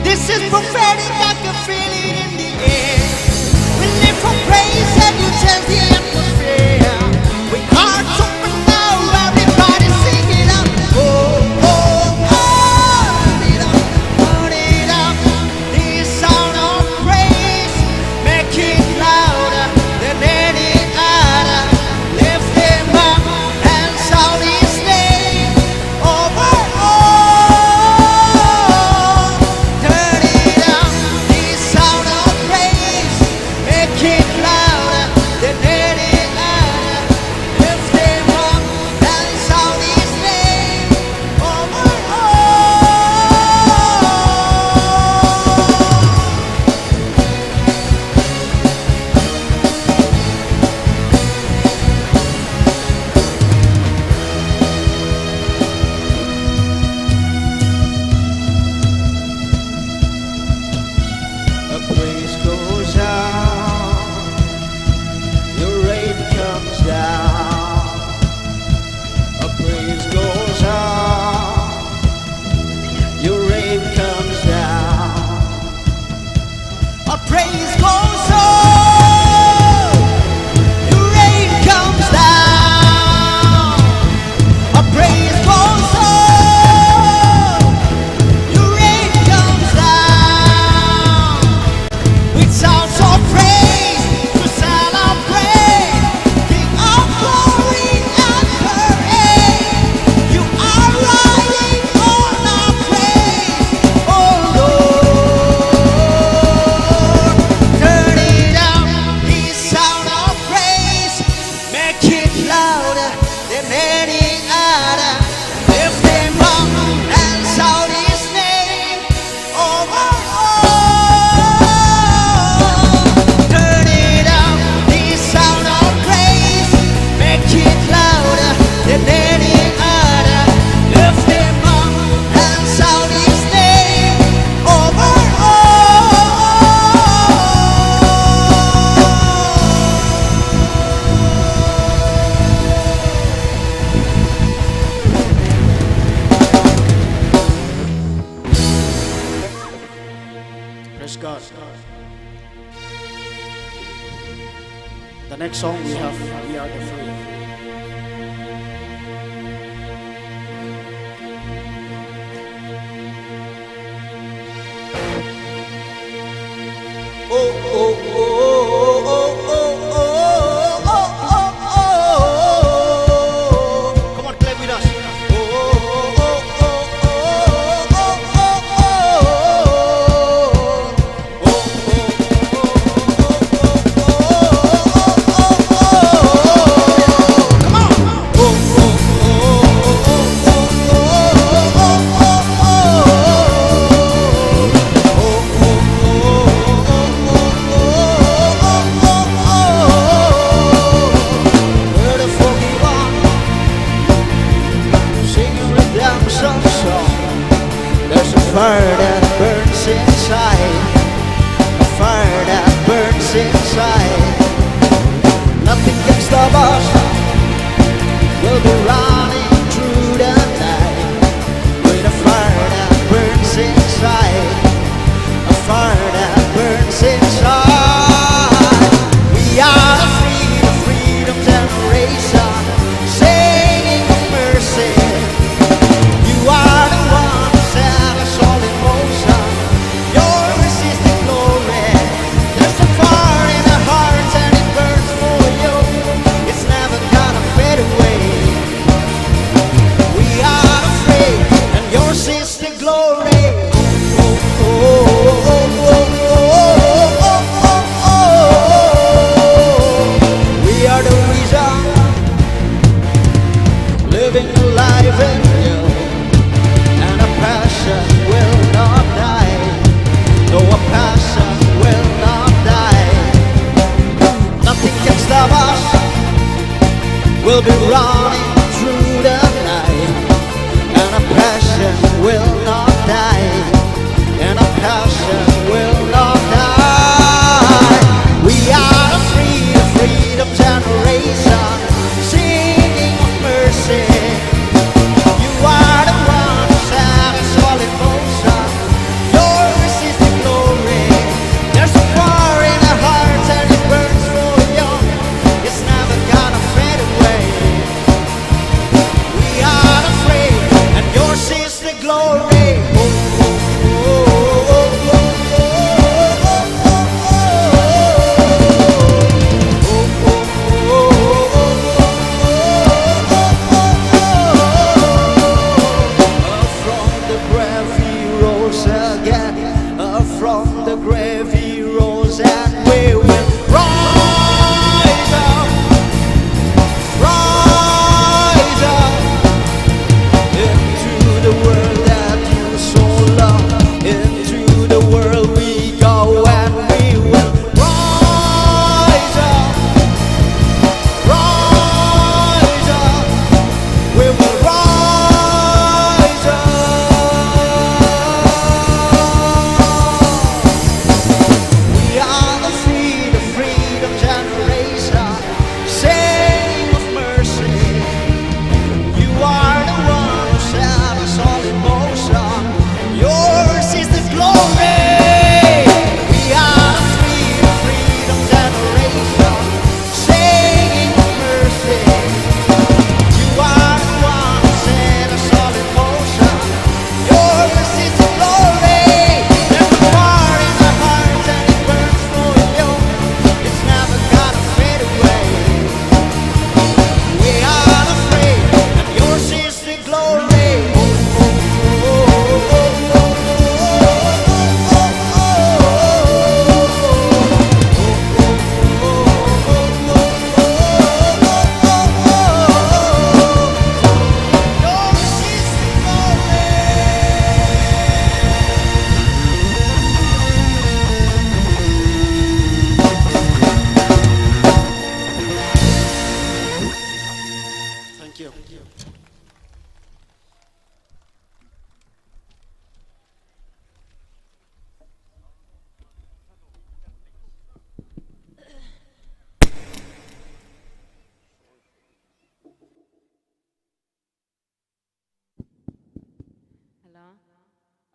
This is prophetic, I can feel it in the air. We lift for praise and you change the atmosphere. We hearts open now, everybody sing it out. Oh, oh, oh, turn it up, turn it up. This sound of praise, make it louder than any other. Lift him up and shout his name over all. Turn it up. This God. The next song we have, We Are the Free. Oh, oh, oh, oh, oh, oh, oh, oh, oh, oh. Come on, clap with us. Oh, oh, oh, oh, oh, oh, oh, oh, oh, oh. Sing a redemption song. There's a fire that burns inside, a fire that burns inside. Nothing can stop us. We'll be running through the night with a fire that burns inside, a fire that burns inside. We are the free, the freedom generation, singing for mercy. You are the one who set us all in motion. Your resisting glory. There's a fire in our hearts and it burns for you. It's never gonna fade away.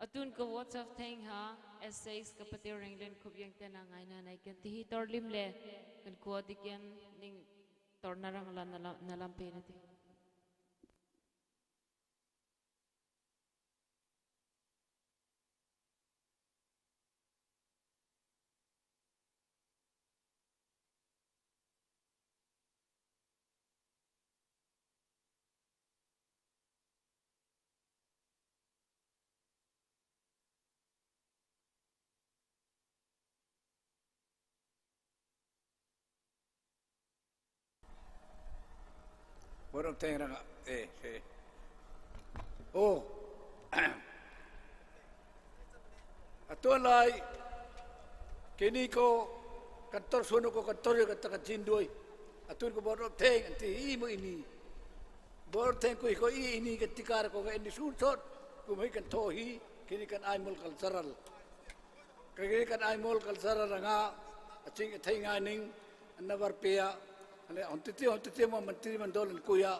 Atun ka vote of thank ha, S H ka Patel Ringlen khup yang tena ngaina nai kan ti hi tor lim le, kan ko di kan ning tor narang la na la, na lam pe na ti. Vote of thank ranga, eh, eh. Oh. Atu lai, kini ko, kan tor sunu ko, kan tor ka ta kan chin doi. Atun ko vote of thank, anti hi mo ini. Vote of thank ko, ko i ini ka tikar ko, ka ini sun sot, ko mo kan to hi, kini kan ai mol cultural. Kini kan ai mol cultural ranga, aching thai nga ning, anna var pea, ale, honti ti, honti ti mo mantri mandol an kuya,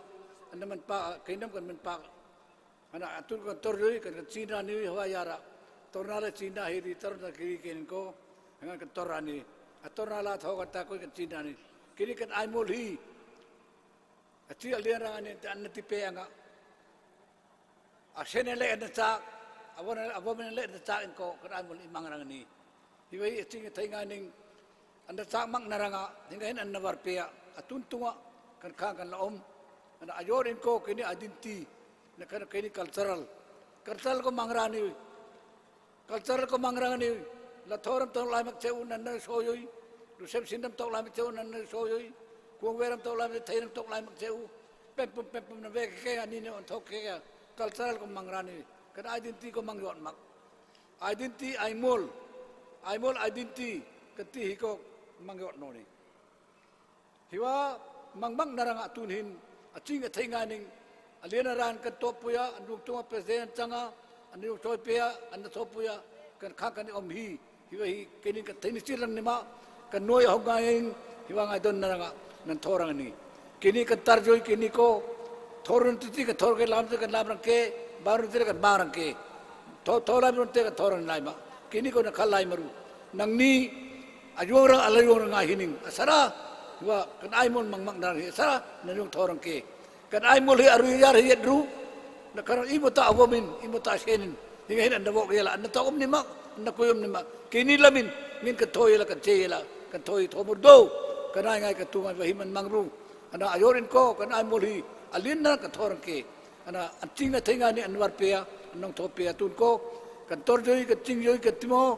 anna man pa, kainam kan man pa. Ana atur kan tor yui, kan, kan chin rani yui, hawa yara. Tor na le chin na hiri, tor na kiri ken ko, ngan kan tor rani. Ator na la tho kan ta ko kan chin rani. Kini kan ai mol hi. Achi alian rang ani, anna ti pe anga. Asen ele anna chak, avon, avon ele anna chak in ko, kan ai mol imang rang ni. Hiwei aching thai nga ning, anna chak mak naranga, hinga hin anna var pea, atun tunga, kan khang kan la om, anna ayor in ko, kini identity, na kan kini cultural. Cultural ko mangrani, cultural ko mangrani, la thoram tong lai mak cheu nan na soyoi, lu sem sindam tong lai mak cheu nan na soyoi, kuang veram tong lai mak, thairam tong lai mak cheu, pempum, pempum na ve ke ani ne on thok ke, cultural ko mangrani, kan identity ko mangyot mak. Identity ai mol. Ai mol identity ka ti hi ko mangyot no ni. Hiwa mang mang narang atun hin aching athai nga ning alian aran kan to puya, anruk tunga president changa, anruk choi puya, anna to puya, kan kha kan om hi. Hiwa hi kenin kan thai ni chilang ni ma, kan noi hong nga ing, hiwa ngai don naranga, nan thorang ni. Kini kan tarjoi kini ko, thorun titi kan thor ke lam kan lam rang ke, barun titi kan bang rang ke. Tho, tho lai maru te ka tho rang lai ma. Keini ko na kha lai maru. Nangni, a yong rang, a la yong rang ngai hining. A sara, wa, kan ai mol mang mang rang hi, a sara, na yong tho rang ke. Kan ai mol hi a ru yar hi yet ru. Na karang i mota a womin, i mota a shenin. Hi ngai hin an da wok yela, an da ta um ni mak, an da koi um ni mak. Keini lamin, min kan tho yela, kan che yela, kan tho i tho mur do. Kan ai ngai kan tu ngai wa hi man mang ru. Ana a yor in ko, kan ai mol hi, a lin na kan tho rang ke. Ana, an ching na thei nga ni an war pia, an nong tho pia tun ko. Kan tor joi, kan ching joi, kan timo.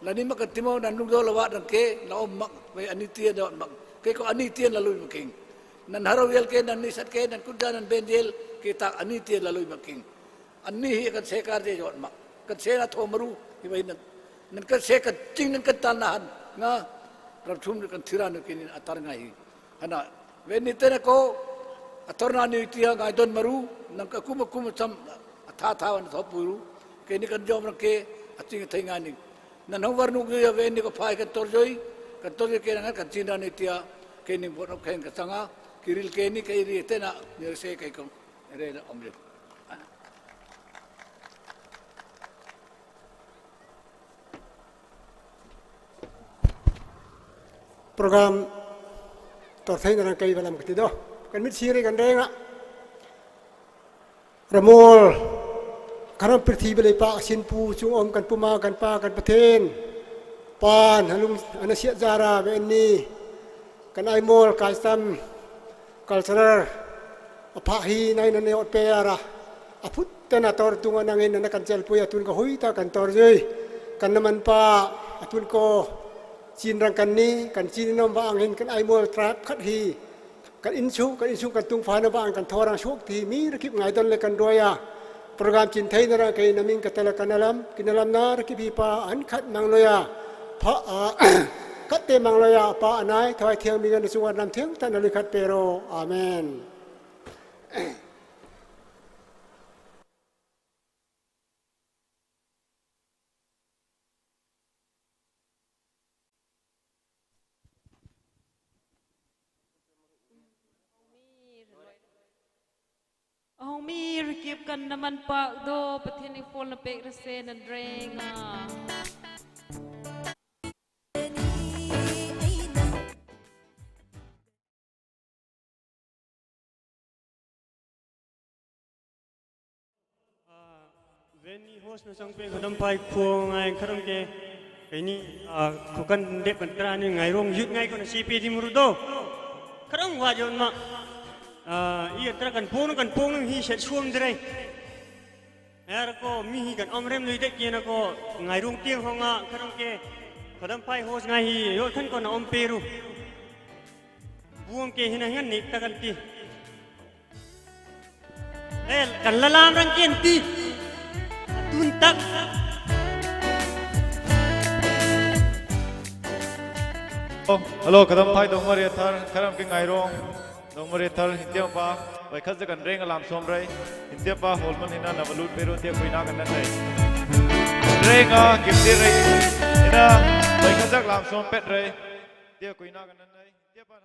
La ni mak kan timo, nan lung do la wa dang ke, la om mak, wei ani tien da mak. Ke ko ani tien la lui mak king. Nan haro yel ke, nan ni sat ke, nan kut ja, nan ben yel, ke tak ani tien la lui mak king. Ani hi kan se kar je jot mak. Kan se na tho maru, hi wei nan. Nan kan se kan ching, nan kan tal na han. Nga, rap thum kan thira nu kinin atar ngai hi. Hana, wen ni tena ko, a torna ni tia ngai don maru, nang ka kuma kuma cham, a tha tha wan tho puru, keini kan jom rang ke, a ching thei ngai ni. Nan hong war nuk ya wen ni ko phai kan tor joi, kan tor joi ke nang kan chin ra ni tia, keini bot ok khen ka changa, kiril keini ke ri tena, ni se ke ko, re na om joi. Program tor thei na rang kei balam kati do. Kan mit siri kan renga. Ramol, karam pirthi bele pa sin pu chung om kan puma kan pa kan pathen. Pan halung ana siat jara be ni. Kan ai mol kai sam cultural a pha hi nai na ne ot pe ara. A phut tena tor tung anang in na kan chel pui atun ka hui ta kan tor jui. Kan na man pa atun ko chin rang kan ni, kan chin nom ba ang hin kan ai mol trap khat hi. Kan insu, kan insu kan tung fa na ba ang kan thorang suk ti mi rakip ngai don le kan doya. Program chin thei na rang kei na ming ka tala kan alam, kin alam na rakip hi pa an khat mang loya. Pha, a, khat te mang loya pa anai, thoi thiang mi kan su wan nam thiang ta na lui khat pero. Amen. Ahong mi rikip kan naman pak do, Pathian ning pol na pek rese nan renga. Veni host na sang pe kadam pai khuang ngai kharam ke. Veni, ah, khukan dep kan tra ni ngai rong yut ngai ko na C P di muru do. Kharam wa jon ma. Ah, i tra kan pong kan pong hi set suam dre. Er ko mi hi kan om rem lui dek kian ko ngai rong tiang hong a kharam ke. Kadam pai host ngai hi yo khan ko na om peru. Buang ke hina ngan nik takan ti. Eh, kan lalam rang kian ti. Tun tak. Oh, hello, kadam pai dong mari thar, kharam ke ngai rong. Dong mari thar, hintiam pa, vai khazak kan reng alam som rai. Hintiam pa, holman hina na balut peru tia kuina kan nan rai. Reng a, kim ti rai. Hina, vai khazak lam som pet rai. Tia kuina kan nan rai. Hintiam pa,